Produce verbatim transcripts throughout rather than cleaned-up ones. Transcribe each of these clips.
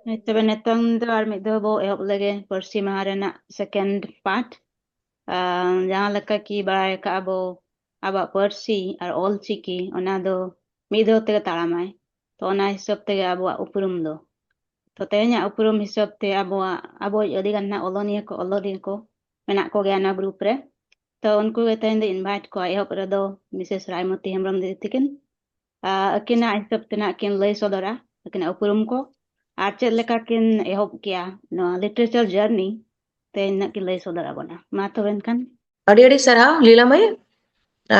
ᱦᱳᱭ, ᱛᱚᱵᱮ ᱱᱤᱛᱚᱝ ᱫᱚ ᱟᱨ ᱢᱤᱫ ᱫᱷᱟᱣ ᱵᱚ ᱮᱦᱚᱵ ᱞᱮᱜᱮ ᱯᱟᱹᱨᱥᱤ ᱢᱟᱦᱟ ᱨᱮᱱᱟᱜ second part᱾ ᱟᱨ ᱡᱟᱦᱟᱸ ᱞᱮᱠᱟ ᱠᱤ ᱵᱟᱲᱟᱭ ᱠᱟᱜᱼᱟ ᱵᱚ, ᱟᱵᱚᱣᱟᱜ ᱯᱟᱹᱨᱥᱤ ᱟᱨ ᱚᱞ ᱪᱤᱠᱤ, ᱚᱱᱟ ᱫᱚ ᱢᱤᱫ ᱫᱷᱟᱣ ᱛᱮᱜᱮ ᱛᱟᱲᱟᱢᱟᱭ᱾ ᱛᱚ, ᱚᱱᱟ ᱦᱤᱥᱟᱹᱵ ᱛᱮᱜᱮ ᱟᱵᱚᱣᱟᱜ ᱩᱯᱨᱩᱢ ᱫᱚ᱾ ᱛᱚ, ᱛᱮᱦᱮᱧᱟᱜ ᱩᱯᱨᱩᱢ ᱦᱤᱥᱟᱹᱵ ᱛᱮ ᱟᱵᱚᱣᱟᱜ, ᱟᱵᱚᱭᱤᱡ ᱟᱹᱰᱤ ᱜᱟᱱ ᱦᱟᱸᱜ ᱚᱞᱚᱱᱤᱭᱟᱹ ᱠᱚ, ᱚᱞᱚᱱᱤᱭᱟᱹ ᱠᱚ ᱢᱮᱱᱟᱜ ᱠᱚᱜᱮᱭᱟ ᱱᱚᱣᱟ group ᱨᱮ᱾ ᱛᱚ, ᱩᱱᱠᱩ ᱜᱮ ᱛᱮᱦᱮᱧ ᱫᱚ invite ᱠᱚᱣᱟ᱾ ᱮᱦᱚᱵ ᱨᱮᱫᱚ Missus ᱨᱟᱭᱢᱚᱛᱤ ᱦᱮᱢᱵᱨᱚᱢ ᱫᱤᱫᱤ ᱛᱤᱠᱤᱱ, ᱟᱨ ᱟᱹᱠᱤᱱᱟᱜ ᱦᱤᱥᱟᱹᱵ ᱛᱮ ᱱᱟᱜ ᱠᱤᱱ ᱞᱟᱹᱭ ᱥᱚᱫᱚᱨᱟ ᱟᱹᱠᱤᱱᱟᱜ ᱩᱯᱨᱩᱢ ᱠᱚ, ᱟᱨ ᱪᱮᱫ ᱞᱮᱠᱟ ᱠᱤᱱ ᱮᱦᱚᱵ ᱠᱮᱜᱼᱟ ᱱᱚᱣᱟ literature journey, ᱛᱮᱦᱮᱧ ᱱᱟᱜ ᱠᱤᱱ ᱞᱟᱹᱭ ᱥᱚᱫᱚᱨ ᱟᱵᱚᱱᱟ᱾ ᱢᱟ ᱛᱚᱵᱮ ᱮᱱᱠᱷᱟᱱ᱾ ᱟᱹᱰᱤ ᱟᱹᱰᱤ ᱥᱟᱨᱦᱟᱣ ᱞᱤᱞᱟ ᱢᱟᱹᱭ,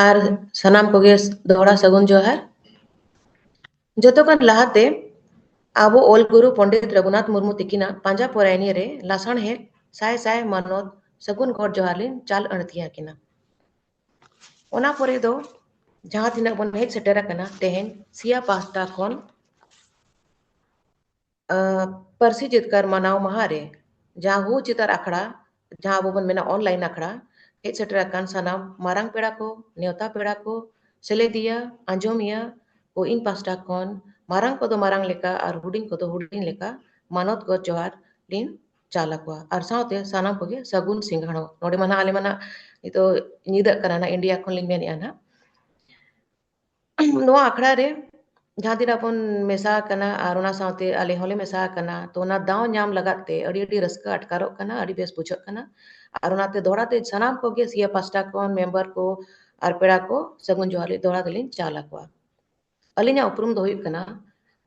ᱟᱨ ᱥᱟᱱᱟᱢ ᱠᱚᱜᱮ ᱫᱚᱦᱲᱟ ᱥᱟᱹᱜᱩᱱ ᱡᱚᱦᱟᱨ᱾ ᱡᱚᱛᱚ ᱠᱷᱚᱱ ᱞᱟᱦᱟᱛᱮ ᱟᱵᱚ ᱚᱞ ᱜᱩᱨᱩ ᱯᱚᱱᱰᱤᱛ ᱨᱚᱜᱷᱩᱱᱟᱛᱷ ᱢᱩᱨᱢᱩ ᱛᱤᱠᱤᱱᱟᱜ ᱯᱟᱸᱡᱟ ᱯᱚᱨᱟᱭᱱᱤ ᱨᱮ ᱞᱟᱥᱟᱬᱦᱮᱫ ᱥᱟᱭ ᱥᱟᱭ ᱢᱟᱱᱚᱛ ᱥᱟᱹᱜᱩᱱ ᱜᱚᱰ ᱡᱚᱦᱟᱨ ᱞᱤᱧ ᱪᱟᱞ ᱟᱹᱲᱛᱤ ᱟᱹᱠᱤᱱᱟ᱾ ᱚᱱᱟ ᱯᱚᱨᱮ ᱫᱚ ᱡᱟᱦᱟᱸ ᱛᱤᱱᱟᱹᱜ ᱵᱚᱱ ᱦᱮᱡ ᱥᱮᱴᱮᱨ ᱟᱠᱟᱱᱟ ᱛᱮᱦᱮᱧ ᱥᱤᱭᱟ ᱯᱟᱦᱴᱟ ᱠᱷᱚᱱ, ᱟᱹ, ᱯᱟᱹᱨᱥᱤ ᱡᱤᱛᱠᱟᱹᱨ ᱢᱟᱱᱟᱣ ᱢᱟᱦᱟ ᱨᱮ ᱡᱟᱦᱟᱸ ᱦᱩ ᱪᱤᱛᱟᱹᱨ ᱟᱠᱷᱲᱟ, ᱡᱟᱦᱟᱸ ᱟᱵᱚ ᱵᱚᱱ ᱢᱮᱱᱟ online ᱟᱠᱷᱲᱟ, ᱦᱮᱡ ᱥᱮᱴᱮᱨ ᱟᱠᱟᱱ ᱥᱟᱱᱟᱢ ᱢᱟᱨᱟᱝ ᱯᱮᱲᱟ ᱠᱚ, ᱱᱮᱣᱛᱟ ᱯᱮᱲᱟ ᱠᱚ, ᱥᱮᱞᱮᱫᱤᱭᱟᱹ, ᱟᱸᱡᱚᱢᱤᱭᱟᱹ ᱠᱚ, ᱤᱧ ᱯᱟᱦᱴᱟ ᱠᱷᱚᱱ ᱢᱟᱨᱟᱝ ᱠᱚᱫᱚ ᱢᱟᱨᱟᱝ ᱞᱮᱠᱟ ᱟᱨ ᱦᱩᱰᱤᱧ ᱠᱚᱫᱚ ᱦᱩᱰᱤᱧ ᱞᱮᱠᱟ ᱢᱟᱱᱚᱛ ᱜᱚᱰ ᱡᱚᱦᱟᱨ ᱞᱤᱧ ᱪᱟᱞ ᱟᱠᱚᱣᱟ᱾ ᱟᱨ ᱥᱟᱶᱛᱮ ᱥᱟᱱᱟᱢ ᱠᱚᱜᱮ ᱥᱟᱹᱜᱩᱱ ᱥᱤᱸᱜᱟᱲ ᱦᱚᱸ᱾ ᱱᱚᱰᱮ ᱢᱟ ᱱᱟᱦᱟᱜ ᱟᱞᱮ ᱢᱟ ᱱᱟᱦᱟᱜ ᱱᱤᱛᱚᱜ ᱧᱤᱫᱟᱹᱜ ᱠᱟᱱᱟ ᱱᱟᱦᱟᱜ, ᱤᱱᱰᱤᱭᱟ ᱠᱷᱚᱱ ᱞᱤᱧ ᱢᱮᱱᱮᱫᱼᱟ ᱱᱟᱦᱟᱜ᱾ ᱱᱚᱣᱟ ᱟᱠᱷᱲᱟ ᱨᱮ ᱡᱟᱦᱟᱸ ᱛᱤᱱᱟᱹᱜ ᱵᱚᱱ ᱢᱮᱥᱟ ᱟᱠᱟᱱᱟ ᱟᱨ ᱚᱱᱟ ᱥᱟᱶᱛᱮ ᱟᱞᱮ ᱦᱚᱸᱞᱮ ᱢᱮᱥᱟ ᱟᱠᱟᱱᱟ, ᱛᱚ ᱚᱱᱟ ᱫᱟᱣ ᱧᱟᱢ ᱞᱟᱜᱟᱫ ᱛᱮ ᱟᱹᱰᱤ ᱟᱹᱰᱤ ᱨᱟᱹᱥᱠᱟᱹ ᱟᱴᱠᱟᱨᱚᱜ ᱠᱟᱱᱟ, ᱟᱹᱰᱤ ᱵᱮᱥ ᱵᱩᱡᱷᱟᱹᱜ ᱠᱟᱱᱟ᱾ ᱟᱨ ᱚᱱᱟᱛᱮ ᱫᱚᱦᱲᱟ ᱛᱮ ᱥᱟᱱᱟᱢ ᱠᱚᱜᱮ ᱥᱤᱭᱟ ᱯᱟᱦᱴᱟ ᱠᱷᱚᱱ ᱢᱮᱢᱵᱟᱨ ᱠᱚ ᱟᱨ ᱯᱮᱲᱟ ᱠᱚ ᱥᱟᱹᱜᱩᱱ ᱡᱚᱦᱟᱨ ᱞᱤᱧ ᱫᱚᱦᱲᱟ ᱛᱮᱞᱤᱧ ᱪᱟᱞ ᱟᱠᱚᱣᱟ᱾ ᱟᱹᱞᱤᱧᱟᱜ ᱩᱯᱨᱩᱢ ᱫᱚ ᱦᱩᱭᱩᱜ ᱠᱟᱱᱟ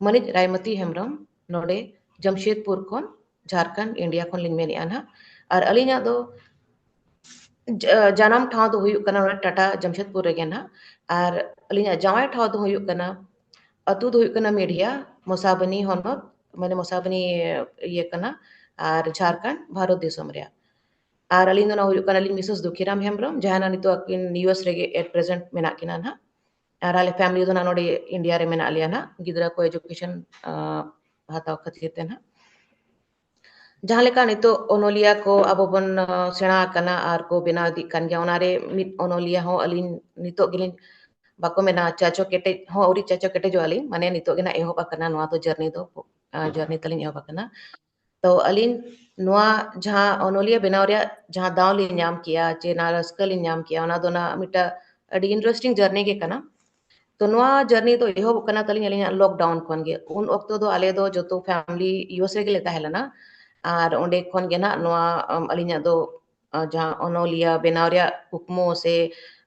ᱢᱟᱹᱱᱤᱡ ᱨᱟᱭᱢᱚᱛᱤ ᱦᱮᱢᱵᱨᱚᱢ, ᱱᱚᱰᱮ ᱡᱟᱢᱥᱮᱫᱽᱯᱩᱨ ᱠᱷᱚᱱ, ᱡᱷᱟᱲᱠᱷᱚᱸᱰ, ᱤᱱᱰᱤᱭᱟ ᱠᱷᱚᱱ ᱞᱤᱧ ᱢᱮᱱᱮᱫᱼᱟ ᱱᱟᱦᱟᱜ᱾ ᱟᱨ ᱟᱹᱞᱤᱧᱟᱜ ᱫᱚ ᱡᱟ-, ᱡᱟᱱᱟᱢ ᱴᱷᱟᱶ ᱫᱚ ᱦᱩᱭᱩᱜ ᱠᱟᱱᱟ ᱱᱚᱰᱮ ᱴᱟᱴᱟ ᱡᱟᱢᱥᱮᱫᱽᱯᱩᱨ ᱨᱮᱜᱮ ᱱᱟᱦᱟᱜ᱾ ᱟᱨ ᱟᱹᱞᱤᱧᱟᱜ ᱡᱟᱶᱟᱭ ᱴᱷᱟᱶ ᱫᱚ ᱦᱩᱭᱩᱜ ᱠᱟᱱᱟ, ᱟᱹᱛᱩ ᱫᱚ ᱦᱩᱭᱩᱜ ᱠᱟᱱᱟ ᱢᱤᱰᱷᱤᱭᱟ, ᱢᱚᱥᱟᱵᱚᱱᱤ ᱦᱚᱱᱚᱛ, ᱢᱟᱱᱮ ᱢᱚᱥᱟᱵᱚᱱᱤ ᱤᱭᱟᱹ ᱠᱟᱱᱟ, ᱟᱨ ᱡᱷᱟᱲᱠᱷᱚᱸᱰ, ᱵᱷᱟᱨᱚᱛ ᱫᱤᱥᱚᱢ ᱨᱮᱭᱟᱜ᱾ ᱟᱨ ᱟᱹᱞᱤᱧ ᱫᱚ ᱱᱟᱦᱟᱜ ᱦᱩᱭᱩᱜ ᱠᱟᱱᱟᱞᱤᱧ ᱢᱤᱥᱮᱥ ᱫᱩᱠᱷᱤᱨᱟᱢ ᱦᱮᱢᱵᱨᱚᱢ, ᱡᱟᱦᱟᱸᱭ ᱱᱟᱦᱟᱜ ᱱᱤᱛᱚᱜ ᱟᱹᱠᱤᱱ ᱤᱭᱩ ᱮᱥ ᱨᱮᱜᱮ at present ᱢᱮᱱᱟᱜ ᱠᱤᱱᱟ ᱱᱟᱦᱟᱜ᱾ ᱟᱨ ᱟᱞᱮ family ᱫᱚ ᱱᱟᱦᱟᱜ ᱱᱚᱰᱮ ᱤᱱᱰᱤᱭᱟ ᱨᱮ ᱢᱮᱱᱟᱜ ᱞᱮᱭᱟ ᱱᱟᱦᱟᱜ, ᱜᱤᱫᱽᱨᱟᱹ ᱠᱚ education, ᱟᱸ, ᱦᱟᱛᱟᱣ ᱠᱷᱟᱹᱛᱤᱨ ᱛᱮ ᱱᱟᱦᱟᱜ᱾ ᱡᱟᱦᱟᱸ ᱞᱮᱠᱟ ᱱᱤᱛᱚᱜ ᱚᱱᱚᱞᱤᱭᱟᱹ ᱠᱚ ᱟᱵᱚ ᱵᱚᱱ, ᱟᱸ, ᱥᱮᱬᱟ ᱟᱠᱟᱱᱟ ᱟᱨ ᱠᱚ ᱵᱮᱱᱟᱣ ᱤᱫᱤᱜ ᱠᱟᱱ ᱜᱮᱭᱟ, ᱚᱱᱟᱨᱮ ᱢᱤᱫ ᱚᱱᱚᱞᱤᱭᱟᱹ ᱦᱚᱸ ᱟᱹᱞᱤᱧ ᱱᱤᱛᱚᱜ ᱜᱮᱞᱤᱧ, ᱵᱟᱠᱚ ᱢᱮᱱᱟ ᱪᱟᱪᱚ ᱠᱮᱴᱮᱡ ᱦᱚᱸ ᱟᱹᱣᱨᱤ ᱪᱟᱪᱚ ᱠᱮᱴᱮᱡᱚᱜ ᱟᱹᱞᱤᱧ, ᱢᱟᱱᱮ ᱱᱤᱛᱚᱜ ᱜᱮ ᱱᱟᱦᱟᱜ ᱮᱦᱚᱵ ᱟᱠᱟᱱᱟ ᱱᱚᱣᱟ ᱫᱚ journey ᱫᱚ᱾ ᱡᱟᱨᱱᱤ ᱛᱟᱹᱞᱤᱧ ᱮᱦᱚᱵ ᱟᱠᱟᱱᱟ᱾ ᱛᱚ ᱟᱹᱞᱤᱧ ᱱᱚᱣᱟ ᱡᱟᱦᱟᱸ ᱚᱱᱚᱞᱤᱭᱟᱹ ᱵᱮᱱᱟᱣ ᱨᱮᱭᱟᱜ ᱡᱟᱦᱟᱸ ᱫᱟᱣ ᱞᱤᱧ ᱧᱟᱢ ᱠᱮᱭᱟ, ᱪᱮ ᱱᱚᱣᱟ ᱨᱟᱹᱥᱠᱟᱹ ᱞᱤᱧ ᱧᱟᱢ ᱠᱮᱭᱟ, ᱚᱱᱟ ᱫᱚ ᱱᱟᱜ ᱢᱤᱫᱴᱟᱝ ᱟᱹᱰᱤ interesting journey ᱜᱮ ᱠᱟᱱᱟ᱾ ᱛᱚ ᱱᱚᱣᱟ journey ᱫᱚ ᱮᱦᱚᱵᱚᱜ ᱠᱟᱱᱟ ᱛᱟᱹᱞᱤᱧ ᱟᱹᱞᱤᱧᱟᱜ lockdown ᱠᱷᱚᱱ ᱜᱮ᱾ ᱩᱱ ᱚᱠᱛᱚ ᱫᱚ ᱟᱞᱮ ᱫᱚ ᱡᱚᱛᱚ family U S ᱨᱮᱜᱮ ᱞᱮ ᱛᱟᱦᱮᱸ ᱞᱮᱱᱟ, ᱟᱨ ᱚᱸᱰᱮ ᱠᱷᱚᱱ ᱜᱮ ᱱᱟᱜ ᱱᱚᱣᱟ, ᱟᱢ, ᱟᱹᱞᱤᱧᱟᱜ ᱫᱚ, ᱟ, ᱡᱟᱦᱟᱸ ᱚᱱᱚᱞᱤᱭᱟᱹ ᱵᱮᱱᱟᱣ ᱨᱮᱭᱟᱜ ᱠᱩᱠᱢᱩ ᱥᱮ,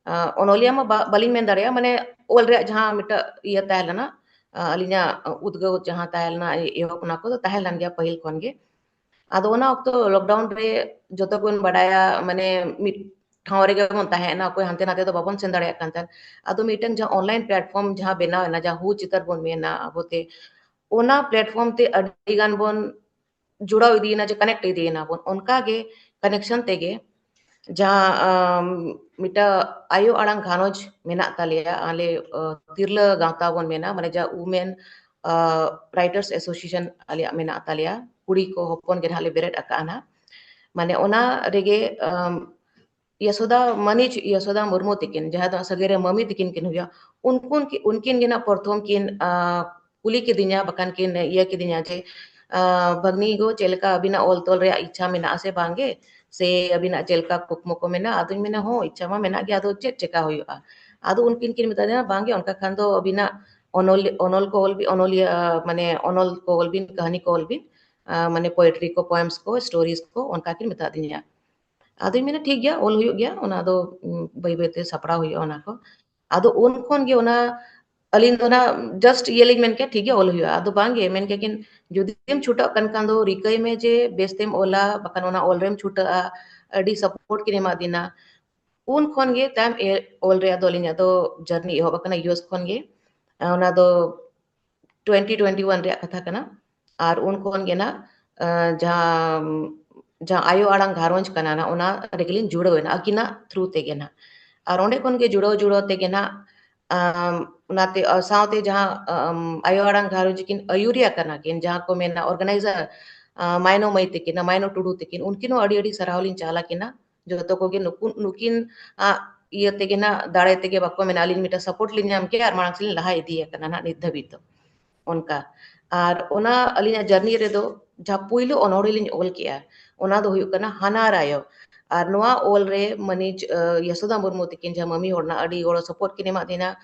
ᱟ, ᱚᱱᱚᱞᱤᱭᱟᱹ ᱢᱟ ᱵᱟ-, ᱵᱟᱹᱞᱤᱧ ᱢᱮᱱ ᱫᱟᱲᱮᱭᱟᱜᱼᱟ, ᱢᱟᱱᱮ ᱚᱞ ᱨᱮᱭᱟᱜ ᱡᱟᱦᱟᱸ ᱢᱤᱫᱴᱟᱝ ᱤᱭᱟᱹ ᱛᱟᱦᱮᱸ ᱞᱮᱱᱟ, ᱟ, ᱟᱹᱞᱤᱧᱟᱜ ᱩᱫᱽᱜᱟᱹᱣ ᱡᱟᱦᱟᱸ ᱛᱟᱦᱮᱸ ᱞᱮᱱᱟ, ᱮ-, ᱮᱦᱚᱵ ᱚᱱᱟ ᱠᱚᱫᱚ ᱛᱟᱦᱮᱸ ᱞᱮᱱ ᱜᱮᱭᱟ ᱯᱟᱹᱦᱤᱞ ᱠᱷᱚᱱ ᱜᱮ᱾ ᱟᱫᱚ ᱚᱱᱟ ᱚᱠᱛᱚ lockdown ᱨᱮ ᱡᱚᱛᱚ ᱜᱮᱵᱚᱱ ᱵᱟᱰᱟᱭᱟ, ᱢᱟᱱᱮ ᱢᱤᱫ ᱴᱷᱟᱶ ᱨᱮᱜᱮ ᱵᱚᱱ ᱛᱟᱦᱮᱸ ᱮᱱᱟ, ᱚᱠᱚᱭ ᱦᱟᱱᱛᱮ ᱱᱟᱛᱮ ᱫᱚ ᱵᱟᱵᱚᱱ ᱥᱮᱱ ᱫᱟᱲᱮᱭᱟᱜ ᱠᱟᱱ ᱛᱟᱦᱮᱸᱫ᱾ ᱟᱫᱚ ᱢᱤᱫᱴᱟᱝ ᱡᱟᱦᱟᱸ online platform ᱡᱟᱦᱟᱸ ᱵᱮᱱᱟᱣ ᱮᱱᱟ, ᱡᱟᱦᱟᱸ ᱦᱩ ᱪᱤᱛᱟᱹᱨ ᱵᱚᱱ ᱢᱮᱱᱟ ᱟᱵᱚᱛᱮ, ᱚᱱᱟ platform ᱛᱮ ᱟᱹᱰᱤ ᱜᱟᱱ ᱵᱚᱱ ᱡᱩᱲᱟᱣ ᱤᱫᱤᱭᱮᱱᱟ, ᱡᱮ connect ᱤᱫᱤᱭᱮᱱᱟ ᱵᱚᱱ᱾ ᱚᱱᱠᱟ ᱜᱮ connection ᱛᱮᱜᱮ ᱡᱟᱦᱟᱸ, ᱟᱢ, ᱢᱤᱫᱴᱟᱝ ᱟᱭᱳ ᱟᱲᱟᱝ ᱜᱷᱟᱨᱚᱸᱡᱽ ᱢᱮᱱᱟᱜ ᱛᱟᱞᱮᱭᱟ, ᱟᱞᱮ, ᱟ, ᱛᱤᱨᱞᱟᱹ ᱜᱟᱶᱛᱟ ᱵᱚᱱ ᱢᱮᱱᱟ, ᱢᱟᱱᱮ ᱡᱟᱦᱟᱸ Women, ᱟ, Writers Association ᱟᱞᱮᱭᱟᱜ ᱢᱮᱱᱟᱜ ᱛᱟᱞᱮᱭᱟ, ᱠᱩᱲᱤ ᱠᱚ ᱦᱚᱯᱚᱱ ᱜᱮ ᱱᱟᱦᱟᱜ ᱞᱮ ᱵᱮᱨᱮᱫ ᱟᱠᱟᱫᱼᱟ ᱱᱟᱦᱟᱜ᱾ ᱢᱟᱱᱮ ᱚᱱᱟ ᱨᱮᱜᱮ, ᱟᱢ, ᱭᱟᱥᱳᱫᱟ, ᱢᱟᱹᱱᱤᱡ ᱭᱟᱥᱳᱫᱟ ᱢᱩᱨᱢᱩ ᱛᱤᱠᱤᱱ, ᱡᱟᱦᱟᱸ ᱫᱚ ᱥᱟᱹᱜᱟᱹᱭ ᱨᱮ ᱢᱟᱹᱢᱤ ᱛᱤᱠᱤᱱ ᱠᱤᱱ ᱦᱩᱭᱩᱜᱼᱟ, ᱩᱱᱠᱤᱱ ᱠᱤ-, ᱩᱱᱠᱤᱱ ᱜᱮ ᱱᱟᱜ ᱯᱨᱚᱛᱷᱚᱢ ᱠᱤᱱ, ᱟ, ᱠᱩᱞᱤ ᱠᱤᱫᱤᱧᱟ, ᱵᱟᱠᱷᱟᱱ ᱠᱤᱱ ᱤᱭᱟᱹ ᱠᱤᱫᱤᱧᱟ ᱡᱮ, ᱟ, "ᱵᱷᱟᱹᱜᱽᱱᱤ ᱜᱚ, ᱪᱮᱫ ᱞᱮᱠᱟ ᱟᱹᱵᱤᱱᱟᱜ ᱚᱞ ᱛᱚᱞ ᱨᱮᱭᱟᱜ ᱤᱪᱪᱷᱟ ᱢᱮᱱᱟᱜᱼᱟ ᱥᱮ ᱵᱟᱝ ᱜᱮ? ᱥᱮ ᱟᱹᱵᱤᱱᱟᱜ ᱪᱮᱫ ᱞᱮᱠᱟ ᱠᱩᱠᱢᱩ ᱠᱚ ᱢᱮᱱᱟᱜᱼᱟ?" ᱟᱫᱚᱧ ᱢᱮᱱᱟ, "ᱦᱚᱸ, ᱤᱪᱪᱷᱟ ᱢᱟ ᱢᱮᱱᱟᱜ ᱜᱮ, ᱟᱫᱚ ᱪᱮᱫ ᱪᱮᱠᱟ ᱦᱩᱭᱩᱜᱼᱟ?" ᱟᱫᱚ ᱩᱱᱠᱤᱱ ᱠᱤᱱ ᱢᱮᱛᱟ ᱫᱤᱧᱟ, "ᱵᱟᱝ ᱜᱮ, ᱚᱱᱠᱟ ᱠᱷᱟᱱ ᱫᱚ ᱟᱹᱵᱤᱱᱟᱜ ᱚᱱᱚᱞ-, ᱚᱱᱚᱞ ᱠᱚ ᱚᱞ ᱵᱤᱱ, ᱚᱱᱚᱞᱤᱭᱟᱹ, ᱟ, ᱢᱟᱱᱮ ᱚᱱᱚᱞ ᱠᱚ ᱚᱞ ᱵᱤᱱ, ᱠᱟᱹᱦᱱᱤ ᱠᱚ ᱚᱞ ᱵᱤᱱ, ᱟ, ᱢᱟᱱᱮ poetry ᱠᱚ, poems ᱠᱚ, stories ᱠᱚ", ᱚᱱᱠᱟ ᱠᱤᱱ ᱢᱮᱛᱟ ᱫᱤᱧᱟ᱾ ᱟᱫᱚᱧ ᱢᱮᱱᱟ, "ᱴᱷᱤᱠ ᱜᱮᱭᱟ, ᱚᱞ ᱦᱩᱭᱩᱜ ᱜᱮᱭᱟ, ᱚᱱᱟ ᱫᱚ, ᱩᱢ, ᱵᱟᱹᱭ ᱵᱟᱹᱭ ᱛᱮ ᱥᱟᱯᱲᱟᱣ ᱦᱩᱭᱩᱜᱼᱟ ᱚᱱᱟ ᱠᱚ᱾" ᱟᱫᱚ ᱩᱱ ᱠᱷᱚᱱ ᱜᱮ ᱚᱱᱟ ᱟᱹᱞᱤᱧ ᱫᱚ ᱱᱟᱜ just ᱤᱭᱟᱹ ᱞᱤᱧ ᱢᱮᱱ ᱠᱮᱭᱟ, "ᱴᱷᱤᱠ ᱜᱮᱭᱟ, ᱚᱞ ᱦᱩᱭᱩᱜᱼᱟ᱾" ᱟᱫᱚ ᱵᱟᱝ ᱜᱮ, ᱢᱮᱱ ᱠᱮᱭᱟ ᱠᱤᱱ, "ᱡᱩᱫᱤᱢ ᱪᱷᱩᱴᱟᱹᱜ ᱠᱟᱱ ᱠᱷᱟᱱ ᱫᱚ ᱨᱤᱠᱟᱹᱭ ᱢᱮ ᱡᱮ ᱵᱮᱥ ᱛᱮᱢ ᱚᱞᱟ, ᱵᱟᱠᱷᱟᱱ ᱚᱱᱟ ᱚᱞ ᱨᱮᱢ ᱪᱷᱩᱴᱟᱹᱜᱼᱟ, ᱟᱹᱰᱤ support ᱠᱤᱱ ᱮᱢᱟ ᱫᱤᱱᱟ᱾" ᱩᱱ ᱠᱷᱚᱱ ᱜᱮ ᱛᱟᱭᱚᱢ ᱮ-, ᱚᱞ ᱨᱮᱭᱟᱜ ᱫᱚ ᱟᱹᱞᱤᱧᱟᱜ ᱫᱚ journey ᱮᱦᱚᱵ ᱟᱠᱟᱱᱟ, U S ᱠᱷᱚᱱ ᱜᱮ᱾ ᱚᱱᱟ ᱫᱚ twenty twenty one ᱨᱮᱭᱟᱜ ᱠᱟᱛᱷᱟ ᱠᱟᱱᱟ᱾ ᱟᱨ ᱩᱱ ᱠᱷᱚᱱ ᱜᱮ ᱱᱟᱜ, ᱟ, ᱡᱟᱦᱟᱸ, ᱡᱟᱦᱟᱸ ᱟᱭᱳ ᱟᱲᱟᱝ ᱜᱷᱟᱨᱚᱸᱡᱽ ᱠᱟᱱᱟ ᱱᱟᱜ, ᱚᱱᱟ ᱨᱮᱜᱮ ᱞᱤᱧ ᱡᱩᱲᱟᱹᱣ ᱮᱱᱟ, ᱟᱹᱠᱤᱱᱟᱜ through ᱛᱮᱜᱮ ᱱᱟᱜ᱾ ᱟᱨ ᱚᱸᱰᱮ ᱠᱷᱚᱱ ᱜᱮ ᱡᱩᱲᱟᱹᱣ ᱡᱩᱲᱟᱹᱣ ᱛᱮᱜᱮ ᱱᱟᱜ, ᱟᱢ, ᱚᱱᱟᱛᱮ, ᱟ, ᱥᱟᱶᱛᱮ ᱡᱟᱦᱟᱸ, ᱟᱢ, ᱟᱭᱳ ᱟᱲᱟᱝ ᱜᱷᱟᱨᱚᱸᱡᱽ ᱠᱤᱱ ᱟᱹᱭᱩᱨᱤᱭᱟ ᱠᱟᱱᱟ ᱠᱤᱱ, ᱡᱟᱦᱟᱸ ᱠᱚ ᱢᱮᱱᱟ organizer, ᱟ, ᱢᱟᱭᱱᱚ ᱢᱟᱹᱭ ᱛᱟᱹᱠᱤᱱ, ᱢᱟᱭᱱᱚ ᱴᱩᱰᱩ ᱛᱟᱹᱠᱤᱱ, ᱩᱱᱠᱤᱱ ᱦᱚᱸ ᱟᱹᱰᱤ ᱟᱹᱰᱤ ᱥᱟᱨᱦᱟᱣ ᱞᱤᱧ ᱪᱟᱞ ᱟᱹᱠᱤᱱᱟ᱾ ᱡᱚᱛᱚ ᱠᱚᱜᱮ ᱱᱩᱠᱩ, ᱱᱩᱠᱤᱱ, ᱟ, ᱤᱭᱟᱹ ᱛᱮᱜᱮ ᱱᱟᱜ, ᱫᱟᱲᱮ ᱛᱮᱜᱮ ᱵᱟᱠᱚ ᱢᱮᱱᱟ, ᱟᱹᱞᱤᱧ ᱢᱤᱫᱴᱟᱝ support ᱞᱤᱧ ᱧᱟᱢ ᱠᱮᱜᱼᱟ ᱟᱨ ᱢᱟᱲᱟᱝ ᱥᱮᱫ ᱞᱤᱧ ᱞᱟᱦᱟ ᱤᱫᱤ ᱟᱠᱟᱱᱟ ᱱᱟᱜ ᱱᱤᱛ ᱫᱷᱟᱹᱵᱤᱡ ᱫᱚ᱾ ᱚᱱᱠᱟ᱾ ᱟᱨ ᱚᱱᱟ ᱟᱹᱞᱤᱧᱟᱜ ᱡᱟᱨᱱᱤ ᱨᱮᱫᱚ ᱡᱟᱦᱟᱸ ᱯᱩᱭᱞᱩ ᱚᱱᱚᱬᱦᱮ ᱞᱤᱧ ᱚᱞ ᱠᱮᱜᱼᱟ, ᱚᱱᱟ ᱫᱚ ᱦᱩᱭᱩᱜ ᱠᱟᱱᱟ ᱦᱟᱱᱟᱨ ᱟᱭᱳ᱾ ᱟᱨ ᱱᱚᱣᱟ ᱚᱞ ᱨᱮ ᱢᱟᱹᱱᱤᱡ, ᱟᱸ, ᱭᱟᱥᱳᱫᱟ ᱢᱩᱨᱢᱩ ᱛᱟᱹᱠᱤᱱ ᱡᱟᱦᱟᱸ ᱢᱟᱹᱢᱤ ᱦᱚᱲ ᱱᱟᱜ ᱟᱹᱰᱤ ᱜᱚᱲᱚ support ᱠᱤᱱ ᱮᱢᱟᱫ ᱞᱤᱧᱟ᱾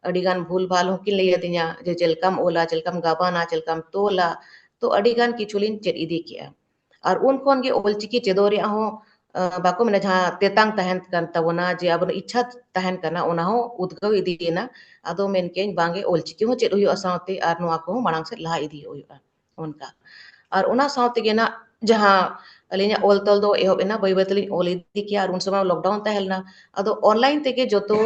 ᱟᱹᱰᱤ ᱜᱟᱱ ᱵᱷᱩᱞ ᱵᱷᱟᱞ ᱦᱚᱸᱠᱤᱱ ᱞᱟᱹᱭ ᱟᱹᱫᱤᱧᱟ ᱡᱮ ᱪᱮᱫ ᱞᱮᱠᱟᱢ ᱚᱞᱟ, ᱪᱮᱫ ᱞᱮᱠᱟᱢ ᱜᱟᱵᱟᱱᱟ, ᱪᱮᱫ ᱞᱮᱠᱟᱢ ᱛᱚᱞᱟ᱾ ᱛᱚ ᱟᱹᱰᱤ ᱜᱟᱱ ᱠᱤᱪᱷᱩ ᱞᱤᱧ ᱪᱮᱫ ᱤᱫᱤ ᱠᱮᱜᱼᱟ᱾ ᱟᱨ ᱩᱱ ᱠᱷᱚᱱ ᱜᱮ ᱚᱞᱪᱤᱠᱤ ᱪᱮᱫᱚᱜ ᱨᱮᱭᱟᱜ ᱦᱚᱸ, ᱟᱸ, ᱵᱟᱠᱚ ᱢᱮᱱᱟ ᱡᱟᱦᱟᱸ ᱛᱮᱛᱟᱝ ᱛᱟᱦᱮᱱ ᱠᱟᱱ ᱛᱟᱵᱚᱱᱟ ᱡᱮ ᱟᱵᱚᱱᱟᱜ ᱤᱪᱪᱷᱟ ᱛᱟᱦᱮᱱ ᱠᱟᱱᱟ, ᱚᱱᱟ ᱦᱚᱸ ᱩᱫᱽᱜᱟᱹᱣ ᱤᱫᱤᱭᱮᱱᱟ᱾ ᱟᱫᱚ ᱢᱮᱱ ᱠᱮᱜᱼᱟᱹᱧ ᱵᱟᱝᱜᱮ ᱚᱞᱪᱤᱠᱤ ᱦᱚᱸ ᱪᱮᱫ ᱦᱩᱭᱩᱜᱼᱟ ᱥᱟᱶᱛᱮ ᱟᱨ ᱱᱚᱣᱟ ᱠᱚᱦᱚᱸ ᱢᱟᱲᱟᱝ ᱥᱮᱫ ᱞᱟᱦᱟ ᱤᱫᱤ ᱦᱩᱭᱩᱜᱼᱟ ᱚᱱᱠᱟ᱾ ᱟᱨ ᱚᱱᱟ ᱥᱟᱶ ᱛᱮᱜᱮ ᱱᱟᱜ ᱡᱟᱦᱟᱸ ᱟᱹᱞᱤᱧᱟᱜ ᱚᱞ ᱛᱚᱞ ᱫᱚ ᱮᱦᱚᱵ ᱮᱱᱟ, ᱵᱟᱹᱭ ᱵᱟᱹᱭ ᱛᱮᱞᱤᱧ ᱚᱞ ᱤᱫᱤ ᱠᱮᱜᱼᱟ᱾ ᱟᱨ ᱩᱱ ᱥᱚᱢᱚᱭ lockdown ᱛᱟᱦᱮᱸ ᱞᱮᱱᱟ, ᱟᱫᱚ online ᱛᱮᱜᱮ ᱡᱚᱛᱚ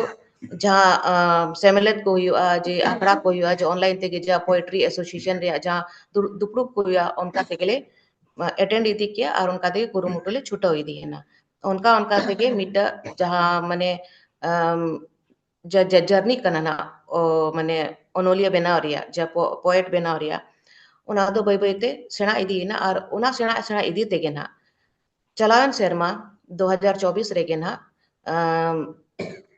ᱡᱟᱦᱟᱸ, ᱟᱸ, ᱥᱮᱢᱞᱮᱫ ᱠᱚ ᱦᱩᱭᱩᱜᱼᱟ, ᱡᱮ ᱟᱠᱷᱲᱟ ᱠᱚ ᱦᱩᱭᱩᱜᱼᱟ, ᱡᱮ online ᱛᱮᱜᱮ ᱡᱟᱦᱟᱸ poetry association ᱨᱮᱭᱟᱜ ᱡᱟᱦᱟᱸ ᱫᱩᱲᱩᱵ, ᱫᱩᱯᱲᱩᱵ ᱠᱚ ᱦᱩᱭᱩᱜᱼᱟ, ᱚᱱᱠᱟ ᱛᱮᱜᱮᱞᱮ, ᱟᱸ, attend ᱤᱫᱤ ᱠᱮᱜᱼᱟ ᱟᱨ ᱚᱱᱠᱟ ᱛᱮᱜᱮ ᱠᱩᱨᱩᱢᱩᱴᱩ ᱞᱮ ᱪᱷᱩᱴᱟᱹᱣ ᱤᱫᱤᱭᱮᱱᱟ᱾ ᱚᱱᱠᱟ ᱚᱱᱠᱟ ᱛᱮᱜᱮ ᱢᱤᱫᱴᱟᱜ ᱡᱟᱦᱟᱸ ᱢᱟᱱᱮ, ᱟᱢ, ᱡᱟ-, ᱡᱟ-, journey ᱠᱟᱱᱟ ᱱᱟᱜ, ᱚ, ᱢᱟᱱᱮ ᱚᱱᱚᱞᱤᱭᱟᱹ ᱵᱮᱱᱟᱣ ᱨᱮᱭᱟᱜ, ᱡᱟ ᱯᱚ-, poet ᱵᱮᱱᱟᱣ ᱨᱮᱭᱟᱜ, ᱚᱱᱟ ᱫᱚ ᱵᱟᱹᱭ ᱵᱟᱹᱭ ᱛᱮ ᱥᱮᱬᱟ ᱤᱫᱤᱭᱮᱱᱟ᱾ ᱟᱨ ᱚᱱᱟ ᱥᱮᱬᱟ, ᱥᱮᱬᱟ ᱤᱫᱤ ᱛᱮᱜᱮ ᱱᱟᱜ ᱪᱟᱞᱟᱣᱮᱱ ᱥᱮᱨᱢᱟ ᱫᱩ ᱦᱟᱡᱟᱨ ᱪᱚᱵᱵᱤᱥ ᱨᱮᱜᱮ ᱱᱟᱜ, ᱟᱢ,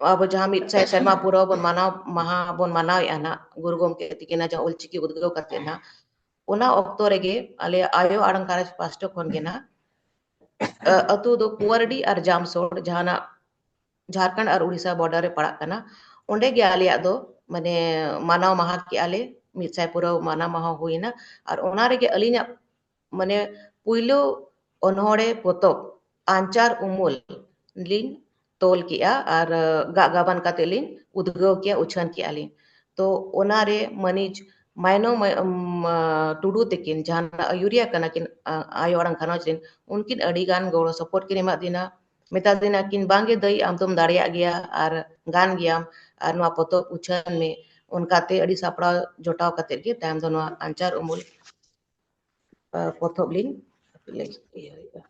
ᱟᱵᱚ ᱡᱟᱦᱟᱸ ᱢᱤᱫ ᱥᱟᱭ ᱥᱮᱨᱢᱟ ᱯᱩᱨᱟᱹᱣ ᱵᱚᱱ ᱢᱟᱱᱟᱣ, ᱢᱟᱦᱟ ᱵᱚᱱ ᱢᱟᱱᱟᱣᱮᱫᱼᱟ ᱱᱟᱜ, ᱜᱩᱨᱩ ᱜᱚᱢᱠᱮ ᱛᱤᱠᱤᱱᱟᱜ ᱡᱟᱦᱟᱸ ᱚᱞᱪᱤᱠᱤ ᱩᱫᱽᱜᱟᱹᱣ ᱠᱟᱛᱮ ᱱᱟᱜ, ᱚᱱᱟ ᱚᱠᱛᱚ ᱨᱮᱜᱮ ᱟᱞᱮ ᱟᱭᱳ ᱟᱲᱟᱝ ᱠᱟᱨᱟᱡᱽ ᱯᱟᱥᱴᱟ ᱠᱷᱚᱱ ᱜᱮ ᱱᱟᱜ, ᱟ-, ᱟᱹᱛᱩ ᱫᱚ ᱠᱩᱣᱟᱨᱰᱤ ᱟᱨ ᱡᱟᱢᱥᱳᱲ, ᱡᱟᱦᱟᱸ ᱱᱟᱜ ᱡᱷᱟᱲᱠᱷᱚᱸᱰ ᱟᱨ ᱩᱲᱤᱥᱥᱟ border ᱨᱮ ᱯᱟᱲᱟᱜ ᱠᱟᱱᱟ᱾ ᱚᱸᱰᱮ ᱜᱮ ᱟᱞᱮᱭᱟᱜ ᱫᱚ, ᱢᱟᱱᱮ, ᱢᱟᱱᱟᱣ ᱢᱟᱦᱟ ᱠᱮᱜᱼᱟ ᱞᱮ, ᱢᱤᱫ ᱥᱟᱭ ᱯᱩᱨᱟᱹᱣ ᱢᱟᱱᱟᱣ ᱢᱟᱦᱟ ᱦᱩᱭᱱᱟ᱾ ᱟᱨ ᱚᱱᱟ ᱨᱮᱜᱮ ᱟᱹᱞᱤᱧᱟᱜ, ᱢᱟᱱᱮ, ᱯᱩᱭᱞᱩ ᱚᱱᱚᱬᱦᱮ ᱯᱚᱛᱚᱵ ᱟᱧᱪᱟᱨ ᱩᱢᱩᱞ ᱞᱤᱧ ᱛᱚᱞ ᱠᱮᱜᱼᱟ ᱟᱨ, ᱜᱟᱜ ᱜᱟᱵᱟᱱ ᱠᱟᱛᱮ ᱞᱤᱧ ᱩᱫᱽᱜᱟᱹᱣ ᱠᱮᱜᱼᱟ, ᱩᱪᱷᱟᱹᱱ ᱠᱮᱜᱼᱟ ᱞᱤᱧ᱾ ᱛᱚ ᱚᱱᱟᱨᱮ ᱢᱟᱹᱱᱤᱡ ᱢᱟᱭᱱᱚ ᱢᱟ-, ᱢᱟ-, ᱴᱩᱰᱩ ᱛᱟᱹᱠᱤᱱ ᱡᱟᱦᱟᱸ ᱟᱹᱭᱩᱨᱤᱭᱟᱹ ᱠᱟᱱᱟ ᱠᱤᱱ, ᱟ-, ᱟᱭᱳ ᱟᱲᱟᱝ ᱜᱷᱟᱨᱚᱸᱡᱽ ᱨᱮᱱ, ᱩᱱᱠᱤᱱ ᱟᱹᱰᱤ ᱜᱟᱱ ᱜᱚᱲᱚ support ᱠᱤᱱ ᱮᱢᱟᱫ ᱞᱤᱧᱟ᱾ ᱢᱮᱛᱟ ᱫᱤᱱᱟ ᱠᱤᱱ, "ᱵᱟᱝ ᱜᱮ ᱫᱟᱹᱭ, ᱟᱢ ᱫᱚᱢ ᱫᱟᱲᱮᱭᱟᱜ ᱜᱮᱭᱟ ᱟᱨ ᱜᱟᱱ ᱜᱮᱭᱟᱢ, ᱟᱨ ᱱᱚᱣᱟ ᱯᱚᱛᱚᱵ ᱩᱪᱷᱟᱹᱱ ᱢᱮ᱾" ᱚᱱᱠᱟᱛᱮ ᱟᱹᱰᱤ ᱥᱟᱯᱲᱟᱣ ᱡᱚᱴᱟᱣ ᱠᱟᱛᱮᱫ ᱜᱮ ᱛᱟᱭᱚᱢ ᱫᱚ ᱱᱚᱣᱟ ᱟᱧᱪᱟᱨ ᱩᱢᱩᱞ, ᱟ, ᱯᱚᱛᱚᱵ ᱞᱤᱧ ᱞᱟᱹᱭ ᱤᱭᱟᱹ ᱦᱩᱭᱩᱜᱼᱟ᱾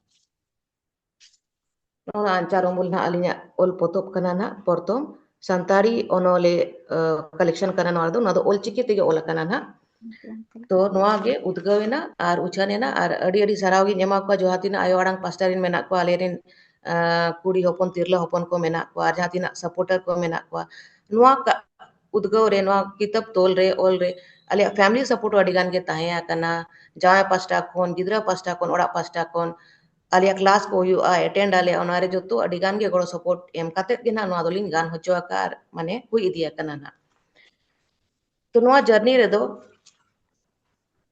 ᱱᱚᱣᱟ ᱟᱧᱪᱟᱨ ᱩᱢᱩᱞ ᱱᱟᱦᱟᱜ ᱟᱹᱞᱤᱧᱟᱜ ᱚᱞ ᱯᱚᱛᱚᱵ ᱠᱟᱱᱟ ᱱᱟᱦᱟᱜ, ᱯᱨᱚᱛᱷᱚᱢ ᱥᱟᱱᱛᱟᱲᱤ ᱚᱱᱚᱞᱮ, ᱟ, collection ᱠᱟᱱᱟ ᱱᱚᱣᱟ ᱫᱚ᱾ ᱱᱚᱣᱟ ᱫᱚ ᱚᱞᱪᱤᱠᱤ ᱛᱮᱜᱮ ᱚᱞ ᱟᱠᱟᱱᱟ ᱱᱟᱦᱟᱜ᱾ ᱛᱚ ᱱᱚᱣᱟ ᱜᱮ ᱩᱫᱽᱜᱟᱹᱣ ᱮᱱᱟ ᱟᱨ ᱩᱪᱷᱟᱹᱱ ᱮᱱᱟ, ᱟᱨ ᱟᱹᱰᱤ ᱟᱹᱰᱤ ᱥᱟᱨᱦᱟᱣ ᱜᱤᱧ ᱮᱢᱟ ᱠᱚᱣᱟ ᱡᱟᱦᱟᱸ ᱛᱤᱱᱟᱹᱜ ᱟᱭᱳ ᱟᱲᱟᱝ ᱯᱟᱥᱴᱟ ᱨᱮᱱ ᱢᱮᱱᱟᱜ ᱠᱚᱣᱟ, ᱟᱞᱮ ᱨᱮᱱ, ᱟ, ᱠᱩᱲᱤ ᱦᱚᱯᱚᱱ, ᱛᱤᱨᱞᱟᱹ ᱦᱚᱯᱚᱱ ᱠᱚ ᱢᱮᱱᱟᱜ ᱠᱚᱣᱟ, ᱟᱨ ᱡᱟᱦᱟᱸ ᱛᱤᱱᱟᱹᱜ supporter ᱠᱚ ᱢᱮᱱᱟᱜ ᱠᱚᱣᱟ᱾ ᱱᱚᱣᱟ ᱠᱟ-, ᱩᱫᱽᱜᱟᱹᱣ ᱨᱮ, ᱱᱚᱣᱟ ᱠᱤᱛᱟᱹᱵ ᱛᱚᱞ ᱨᱮ, ᱚᱞ ᱨᱮ ᱟᱞᱮᱭᱟᱜ family support ᱟᱹᱰᱤ ᱜᱟᱱ ᱜᱮ ᱛᱟᱦᱮᱸ ᱟᱠᱟᱱᱟ᱾ ᱡᱟᱶᱟᱭ ᱯᱟᱥᱴᱟ ᱠᱷᱚᱱ, ᱜᱤᱫᱽᱨᱟᱹ ᱯᱟᱥᱴᱟ ᱠᱷᱚᱱ, ᱚᱲᱟᱜ ᱯᱟᱥᱴᱟ ᱠᱷᱚᱱ ᱟᱞᱮᱭᱟᱜ class ᱠᱚ ᱦᱩᱭᱩᱜᱼᱟ, attend ᱟᱞᱮ, ᱚᱱᱟ ᱨᱮ ᱡᱚᱛᱚ ᱟᱹᱰᱤ ᱜᱟᱱ ᱜᱮ ᱜᱚᱲᱚ support ᱮᱢ ᱠᱟᱛᱮᱫ ᱜᱮ ᱱᱟᱦᱟᱜ ᱱᱚᱣᱟ ᱫᱚᱞᱤᱧ ᱜᱟᱱ ᱦᱚᱪᱚ ᱟᱠᱟᱫᱼᱟ ᱟᱨ ᱢᱟᱱᱮ ᱦᱩᱭ ᱤᱫᱤ ᱟᱠᱟᱱᱟ ᱱᱟᱦᱟᱜ᱾ ᱛᱚ ᱱᱚᱣᱟ journey ᱨᱮᱫᱚ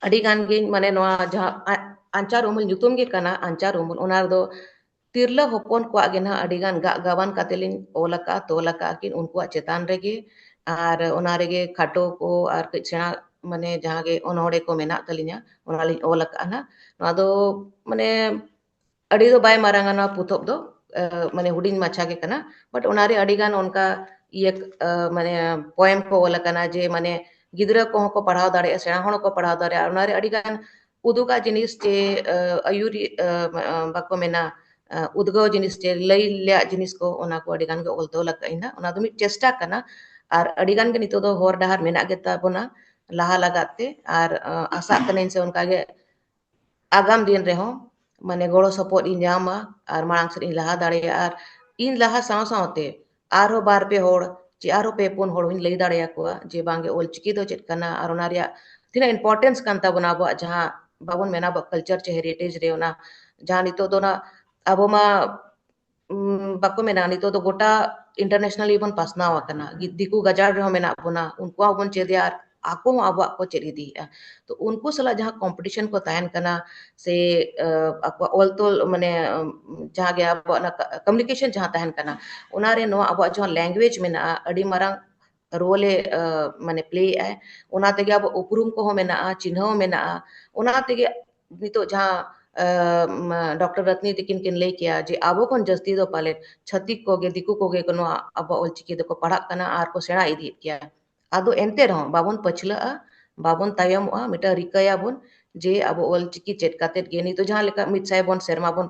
ᱟᱹᱰᱤ ᱜᱟᱱ ᱜᱮ ᱢᱟᱱᱮ ᱱᱚᱣᱟ ᱡᱟᱦᱟᱸ ᱟ-, ᱟᱧᱪᱟᱨ ᱩᱢᱩᱞ ᱧᱩᱛᱩᱢ ᱜᱮ ᱠᱟᱱᱟ, ᱟᱧᱪᱟᱨ ᱩᱢᱩᱞ, ᱚᱱᱟ ᱨᱮᱫᱚ ᱛᱤᱨᱞᱟᱹ ᱦᱚᱯᱚᱱ ᱠᱚᱣᱟᱜ ᱜᱮ ᱱᱟᱦᱟᱜ ᱟᱹᱰᱤ ᱜᱟᱱ ᱜᱟᱜ ᱜᱟᱵᱟᱱ ᱠᱟᱛᱮ ᱞᱤᱧ ᱚᱞ ᱟᱠᱟᱫᱼᱟ, ᱛᱚᱞ ᱟᱠᱟᱫᱼᱟ ᱠᱤᱱ ᱩᱱᱠᱩᱣᱟᱜ ᱪᱮᱛᱟᱱ ᱨᱮᱜᱮ᱾ ᱟᱨ ᱚᱱᱟ ᱨᱮᱜᱮ ᱠᱷᱟᱴᱚ ᱠᱚ ᱟᱨ ᱠᱟᱹᱡ ᱥᱮᱬᱟ ᱢᱟᱱᱮ ᱡᱟᱦᱟᱸ ᱜᱮ ᱚᱱᱚᱬᱦᱮ ᱠᱚ ᱢᱮᱱᱟᱜ ᱛᱟᱹᱞᱤᱧᱟ, ᱚᱱᱟ ᱞᱤᱧ ᱚᱞ ᱟᱠᱟᱫᱼᱟ ᱱᱟᱦᱟᱜ᱾ ᱱᱚᱣᱟ ᱫᱚ ᱢᱟᱱᱮ ᱟᱹᱰᱤ ᱫᱚ ᱵᱟᱭ ᱢᱟᱨᱟᱝᱟ ᱱᱚᱣᱟ ᱯᱚᱛᱚᱵ ᱫᱚ, ᱟᱹ, ᱢᱟᱱᱮ ᱦᱩᱰᱤᱧ ᱢᱟᱪᱷᱟ ᱜᱮ ᱠᱟᱱᱟ, but ᱚᱱᱟᱨᱮ ᱟᱹᱰᱤ ᱜᱟᱱ ᱚᱱᱠᱟ ᱤᱭᱟᱹ, ᱟᱹ, ᱢᱟᱱᱮ poem ᱠᱚ ᱚᱞ ᱟᱠᱟᱱᱟ ᱡᱮ ᱢᱟᱱᱮ ᱜᱤᱫᱽᱨᱟᱹ ᱠᱚᱦᱚᱸ ᱠᱚ ᱯᱟᱲᱦᱟᱣ ᱫᱟᱲᱮᱭᱟᱜᱼᱟ, ᱥᱮᱬᱟ ᱦᱚᱲ ᱦᱚᱸᱠᱚ ᱯᱟᱲᱦᱟᱣ ᱫᱟᱲᱮᱭᱟᱜᱼᱟ᱾ ᱚᱱᱟᱨᱮ ᱟᱹᱰᱤ ᱜᱟᱱ ᱩᱫᱩᱜᱟᱜ ᱡᱤᱱᱤᱥ ᱪᱮ, ᱟᱹ, ᱟᱹᱭᱩᱨᱤ-, ᱟᱹ, ᱟᱹ, ᱵᱟᱠᱚ ᱢᱮᱱᱟ, ᱟᱹ, ᱩᱫᱽᱜᱟᱹᱣ ᱡᱤᱱᱤᱥ ᱪᱮ ᱞᱟᱹᱭ ᱨᱮᱭᱟᱜ ᱡᱤᱱᱤᱥ ᱠᱚ, ᱚᱱᱟ ᱠᱚ ᱟᱹᱰᱤ ᱜᱟᱱ ᱜᱮ ᱚᱞ ᱛᱚᱞ ᱟᱠᱟᱫ ᱤᱧ ᱦᱟᱸᱜ᱾ ᱚᱱᱟ ᱫᱚ ᱢᱤᱫ ᱪᱮᱥᱴᱟ ᱠᱟᱱᱟ᱾ ᱟᱨ ᱟᱹᱰᱤ ᱜᱟᱱ ᱜᱮ ᱱᱤᱛᱚᱜ ᱫᱚ ᱦᱚᱨ ᱰᱟᱦᱟᱨ ᱢᱮᱱᱟᱜ ᱜᱮᱛᱟ ᱵᱚᱱᱟ ᱞᱟᱦᱟ ᱞᱟᱜᱟᱫ ᱛᱮ, ᱟᱨ, ᱟᱹ, ᱟᱥᱟᱜ ᱠᱟᱹᱱᱟᱹᱧ ᱥᱮ ᱚᱱᱠᱟ ᱜᱮ ᱟᱜᱟᱢ ᱫᱤᱱ ᱨᱮᱦᱚᱸ ᱢᱟᱱᱮ ᱜᱚᱲᱚ ᱥᱚᱯᱚᱦᱚᱫ ᱤᱧ ᱧᱟᱢᱟ ᱟᱨ ᱢᱟᱲᱟᱝ ᱥᱮᱫ ᱤᱧ ᱞᱟᱦᱟ ᱫᱟᱲᱮᱭᱟᱜᱼᱟ᱾ ᱟᱨ ᱤᱧ ᱞᱟᱦᱟ ᱥᱟᱶ ᱥᱟᱶᱛᱮ ᱟᱨᱦᱚᱸ ᱵᱟᱨ ᱯᱮ ᱦᱚᱲ ᱪᱮ ᱟᱨᱦᱚᱸ ᱯᱮ ᱯᱩᱱ ᱦᱚᱲ ᱦᱚᱸᱧ ᱞᱟᱹᱭ ᱫᱟᱲᱮᱭᱟᱠᱚᱣᱟ ᱡᱮ ᱵᱟᱝᱜᱮ ᱚᱞᱪᱤᱠᱤ ᱫᱚ ᱪᱮᱫ ᱠᱟᱱᱟ ᱟᱨ ᱚᱱᱟ ᱨᱮᱭᱟᱜ ᱛᱤᱱᱟᱹᱜ importance ᱠᱟᱱ ᱛᱟᱵᱚᱱᱟ ᱟᱵᱚᱣᱟᱜ ᱡᱟᱦᱟᱸ ᱵᱟᱵᱚᱱ ᱢᱮᱱᱟ ᱟᱵᱚᱣᱟᱜ culture ᱪᱮ heritage ᱨᱮ ᱚᱱᱟ ᱡᱟᱦᱟᱸ ᱱᱤᱛᱚᱜ ᱫᱚ ᱚᱱᱟ ᱟᱵᱚ ᱢᱟ, ᱩᱢ, ᱵᱟᱠᱚ ᱢᱮᱱᱟ ᱱᱤᱛᱚᱜ ᱫᱚ ᱜᱚᱴᱟ internationally ᱵᱚᱱ ᱯᱟᱥᱱᱟᱣ ᱟᱠᱟᱱᱟ᱾ ᱜᱤ-, ᱫᱤᱠᱩ ᱜᱟᱡᱟᱲ ᱨᱮᱦᱚᱸ ᱢᱮᱱᱟᱜ ᱵᱚᱱᱟ, ᱩᱱᱠᱩᱣᱟᱜ ᱦᱚᱸᱵᱚᱱ ᱪᱮᱫᱮᱜᱼᱟ ᱟᱨ ᱟᱠᱚ ᱦᱚᱸ ᱟᱵᱚᱣᱟᱜ ᱠᱚ ᱪᱮᱫ ᱤᱫᱤᱭᱮᱫᱼᱟ᱾ ᱛᱚ ᱩᱱᱠᱩ ᱥᱟᱞᱟᱜ ᱡᱟᱦᱟᱸ competition ᱠᱚ ᱛᱟᱦᱮᱱ ᱠᱟᱱᱟ ᱥᱮ, ᱟᱹ, ᱟᱠᱚᱣᱟᱜ ᱚᱞ ᱛᱚᱞ ᱢᱟᱱᱮ, ᱩᱢ, ᱡᱟᱦᱟᱸ ᱜᱮ ᱟᱵᱚᱣᱟᱜ ᱚᱱᱟ ᱠᱟ-, communication ᱡᱟᱦᱟᱸ ᱛᱟᱦᱮᱱ ᱠᱟᱱᱟ, ᱚᱱᱟᱨᱮ ᱱᱚᱣᱟ ᱟᱵᱚᱣᱟᱜ ᱡᱟᱦᱟᱸ language ᱢᱮᱱᱟᱜᱼᱟ, ᱟᱹᱰᱤ ᱢᱟᱨᱟᱝ role ᱮ, ᱟᱹ, ᱢᱟᱱᱮ play ᱮᱫᱼᱟᱭ᱾ ᱚᱱᱟ ᱛᱮᱜᱮ ᱟᱵᱚ ᱩᱯᱨᱩᱢ ᱠᱚᱦᱚᱸ ᱢᱮᱱᱟᱜᱼᱟ, ᱪᱤᱱᱦᱟᱹᱣ ᱢᱮᱱᱟᱜᱼᱟ᱾ ᱚᱱᱟ ᱛᱮᱜᱮ ᱱᱤᱛᱚᱜ ᱡᱟᱦᱟᱸ, ᱟᱹ, ᱢᱟ, ᱰᱚᱠᱴᱚᱨ ᱨᱚᱛᱱᱤ ᱛᱤᱠᱤᱱ ᱠᱤᱱ ᱞᱟᱹᱭ ᱠᱮᱭᱟ ᱡᱮ ᱟᱵᱚ ᱠᱷᱚᱱ ᱡᱟᱹᱥᱛᱤ ᱫᱚ ᱯᱟᱞᱮᱫ ᱪᱷᱟᱹᱛᱤᱠ ᱠᱚᱜᱮ, ᱫᱤᱠᱩ ᱠᱚᱜᱮ ᱠᱚ ᱱᱚᱣᱟ ᱟᱵᱚᱣᱟᱜ ᱚᱞᱪᱤᱠᱤ ᱫᱚᱠᱚ ᱯᱟᱲᱦᱟᱜ ᱠᱟᱱᱟ ᱟᱨ ᱠᱚ ᱥᱮᱬᱟ ᱤᱫᱤᱭᱮᱫ ᱜᱮᱭᱟ᱾ ᱟᱫᱚ ᱮᱱᱛᱮ ᱨᱮᱦᱚᱸ ᱵᱟᱵᱚᱱ ᱯᱟᱹᱪᱷᱞᱟᱹᱜᱼᱟ, ᱵᱟᱵᱚᱱ ᱛᱟᱭᱚᱢᱚᱜᱼᱟ, ᱢᱤᱫᱴᱟᱝ ᱨᱤᱠᱟᱹᱭᱟᱵᱚᱱ ᱡᱮ ᱟᱵᱚ ᱚᱞᱪᱤᱠᱤ ᱪᱮᱫ ᱠᱟᱛᱮᱫ ᱜᱮ ᱱᱤᱛᱚᱜ ᱡᱟᱦᱟᱸ ᱞᱮᱠᱟ ᱢᱤᱫ ᱥᱟᱭ ᱵᱚᱱ ᱥᱮᱨᱢᱟ ᱵᱚᱱ,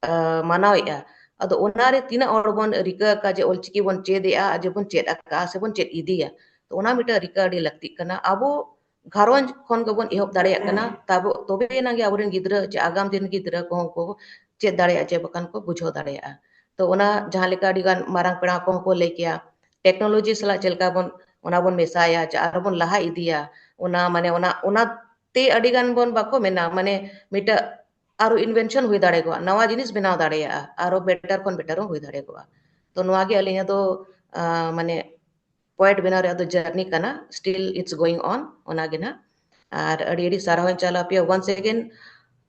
ᱟᱹ, ᱢᱟᱱᱟᱣᱮᱫᱼᱟ᱾ ᱟᱫᱚ ᱚᱱᱟᱨᱮ ᱛᱤᱱᱟᱹᱜ ᱦᱚᱲ ᱵᱚᱱ ᱨᱤᱠᱟᱹ ᱟᱠᱟᱫ ᱡᱮ ᱚᱞᱪᱤᱠᱤ ᱵᱚᱱ ᱪᱮᱫ ᱮᱫᱼᱟ ᱟᱨ ᱡᱮ ᱵᱚᱱ ᱪᱮᱫ ᱟᱠᱟᱫᱼᱟ ᱥᱮ ᱵᱚᱱ ᱪᱮᱫ ᱤᱫᱤᱭᱟ? ᱛᱚ ᱚᱱᱟ ᱢᱤᱫᱴᱟᱝ ᱨᱤᱠᱟᱹ ᱟᱹᱰᱤ ᱞᱟᱹᱠᱛᱤᱜ ᱠᱟᱱᱟ᱾ ᱟᱵᱚ ᱜᱷᱟᱨᱚᱸᱡᱽ ᱠᱷᱚᱱ ᱜᱮᱵᱚᱱ ᱮᱦᱚᱵ ᱫᱟᱲᱮᱭᱟᱜ ᱠᱟᱱᱟ, ᱛᱟᱵᱚ, ᱛᱚᱵᱮ ᱮᱱᱟᱝ ᱜᱮ ᱟᱵᱚᱨᱮᱱ ᱜᱤᱫᱽᱨᱟᱹ ᱪᱮ ᱟᱜᱟᱢ ᱫᱤᱱ ᱜᱤᱫᱽᱨᱟᱹ ᱠᱚᱦᱚᱸ ᱠᱚ ᱪᱮᱫ ᱫᱟᱲᱮᱭᱟᱜᱼᱟ ᱪᱮ ᱵᱟᱠᱷᱟᱱ ᱠᱚ ᱵᱩᱡᱷᱟᱹᱣ ᱫᱟᱲᱮᱭᱟᱜᱼᱟ᱾ ᱛᱚ ᱚᱱᱟ ᱡᱟᱦᱟᱸ ᱞᱮᱠᱟ ᱟᱹᱰᱤ ᱜᱟᱱ ᱢᱟᱨᱟᱝ ᱯᱮᱲᱟ ᱠᱚᱦᱚᱸ ᱠᱚ ᱞᱟᱹᱭ ᱠᱮᱭᱟ, technology ᱥᱟᱞᱟᱜ ᱪᱮᱫ ᱞᱮᱠᱟ ᱵᱚᱱ ᱚᱱᱟ ᱵᱚᱱ ᱢᱮᱥᱟᱭᱟ, ᱪᱮ ᱟᱨᱦᱚᱸ ᱵᱚᱱ ᱞᱟᱦᱟ ᱤᱫᱤᱭᱟ, ᱚᱱᱟ ᱢᱟᱱᱮ ᱚᱱᱟ ᱚᱱᱟᱛᱮ ᱟᱹᱰᱤ ᱜᱟᱱ ᱵᱚᱱ ᱵᱟᱠᱚ ᱢᱮᱱᱟ, ᱢᱟᱱᱮ ᱢᱤᱫᱴᱟᱜ ᱟᱨᱚ invention ᱦᱩᱭ ᱫᱟᱲᱮ ᱠᱚᱜᱼᱟ, ᱱᱟᱣᱟ ᱡᱤᱱᱤᱥ ᱵᱮᱱᱟᱣ ᱫᱟᱲᱮᱭᱟᱜᱼᱟ, ᱟᱨᱚ better ᱠᱷᱚᱱ better ᱦᱚᱸ ᱦᱩᱭ ᱫᱟᱲᱮ ᱠᱚᱜᱼᱟ᱾ ᱛᱚ ᱱᱚᱣᱟ ᱜᱮ ᱟᱹᱞᱤᱧᱟᱜ ᱫᱚ ᱟᱸ, ᱢᱟᱱᱮ point ᱵᱮᱱᱟᱣ ᱨᱮᱭᱟᱜ ᱫᱚ journey ᱠᱟᱱᱟ, still it's going on, ᱚᱱᱟ ᱜᱮ ᱱᱟᱜ᱾ ᱟᱨ ᱟᱹᱰᱤ ᱟᱹᱰᱤ ᱥᱟᱨᱦᱟᱣ ᱤᱧ ᱪᱟᱞ ᱟᱯᱮᱭᱟ once again,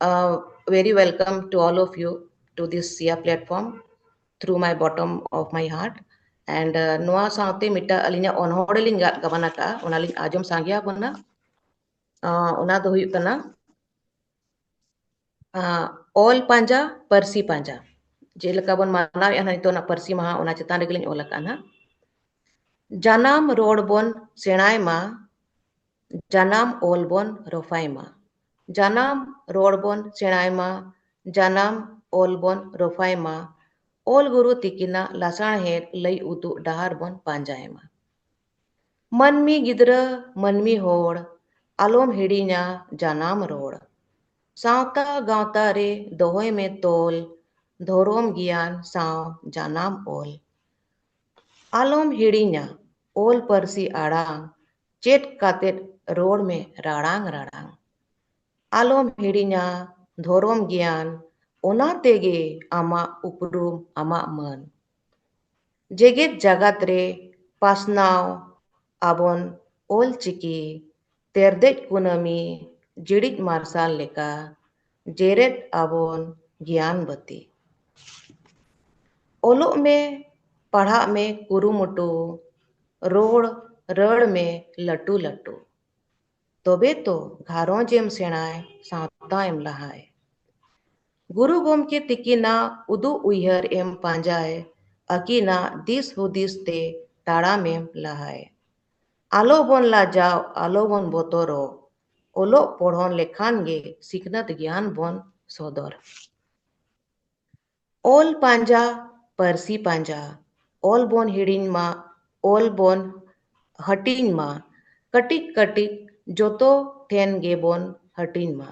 uh, very welcome to all of you to this Sia platform through my bottom of my heart. And uh, ᱱᱚᱣᱟ ᱥᱟᱶᱛᱮ ᱢᱤᱫᱴᱟᱝ ᱟᱹᱞᱤᱧᱟᱜ ᱚᱱᱚᱬᱦᱮ ᱞᱤᱧ ᱜᱟᱜ ᱜᱟᱵᱟᱱ ᱟᱠᱟᱫᱼᱟ, ᱚᱱᱟ ᱞᱤᱧ ᱟᱸᱡᱚᱢ ᱥᱟᱸᱜᱮ ᱟᱵᱚᱱᱟ᱾ ᱟᱸ, ᱚᱱᱟ ᱫᱚ ᱦᱩᱭᱩᱜ ᱠᱟᱱᱟ, ᱟᱸ, ᱚᱞ ᱯᱟᱸᱡᱟ, ᱯᱟᱹᱨᱥᱤ ᱯᱟᱸᱡᱟ᱾ ᱪᱮᱫ ᱞᱮᱠᱟ ᱵᱚᱱ ᱢᱟᱱᱟᱣᱮᱫᱼᱟ ᱱᱟᱦᱟᱜ ᱱᱤᱛᱚᱜ ᱚᱱᱟ ᱯᱟᱹᱨᱥᱤ ᱢᱟᱦᱟ, ᱚᱱᱟ ᱪᱮᱛᱟᱱ ᱨᱮᱜᱮ ᱞᱤᱧ ᱚᱞ ᱟᱠᱟᱫᱼᱟ ᱱᱟᱦᱟᱜ᱾ ᱡᱟᱱᱟᱢ ᱨᱚᱲ ᱵᱚᱱ ᱥᱮᱬᱟᱭ ᱢᱟ, ᱡᱟᱱᱟᱢ ᱚᱞ ᱵᱚᱱ ᱨᱚᱯᱷᱟᱭ ᱢᱟ᱾ ᱡᱟᱱᱟᱢ ᱨᱚᱲ ᱵᱚᱱ ᱥᱮᱬᱟᱭ ᱢᱟ, ᱡᱟᱱᱟᱢ ᱚᱞ ᱵᱚᱱ ᱨᱚᱯᱷᱟᱭ ᱢᱟ᱾ ᱚᱞ ᱜᱩᱨᱩ ᱛᱤᱠᱤᱱᱟᱜ ᱞᱟᱥᱟᱬᱦᱮᱫ ᱞᱟᱹᱭ ᱩᱫᱩᱜ ᱰᱟᱦᱟᱨ ᱵᱚᱱ ᱯᱟᱸᱡᱟᱭ ᱢᱟ᱾ ᱢᱟᱹᱱᱢᱤ ᱜᱤᱫᱽᱨᱟᱹ, ᱢᱟᱹᱱᱢᱤ ᱦᱚᱲ, ᱟᱞᱚᱢ ᱦᱤᱲᱤᱧᱟ ᱡᱟᱱᱟᱢ ᱨᱚᱲ᱾ ᱥᱟᱶᱛᱟ ᱜᱟᱶᱛᱟ ᱨᱮ ᱫᱚᱦᱚᱭ ᱢᱮ ᱛᱚᱞ, ᱫᱷᱚᱨᱚᱢ ᱜᱮᱭᱟᱱ ᱥᱟᱶ ᱡᱟᱱᱟᱢ ᱚᱞ᱾ ᱟᱞᱚᱢ ᱦᱤᱲᱤᱧᱟ ᱚᱞ ᱯᱟᱹᱨᱥᱤ ᱟᱲᱟᱝ, ᱪᱮᱫ ᱠᱟᱛᱮᱫ ᱨᱚᱲ ᱢᱮ ᱨᱟᱲᱟᱝ ᱨᱟᱲᱟᱝ᱾ ᱟᱞᱚᱢ ᱦᱤᱲᱤᱧᱟ ᱫᱷᱚᱨᱚᱢ ᱜᱮᱭᱟᱱ, ᱚᱱᱟ ᱛᱮᱜᱮ ᱟᱢᱟᱜ ᱩᱯᱨᱩᱢ, ᱟᱢᱟᱜ ᱢᱟᱹᱱ᱾ ᱡᱮᱜᱮᱛ ᱡᱟᱜᱟᱛ ᱨᱮ ᱯᱟᱥᱱᱟᱣ ᱟᱵᱚᱱ ᱚᱞ ᱪᱤᱠᱤ, ᱛᱮᱨᱫᱮᱡ ᱠᱩᱱᱟᱹᱢᱤ ᱡᱤᱲᱤᱡ ᱢᱟᱨᱥᱟᱞ ᱞᱮᱠᱟ, ᱡᱮᱨᱮᱫ ᱟᱵᱚᱱ ᱜᱮᱭᱟᱱ ᱵᱟᱹᱛᱤ᱾ ᱚᱞᱚᱜ ᱢᱮ, ᱯᱟᱲᱦᱟᱜ ᱢᱮ ᱠᱩᱨᱩᱢᱩᱴᱩ, ᱨᱚᱲ ᱨᱟᱹᱲ ᱢᱮ ᱞᱟᱹᱴᱩ ᱞᱟᱹᱴᱩ᱾ ᱛᱚᱵᱮ ᱛᱚ ᱜᱷᱟᱨᱚᱸᱡᱽ ᱮᱢ ᱥᱮᱬᱟᱭ, ᱥᱟᱶᱛᱟ ᱮᱢ ᱞᱟᱦᱟᱭ᱾ ᱜᱩᱨᱩ ᱜᱚᱢᱠᱮ ᱛᱤᱠᱤᱱᱟᱜ ᱩᱫᱩᱜ ᱩᱭᱦᱟᱹᱨ ᱮᱢ ᱯᱟᱸᱡᱟᱭ, ᱟᱹᱠᱤᱱᱟᱜ ᱫᱤᱥ ᱦᱩᱫᱤᱥ ᱛᱮ ᱛᱟᱲᱟᱢ ᱮᱢ ᱞᱟᱦᱟᱭ᱾ ᱟᱞᱚ ᱵᱚᱱ ᱞᱟᱡᱟᱣ, ᱟᱞᱚ ᱵᱚᱱ ᱵᱚᱛᱚᱨᱚᱜ, ᱚᱞᱚᱜ ᱯᱚᱲᱦᱚᱱ ᱞᱮᱠᱷᱟᱱ ᱜᱮ ᱥᱤᱠᱷᱱᱟᱹᱛ ᱜᱮᱭᱟᱱ ᱵᱚᱱ ᱥᱚᱫᱚᱨ᱾ ᱚᱞ ᱯᱟᱸᱡᱟ, ᱯᱟᱹᱨᱥᱤ ᱯᱟᱸᱡᱟ, ᱚᱞ ᱵᱚᱱ ᱦᱤᱲᱤᱧ ᱢᱟ, ᱚᱞ ᱵᱚᱱ ᱦᱟᱹᱴᱤᱧ ᱢᱟ, ᱠᱟᱹᱴᱤᱡ ᱠᱟᱹᱴᱤᱡ ᱡᱚᱛᱚ ᱴᱷᱮᱱ ᱜᱮᱵᱚᱱ ᱦᱟᱹᱴᱤᱧ ᱢᱟ᱾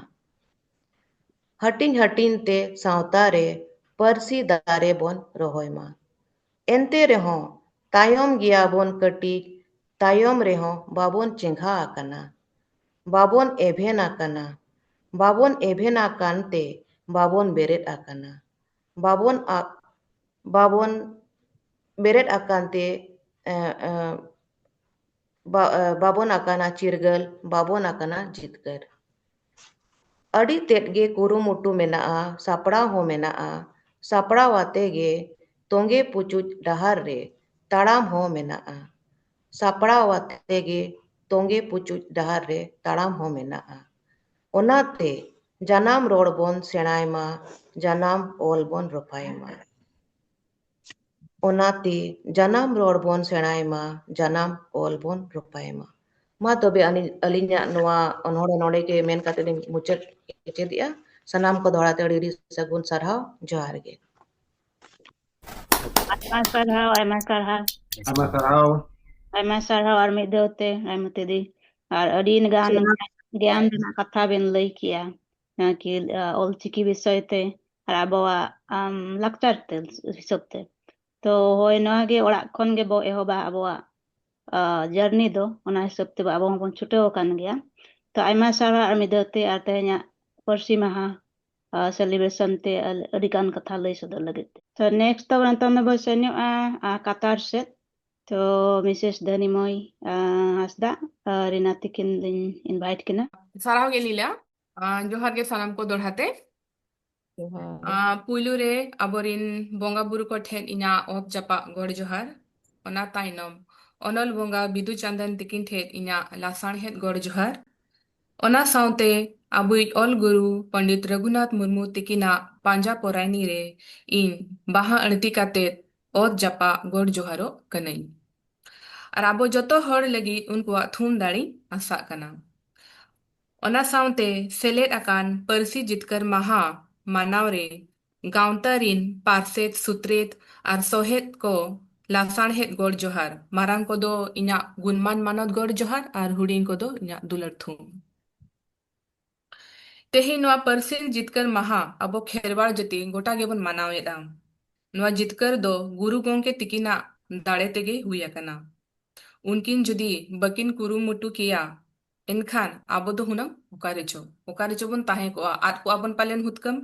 ᱦᱟᱹᱴᱤᱧ ᱦᱟᱹᱴᱤᱧ ᱛᱮ ᱥᱟᱶᱛᱟ ᱨᱮ ᱯᱟᱹᱨᱥᱤ ᱫᱟᱨᱮ ᱵᱚᱱ ᱨᱚᱦᱚᱭ ᱢᱟ᱾ ᱮᱱᱛᱮ ᱨᱮᱦᱚᱸ ᱛᱟᱭᱚᱢ ᱜᱮᱭᱟᱵᱚᱱ ᱠᱟᱹᱴᱤᱡ, ᱛᱟᱭᱚᱢ ᱨᱮᱦᱚᱸ ᱵᱟᱵᱚᱱ ᱪᱮᱸᱜᱷᱟ ᱟᱠᱟᱱᱟ᱾ ᱵᱟᱵᱚᱱ ᱮᱵᱷᱮᱱ ᱟᱠᱟᱱᱟ᱾ ᱵᱟᱵᱚᱱ ᱮᱵᱷᱮᱱ ᱟᱠᱟᱱ ᱛᱮ ᱵᱟᱵᱚᱱ ᱵᱮᱨᱮᱫ ᱟᱠᱟᱱᱟ᱾ ᱵᱟᱵᱚᱱ ᱟ-, ᱵᱟᱵᱚᱱ ᱵᱮᱨᱮᱫ ᱟᱠᱟᱱ ᱛᱮ, ᱮ, ᱮ, ᱵᱟ-, ᱮ, ᱵᱟᱵᱚᱱ ᱟᱠᱟᱱᱟ ᱪᱤᱨᱜᱟᱹᱞ, ᱵᱟᱵᱚᱱ ᱟᱠᱟᱱᱟ ᱡᱤᱛᱠᱟᱹᱨ᱾ ᱟᱹᱰᱤ ᱛᱮᱫ ᱜᱮ ᱠᱩᱨᱩᱢᱩᱴᱩ ᱢᱮᱱᱟᱜᱼᱟ, ᱥᱟᱯᱲᱟᱣ ᱦᱚᱸ ᱢᱮᱱᱟᱜᱼᱟ᱾ ᱥᱟᱯᱲᱟᱣ ᱟᱛᱮ ᱜᱮ ᱛᱚᱸᱜᱮ ᱯᱩᱪᱩᱡ ᱰᱟᱦᱟᱨ ᱨᱮ ᱛᱟᱲᱟᱢ ᱦᱚᱸ ᱢᱮᱱᱟᱜᱼᱟ᱾ ᱥᱟᱯᱲᱟᱣ ᱟᱛᱮ ᱜᱮ ᱛᱚᱸᱜᱮ ᱯᱩᱪᱩᱡ ᱰᱟᱦᱟᱨ ᱨᱮ ᱛᱟᱲᱟᱢ ᱦᱚᱸ ᱢᱮᱱᱟᱜᱼᱟ᱾ ᱚᱱᱟᱛᱮ ᱡᱟᱱᱟᱢ ᱨᱚᱲ ᱵᱚᱱ ᱥᱮᱬᱟᱭ ᱢᱟ, ᱡᱟᱱᱟᱢ ᱚᱞ ᱵᱚᱱ ᱨᱚᱯᱷᱟᱭ ᱢᱟ᱾ ᱚᱱᱟᱛᱮ ᱡᱟᱱᱟᱢ ᱨᱚᱲ ᱵᱚᱱ ᱥᱮᱬᱟᱭ ᱢᱟ, ᱡᱟᱱᱟᱢ ᱚᱞ ᱵᱚᱱ ᱨᱚᱯᱷᱟᱭ ᱢᱟ᱾ ᱢᱟ ᱛᱚᱵᱮ ᱟᱹᱞᱤᱧ, ᱟᱹᱞᱤᱧᱟᱜ ᱱᱚᱣᱟ ᱚᱱᱚᱬᱦᱮ ᱱᱚᱰᱮ ᱜᱮ ᱢᱮᱱ ᱠᱟᱛᱮ ᱞᱤᱧ ᱢᱩᱪᱟᱹᱫ ᱠᱮᱪᱮᱫᱮᱜᱼᱟ᱾ ᱥᱟᱱᱟᱢ ᱠᱚ ᱫᱚᱦᱲᱟ ᱛᱮ ᱟᱹᱰᱤ ᱟᱹᱰᱤ ᱥᱟᱹᱜᱩᱱ ᱥᱟᱨᱦᱟᱣ᱾ ᱡᱚᱦᱟᱨ ᱜᱮ᱾ ᱟᱭᱢᱟ ᱥᱟᱨᱦᱟᱣ, ᱟᱭᱢᱟ ᱥᱟᱨᱦᱟᱣ᱾ ᱟᱭᱢᱟ ᱥᱟᱨᱦᱟᱣ᱾ ᱟᱭᱢᱟ ᱥᱟᱨᱦᱟᱣ ᱟᱨ ᱢᱤᱫ ᱫᱷᱟᱣ ᱛᱮ, ᱟᱭᱢᱟ ᱛᱮᱫᱤ᱾ ᱟᱨ ᱟᱹᱰᱤ ᱜᱟᱱ ᱥᱟᱨᱦᱟᱣ᱾ ᱜᱮᱭᱟᱱ ᱨᱮᱱᱟᱜ ᱠᱟᱛᱷᱟ ᱵᱮᱱ ᱞᱟᱹᱭ ᱠᱮᱜᱼᱟ, ᱡᱟᱦᱟᱸ ᱠᱤ, ᱟ, ᱚᱞᱪᱤᱠᱤ ᱵᱤᱥᱚᱭ ᱛᱮ ᱟᱨ ᱟᱵᱚᱣᱟᱜ, ᱟᱢ, ᱞᱟᱠᱪᱟᱨ ᱛᱮ ᱦᱤᱥᱟᱹᱵ ᱛᱮ᱾ ᱛᱚ ᱦᱳᱭ, ᱱᱚᱣᱟ ᱜᱮ ᱚᱲᱟᱜ ᱠᱷᱚᱱ ᱜᱮ ᱵᱚ ᱮᱦᱚᱵᱟ ᱟᱵᱚᱣᱟᱜ, ᱟ, journey ᱫᱚ, ᱚᱱᱟ ᱦᱤᱥᱟᱹᱵ ᱛᱮ ᱟᱵᱚ ᱦᱚᱸᱵᱚᱱ ᱪᱷᱩᱴᱟᱹᱣ ᱟᱠᱟᱱ ᱜᱮᱭᱟ᱾ ᱛᱚ ᱟᱭᱢᱟ ᱥᱟᱨᱦᱟᱣ ᱟᱨ ᱢᱤᱫ ᱫᱷᱟᱣ ᱛᱮ, ᱟᱨ ᱛᱮᱦᱮᱧᱟᱜ ᱯᱟᱹᱨᱥᱤ ᱢᱟᱦᱟ, ᱟ, celebration ᱛᱮ ᱟᱹᱰᱤ ᱜᱟᱱ ᱠᱟᱛᱷᱟ ᱞᱟᱹᱭ ᱥᱚᱫᱚᱨ ᱞᱟᱹᱜᱤᱫ ᱛᱮ᱾ ᱛᱚ next ᱫᱚ ᱱᱤᱛᱚᱝ ᱫᱚᱵᱚ ᱥᱮᱱᱚᱜᱼᱟ, ᱟ, ᱠᱟᱛᱟᱨ ᱥᱮᱫ᱾ ᱛᱚ ᱢᱤᱥᱮᱥ ᱫᱷᱟᱹᱱᱤ ᱢᱟᱹᱭ, ᱟ, ᱦᱟᱸᱥᱫᱟ, ᱟ, ᱨᱤᱱᱟ ᱛᱤᱠᱤᱱ ᱞᱤᱧ invite ᱠᱤᱱᱟ᱾ ᱥᱟᱨᱦᱟᱣ ᱜᱮ ᱞᱤᱞᱟ᱾ ᱟ, ᱡᱚᱦᱟᱨ ᱜᱮ ᱥᱟᱱᱟᱢ ᱠᱚ ᱫᱚᱲᱦᱟ ᱛᱮ᱾ ᱡᱚᱦᱟᱨ᱾ ᱟ, ᱯᱩᱭᱞᱩ ᱨᱮ ᱟᱵᱚᱨᱤᱱ ᱵᱚᱸᱜᱟ ᱵᱩᱨᱩ ᱠᱚ ᱴᱷᱮᱱ ᱤᱧᱟᱹᱜ ᱚᱛ ᱡᱟᱯᱟᱜ ᱜᱚᱰ ᱡᱚᱦᱟᱨ᱾ ᱚᱱᱟ ᱛᱟᱭᱱᱚᱢ ᱚᱱᱚᱞ ᱵᱚᱸᱜᱟ ᱵᱤᱫᱩ ᱪᱟᱸᱫᱟᱱ ᱛᱤᱠᱤᱱ ᱴᱷᱮᱱ ᱤᱧᱟᱹᱜ ᱞᱟᱥᱟᱬᱦᱮᱫ ᱜᱚᱰ ᱡᱚᱦᱟᱨ᱾ ᱚᱱᱟ ᱥᱟᱶᱛᱮ ᱟᱵᱚᱭᱤᱡ ᱚᱞ ᱜᱩᱨᱩ ᱯᱚᱸᱰᱤᱛ ᱨᱚᱜᱷᱩᱱᱟᱛᱷ ᱢᱩᱨᱢᱩ ᱛᱤᱠᱤᱱᱟᱜ ᱯᱟᱸᱡᱟ ᱯᱚᱨᱟᱭᱱᱤ ᱨᱮ ᱤᱧ ᱵᱟᱦᱟ ᱟᱹᱬᱛᱤ ᱠᱟᱛᱮ ᱚᱛ ᱡᱟᱯᱟᱜ ᱜᱚᱰ ᱡᱚᱦᱟᱨᱚᱜ ᱠᱟᱹᱱᱟᱹᱧ᱾ ᱟᱨ ᱟᱵᱚ ᱡᱚᱛᱚ ᱦᱚᱲ ᱞᱟᱹᱜᱤᱫ ᱩᱱᱠᱩᱣᱟᱜ ᱛᱷᱩᱢ ᱫᱟᱲᱮᱧ ᱟᱥᱟᱜ ᱠᱟᱱᱟ᱾ ᱚᱱᱟ ᱥᱟᱶᱛᱮ ᱥᱮᱞᱮᱫ ᱟᱠᱟᱱ ᱯᱟᱹᱨᱥᱤ ᱡᱤᱛᱠᱟᱹᱨ ᱢᱟᱦᱟ ᱢᱟᱱᱟᱣ ᱨᱮ ᱜᱟᱶᱛᱟ ᱨᱤᱱ ᱯᱟᱨᱥᱮᱛ, ᱥᱩᱛᱨᱮᱛ ᱟᱨ ᱥᱚᱦᱮᱛ ᱠᱚ ᱞᱟᱥᱟᱬᱦᱮᱫ ᱜᱚᱰ ᱡᱚᱦᱟᱨ, ᱢᱟᱨᱟᱝ ᱠᱚᱫᱚ ᱤᱧᱟᱹᱜ ᱜᱩᱱᱢᱟᱱ ᱢᱟᱱᱚᱛ ᱜᱚᱰ ᱡᱚᱦᱟᱨ ᱟᱨ ᱦᱩᱰᱤᱧ ᱠᱚᱫᱚ ᱤᱧᱟᱹᱜ ᱫᱩᱞᱟᱹᱲ ᱛᱷᱩᱢ᱾ ᱛᱮᱦᱮᱧ ᱱᱚᱣᱟ ᱯᱟᱹᱨᱥᱤ ᱡᱤᱛᱠᱟᱹᱨ ᱢᱟᱦᱟ ᱟᱵᱚ ᱠᱷᱮᱨᱣᱟᱲ ᱡᱟᱹᱛᱤ ᱜᱚᱴᱟ ᱜᱮᱵᱚᱱ ᱢᱟᱱᱟᱣᱮᱫᱼᱟ᱾ ᱱᱚᱣᱟ ᱡᱤᱛᱠᱟᱹᱨ ᱫᱚ ᱜᱩᱨᱩ ᱜᱚᱢᱠᱮ ᱛᱤᱠᱤᱱᱟᱜ ᱫᱟᱲᱮ ᱛᱮᱜᱮ ᱦᱩᱭ ᱟᱠᱟᱱᱟ᱾ ᱩᱱᱠᱤᱱ ᱡᱩᱫᱤ ᱵᱟᱹᱠᱤᱱ ᱠᱩᱨᱩᱢᱩᱴᱩ ᱠᱮᱭᱟ, ᱮᱱᱠᱷᱟᱱ ᱟᱵᱚ ᱫᱚ ᱦᱩᱱᱟᱹᱝ ᱚᱠᱟ ᱨᱮᱪᱚ, ᱚᱠᱟ ᱨᱮᱪᱚ ᱵᱚᱱ ᱛᱟᱦᱮᱸ ᱠᱚᱜᱼᱟ, ᱟᱫ ᱠᱚᱜᱼᱟ ᱵᱚᱱ ᱯᱟᱞᱮᱱ ᱦᱩᱛᱠᱟᱹᱢ᱾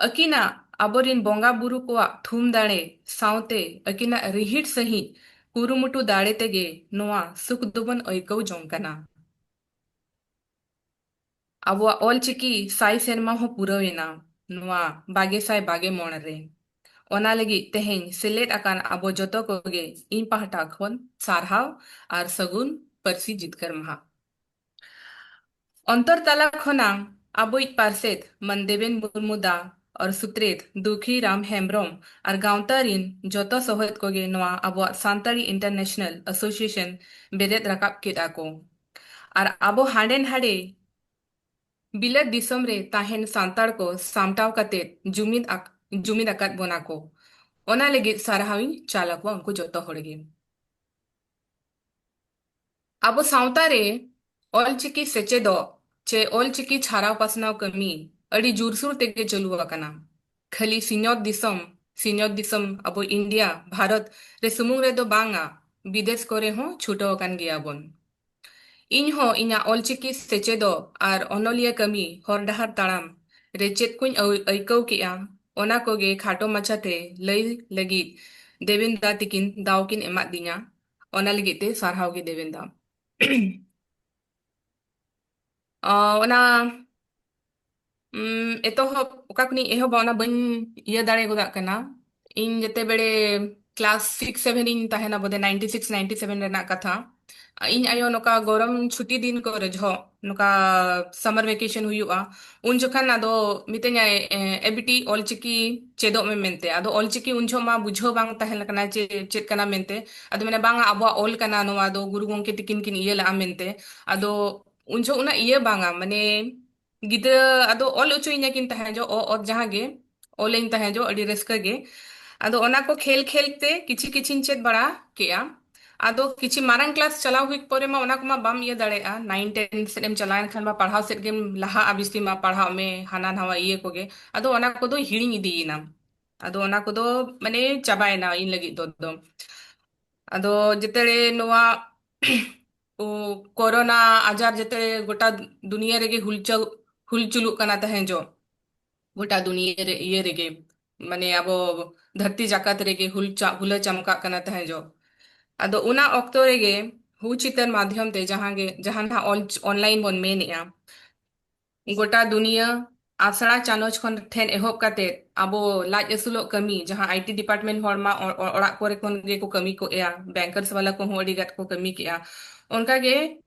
ᱟᱹᱠᱤᱱᱟᱜ, ᱟᱵᱚᱨᱤᱱ ᱵᱚᱸᱜᱟ ᱵᱩᱨᱩ ᱠᱚᱣᱟᱜ ᱛᱷᱩᱢ ᱫᱟᱲᱮ ᱥᱟᱶᱛᱮ ᱟᱹᱠᱤᱱᱟᱜ ᱨᱤᱦᱤᱴ ᱥᱟᱺᱦᱤᱡ ᱠᱩᱨᱩᱢᱩᱴᱩ ᱫᱟᱲᱮ ᱛᱮᱜᱮ ᱱᱚᱣᱟ ᱥᱩᱠ ᱫᱚᱵᱚᱱ ᱟᱹᱭᱠᱟᱹᱣ ᱡᱚᱝ ᱠᱟᱱᱟ᱾ ᱟᱵᱚᱣᱟᱜ ᱚᱞᱪᱤᱠᱤ ᱥᱟᱭ ᱥᱮᱨᱢᱟ ᱦᱚᱸ ᱯᱩᱨᱟᱹᱣ ᱮᱱᱟ ᱱᱚᱣᱟ ᱵᱟᱜᱮ ᱥᱟᱭ ᱵᱟᱜᱮ ᱢᱚᱬᱮ ᱨᱮ᱾ ᱚᱱᱟ ᱞᱟᱹᱜᱤᱫ ᱛᱮᱦᱮᱧ ᱥᱮᱞᱮᱫ ᱟᱠᱟᱱ ᱟᱵᱚ ᱡᱚᱛᱚ ᱠᱚᱜᱮ ᱤᱧ ᱯᱟᱦᱴᱟ ᱠᱷᱚᱱ ᱥᱟᱨᱦᱟᱣ ᱟᱨ ᱥᱟᱹᱜᱩᱱ ᱯᱟᱹᱨᱥᱤ ᱡᱤᱛᱠᱟᱹᱨ ᱢᱟᱦᱟ᱾ ᱚᱱᱛᱚᱨ ᱛᱟᱞᱟ ᱠᱷᱚᱱᱟᱝ ᱟᱵᱚᱭᱤᱡ ᱯᱟᱨᱥᱮᱛ ᱢᱟᱱ ᱫᱮᱵᱮᱱ ᱢᱩᱨᱢᱩ ᱫᱟ ᱟᱨ ᱥᱩᱛᱨᱮᱛ ᱫᱩᱠᱷᱤ ᱨᱟᱢ ᱦᱮᱢᱵᱨᱚᱢ ᱟᱨ ᱜᱟᱶᱛᱟ ᱨᱤᱱ ᱡᱚᱛᱚ ᱥᱚᱦᱮᱫ ᱠᱚᱜᱮ ᱱᱚᱣᱟ ᱟᱵᱚᱣᱟᱜ ᱥᱟᱱᱛᱟᱲᱤ ᱤᱱᱴᱟᱨᱱᱮᱥᱱᱟᱞ ᱮᱥᱳᱥᱤᱭᱮᱥᱚᱱ ᱵᱮᱨᱮᱫ ᱨᱟᱠᱟᱵ ᱠᱮᱫᱼᱟ ᱠᱚ᱾ ᱟᱨ ᱟᱵᱚ ᱦᱟᱸᱰᱮ ᱱᱟᱰᱮ ᱵᱤᱞᱟᱹᱛ ᱫᱤᱥᱚᱢ ᱨᱮ ᱛᱟᱦᱮᱱ ᱥᱟᱱᱛᱟᱲ ᱠᱚ ᱥᱟᱢᱴᱟᱣ ᱠᱟᱛᱮ ᱡᱩᱢᱤᱫ ᱟᱠ-, ᱡᱩᱢᱤᱫ ᱟᱠᱟᱫ ᱵᱚᱱᱟ ᱠᱚ᱾ ᱚᱱᱟ ᱞᱟᱹᱜᱤᱫ ᱥᱟᱨᱦᱟᱣ ᱤᱧ ᱪᱟᱞ ᱟᱠᱚᱣᱟ ᱩᱱᱠᱩ ᱡᱚᱛᱚ ᱦᱚᱲ ᱜᱮ᱾ ᱟᱵᱚ ᱥᱟᱶᱛᱟ ᱨᱮ ᱚᱞᱪᱤᱠᱤ ᱥᱮᱪᱮᱫᱚᱜ ᱪᱮ ᱚᱞᱪᱤᱠᱤ ᱪᱷᱟᱨᱟᱣ ᱯᱟᱥᱱᱟᱣ ᱠᱟᱹᱢᱤ ᱟᱹᱰᱤ ᱡᱳᱨᱥᱳᱨ ᱛᱮᱜᱮ ᱪᱟᱹᱞᱩ ᱟᱠᱟᱱᱟ᱾ ᱠᱷᱟᱹᱞᱤ ᱥᱤᱧᱚᱛ ᱫᱤᱥᱚᱢ, ᱥᱤᱧᱚᱛ ᱫᱤᱥᱚᱢ ᱟᱵᱚ ᱤᱱᱰᱤᱭᱟ, ᱵᱷᱟᱨᱚᱛ ᱨᱮ ᱥᱩᱢᱩᱝ ᱨᱮᱫᱚ ᱵᱟᱝᱟ, ᱵᱤᱫᱮᱥ ᱠᱚᱨᱮ ᱦᱚᱸ ᱪᱷᱩᱴᱟᱹᱣ ᱟᱠᱟᱱ ᱜᱮᱭᱟ ᱵᱚᱱ᱾ ᱤᱧ ᱦᱚᱸ ᱤᱧᱟᱹᱜ ᱚᱞᱪᱤᱠᱤ ᱥᱮᱪᱮᱫᱚᱜ ᱟᱨ ᱚᱱᱚᱞᱤᱭᱟᱹ ᱠᱟᱹᱢᱤ ᱦᱚᱨ ᱰᱟᱦᱟᱨ ᱛᱟᱲᱟᱢ ᱨᱮ ᱪᱮᱫ ᱠᱚᱧ ᱟᱹᱣ-, ᱟᱹᱭᱠᱟᱹᱣ ᱠᱮᱜᱼᱟ, ᱚᱱᱟ ᱠᱚᱜᱮ ᱠᱷᱟᱴᱚ ᱢᱟᱪᱷᱟᱛᱮ ᱞᱟᱹᱭ ᱞᱟᱹᱜᱤᱫ ᱫᱮᱵᱮᱱ ᱫᱟ ᱛᱤᱠᱤᱱ ᱫᱟᱣ ᱠᱤᱱ ᱮᱢᱟᱫ ᱫᱤᱧᱟ᱾ ᱚᱱᱟ ᱞᱟᱹᱜᱤᱫ ᱛᱮ ᱥᱟᱨᱦᱟᱣ ᱜᱮ ᱫᱮᱵᱮᱱ ᱫᱟ᱾ ᱚ, ᱚᱱᱟ, ᱩᱢ, ᱮᱛᱚᱦᱚᱵ ᱚᱠᱟ ᱠᱷᱚᱱᱤᱧ ᱮᱦᱚᱵᱟ, ᱚᱱᱟ ᱵᱟᱹᱧ ᱤᱭᱟᱹ ᱫᱟᱲᱮ ᱜᱚᱫᱟᱜ ᱠᱟᱱᱟ᱾ ᱤᱧ ᱡᱮᱛᱮ ᱵᱮᱲᱮ ᱠᱞᱟᱥ ᱥᱤᱠᱥ ᱥᱮᱵᱷᱮᱱ ᱤᱧ ᱛᱟᱦᱮᱱᱟ, ᱵᱚᱫᱮ ᱱᱟᱭᱤᱱᱴᱤ ᱥᱤᱠᱥ ᱱᱟᱭᱤᱱᱴᱤ ᱥᱮᱵᱷᱮᱱ ᱨᱮᱱᱟᱜ ᱠᱟᱛᱷᱟ᱾ ᱤᱧ ᱟᱭᱳ ᱱᱚᱝᱠᱟ ᱜᱚᱨᱚᱢ ᱪᱷᱩᱴᱤ ᱫᱤᱱ ᱠᱚᱨᱮ ᱡᱚᱦᱚᱜ ᱱᱚᱝᱠᱟ ᱥᱟᱢᱟᱨ ᱵᱷᱮᱠᱮᱥᱚᱱ ᱦᱩᱭᱩᱜᱼᱟ, ᱩᱱ ᱡᱚᱠᱷᱚᱱ ᱟᱫᱚ ᱢᱤᱛᱟᱹᱧᱟᱭ, "ᱮ, ᱮ ᱵᱤᱴᱤ, ᱚᱞᱪᱤᱠᱤ ᱪᱮᱫᱚᱜ ᱢᱮ" ᱢᱮᱱᱛᱮ᱾ ᱟᱫᱚ ᱚᱞᱪᱤᱠᱤ ᱩᱱ ᱡᱚᱦᱚᱜ ᱢᱟ ᱵᱩᱡᱷᱟᱹᱣ ᱵᱟᱝ ᱛᱟᱦᱮᱸ ᱞᱮᱱᱟ ᱡᱮ ᱪᱮᱫ ᱠᱟᱱᱟ ᱢᱮᱱᱛᱮ᱾ ᱟᱫᱚ ᱢᱮᱱᱟ, "ᱵᱟᱝᱟ, ᱟᱵᱚᱣᱟᱜ ᱚᱞ ᱠᱟᱱᱟ ᱱᱚᱣᱟ ᱫᱚ, ᱜᱩᱨᱩ ᱜᱚᱢᱠᱮ ᱛᱤᱠᱤᱱ ᱠᱤᱱ ᱤᱭᱟᱹ ᱞᱮᱜᱼᱟ" ᱢᱮᱱᱛᱮ᱾ ᱟᱫᱚ ᱩᱱ ᱡᱚᱦᱚᱜ ᱩᱱᱟᱹᱜ ᱤᱭᱟᱹ ᱵᱟᱝᱟ, ᱢᱟᱱᱮ ᱜᱤᱫᱽᱨᱟᱹ ᱟᱫᱚ ᱚᱞ ᱦᱚᱪᱚᱭᱤᱧᱟ ᱠᱤᱱ ᱛᱟᱦᱮᱸ ᱡᱚ, ᱚ, ᱚᱛ ᱡᱟᱦᱟᱸ ᱜᱮ ᱚᱞᱟᱹᱧ ᱛᱟᱦᱮᱸ ᱡᱚ, ᱟᱹᱰᱤ ᱨᱟᱹᱥᱠᱟᱹ ᱜᱮ᱾ ᱟᱫᱚ ᱚᱱᱟ ᱠᱚ ᱠᱷᱮᱞ ᱠᱷᱮᱞ ᱛᱮ ᱠᱤᱪᱷᱤ ᱠᱤᱪᱷᱤᱧ ᱪᱮᱫ ᱵᱟᱲᱟ ᱠᱮᱜᱼᱟ᱾ ᱟᱫᱚ ᱠᱤᱪᱷᱤ ᱢᱟᱨᱟᱝ ᱠᱞᱟᱥ ᱪᱟᱞᱟᱣ ᱦᱩᱭ ᱯᱚᱨᱮ ᱢᱟ ᱚᱱᱟ ᱠᱚᱢᱟ ᱵᱟᱢ ᱤᱭᱟᱹ ᱫᱟᱲᱮᱭᱟᱜᱼᱟ, ᱱᱟᱭᱤᱱ ᱴᱮᱱ ᱥᱮᱫ ᱮᱢ ᱪᱟᱞᱟᱣ ᱮᱱ ᱠᱷᱟᱱ ᱢᱟ ᱯᱟᱲᱦᱟᱣ ᱥᱮᱫ ᱜᱮᱢ ᱞᱟᱦᱟᱜᱼᱟ, ᱵᱮᱥᱤ ᱢᱟ ᱯᱟᱲᱦᱟᱜ ᱢᱮ, ᱦᱟᱱᱟ ᱱᱟᱣᱟ ᱤᱭᱟᱹ ᱠᱚᱜᱮ᱾ ᱟᱫᱚ ᱚᱱᱟ ᱠᱚᱫᱚ ᱦᱤᱲᱤᱧ ᱤᱫᱤᱭᱮᱱᱟ᱾ ᱟᱫᱚ ᱚᱱᱟ ᱠᱚᱫᱚ ᱢᱟᱱᱮ ᱪᱟᱵᱟᱭᱮᱱᱟ ᱤᱧ ᱞᱟᱹᱜᱤᱫ ᱫᱚ, ᱫᱚ᱾ ᱟᱫᱚ ᱡᱮᱛᱮ ᱱᱚᱣᱟ ᱠᱳᱨᱳᱱᱟ ᱟᱡᱟᱨ ᱡᱮᱛᱮ ᱜᱚᱴᱟ ᱫᱩᱱᱤᱭᱟᱹ ᱨᱮᱜᱮ ᱦᱩᱞᱪᱟᱹ ᱦᱩᱞᱪᱩᱞᱩᱜ ᱠᱟᱱᱟ ᱛᱟᱦᱮᱸ ᱡᱚ, ᱜᱚᱴᱟ ᱫᱩᱱᱤᱭᱟᱹ ᱨᱮ ᱤᱭᱟᱹ ᱨᱮᱜᱮ, ᱢᱟᱱᱮ ᱟᱵᱚ ᱫᱷᱟᱹᱨᱛᱤ ᱡᱟᱠᱟᱛ ᱨᱮᱜᱮ ᱦᱩᱞ ᱪᱟ- ᱦᱩᱞᱟᱹ ᱪᱟᱢᱠᱟᱜ ᱠᱟᱱᱟ ᱛᱟᱦᱮᱸ ᱡᱚ᱾ ᱟᱫᱚ ᱚᱱᱟ ᱚᱠᱛᱚ ᱨᱮᱜᱮ ᱦᱩ ᱪᱤᱛᱟᱹᱨ ᱢᱟᱫᱽᱫᱷᱚᱢ ᱛᱮ ᱡᱟᱦᱟᱸ ᱜᱮ ᱡᱟᱦᱟᱸ ᱱᱟᱦᱟᱜ ᱚᱞ ᱚᱱᱞᱟᱭᱤᱱ ᱵᱚᱱ ᱢᱮᱱᱮᱜᱼᱟ, ᱜᱚᱴᱟ ᱫᱩᱱᱤᱭᱟᱹ ᱟᱥᱲᱟ ᱪᱟᱱᱚᱪ ᱠᱷᱚᱱ ᱴᱷᱮᱱ ᱮᱦᱚᱵ ᱠᱟᱛᱮ ᱟᱵᱚ ᱞᱟᱡ ᱟᱹᱥᱩᱞᱚᱜ ᱠᱟᱹᱢᱤ, ᱡᱟᱦᱟᱸ ᱟᱭ ᱴᱤ ᱰᱤᱯᱟᱨᱴᱢᱮᱱᱴ ᱦᱚᱲ ᱢᱟ ᱚ- ᱚ- ᱚᱲᱟᱜ ᱠᱚᱨᱮ ᱠᱷᱚᱱ ᱜᱮᱠᱚ ᱠᱟᱹᱢᱤ ᱠᱚ ᱮᱭᱟ, ᱵᱮᱝᱠᱟᱨᱥ ᱵᱟᱞᱟ ᱠᱚᱦᱚᱸ ᱟᱹᱰᱤ ᱜᱟᱱ ᱠᱚ ᱠᱟᱹᱢᱤ ᱠᱮᱜᱼᱟ᱾ ᱚᱱᱠᱟ ᱜᱮ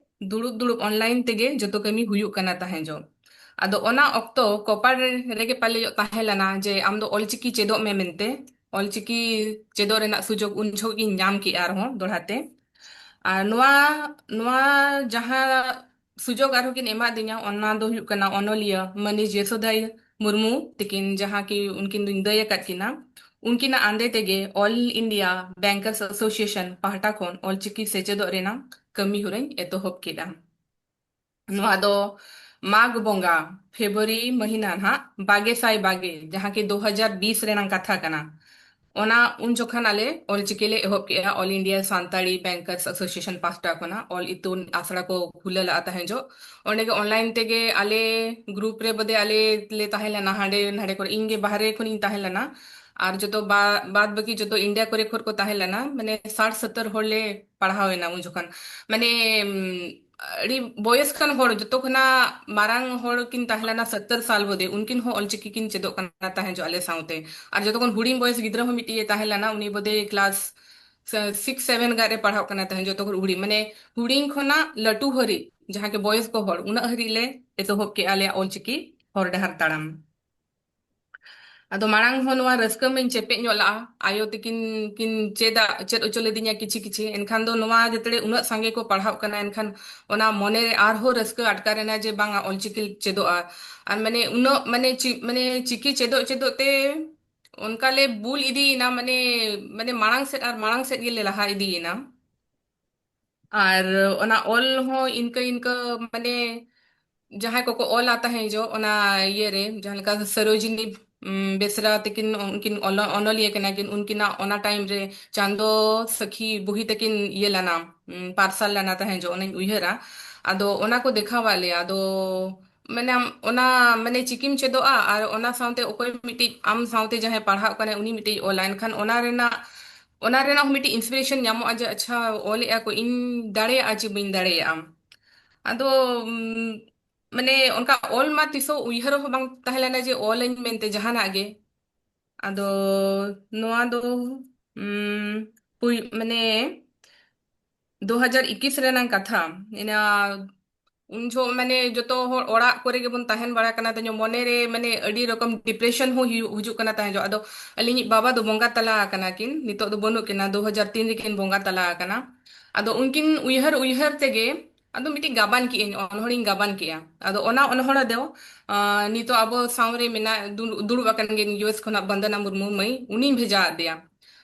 ᱫᱩᱲᱩᱵ ᱫᱩᱲᱩᱵ ᱚᱱᱞᱟᱭᱤᱱ ᱛᱮᱜᱮ ᱡᱚᱛᱚ ᱠᱟᱹᱢᱤ ᱦᱩᱭᱩᱜ ᱠᱟᱱᱟ ᱛᱟᱦᱮᱸ ᱡᱚ᱾ ᱟᱫᱚ ᱚᱱᱟ ᱚᱠᱛᱚ ᱠᱚᱯᱟᱲ ᱨᱮᱜᱮ ᱯᱟᱞᱮ ᱛᱟᱦᱮᱸ ᱞᱮᱱᱟ ᱡᱮ ᱟᱢ ᱫᱚ ᱚᱞᱪᱤᱠᱤ ᱪᱮᱫᱚᱜ ᱢᱮ ᱢᱮᱱᱛᱮ, ᱚᱞᱪᱤᱠᱤ ᱪᱮᱫᱚᱜ ᱨᱮᱱᱟᱜ ᱥᱩᱡᱳᱜᱽ ᱩᱱ ᱡᱚᱦᱚᱜ ᱜᱤᱧ ᱧᱟᱢ ᱠᱮᱜᱼᱟ ᱟᱨᱦᱚᱸ ᱫᱚᱲᱦᱟ ᱛᱮ᱾ ᱟᱨ ᱱᱚᱣᱟ ᱱᱚᱣᱟ ᱡᱟᱦᱟᱸ ᱥᱩᱡᱳᱜᱽ ᱟᱨᱦᱚᱸ ᱠᱤᱱ ᱮᱢᱟᱫᱤᱧᱟ, ᱚᱱᱟ ᱫᱚ ᱦᱩᱭᱩᱜ ᱠᱟᱱᱟ ᱚᱱᱚᱞᱤᱭᱟᱹ ᱢᱟᱹᱱᱤᱡ ᱡᱮᱥᱳᱫᱟᱭ ᱢᱩᱨᱢᱩ ᱛᱤᱠᱤᱱ, ᱡᱟᱦᱟᱸ ᱠᱤ ᱩᱱᱠᱤᱱ ᱫᱚᱧ ᱫᱟᱹᱭ ᱟᱠᱟᱫ ᱠᱤᱱᱟ᱾ ᱩᱱᱠᱤᱱᱟᱜ ᱟᱸᱫᱮ ᱛᱮᱜᱮ ᱚᱞ ᱤᱱᱰᱤᱭᱟ ᱵᱮᱝᱠᱟᱨᱥ ᱮᱥᱳᱥᱤᱭᱮᱥᱚᱱ ᱯᱟᱦᱴᱟ ᱠᱷᱚᱱ ᱚᱞᱪᱤᱠᱤ ᱥᱮᱪᱮᱫᱚᱜ ᱨᱮᱱᱟᱜ ᱠᱟᱹᱢᱤ ᱦᱚᱨᱟᱧ ᱮᱛᱚᱦᱚᱵ ᱠᱮᱫᱟ᱾ ᱱᱚᱣᱟ ᱫᱚ ᱢᱟᱜᱽ ᱵᱚᱸᱜᱟ, ᱯᱷᱮᱵᱨᱩᱣᱟᱨᱤ ᱢᱟᱹᱦᱤᱱᱟ ᱱᱟᱦᱟᱜ ᱵᱟᱜᱮ ᱥᱟᱭ ᱵᱟᱜᱮ, ᱡᱟᱦᱟᱸ ᱠᱤ ᱫᱩ ᱦᱟᱡᱟᱨ ᱵᱤᱥ ᱨᱮᱱᱟᱝ ᱠᱟᱛᱷᱟ ᱠᱟᱱᱟ᱾ ᱚᱱᱟ ᱩᱱ ᱡᱚᱠᱷᱚᱱ ᱟᱞᱮ ᱚᱞᱪᱤᱠᱤ ᱞᱮ ᱮᱦᱚᱵ ᱠᱮᱜᱼᱟ, ᱚᱞ ᱤᱱᱰᱤᱭᱟ ᱥᱟᱱᱛᱟᱲᱤ ᱵᱮᱝᱠᱟᱨᱥ ᱮᱥᱳᱥᱤᱭᱮᱥᱚᱱ ᱯᱟᱦᱴᱟ ᱠᱷᱚᱱᱟᱜ ᱚᱞ ᱤᱛᱩᱱ ᱟᱥᱲᱟ ᱠᱚ ᱠᱷᱩᱞᱟᱹ ᱞᱟᱜᱼᱟ ᱛᱟᱦᱮᱸ ᱡᱚᱜ᱾ ᱚᱸᱰᱮ ᱜᱮ ᱚᱱᱞᱟᱭᱤᱱ ᱛᱮᱜᱮ ᱟᱞᱮ ᱜᱨᱩᱯ ᱨᱮ ᱵᱚᱫᱮ ᱟᱞᱮ ᱞᱮ ᱛᱟᱦᱮᱸ ᱞᱮᱱᱟ, ᱦᱟᱸᱰᱮ ᱱᱟᱰᱮ ᱠᱚᱨᱮ ᱤᱧ ᱜᱮ ᱵᱟᱦᱨᱮ ᱠᱷᱚᱱᱤᱧ ᱛᱟᱦᱮᱸ ᱞᱮᱱᱟ᱾ ᱟᱨ ᱡᱚᱛᱚ ᱵᱟ- ᱵᱟᱫ ᱵᱟᱹᱠᱤ ᱡᱚᱛᱚ ᱤᱱᱰᱤᱭᱟ ᱠᱚᱨᱮ ᱠᱷᱚᱱ ᱠᱚ ᱛᱟᱦᱮᱸ ᱞᱮᱱᱟ, ᱢᱟᱱᱮ ᱥᱟᱴ ᱥᱚᱛᱛᱚᱨ ᱦᱚᱲ ᱞᱮ ᱯᱟᱲᱦᱟᱣ ᱮᱱᱟ ᱩᱱ ᱡᱚᱠᱷᱚᱱ᱾ ᱢᱟᱱᱮ ᱩᱢ, ᱟᱹᱰᱤ ᱵᱚᱭᱮᱥ ᱠᱟᱱ ᱦᱚᱲ, ᱡᱚᱛᱚ ᱠᱷᱚᱱᱟᱜ ᱢᱟᱨᱟᱝ ᱦᱚᱲ ᱠᱤᱱ ᱛᱟᱦᱮᱸ ᱞᱮᱱᱟ ᱥᱚᱛᱛᱚᱨ ᱥᱟᱞ ᱵᱚᱫᱮ, ᱩᱱᱠᱤᱱ ᱦᱚᱸ ᱚᱞᱪᱤᱠᱤ ᱠᱤᱱ ᱪᱮᱫᱚᱜ ᱠᱟᱱᱟ ᱛᱟᱦᱮᱸ ᱡᱚ ᱟᱞᱮ ᱥᱟᱶᱛᱮ᱾ ᱟᱨ ᱡᱚᱛᱚ ᱠᱷᱚᱱ ᱦᱩᱰᱤᱧ ᱵᱚᱭᱮᱥ ᱜᱤᱫᱽᱨᱟᱹ ᱦᱚᱸ ᱢᱤᱫᱴᱤᱡ ᱮ ᱛᱟᱦᱮᱸ ᱞᱮᱱᱟ, ᱩᱱᱤ ᱵᱚᱫᱮ ᱠᱞᱟᱥ ᱥᱤᱠᱥ ᱥᱮᱵᱷᱮᱱ ᱜᱟᱱ ᱨᱮ ᱯᱟᱲᱦᱟᱜ ᱠᱟᱱᱟ ᱛᱟᱦᱮᱸ, ᱡᱚᱛᱚ ᱠᱷᱚᱱ ᱦᱩᱰᱤᱧ, ᱢᱟᱱᱮ ᱦᱩᱰᱤᱧ ᱠᱷᱚᱱᱟᱜ ᱞᱟᱹᱴᱩ ᱦᱟᱹᱨᱤᱡ ᱡᱟᱦᱟᱸ ᱠᱤ ᱵᱚᱭᱮᱥ ᱠᱚ ᱦᱚᱲ, ᱩᱱᱟᱹᱜ ᱦᱟᱹᱨᱤᱡ ᱞᱮ ᱮᱛᱚᱦᱚᱵ ᱠᱮᱜᱼᱟ ᱟᱞᱮᱭᱟᱜ ᱚᱞᱪᱤᱠᱤ ᱦᱚᱨ ᱰᱟᱦᱟᱨ ᱛᱟᱲᱟᱢ᱾ ᱟᱫᱚ ᱢᱟᱲᱟᱝ ᱦᱚᱸ ᱱᱚᱣᱟ ᱨᱟᱹᱥᱠᱟᱹ ᱢᱟᱧ ᱪᱮᱯᱮᱡ ᱧᱚᱜ ᱞᱟᱜᱼᱟ, ᱟᱭᱳ ᱛᱤᱠᱤᱱ ᱠᱤᱱ ᱪᱮᱫ ᱟ- ᱪᱮᱫ ᱦᱚᱪᱚ ᱞᱤᱫᱤᱧᱟ ᱠᱤᱪᱷᱤ ᱠᱤᱪᱷᱤ, ᱮᱱᱠᱷᱟᱱ ᱫᱚ ᱱᱚᱣᱟ ᱡᱮᱛᱮ ᱩᱱᱟᱹᱜ ᱥᱟᱸᱜᱮ ᱠᱚ ᱯᱟᱲᱦᱟᱜ ᱠᱟᱱᱟ, ᱮᱱᱠᱷᱟᱱ ᱚᱱᱟ ᱢᱚᱱᱮ ᱨᱮ ᱟᱨᱦᱚᱸ ᱨᱟᱹᱥᱠᱟᱹ ᱟᱴᱠᱟᱨ ᱮᱱᱟ ᱡᱮ ᱵᱟᱝᱟ ᱚᱞᱪᱤᱠᱤ ᱪᱮᱫᱚᱜᱼᱟ᱾ ᱟᱨ ᱢᱟᱱᱮ ᱩᱱᱟᱹᱜ ᱢᱟᱱᱮ ᱪᱤ- ᱢᱟᱱᱮ ᱪᱤᱠᱤ ᱪᱮᱫᱚᱜ ᱪᱮᱫᱚᱜ ᱛᱮ ᱚᱱᱠᱟ ᱞᱮ ᱵᱩᱞ ᱤᱫᱤᱭᱮᱱᱟ, ᱢᱟᱱᱮ ᱢᱟᱱᱮ ᱢᱟᱲᱟᱝ ᱥᱮᱫ ᱟᱨ ᱢᱟᱲᱟᱝ ᱥᱮᱫ ᱜᱮᱞᱮ ᱞᱟᱦᱟ ᱤᱫᱤᱭᱮᱱᱟ᱾ ᱟᱨ ᱚᱱᱟ ᱚᱞ ᱦᱚᱸ ᱤᱱᱠᱟᱹ ᱤᱱᱠᱟᱹ ᱢᱟᱱᱮ ᱡᱟᱦᱟᱸᱭ ᱠᱚᱠᱚ ᱚᱞᱟ ᱛᱟᱦᱮᱸ ᱡᱚ ᱚᱱᱟ ᱤᱭᱟᱹ ᱨᱮ, ᱡᱟᱦᱟᱸ ᱞᱮᱠᱟ ᱥᱟᱨᱳᱡᱤᱱᱤ ᱩᱢ, ᱵᱮᱥᱨᱟ ᱛᱟᱹᱠᱤᱱ, ᱩᱱᱠᱤᱱ ᱚᱞ-, ᱚᱱᱚᱞᱤᱭᱟᱹ ᱠᱟᱱᱟ ᱠᱤᱱ, ᱩᱱᱠᱤᱱᱟᱜ ᱚᱱᱟ ᱴᱟᱭᱤᱢ ᱨᱮ ᱪᱟᱸᱫᱚ ᱥᱟᱹᱠᱷᱤ ᱵᱩᱦᱤ ᱛᱟᱹᱠᱤᱱ ᱤᱭᱟᱹ ᱞᱮᱱᱟ, ᱩᱢ, ᱯᱟᱨᱥᱟᱞ ᱞᱮᱱᱟ ᱛᱟᱦᱮᱸ ᱡᱚᱜ, ᱚᱱᱟᱧ ᱩᱭᱦᱟᱹᱨᱟ᱾ ᱟᱫᱚ ᱚᱱᱟ ᱠᱚ ᱫᱮᱠᱷᱟᱣᱟᱫ ᱞᱮᱭᱟ᱾ ᱟᱫᱚ ᱢᱟᱱᱮ ᱟᱢ ᱚᱱᱟ, ᱢᱟᱱᱮ ᱪᱤᱠᱤᱢ ᱪᱮᱫᱚᱜᱼᱟ ᱟᱨ ᱚᱱᱟ ᱥᱟᱶᱛᱮ ᱚᱠᱚᱭ ᱢᱤᱫᱴᱤᱡ ᱟᱢ ᱥᱟᱶᱛᱮ ᱡᱟᱦᱟᱸᱭ ᱯᱟᱲᱦᱟᱜ ᱠᱟᱱᱟᱭ ᱩᱱᱤ ᱢᱤᱫᱴᱤᱡ ᱚᱞᱟ, ᱮᱱᱠᱷᱟᱱ ᱚᱱᱟ ᱨᱮᱱᱟᱜ, ᱚᱱᱟ ᱨᱮᱱᱟᱜ ᱦᱚᱸ ᱢᱤᱫᱴᱤᱡ ᱤᱱᱥᱯᱤᱨᱮᱥᱚᱱ ᱧᱟᱢᱚᱜᱼᱟ ᱡᱮ ᱟᱪᱪᱷᱟ, ᱚᱞᱮᱜᱼᱟ ᱠᱚ, ᱤᱧ ᱫᱟᱲᱮᱭᱟᱜᱼᱟ ᱪᱮ ᱵᱟᱹᱧ ᱫᱟᱲᱮᱭᱟᱜᱼᱟ᱾ ᱟᱫᱚ ᱩᱢ, ᱢᱟᱱᱮ ᱚᱱᱠᱟ ᱚᱞ ᱢᱟ ᱛᱤᱥ ᱦᱚᱸ ᱩᱭᱦᱟᱹᱨ ᱦᱚᱸ ᱵᱟᱝ ᱛᱟᱦᱮᱸ ᱞᱮᱱᱟ ᱡᱮ ᱚᱞᱟᱹᱧ ᱢᱮᱱᱛᱮ ᱡᱟᱦᱟᱱᱟᱜ ᱜᱮ᱾ ᱟᱫᱚ ᱱᱚᱣᱟ ᱫᱚ ᱩᱢ, ᱯᱩᱭ-, ᱢᱟᱱᱮ ᱫᱩ ᱦᱟᱡᱟᱨ ᱤᱠᱤᱥ ᱨᱮᱱᱟᱝ ᱠᱟᱛᱷᱟ᱾ ᱤᱱᱟ ᱩᱱ ᱡᱚᱦᱚᱜ ᱢᱟᱱᱮ ᱡᱚᱛᱚ ᱦᱚᱲ ᱚᱲᱟᱜ ᱠᱚᱨᱮ ᱜᱮᱵᱚᱱ ᱛᱟᱦᱮᱱ ᱵᱟᱲᱟ ᱠᱟᱱᱟ, ᱛᱚ ᱢᱚᱱᱮ ᱨᱮ ᱢᱟᱱᱮ ᱟᱹᱰᱤ ᱨᱚᱠᱚᱢ ᱰᱤᱯᱨᱮᱥᱚᱱ ᱦᱚᱸ ᱦᱩᱭᱩᱜ, ᱦᱤᱡᱩᱜ ᱠᱟᱱᱟ ᱛᱟᱦᱮᱸ ᱡᱚᱜ᱾ ᱟᱫᱚ ᱟᱹᱞᱤᱧᱤᱡ ᱵᱟᱵᱟ ᱫᱚ ᱵᱚᱸᱜᱟ ᱛᱟᱞᱟ ᱟᱠᱟᱱᱟ ᱠᱤᱱ, ᱱᱤᱛᱚᱜ ᱫᱚ ᱵᱟᱹᱱᱩᱜ ᱠᱤᱱᱟ, ᱫᱩ ᱦᱟᱡᱟᱨ ᱛᱤᱱ ᱨᱮᱠᱤᱱ ᱵᱚᱸᱜᱟ ᱛᱟᱞᱟ ᱟᱠᱟᱱᱟ᱾ ᱟᱫᱚ ᱩᱱᱠᱤᱱ ᱩᱭᱦᱟᱹᱨ ᱩᱭᱦᱟᱹᱨ ᱛᱮᱜᱮ ᱟᱫᱚ ᱢᱤᱫᱴᱤᱡ ᱜᱟᱵᱟᱱ ᱠᱮᱜᱼᱟᱹᱧ, ᱚᱱᱚᱬᱦᱮᱧ ᱜᱟᱵᱟᱱ ᱠᱮᱜᱼᱟ᱾ ᱟᱫᱚ ᱚᱱᱟ ᱚᱱᱚᱬᱦᱮ ᱫᱚ ᱟᱸ, ᱱᱤᱛᱚᱜ ᱟᱵᱚ ᱥᱟᱶᱨᱮ ᱢᱮᱱᱟᱜ, ᱫᱩᱲᱩᱵ, ᱫᱩᱲᱩᱵ ᱟᱠᱟᱱ ᱜᱮ ᱤᱭᱩ ᱮᱥ ᱠᱷᱚᱱᱟᱜ ᱵᱚᱱᱫᱚᱱᱟ ᱢᱩᱨᱢᱩ ᱢᱟᱹᱭ, ᱩᱱᱤᱧ ᱵᱷᱮᱡᱟ ᱟᱫᱮᱭᱟ᱾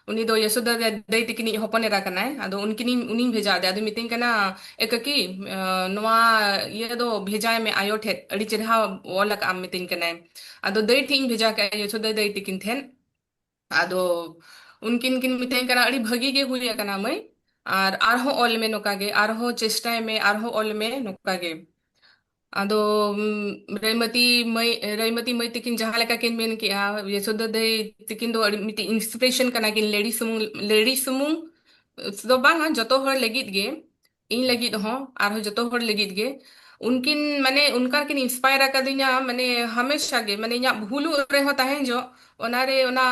ᱩᱱᱤ ᱫᱚ ᱭᱚᱥᱳᱫᱟ ᱫᱟᱹᱭ ᱛᱟᱹᱠᱤᱱᱤᱡ ᱦᱚᱯᱚᱱ ᱮᱨᱟ ᱠᱟᱱᱟᱭ᱾ ᱟᱫᱚ ᱩᱱᱠᱤᱱᱤᱧ, ᱩᱱᱤᱧ ᱵᱷᱮᱡᱟ ᱟᱫᱮᱭᱟ᱾ ᱟᱫᱚ ᱢᱤᱛᱟᱹᱧ ᱠᱟᱱᱟ, "ᱮ ᱠᱟᱹᱠᱤ, ᱟᱸ, ᱱᱚᱣᱟ ᱤᱭᱟᱹ ᱫᱚ ᱵᱷᱮᱡᱟᱭ ᱢᱮ ᱟᱭᱳ ᱴᱷᱮᱱ, ᱟᱹᱰᱤ ᱪᱮᱨᱦᱟ ᱚᱞ ᱟᱠᱟᱫ ᱟᱢ," ᱢᱤᱛᱟᱹᱧ ᱠᱟᱱᱟᱭ᱾ ᱟᱫᱚ ᱫᱟᱹᱭ ᱴᱷᱮᱱ ᱤᱧ ᱵᱷᱮᱡᱟ ᱠᱮᱜᱼᱟ, ᱭᱚᱥᱳᱫᱟ ᱫᱟᱹᱭ ᱛᱟᱹᱠᱤᱱ ᱴᱷᱮᱱ᱾ ᱟᱫᱚ ᱩᱱᱠᱤᱱ ᱠᱤᱱ ᱢᱤᱛᱟᱹᱧ ᱠᱟᱱᱟ, "ᱟᱹᱰᱤ ᱵᱷᱟᱹᱜᱤ ᱜᱮ ᱦᱩᱭ ᱟᱠᱟᱱᱟ ᱢᱟᱹᱭ, ᱟᱨ ᱟᱨᱦᱚᱸ ᱚᱞ ᱢᱮ ᱱᱚᱝᱠᱟ ᱜᱮ, ᱟᱨᱦᱚᱸ ᱪᱮᱥᱴᱟᱭ ᱢᱮ, ᱟᱨᱦᱚᱸ ᱚᱞ ᱢᱮ ᱱᱚᱝᱠᱟ ᱜᱮ᱾" ᱟᱫᱚ ᱩᱢ, ᱨᱟᱭᱢᱟᱹᱛᱤ ᱢᱟᱹᱭ, ᱨᱟᱭᱢᱟᱹᱛᱤ ᱢᱟᱹᱭ ᱛᱟᱹᱠᱤᱱ ᱡᱟᱦᱟᱸ ᱞᱮᱠᱟ ᱠᱤᱱ ᱢᱮᱱ ᱠᱮᱜᱼᱟ, ᱭᱚᱥᱳᱫᱟ ᱫᱟᱹᱭ ᱛᱟᱹᱠᱤᱱ ᱫᱚ ᱟᱹᱰᱤ ᱢᱤᱫᱴᱤᱡ ᱤᱱᱥᱯᱤᱨᱮᱥᱚᱱ ᱠᱟᱱᱟ ᱠᱤᱱ, ᱞᱮᱰᱤ ᱥᱩᱢᱩᱝ, ᱞᱮᱰᱤ ᱥᱩᱢᱩᱝ ᱫᱚ ᱵᱟᱝᱟ, ᱡᱚᱛᱚ ᱦᱚᱲ ᱞᱟᱹᱜᱤᱫ ᱜᱮ, ᱤᱧ ᱞᱟᱹᱜᱤᱫ ᱦᱚᱸ, ᱟᱨᱦᱚᱸ ᱡᱚᱛᱚ ᱦᱚᱲ ᱞᱟᱹᱜᱤᱫ ᱜᱮ᱾ ᱩᱱᱠᱤᱱ ᱢᱟᱱᱮ ᱚᱱᱠᱟ ᱠᱤᱱ ᱤᱱᱥᱯᱟᱭᱟᱨ ᱟᱠᱟᱫᱤᱧᱟ, ᱢᱟᱱᱮ ᱦᱟᱢᱮᱥᱟ ᱜᱮ, ᱢᱟᱱᱮ ᱤᱧᱟᱹᱜ ᱵᱷᱩᱞᱩᱜ ᱨᱮᱦᱚᱸ ᱛᱟᱦᱮᱸ ᱡᱚᱜ, ᱚᱱᱟᱨᱮ ᱚᱱᱟ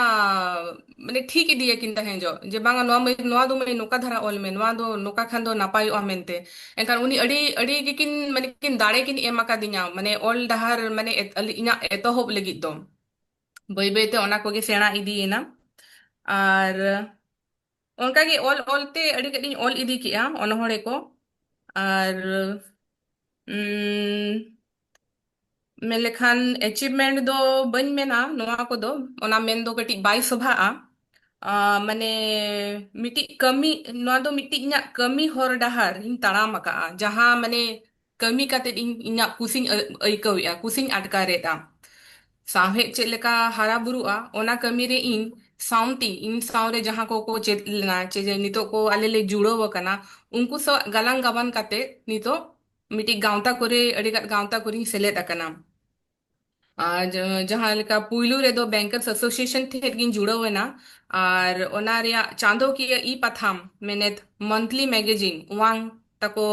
ᱢᱟᱱᱮ ᱴᱷᱤᱠ ᱤᱫᱤᱭᱟᱠᱤᱱ ᱛᱟᱦᱮᱸ ᱡᱚᱜ, ᱡᱮ ᱵᱟᱝᱟ ᱱᱚᱣᱟ ᱢᱟᱹᱭ, ᱱᱚᱣᱟ ᱫᱚ ᱢᱟᱹᱭ ᱱᱚᱝᱠᱟ ᱫᱷᱟᱨᱟ ᱚᱞ ᱢᱮ, ᱱᱚᱣᱟ ᱫᱚ ᱱᱚᱝᱠᱟ ᱠᱷᱟᱱ ᱫᱚ ᱱᱟᱯᱟᱭᱚᱜᱼᱟ ᱢᱮᱱᱛᱮ᱾ ᱮᱱᱠᱷᱟᱱ ᱩᱱᱤ ᱟᱹᱰᱤ, ᱟᱹᱰᱤ ᱜᱮᱠᱤᱱ ᱢᱟᱱᱮ ᱠᱤᱱ ᱫᱟᱲᱮ ᱠᱤᱱ ᱮᱢ ᱟᱠᱟᱫᱤᱧᱟ, ᱢᱟᱱᱮ ᱚᱞ ᱰᱟᱦᱟᱨ ᱢᱟᱱᱮ ᱮᱛ-, ᱟᱹᱞᱤ-, ᱤᱧᱟᱹᱜ ᱮᱛᱚᱦᱚᱵ ᱞᱟᱹᱜᱤᱫ ᱫᱚ᱾ ᱵᱟᱹᱭ ᱵᱟᱹᱭ ᱛᱮ ᱚᱱᱟ ᱠᱚᱜᱮ ᱥᱮᱬᱟ ᱤᱫᱤᱭᱮᱱᱟ᱾ ᱟᱨ ᱚᱱᱠᱟ ᱜᱮ ᱚᱞ ᱚᱞ ᱛᱮ ᱟᱹᱰᱤ ᱜᱟᱱ ᱤᱧ ᱚᱞ ᱤᱫᱤ ᱠᱮᱜᱼᱟ ᱚᱱᱚᱬᱦᱮ ᱠᱚ᱾ ᱟᱨ, ᱩᱢ, ᱢᱮᱱ ᱞᱮᱠᱷᱟᱱ ᱮᱪᱤᱵᱷᱢᱮᱱᱴ ᱫᱚ ᱵᱟᱹᱧ ᱢᱮᱱᱟ ᱱᱚᱣᱟ ᱠᱚᱫᱚ, ᱚᱱᱟ ᱢᱮᱱ ᱫᱚ ᱠᱟᱹᱴᱤᱡ ᱵᱟᱭ ᱥᱚᱵᱷᱟᱜᱼᱟ᱾ ᱟ, ᱢᱟᱱᱮ ᱢᱤᱫᱴᱤᱡ ᱠᱟᱹᱢᱤ, ᱱᱚᱣᱟ ᱫᱚ ᱢᱤᱫᱴᱤᱡ ᱤᱧᱟᱹᱜ ᱠᱟᱹᱢᱤ ᱦᱚᱨ ᱰᱟᱦᱟᱨ ᱤᱧ ᱛᱟᱲᱟᱢ ᱟᱠᱟᱫᱼᱟ, ᱡᱟᱦᱟᱸ ᱢᱟᱱᱮ ᱠᱟᱹᱢᱤ ᱠᱟᱛᱮᱫ ᱤᱧ ᱤᱧᱟᱹᱜ ᱠᱩᱥᱤᱧ ᱟᱹ-, ᱟᱹᱭᱠᱟᱹᱣᱮᱫᱼᱟ, ᱠᱩᱥᱤᱧ ᱟᱴᱠᱟᱨᱮᱫᱼᱟ᱾ ᱥᱟᱶᱦᱮᱫ ᱪᱮᱫ ᱞᱮᱠᱟ ᱦᱟᱨᱟ ᱵᱩᱨᱩᱜᱼᱟ, ᱚᱱᱟ ᱠᱟᱹᱢᱤ ᱨᱮ ᱤᱧ ᱥᱟᱶᱛᱮ, ᱤᱧ ᱥᱟᱶᱨᱮ ᱡᱟᱦᱟᱸ ᱠᱚᱠᱚ ᱪᱮᱫ ᱞᱮᱱᱟ, ᱪᱮ ᱡᱮ ᱱᱤᱛᱚᱜ ᱠᱚ ᱟᱞᱮ ᱞᱮ ᱡᱩᱲᱟᱹᱣ ᱟᱠᱟᱱᱟ, ᱩᱱᱠᱩ ᱥᱟᱶ ᱜᱟᱞᱟᱝ ᱜᱟᱵᱟᱱ ᱠᱟᱛᱮ ᱱᱤᱛᱚᱜ ᱢᱤᱫᱴᱤᱡ ᱜᱟᱶᱛᱟ ᱠᱚᱨᱮ, ᱟᱹᱰᱤ ᱜᱟᱱ ᱜᱟᱶᱛᱟ ᱠᱚᱨᱮᱧ ᱥᱮᱞᱮᱫ ᱟᱠᱟᱱᱟ᱾ ᱟᱨ ᱡᱟ-, ᱡᱟᱦᱟᱸ ᱞᱮᱠᱟ ᱯᱩᱭᱞᱩ ᱨᱮᱫᱚ Bankers Association ᱴᱷᱮᱱ ᱜᱤᱧ ᱡᱩᱲᱟᱹᱣ ᱮᱱᱟ, ᱟᱨ ᱚᱱᱟ ᱨᱮᱭᱟᱜ ᱪᱟᱸᱫᱚᱠᱤᱭᱟᱹ ᱤ ᱯᱟᱛᱷᱟᱢ, ᱢᱮᱱᱮᱫ monthly magazine, ᱣᱟᱝ ᱛᱟᱠᱚ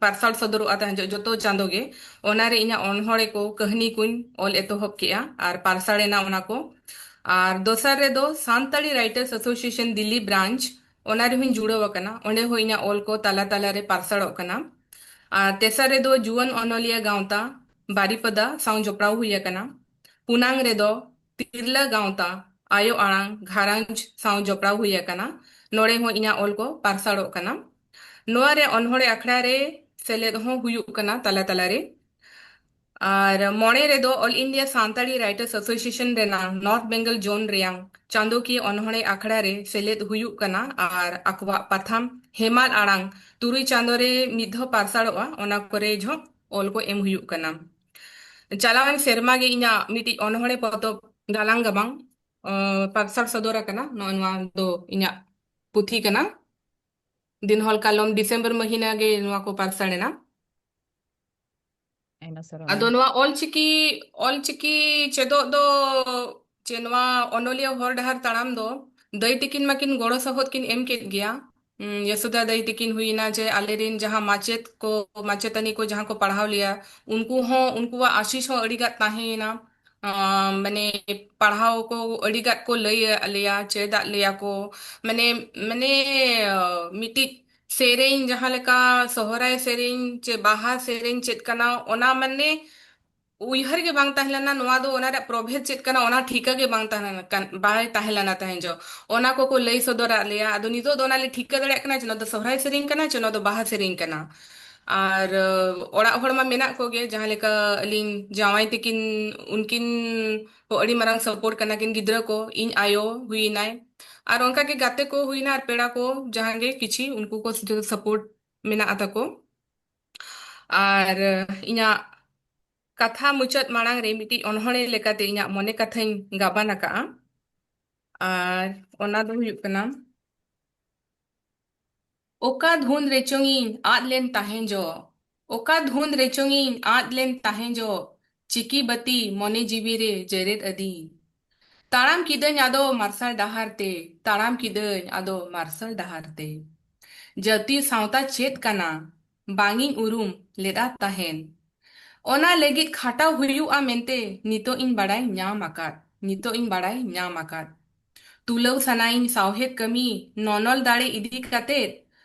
ᱯᱟᱨᱥᱟᱞ ᱥᱚᱫᱚᱨᱚᱜᱼᱟ ᱛᱟᱦᱮᱸᱫ ᱡᱚ-, ᱡᱚᱛᱚ ᱪᱟᱸᱫᱚ ᱜᱮ᱾ ᱚᱱᱟ ᱨᱮ ᱤᱧᱟᱹᱜ ᱚᱱᱚᱬᱦᱮ ᱠᱚ, ᱠᱟᱹᱦᱱᱤ ᱠᱚᱧ ᱚᱞ ᱮᱛᱚᱦᱚᱵ ᱠᱮᱜᱼᱟ ᱟᱨ ᱯᱟᱨᱥᱟᱞ ᱮᱱᱟ ᱚᱱᱟ ᱠᱚ᱾ ᱟᱨ ᱫᱚᱥᱟᱨ ᱨᱮᱫᱚ Santali Writers Association Delhi branch, ᱚᱱᱟ ᱨᱮᱦᱚᱸᱧ ᱡᱩᱲᱟᱹᱣ ᱟᱠᱟᱱᱟ᱾ ᱚᱸᱰᱮ ᱦᱚᱸ ᱤᱧᱟᱹᱜ ᱚᱞ ᱠᱚ ᱛᱟᱞᱟ ᱛᱟᱞᱟ ᱨᱮ ᱯᱟᱨᱥᱟᱞᱚᱜ ᱠᱟᱱᱟ᱾ ᱟᱨ ᱛᱮᱥᱟᱨ ᱨᱮᱫᱚ ᱡᱩᱣᱟᱹᱱ ᱚᱱᱚᱞᱤᱭᱟᱹ ᱜᱟᱶᱛᱟ ᱵᱟᱨᱤᱯᱟᱫᱟ ᱥᱟᱶ ᱡᱚᱯᱲᱟᱣ ᱦᱩᱭ ᱟᱠᱟᱱᱟ᱾ ᱯᱩᱱᱟᱝ ᱨᱮᱫᱚ ᱛᱤᱨᱞᱟᱹ ᱜᱟᱶᱛᱟ ᱟᱭᱳ ᱟᱲᱟᱝ ᱜᱷᱟᱨᱚᱸᱡᱽ ᱥᱟᱶ ᱡᱚᱯᱲᱟᱣ ᱦᱩᱭ ᱟᱠᱟᱱᱟ᱾ ᱱᱚᱰᱮ ᱦᱚᱸ ᱤᱧᱟᱹᱜ ᱚᱞ ᱠᱚ ᱯᱟᱨᱥᱟᱞᱚᱜ ᱠᱟᱱᱟ᱾ ᱱᱚᱣᱟ ᱨᱮ ᱚᱱᱚᱬᱦᱮ ᱟᱠᱷᱲᱟ ᱨᱮ ᱥᱮᱞᱮᱫ ᱦᱚᱸ ᱦᱩᱭᱩᱜ ᱠᱟᱱᱟ ᱛᱟᱞᱟ ᱛᱟᱞᱟ ᱨᱮ᱾ ᱟᱨ ᱢᱚᱬᱮ ᱨᱮᱫᱚ All India Santali Writers Association ᱨᱮᱱᱟᱜ North Bengal zone ᱨᱮᱭᱟᱝ ᱪᱟᱸᱫᱚᱠᱤᱭᱟᱹ ᱚᱱᱚᱬᱦᱮ ᱟᱠᱷᱲᱟ ᱨᱮ ᱥᱮᱞᱮᱫ ᱦᱩᱭᱩᱜ ᱠᱟᱱᱟ ᱟᱨ ᱟᱠᱚᱣᱟᱜ ᱯᱟᱛᱷᱟᱢ ᱦᱮᱢᱟᱞ ᱟᱲᱟᱝ ᱛᱩᱨᱩᱭ ᱪᱟᱸᱫᱚ ᱨᱮ ᱢᱤᱫ ᱫᱷᱟᱣ ᱯᱟᱨᱥᱟᱞᱚᱜᱼᱟ, ᱚᱱᱟ ᱠᱚᱨᱮ ᱡᱷᱚᱜ ᱚᱞ ᱠᱚ ᱮᱢ ᱦᱩᱭᱩᱜ ᱠᱟᱱᱟ᱾ ᱪᱟᱞᱟᱣᱮᱱ ᱥᱮᱨᱢᱟ ᱜᱮ ᱤᱧᱟᱹᱜ ᱢᱤᱫᱴᱤᱡ ᱚᱱᱚᱬᱦᱮ ᱯᱚᱛᱚᱵ ᱜᱟᱞᱟᱝ ᱜᱟᱵᱟᱝ, ᱟᱸ, ᱯᱟᱨᱥᱟᱞ ᱥᱚᱫᱚᱨ ᱟᱠᱟᱱᱟ᱾ ᱱᱚᱜᱼᱚᱭ ᱱᱚᱣᱟ ᱫᱚ ᱤᱧᱟᱹᱜ ᱯᱩᱛᱷᱤ ᱠᱟᱱᱟ᱾ ᱫᱤᱱᱦᱚᱞ ᱠᱟᱞᱚᱢ ᱰᱤᱥᱮᱢᱵᱚᱨ ᱢᱟᱹᱦᱤᱱᱟ ᱜᱮ ᱱᱚᱣᱟ ᱠᱚ ᱯᱟᱨᱥᱟᱞ ᱮᱱᱟ᱾ ᱟᱭᱢᱟ ᱥᱟᱨᱦᱟᱣ ᱟᱫᱚ ᱢᱮᱢ᱾ ᱱᱚᱣᱟ ᱚᱞᱪᱤᱠᱤ, ᱚᱞᱪᱤᱠᱤ ᱪᱮᱫᱚᱜ ᱫᱚ, ᱪᱮ ᱱᱚᱣᱟ ᱚᱱᱚᱞᱤᱭᱟᱹ ᱦᱚᱨ ᱰᱟᱦᱟᱨ ᱛᱟᱲᱟᱢ ᱫᱚ ᱫᱟᱹᱭ ᱛᱤᱠᱤᱱ ᱢᱟᱠᱤᱱ ᱜᱚᱲᱚ ᱥᱚᱦᱚᱫ ᱠᱤᱱ ᱮᱢ ᱠᱮᱫ ᱜᱮᱭᱟ᱾ ᱩᱸ, ᱭᱟᱥᱳᱫᱟ ᱫᱟᱹᱭ ᱛᱤᱠᱤᱱ ᱦᱩᱭᱱᱟ, ᱡᱮ ᱟᱞᱮᱨᱮᱱ ᱡᱟᱦᱟᱸ ᱢᱟᱪᱮᱫ ᱠᱚ, ᱢᱟᱪᱮᱛᱟᱹᱱᱤ ᱠᱚ ᱡᱟᱦᱟᱸ ᱠᱚ ᱯᱟᱲᱦᱟᱣ ᱞᱮᱭᱟ, ᱩᱱᱠᱩ ᱦᱚᱸ, ᱩᱱᱠᱩᱣᱟᱜ ᱟᱥᱤᱥ ᱦᱚᱸ ᱟᱹᱰᱤ ᱜᱟᱱ ᱛᱟᱦᱮᱸᱭᱮᱱᱟ᱾ ᱟᱸ, ᱢᱟᱱᱮ ᱯᱟᱲᱦᱟᱣ ᱠᱚ ᱟᱹᱰᱤ ᱜᱟᱱ ᱠᱚ ᱞᱟᱹᱭ ᱟᱫ ᱞᱮᱭᱟ, ᱪᱮᱫ ᱟᱫ ᱞᱮᱭᱟ ᱠᱚ, ᱢᱟᱱᱮ, ᱢᱟᱱᱮ, ᱟᱸ, ᱢᱤᱫᱴᱤᱡ ᱥᱮᱨᱮᱧ, ᱡᱟᱦᱟᱸ ᱞᱮᱠᱟ ᱥᱚᱦᱨᱟᱭ ᱥᱮᱨᱮᱧ ᱪᱮ ᱵᱟᱦᱟ ᱥᱮᱨᱮᱧ ᱪᱮᱫ ᱠᱟᱱᱟ, ᱚᱱᱟ ᱢᱟᱱᱮ ᱩᱭᱦᱟᱹᱨ ᱜᱮ ᱵᱟᱝ ᱛᱟᱦᱮᱸ ᱞᱮᱱᱟ᱾ ᱱᱚᱣᱟ ᱫᱚ ᱚᱱᱟ ᱨᱮᱭᱟᱜ ᱯᱨᱚᱵᱷᱮᱫ ᱪᱮᱫ ᱠᱟᱱᱟ, ᱚᱱᱟ ᱴᱷᱤᱠᱟᱹ ᱜᱮ ᱵᱟᱝ ᱛᱟᱦᱮᱸ ᱞᱮᱱᱟ, ᱠᱟᱱ-, ᱵᱟᱭ ᱛᱟᱦᱮᱸ ᱞᱮᱱᱟ ᱛᱟᱦᱮᱸ ᱡᱚ᱾ ᱚᱱᱟ ᱠᱚᱠᱚ ᱞᱟᱹᱭ ᱥᱚᱫᱚᱨᱟᱜ ᱞᱮᱭᱟ᱾ ᱟᱫᱚ ᱱᱤᱛᱚᱜ ᱫᱚ ᱚᱱᱟ ᱞᱮ ᱴᱷᱤᱠᱟᱹ ᱫᱟᱲᱮᱭᱟᱜ ᱠᱟᱱᱟ ᱡᱮ ᱱᱚᱣᱟ ᱫᱚ ᱥᱚᱦᱨᱟᱭ ᱥᱮᱨᱮᱧ ᱠᱟᱱᱟ ᱪᱮ ᱱᱚᱣᱟ ᱫᱚ ᱵᱟᱦᱟ ᱥᱮᱨᱮᱧ ᱠᱟᱱᱟ᱾ ᱟᱨ, ᱟᱸ, ᱚᱲᱟᱜ ᱦᱚᱲ ᱢᱟ ᱢᱮᱱᱟᱜ ᱠᱚᱜᱮ, ᱡᱟᱦᱟᱸ ᱞᱮᱠᱟ ᱟᱹᱞᱤᱧ ᱡᱟᱶᱟᱭ ᱛᱤᱠᱤᱱ, ᱩᱱᱠᱤᱱ ᱦᱚᱸ ᱟᱹᱰᱤ ᱢᱟᱨᱟᱝ ᱥᱟᱯᱳᱨᱴ ᱠᱟᱱᱟ ᱠᱤᱱ, ᱜᱤᱫᱽᱨᱟᱹ ᱠᱚ, ᱤᱧ ᱟᱭᱳ ᱦᱩᱭᱱᱟᱭ, ᱟᱨ ᱚᱱᱠᱟ ᱜᱮ ᱜᱟᱛᱮ ᱠᱚ ᱦᱩᱭᱱᱟ, ᱟᱨ ᱯᱮᱲᱟ ᱠᱚ ᱡᱟᱦᱟᱸ ᱜᱮ ᱠᱤᱪᱷᱤ, ᱩᱱᱠᱩ ᱠᱚ ᱥᱟᱯᱳᱨᱴ ᱢᱮᱱᱟᱜ ᱛᱟᱠᱚ᱾ ᱟᱨ ᱤᱧᱟᱹᱜ ᱠᱟᱛᱷᱟ ᱢᱩᱪᱟᱹᱫ ᱢᱟᱲᱟᱝ ᱨᱮ ᱢᱤᱫᱴᱤᱡ ᱚᱱᱚᱬᱦᱮ ᱞᱮᱠᱟᱛᱮ ᱤᱧᱟᱹᱜ ᱢᱚᱱᱮ ᱠᱟᱛᱷᱟᱧ ᱜᱟᱵᱟᱱ ᱟᱠᱟᱫᱼᱟ᱾ ᱟᱨ ᱚᱱᱟ ᱫᱚ ᱦᱩᱭᱩᱜ ᱠᱟᱱᱟ, ᱚᱠᱟ ᱫᱷᱩᱸᱫ ᱨᱮᱪᱚᱝ ᱤᱧ ᱟᱫ ᱞᱮᱱ ᱛᱟᱦᱮᱸ ᱡᱚ, ᱚᱠᱟ ᱫᱷᱩᱸᱫ ᱨᱮᱪᱚᱝ ᱤᱧ ᱟᱫ ᱞᱮᱱ ᱛᱟᱦᱮᱸ ᱡᱚ, ᱪᱤᱠᱤ ᱵᱟᱹᱛᱤ ᱢᱚᱱᱮ ᱡᱤᱣᱤ ᱨᱮ ᱡᱮᱨᱮᱫ ᱟᱹᱫᱤᱧ᱾ ᱛᱟᱲᱟᱢ ᱠᱤᱫᱟᱹᱧ ᱟᱫᱚ ᱢᱟᱨᱥᱟᱞ ᱰᱟᱦᱟᱨ ᱛᱮ, ᱛᱟᱲᱟᱢ ᱠᱤᱫᱟᱹᱧ ᱟᱫᱚ ᱢᱟᱨᱥᱟᱞ ᱰᱟᱦᱟᱨ ᱛᱮ᱾ ᱡᱟᱹᱛᱤ ᱥᱟᱶᱛᱟ ᱪᱮᱫ ᱠᱟᱱᱟ, ᱵᱟᱝ ᱤᱧ ᱩᱨᱩᱢ ᱞᱮᱫᱟ ᱛᱟᱦᱮᱸᱱ᱾ ᱚᱱᱟ ᱞᱟᱹᱜᱤᱫ ᱠᱷᱟᱴᱟᱣ ᱦᱩᱭᱩᱜᱼᱟ ᱢᱮᱱᱛᱮ ᱱᱤᱛᱚᱜ ᱤᱧ ᱵᱟᱲᱟᱭ ᱧᱟᱢ ᱟᱠᱟᱫ, ᱱᱤᱛᱚᱜ ᱤᱧ ᱵᱟᱲᱟᱭ ᱧᱟᱢ ᱟᱠᱟᱫ᱾ ᱛᱩᱞᱟᱹᱣ ᱥᱟᱱᱟᱭᱤᱧ ᱥᱟᱶᱦᱮᱫ ᱠᱟᱹᱢᱤ, ᱱᱚᱱᱚᱞ ᱫᱟᱲᱮ ᱤᱫᱤ ᱠᱟᱛᱮᱫ᱾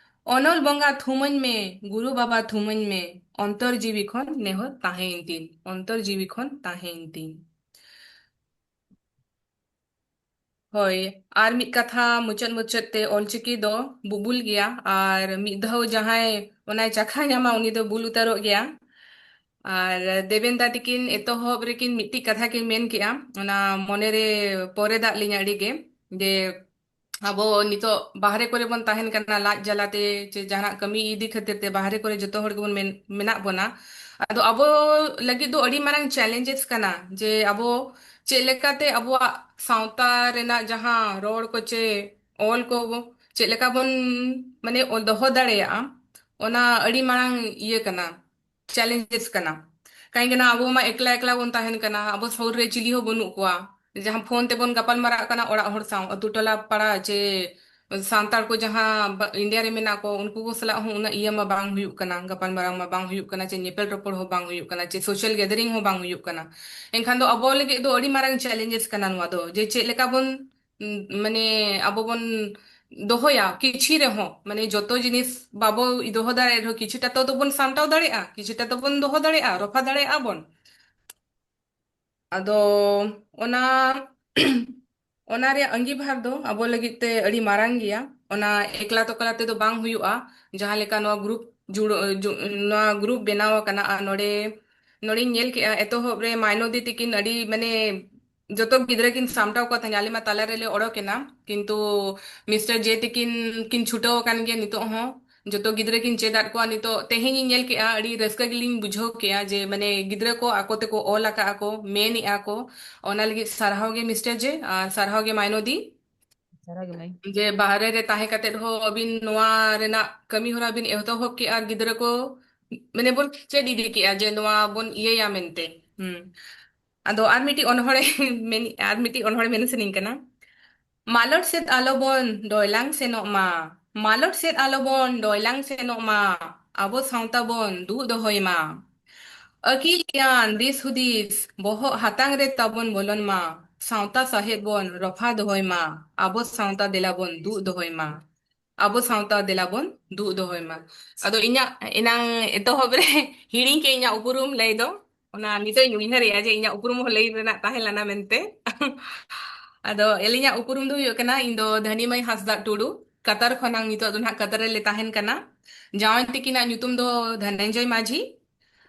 ᱚᱱᱚᱞ ᱵᱚᱸᱜᱟ ᱛᱷᱩᱢᱟᱹᱧ ᱢᱮ, ᱜᱩᱨᱩ ᱵᱟᱵᱟ ᱛᱷᱩᱢᱟᱹᱧ ᱢᱮ, ᱚᱱᱛᱚᱨ ᱡᱤᱣᱤ ᱠᱷᱚᱱ ᱱᱮᱦᱚᱨ ᱛᱟᱦᱮᱸᱭᱮᱱ ᱛᱤᱧ, ᱚᱱᱛᱚᱨ ᱡᱤᱣᱤ ᱠᱷᱚᱱ ᱛᱟᱦᱮᱸᱭᱮᱱ ᱛᱤᱧ᱾ ᱦᱳᱭ, ᱟᱨ ᱢᱤᱫ ᱠᱟᱛᱷᱟ, ᱢᱩᱪᱟᱹᱫ ᱢᱩᱪᱟᱹᱫ ᱛᱮ ᱚᱞᱪᱤᱠᱤ ᱫᱚ ᱵᱩᱵᱩᱞ ᱜᱮᱭᱟ, ᱟᱨ ᱢᱤᱫ ᱫᱷᱟᱣ ᱡᱟᱦᱟᱸᱭ ᱚᱱᱟᱭ ᱪᱟᱠᱷᱟ ᱧᱟᱢᱟ, ᱩᱱᱤ ᱫᱚ ᱵᱩᱞ ᱩᱛᱟᱹᱨᱚᱜ ᱜᱮᱭᱟ᱾ ᱟᱨ ᱫᱮᱵᱮᱱ ᱫᱟ ᱛᱤᱠᱤᱱ ᱮᱛᱚᱦᱚᱵ ᱨᱮᱠᱤᱱ ᱢᱤᱫᱴᱤᱡ ᱠᱟᱛᱷᱟ ᱠᱤᱱ ᱢᱮᱱ ᱠᱮᱜᱼᱟ, ᱚᱱᱟ ᱢᱚᱱᱮᱨᱮ ᱯᱚᱨᱮ ᱫᱟᱜ ᱞᱤᱧ ᱟᱹᱰᱤ ᱜᱮ, ᱡᱮ ᱟᱵᱚ ᱱᱤᱛᱚᱜ ᱵᱟᱦᱨᱮ ᱠᱚᱨᱮ ᱵᱚᱱ ᱛᱟᱦᱮᱱ ᱠᱟᱱᱟ, ᱞᱟᱡ ᱡᱟᱞᱟᱛᱮ ᱪᱮ ᱡᱟᱦᱟᱱᱟᱜ ᱠᱟᱹᱢᱤ ᱤᱫᱤ ᱠᱷᱟᱹᱛᱤᱨ ᱛᱮ ᱵᱟᱦᱨᱮ ᱠᱚᱨᱮ ᱡᱚᱛᱚ ᱦᱚᱲ ᱜᱮᱵᱚᱱ ᱢᱮᱱ-, ᱢᱮᱱᱟᱜ ᱵᱚᱱᱟ᱾ ᱟᱫᱚ ᱟᱵᱚ ᱞᱟᱹᱜᱤᱫ ᱫᱚ ᱟᱹᱰᱤ ᱢᱟᱨᱟᱝ ᱪᱮᱞᱮᱧᱡᱮᱥ ᱠᱟᱱᱟ, ᱡᱮ ᱟᱵᱚ ᱪᱮᱫ ᱞᱮᱠᱟᱛᱮ ᱟᱵᱚᱣᱟᱜ ᱥᱟᱶᱛᱟ ᱨᱮᱱᱟᱜ ᱡᱟᱦᱟᱸ ᱨᱚᱲ ᱠᱚ ᱪᱮ ᱚᱞ ᱠᱚ ᱪᱮᱫ ᱞᱮᱠᱟ ᱵᱚᱱ, ᱢᱟᱱᱮ, ᱚᱞ ᱫᱚᱦᱚ ᱫᱟᱲᱮᱭᱟᱜᱼᱟ, ᱚᱱᱟ ᱟᱹᱰᱤ ᱢᱟᱨᱟᱝ ᱤᱭᱟᱹ ᱠᱟᱱᱟ, ᱪᱮᱞᱮᱧᱡᱮᱥ ᱠᱟᱱᱟ᱾ ᱠᱟᱹᱦᱤᱸᱠᱤ ᱟᱵᱚ ᱢᱟ ᱮᱠᱞᱟ ᱮᱠᱞᱟ ᱵᱚᱱ ᱛᱟᱦᱮᱱ ᱠᱟᱱᱟ, ᱟᱵᱚ ᱥᱩᱨ ᱨᱮ ᱪᱤᱞᱤ ᱦᱚᱸ ᱵᱟᱹᱱᱩᱜ ᱠᱚᱣᱟ᱾ ᱡᱟᱦᱟᱸ ᱯᱷᱳᱱ ᱛᱮᱵᱚᱱ ᱜᱟᱯᱟᱞ ᱢᱟᱨᱟᱜ ᱠᱟᱱᱟ ᱚᱲᱟᱜ ᱦᱚᱲ ᱥᱟᱶ, ᱟᱹᱛᱩ ᱴᱚᱞᱟ ᱯᱟᱲᱟ ᱪᱮ ᱥᱟᱱᱛᱟᱲ ᱠᱚ ᱡᱟᱦᱟᱸ ᱵᱟ-, ᱤᱱᱰᱤᱭᱟ ᱨᱮ ᱢᱮᱱᱟᱜ ᱠᱚ, ᱩᱱᱠᱩ ᱠᱚ ᱥᱟᱞᱟᱜ ᱦᱚᱸ ᱩᱱᱟᱹᱜ ᱤᱭᱟᱹ ᱢᱟ ᱵᱟᱝ ᱦᱩᱭᱩᱜ ᱠᱟᱱᱟ, ᱜᱟᱯᱟᱞ ᱢᱟᱨᱟᱣ ᱢᱟ ᱵᱟᱝ ᱦᱩᱭᱩᱜ ᱠᱟᱱᱟ, ᱪᱮ ᱧᱮᱯᱮᱞ ᱨᱚᱯᱚᱲ ᱦᱚᱸ ᱵᱟᱝ ᱦᱩᱭᱩᱜ ᱠᱟᱱᱟ, ᱪᱮ ᱥᱳᱥᱟᱞ ᱜᱮᱫᱟᱨᱤᱝ ᱦᱚᱸ ᱵᱟᱝ ᱦᱩᱭᱩᱜ ᱠᱟᱱᱟ᱾ ᱮᱱᱠᱷᱟᱱ ᱫᱚ ᱟᱵᱚ ᱞᱟᱹᱜᱤᱫ ᱫᱚ ᱟᱹᱰᱤ ᱢᱟᱨᱟᱝ ᱪᱮᱞᱮᱧᱡᱮᱥ ᱠᱟᱱᱟ ᱱᱚᱣᱟ ᱫᱚ, ᱡᱮ ᱪᱮᱫ ᱞᱮᱠᱟ ᱵᱚᱱ, ᱩᱸ, ᱢᱟᱱᱮ, ᱟᱵᱚ ᱵᱚᱱ ᱫᱚᱦᱚᱭᱟ ᱠᱤᱪᱷᱤ ᱨᱮᱦᱚᱸ, ᱢᱟᱱᱮ, ᱡᱚᱛᱚ ᱡᱤᱱᱤᱥ ᱵᱟᱵᱚ ᱫᱚᱦᱚ ᱫᱟᱲᱮᱭᱟᱜ ᱨᱮᱦᱚᱸ, ᱠᱤᱪᱷᱩᱴᱟ ᱛᱚ ᱫᱚᱵᱚᱱ ᱥᱟᱢᱴᱟᱣ ᱫᱟᱲᱮᱭᱟᱜᱼᱟ, ᱠᱤᱪᱷᱩᱴᱟ ᱫᱚᱵᱚᱱ ᱫᱚᱦᱚ ᱫᱟᱲᱮᱭᱟᱜᱼᱟ, ᱨᱚᱯᱷᱟ ᱫᱟᱲᱮᱭᱟᱜᱼᱟ ᱵᱚᱱ᱾ ᱟᱫᱚ ᱚᱱᱟ, ᱚᱱᱟ ᱨᱮᱭᱟᱜ ᱟᱸᱜᱤᱵᱷᱟᱨ ᱫᱚ ᱟᱵᱚ ᱞᱟᱹᱜᱤᱫ ᱛᱮ ᱟᱹᱰᱤ ᱢᱟᱨᱟᱝ ᱜᱮᱭᱟ᱾ ᱚᱱᱟ ᱮᱠᱞᱟ ᱛᱚᱠᱞᱟ ᱛᱮᱫᱚ ᱵᱟᱝ ᱦᱩᱭᱩᱜᱼᱟ᱾ ᱡᱟᱦᱟᱸ ᱞᱮᱠᱟ ᱱᱚᱣᱟ ᱜᱨᱩᱯ ᱡᱩᱲᱟᱹ-, ᱡᱩ-, ᱱᱚᱣᱟ ᱜᱨᱩᱯ ᱵᱮᱱᱟᱣ ᱟᱠᱟᱱᱟ, ᱟᱨ ᱱᱚᱰᱮ, ᱱᱚᱰᱮᱧ ᱧᱮᱞ ᱠᱮᱜᱼᱟ, ᱮᱛᱚᱦᱚᱵ ᱨᱮ ᱢᱟᱭᱱᱚᱫᱤ ᱛᱤᱠᱤᱱ ᱟᱹᱰᱤ, ᱢᱟᱱᱮ, ᱡᱚᱛᱚ ᱜᱤᱫᱽᱨᱟᱹ ᱠᱤᱱ ᱥᱟᱢᱴᱟᱣ ᱠᱚ ᱛᱟᱦᱮᱸᱱᱟ, ᱟᱞᱮ ᱢᱟ ᱛᱟᱞᱟ ᱨᱮᱞᱮ ᱚᱰᱚᱠ ᱮᱱᱟ, ᱠᱤᱱᱛᱩ ᱢᱤᱥᱴᱟᱨ ᱡᱮ ᱛᱤᱠᱤᱱ ᱠᱤᱱ ᱪᱷᱩᱴᱟᱹᱣ ᱟᱠᱟᱱ ᱜᱮᱭᱟ ᱱᱤᱛᱚᱜ ᱦᱚᱸ᱾ ᱡᱚᱛᱚ ᱜᱤᱫᱽᱨᱟᱹ ᱠᱤᱱ ᱪᱮᱫ ᱟᱫ ᱠᱚᱣᱟ᱾ ᱱᱤᱛᱚᱜ ᱛᱮᱦᱮᱧ ᱤᱧ ᱧᱮᱞ ᱠᱮᱜᱼᱟ, ᱟᱹᱰᱤ ᱨᱟᱹᱥᱠᱟᱹ ᱜᱮᱞᱤᱧ ᱵᱩᱡᱷᱟᱹᱣ ᱠᱮᱜᱼᱟ ᱡᱮ ᱢᱟᱱᱮ ᱜᱤᱫᱽᱨᱟᱹ ᱠᱚ ᱟᱠᱚ ᱛᱮᱠᱚ ᱚᱞ ᱟᱠᱟᱜᱼᱟ ᱠᱚ, ᱢᱮᱱᱮᱜᱼᱟ ᱠᱚ᱾ ᱚᱱᱟ ᱞᱟᱹᱜᱤᱫ ᱥᱟᱨᱦᱟᱣ ᱜᱮ ᱢᱤᱥᱴᱟᱨ ᱡᱮ, ᱟᱨ ᱥᱟᱨᱦᱟᱣ ᱜᱮ ᱢᱟᱭᱱᱚᱫᱤ᱾ ᱥᱟᱨᱦᱟᱣ ᱜᱮ ᱢᱟᱹᱭ᱾ ᱡᱮ ᱵᱟᱦᱨᱮ ᱨᱮ ᱛᱟᱦᱮᱸ ᱠᱟᱛᱮᱫ ᱦᱚᱸ ᱟᱹᱵᱤᱱ ᱱᱚᱣᱟ ᱨᱮᱱᱟᱜ ᱠᱟᱹᱢᱤ ᱦᱚᱨᱟ ᱵᱤᱱ ᱮᱛᱚᱦᱚᱵ ᱠᱮᱜᱼᱟ, ᱟᱨ ᱜᱤᱫᱽᱨᱟᱹ ᱠᱚ ᱢᱟᱱᱮ ᱵᱚᱱ ᱪᱮᱫ ᱤᱫᱤ ᱠᱮᱜᱼᱟ ᱡᱮ ᱱᱚᱣᱟ ᱵᱚᱱ ᱤᱭᱟᱹᱭᱟ ᱢᱮᱱᱛᱮ᱾ ᱦᱩᱸ᱾ ᱟᱫᱚ ᱟᱨ ᱢᱤᱫᱴᱤᱡ ᱚᱱᱚᱬᱦᱮ ᱢᱮᱱ, ᱟᱨ ᱢᱤᱫᱴᱤᱡ ᱚᱱᱚᱬᱦᱮ ᱢᱮᱱ ᱥᱟᱱᱟᱧ ᱠᱟᱱᱟ᱾ ᱢᱟᱞᱚᱴ ᱥᱮᱫ ᱟᱞᱚᱵᱚᱱ ᱰᱚᱭᱞᱟᱝ ᱥᱮᱱᱚᱜ ᱢᱟ, ᱢᱟᱞᱚᱴ ᱥᱮᱫ ᱟᱞᱚᱵᱚᱱ ᱰᱚᱭᱞᱟᱝ ᱥᱮᱱᱚᱜ ᱢᱟ, ᱟᱵᱚ ᱥᱟᱶᱛᱟ ᱵᱚᱱ ᱫᱩᱜ ᱫᱚᱦᱚᱭ ᱢᱟ᱾ ᱟᱹᱠᱤᱞ ᱜᱮᱭᱟᱱ ᱫᱤᱥ ᱦᱩᱫᱤᱥ ᱵᱚᱦᱚᱜ ᱦᱟᱛᱟᱝ ᱨᱮ ᱛᱟᱵᱚᱱ ᱵᱚᱞᱚᱱ ᱢᱟ, ᱥᱟᱶᱛᱟ ᱥᱟᱶᱦᱮᱫ ᱵᱚᱱ ᱨᱚᱯᱷᱟ ᱫᱚᱦᱚᱭ ᱢᱟ, ᱟᱵᱚ ᱥᱟᱶᱛᱟ ᱫᱮᱞᱟ ᱵᱚᱱ ᱫᱩᱜ ᱫᱚᱦᱚᱭ ᱢᱟ, ᱟᱵᱚ ᱥᱟᱶᱛᱟ ᱫᱮᱞᱟ ᱵᱚᱱ ᱫᱩᱜ ᱫᱚᱦᱚᱭ ᱢᱟ᱾ ᱟᱫᱚ ᱤᱧᱟᱹᱜ ᱮᱱᱟᱝ ᱮᱛᱚᱦᱚᱵ ᱨᱮ ᱦᱤᱲᱤᱧ ᱠᱮᱫ ᱤᱧᱟᱹᱜ ᱩᱯᱨᱩᱢ ᱞᱟᱹᱭ ᱫᱚ, ᱚᱱᱟ ᱱᱤᱛᱚᱜ ᱤᱧ ᱩᱭᱦᱟᱹᱨᱮᱜᱼᱟ ᱡᱮ ᱤᱧᱟᱹᱜ ᱩᱯᱨᱩᱢ ᱦᱚᱸ ᱞᱟᱹᱭ ᱨᱮᱱᱟᱜ ᱛᱟᱦᱮᱸ ᱞᱮᱱᱟ ᱢᱮᱱᱛᱮ᱾ ᱟᱫᱚ ᱟᱹᱞᱤᱧᱟᱜ ᱩᱯᱨᱩᱢ ᱫᱚ ᱦᱩᱭᱩᱜ ᱠᱟᱱᱟ, ᱤᱧ ᱫᱚ ᱫᱷᱟᱹᱱᱤ ᱢᱟᱹᱭ ᱦᱟᱸᱥᱫᱟᱜ ᱴᱩᱰᱩ, ᱠᱟᱛᱟᱨ ᱠᱷᱚᱱᱟᱝ ᱱᱤᱛᱚᱜ ᱫᱚ ᱱᱟᱦᱟᱜ ᱠᱟᱛᱟᱨ ᱨᱮᱞᱮ ᱛᱟᱦᱮᱱ ᱠᱟᱱᱟ᱾ ᱡᱟᱶᱟᱭ ᱛᱤᱠᱤᱱᱟᱜ ᱧᱩᱛᱩᱢ ᱫᱚ ᱫᱷᱚᱱᱚᱱᱡᱚᱭ ᱢᱟᱹᱡᱷᱤ᱾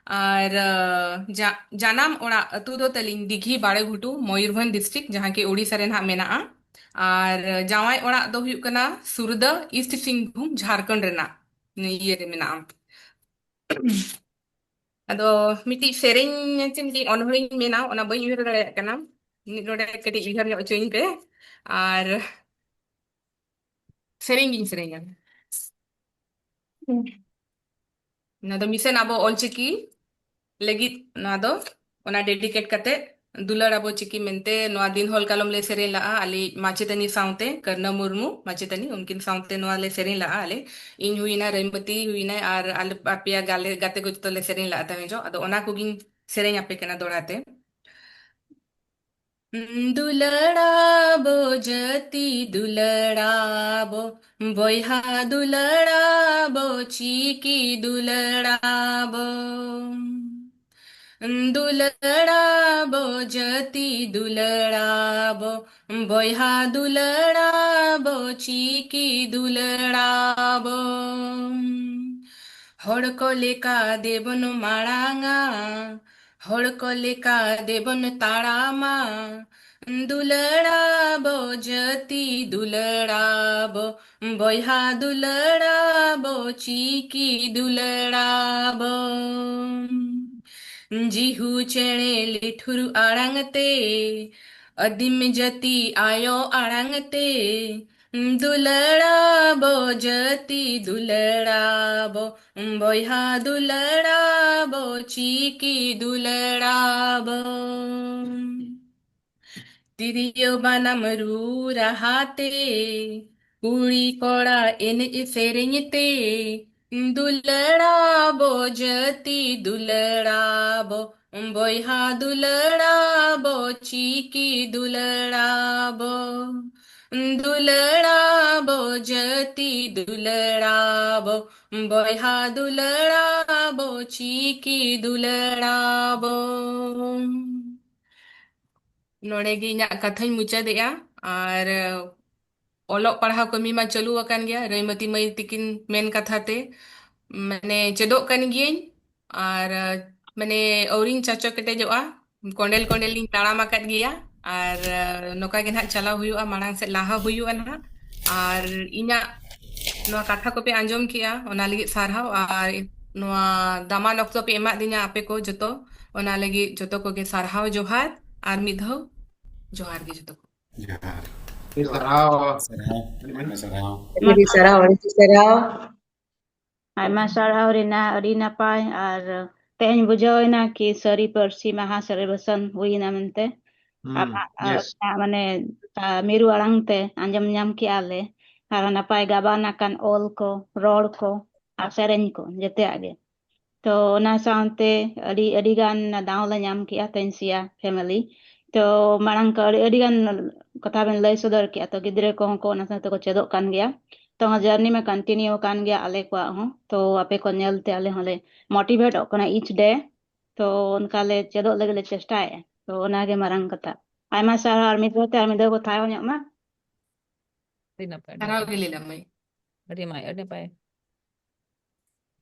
ᱟᱨ, ᱟᱸ, ᱡᱟ-, ᱡᱟᱱᱟᱢ ᱚᱲᱟᱜ ᱟᱹᱛᱩ ᱫᱚ ᱛᱟᱹᱞᱤᱧ ᱫᱤᱜᱷᱤ ᱵᱟᱲᱮᱜᱷᱩᱴᱩ, ᱢᱚᱭᱩᱨᱵᱷᱚᱸᱡᱽ ᱰᱤᱥᱴᱨᱤᱠᱴ, ᱡᱟᱦᱟᱸ ᱠᱤ ᱳᱰᱤᱥᱟ ᱨᱮ ᱱᱟᱦᱟᱜ ᱢᱮᱱᱟᱜᱼᱟ᱾ ᱟᱨ ᱡᱟᱶᱟᱭ ᱚᱲᱟᱜ ᱫᱚ ᱦᱩᱭᱩᱜ ᱠᱟᱱᱟ ᱥᱩᱨᱫᱟᱹ, ᱤᱥᱴ ᱥᱤᱝᱵᱷᱩᱢ, ᱡᱷᱟᱲᱠᱷᱚᱸᱰ ᱨᱮᱱᱟᱜ ᱤᱭᱟᱹ ᱨᱮ ᱢᱮᱱᱟᱜᱼᱟ᱾ ᱟᱫᱚ ᱢᱤᱫᱴᱤᱡ ᱥᱮᱨᱮᱧ ᱪᱮ ᱢᱤᱫᱴᱤᱡ ᱚᱱᱚᱬᱦᱮᱧ ᱢᱮᱱᱟ, ᱚᱱᱟ ᱵᱟᱹᱧ ᱩᱭᱦᱟᱹᱨ ᱫᱟᱲᱮᱭᱟᱜ ᱠᱟᱱᱟ᱾ ᱢᱤᱫ ᱰᱚᱸᱰᱮ ᱠᱟᱹᱴᱤᱡ ᱩᱭᱦᱟᱹᱨ ᱧᱚᱜ ᱦᱚᱪᱚᱧ ᱯᱮ᱾ ᱟᱨ ᱥᱮᱨᱮᱧ ᱜᱤᱧ ᱥᱮᱨᱮᱧᱟ᱾ ᱱᱚᱣᱟ ᱫᱚ ᱢᱤᱥᱚᱱ ᱟᱵᱚ ᱚᱞᱪᱤᱠᱤ ᱞᱟᱹᱜᱤᱫ, ᱱᱚᱣᱟ ᱫᱚ ᱚᱱᱟ ᱰᱮᱰᱤᱠᱮᱴ ᱠᱟᱛᱮ, ᱫᱩᱞᱟᱹᱲ ᱟᱵᱚ ᱪᱤᱠᱤ ᱢᱮᱱᱛᱮ ᱱᱚᱣᱟ ᱫᱤᱱ ᱦᱚᱞ ᱠᱟᱞᱚᱢ ᱞᱮ ᱥᱮᱨᱮᱧ ᱞᱟᱜᱼᱟ, ᱟᱞᱮ ᱢᱟᱪᱮᱛᱟᱹᱱᱤ ᱥᱟᱶᱛᱮ, ᱠᱟᱨᱱᱟ ᱢᱩᱨᱢᱩ ᱢᱟᱪᱮᱛᱟᱹᱱᱤ, ᱩᱱᱠᱤᱱ ᱥᱟᱶᱛᱮ ᱱᱚᱣᱟ ᱞᱮ ᱥᱮᱨᱮᱧ ᱞᱟᱜᱼᱟ ᱟᱞᱮ᱾ ᱤᱧ ᱦᱩᱭᱱᱟ, ᱨᱮᱢᱵᱚᱛᱤ ᱦᱩᱭᱱᱟᱭ, ᱟᱨ ᱟᱞᱮ ᱵᱟᱨ ᱯᱮᱭᱟ ᱜᱟᱞᱮ, ᱜᱟᱛᱮ ᱠᱚ ᱡᱚᱛᱚ ᱞᱮ ᱥᱮᱨᱮᱧ ᱞᱟᱜᱼᱟ ᱛᱟᱦᱮᱸ ᱡᱚᱜ᱾ ᱟᱫᱚ ᱚᱱᱟ ᱠᱚᱜᱤᱧ ᱥᱮᱨᱮᱧ ᱟᱯᱮ ᱠᱟᱱᱟ ᱫᱚᱦᱲᱟ ᱛᱮ᱾ ᱫᱩᱞᱟᱹᱲᱟᱵᱚ ᱡᱟᱹᱛᱤ ᱫᱩᱞᱟᱹᱲᱟᱵᱚ, ᱵᱚᱭᱦᱟ ᱫᱩᱞᱟᱹᱲᱟᱵᱚ, ᱪᱤᱠᱤ ᱫᱩᱞᱟᱹᱲᱟᱵᱚ᱾ ᱫᱩᱞᱟᱹᱲᱟᱵᱚ ᱡᱟᱹᱛᱤ ᱫᱩᱞᱟᱹᱲᱟᱵᱚ, ᱵᱚᱭᱦᱟ ᱫᱩᱞᱟᱹᱲᱟᱵᱚ, ᱪᱤᱠᱤ ᱫᱩᱞᱟᱹᱲᱟᱵᱚ᱾ ᱦᱚᱲ ᱠᱚ ᱞᱮᱠᱟ ᱫᱮᱵᱚᱱ ᱢᱟᱲᱟᱝᱟ, ᱦᱚᱲ ᱠᱚ ᱞᱮᱠᱟ ᱫᱮᱵᱚᱱ ᱛᱟᱲᱟᱢᱟ, ᱫᱩᱞᱟᱹᱲᱟᱵᱚ ᱡᱟᱹᱛᱤ ᱫᱩᱞᱟᱹᱲᱟᱵᱚ, ᱵᱚᱭᱦᱟ ᱫᱩᱞᱟᱹᱲᱟᱵᱚ, ᱪᱤᱠᱤ ᱫᱩᱞᱟᱹᱲᱟᱵᱚ᱾ ᱡᱤᱦᱩ ᱪᱮᱬᱮ ᱞᱤᱴᱷᱩᱨ ᱟᱲᱟᱝ ᱛᱮ, ᱟᱹᱫᱤᱢ ᱡᱟᱹᱛᱤ ᱟᱭᱳ ᱟᱲᱟᱝ ᱛᱮ, ᱫᱩᱞᱟᱹᱲᱟᱵᱚ ᱡᱟᱹᱛᱤ ᱫᱩᱞᱟᱹᱲᱟᱵᱚ, ᱵᱚᱭᱦᱟ ᱫᱩᱞᱟᱹᱲᱟᱵᱚ, ᱪᱤᱠᱤ ᱫᱩᱞᱟᱹᱲᱟᱵᱚ᱾ ᱛᱤᱨᱭᱳ ᱵᱟᱱᱟᱢ ᱨᱩ ᱨᱟᱦᱟ ᱛᱮ, ᱠᱩᱲᱤ ᱠᱚᱲᱟ ᱮᱱᱮᱡ ᱥᱮᱨᱮᱧ ᱛᱮ, ᱫᱩᱞᱟᱹᱲᱟᱵᱚ ᱡᱟᱹᱛᱤ ᱫᱩᱞᱟᱹᱲᱟᱵᱚ, ᱵᱚᱭᱦᱟ ᱫᱩᱞᱟᱹᱲᱟᱵᱚ, ᱪᱤᱠᱤ ᱫᱩᱞᱟᱹᱲᱟᱵᱚ᱾ ᱫᱩᱞᱟᱹᱲᱟᱵᱚ ᱡᱟᱹᱛᱤ ᱫᱩᱞᱟᱹᱲᱟᱵᱚ, ᱵᱚᱭᱦᱟ ᱫᱩᱞᱟᱹᱲᱟᱵᱚ, ᱪᱤᱠᱤ ᱫᱩᱞᱟᱹᱲᱟᱵᱚ᱾ ᱱᱚᱰᱮ ᱜᱮ ᱤᱧᱟᱹᱜ ᱠᱟᱛᱷᱟᱧ ᱢᱩᱪᱟᱹᱫᱮᱜᱼᱟ᱾ ᱟᱨ ᱚᱞᱚᱜ ᱯᱟᱲᱦᱟᱣ ᱠᱟᱹᱢᱤ ᱢᱟ ᱪᱟᱹᱞᱩ ᱟᱠᱟᱱ ᱜᱮᱭᱟ, ᱨᱟᱹᱭᱢᱟᱹᱛᱤ ᱢᱟᱹᱭ ᱛᱤᱠᱤᱱ ᱢᱮᱱ ᱠᱟᱛᱷᱟ ᱛᱮ, ᱢᱟᱱᱮ, ᱪᱮᱫᱚᱜ ᱠᱟᱱ ᱜᱤᱭᱟᱹᱧ᱾ ᱟᱨ, ᱢᱟᱱᱮ, ᱟᱹᱣᱨᱤᱧ ᱪᱟᱪᱚ ᱠᱮᱴᱮᱡᱚᱜᱼᱟ, ᱠᱚᱸᱰᱮᱞ ᱠᱚᱸᱰᱮᱞ ᱤᱧ ᱛᱟᱲᱟᱢ ᱟᱠᱟᱫ ᱜᱮᱭᱟ᱾ ᱟᱨ ᱱᱚᱝᱠᱟ ᱜᱮ ᱱᱟᱦᱟᱜ ᱪᱟᱞᱟᱣ ᱦᱩᱭᱩᱜᱼᱟ, ᱢᱟᱲᱟᱝ ᱥᱮᱫ ᱞᱟᱦᱟ ᱦᱩᱭᱩᱜᱼᱟ ᱱᱟᱦᱟᱜ᱾ ᱟᱨ ᱤᱧᱟᱹᱜ ᱱᱚᱣᱟ ᱠᱟᱛᱷᱟ ᱠᱚᱯᱮ ᱟᱸᱡᱚᱢ ᱠᱮᱜᱼᱟ, ᱚᱱᱟ ᱞᱟᱹᱜᱤᱫ ᱥᱟᱨᱦᱟᱣ᱾ ᱟᱨ ᱱᱚᱣᱟ ᱫᱟᱢᱟᱱ ᱚᱠᱛᱚ ᱯᱮ ᱮᱢᱟᱫ ᱫᱤᱧᱟ ᱟᱯᱮ ᱠᱚ ᱡᱚᱛᱚ, ᱚᱱᱟ ᱞᱟᱹᱜᱤᱫ ᱡᱚᱛᱚ ᱠᱚᱜᱮ ᱥᱟᱨᱦᱟᱣ, ᱡᱚᱦᱟᱨ᱾ ᱟᱨ ᱢᱤᱫ ᱫᱷᱟᱣ ᱡᱚᱦᱟᱨ ᱜᱮ ᱡᱚᱛᱚ ᱠᱚ᱾ ᱡᱚᱦᱟᱨ᱾ ᱟᱹᱰᱤ ᱥᱟᱨᱦᱟᱣ᱾ ᱥᱟᱨᱦᱟᱣ᱾ ᱟᱹᱰᱤ ᱥᱟᱨᱦᱟᱣ᱾ ᱟᱹᱰᱤ ᱥᱟᱨᱦᱟᱣ, ᱟᱹᱰᱤ ᱥᱟᱨᱦᱟᱣ᱾ ᱟᱭᱢᱟ ᱥᱟᱨᱦᱟᱣ ᱨᱤᱱᱟ, ᱟᱹᱰᱤ ᱱᱟᱯᱟᱭ᱾ ᱟᱨ ᱛᱮᱦᱮᱧ ᱵᱩᱡᱷᱟᱹᱣ ᱮᱱᱟ ᱠᱤ ᱥᱟᱹᱨᱤ ᱯᱟᱹᱨᱥᱤ ᱢᱟᱦᱟ celebration ᱦᱩᱭ ᱮᱱᱟ ᱢᱮᱱᱛᱮ᱾ ᱦᱩᱸ, ᱟᱢᱟᱜ, ᱟᱨ yes᱾ ᱚᱱᱟ ᱢᱟᱱᱮ, ᱟ, ᱢᱤᱨᱩ ᱟᱲᱟᱝ ᱛᱮ ᱟᱸᱡᱚᱢ ᱧᱟᱢ ᱠᱮᱜᱼᱟ ᱞᱮ᱾ ᱟᱨ ᱱᱟᱯᱟᱭ ᱜᱟᱵᱟᱱ ᱟᱠᱟᱱ ᱚᱞ ᱠᱚ, ᱨᱚᱲ ᱠᱚ, ᱟᱨ ᱥᱮᱨᱮᱧ ᱠᱚ, ᱡᱮᱛᱮᱭᱟᱜ ᱜᱮ᱾ ᱛᱚ ᱚᱱᱟ ᱥᱟᱶᱛᱮ ᱟᱹᱰᱤ, ᱟᱹᱰᱤ ᱜᱟᱱ ᱫᱟᱣ ᱞᱮ ᱧᱟᱢ ᱠᱮᱜᱼᱟ ᱛᱮᱦᱮᱧ ᱥᱤᱭᱟ family᱾ ᱛᱚ ᱢᱟᱲᱟᱝ ᱠᱚ ᱟᱹᱰᱤ, ᱟᱹᱰᱤ ᱜᱟᱱ ᱠᱟᱛᱷᱟ ᱵᱮᱱ ᱞᱟᱹᱭ ᱥᱚᱫᱚᱨ ᱠᱮᱜᱼᱟ, ᱛᱚ ᱜᱤᱫᱽᱨᱟᱹ ᱠᱚᱦᱚᱸ ᱠᱚ ᱚᱱᱟ ᱥᱟᱶᱛᱮ ᱠᱚ ᱪᱮᱫᱚᱜ ᱠᱟᱱ ᱜᱮᱭᱟ᱾ ᱛᱚ journey ᱢᱟ continue ᱟᱠᱟᱱ ᱜᱮᱭᱟ ᱟᱞᱮ ᱠᱚᱣᱟᱜ ᱦᱚᱸ᱾ ᱛᱚ ᱟᱯᱮ ᱠᱚ ᱧᱮᱞ ᱛᱮ ᱟᱞᱮ ᱦᱚᱸᱞᱮ motivateᱚᱜ ᱠᱟᱱᱟ each day᱾ ᱛᱚ ᱚᱱᱠᱟ ᱞᱮ ᱪᱮᱫᱚᱜ ᱞᱟᱹᱜᱤᱫ ᱞᱮ ᱪᱮᱥᱴᱟᱭᱮᱫᱼᱟ᱾ ᱛᱚ ᱚᱱᱟᱜᱮ ᱢᱟᱨᱟᱝ ᱠᱟᱛᱷᱟ᱾ ᱟᱭᱢᱟ ᱥᱟᱨᱦᱟᱣ, ᱟᱨ ᱢᱤᱫ ᱫᱷᱟᱣ ᱛᱮ ᱟᱨ ᱢᱤᱫ ᱫᱷᱟᱣ ᱠᱚ ᱛᱷᱟᱭᱚ ᱧᱚᱜ ᱢᱟ᱾ ᱟᱹᱰᱤ ᱱᱟᱯᱟᱭ, ᱟᱹᱰᱤ ᱥᱟᱨᱦᱟᱣ ᱱᱟᱯᱟᱭ᱾ ᱜᱮ ᱞᱤᱞᱟ ᱢᱟᱹᱭ᱾ ᱟᱹᱰᱤ ᱢᱟᱭ, ᱟᱹᱰᱤ ᱱᱟᱯᱟᱭ᱾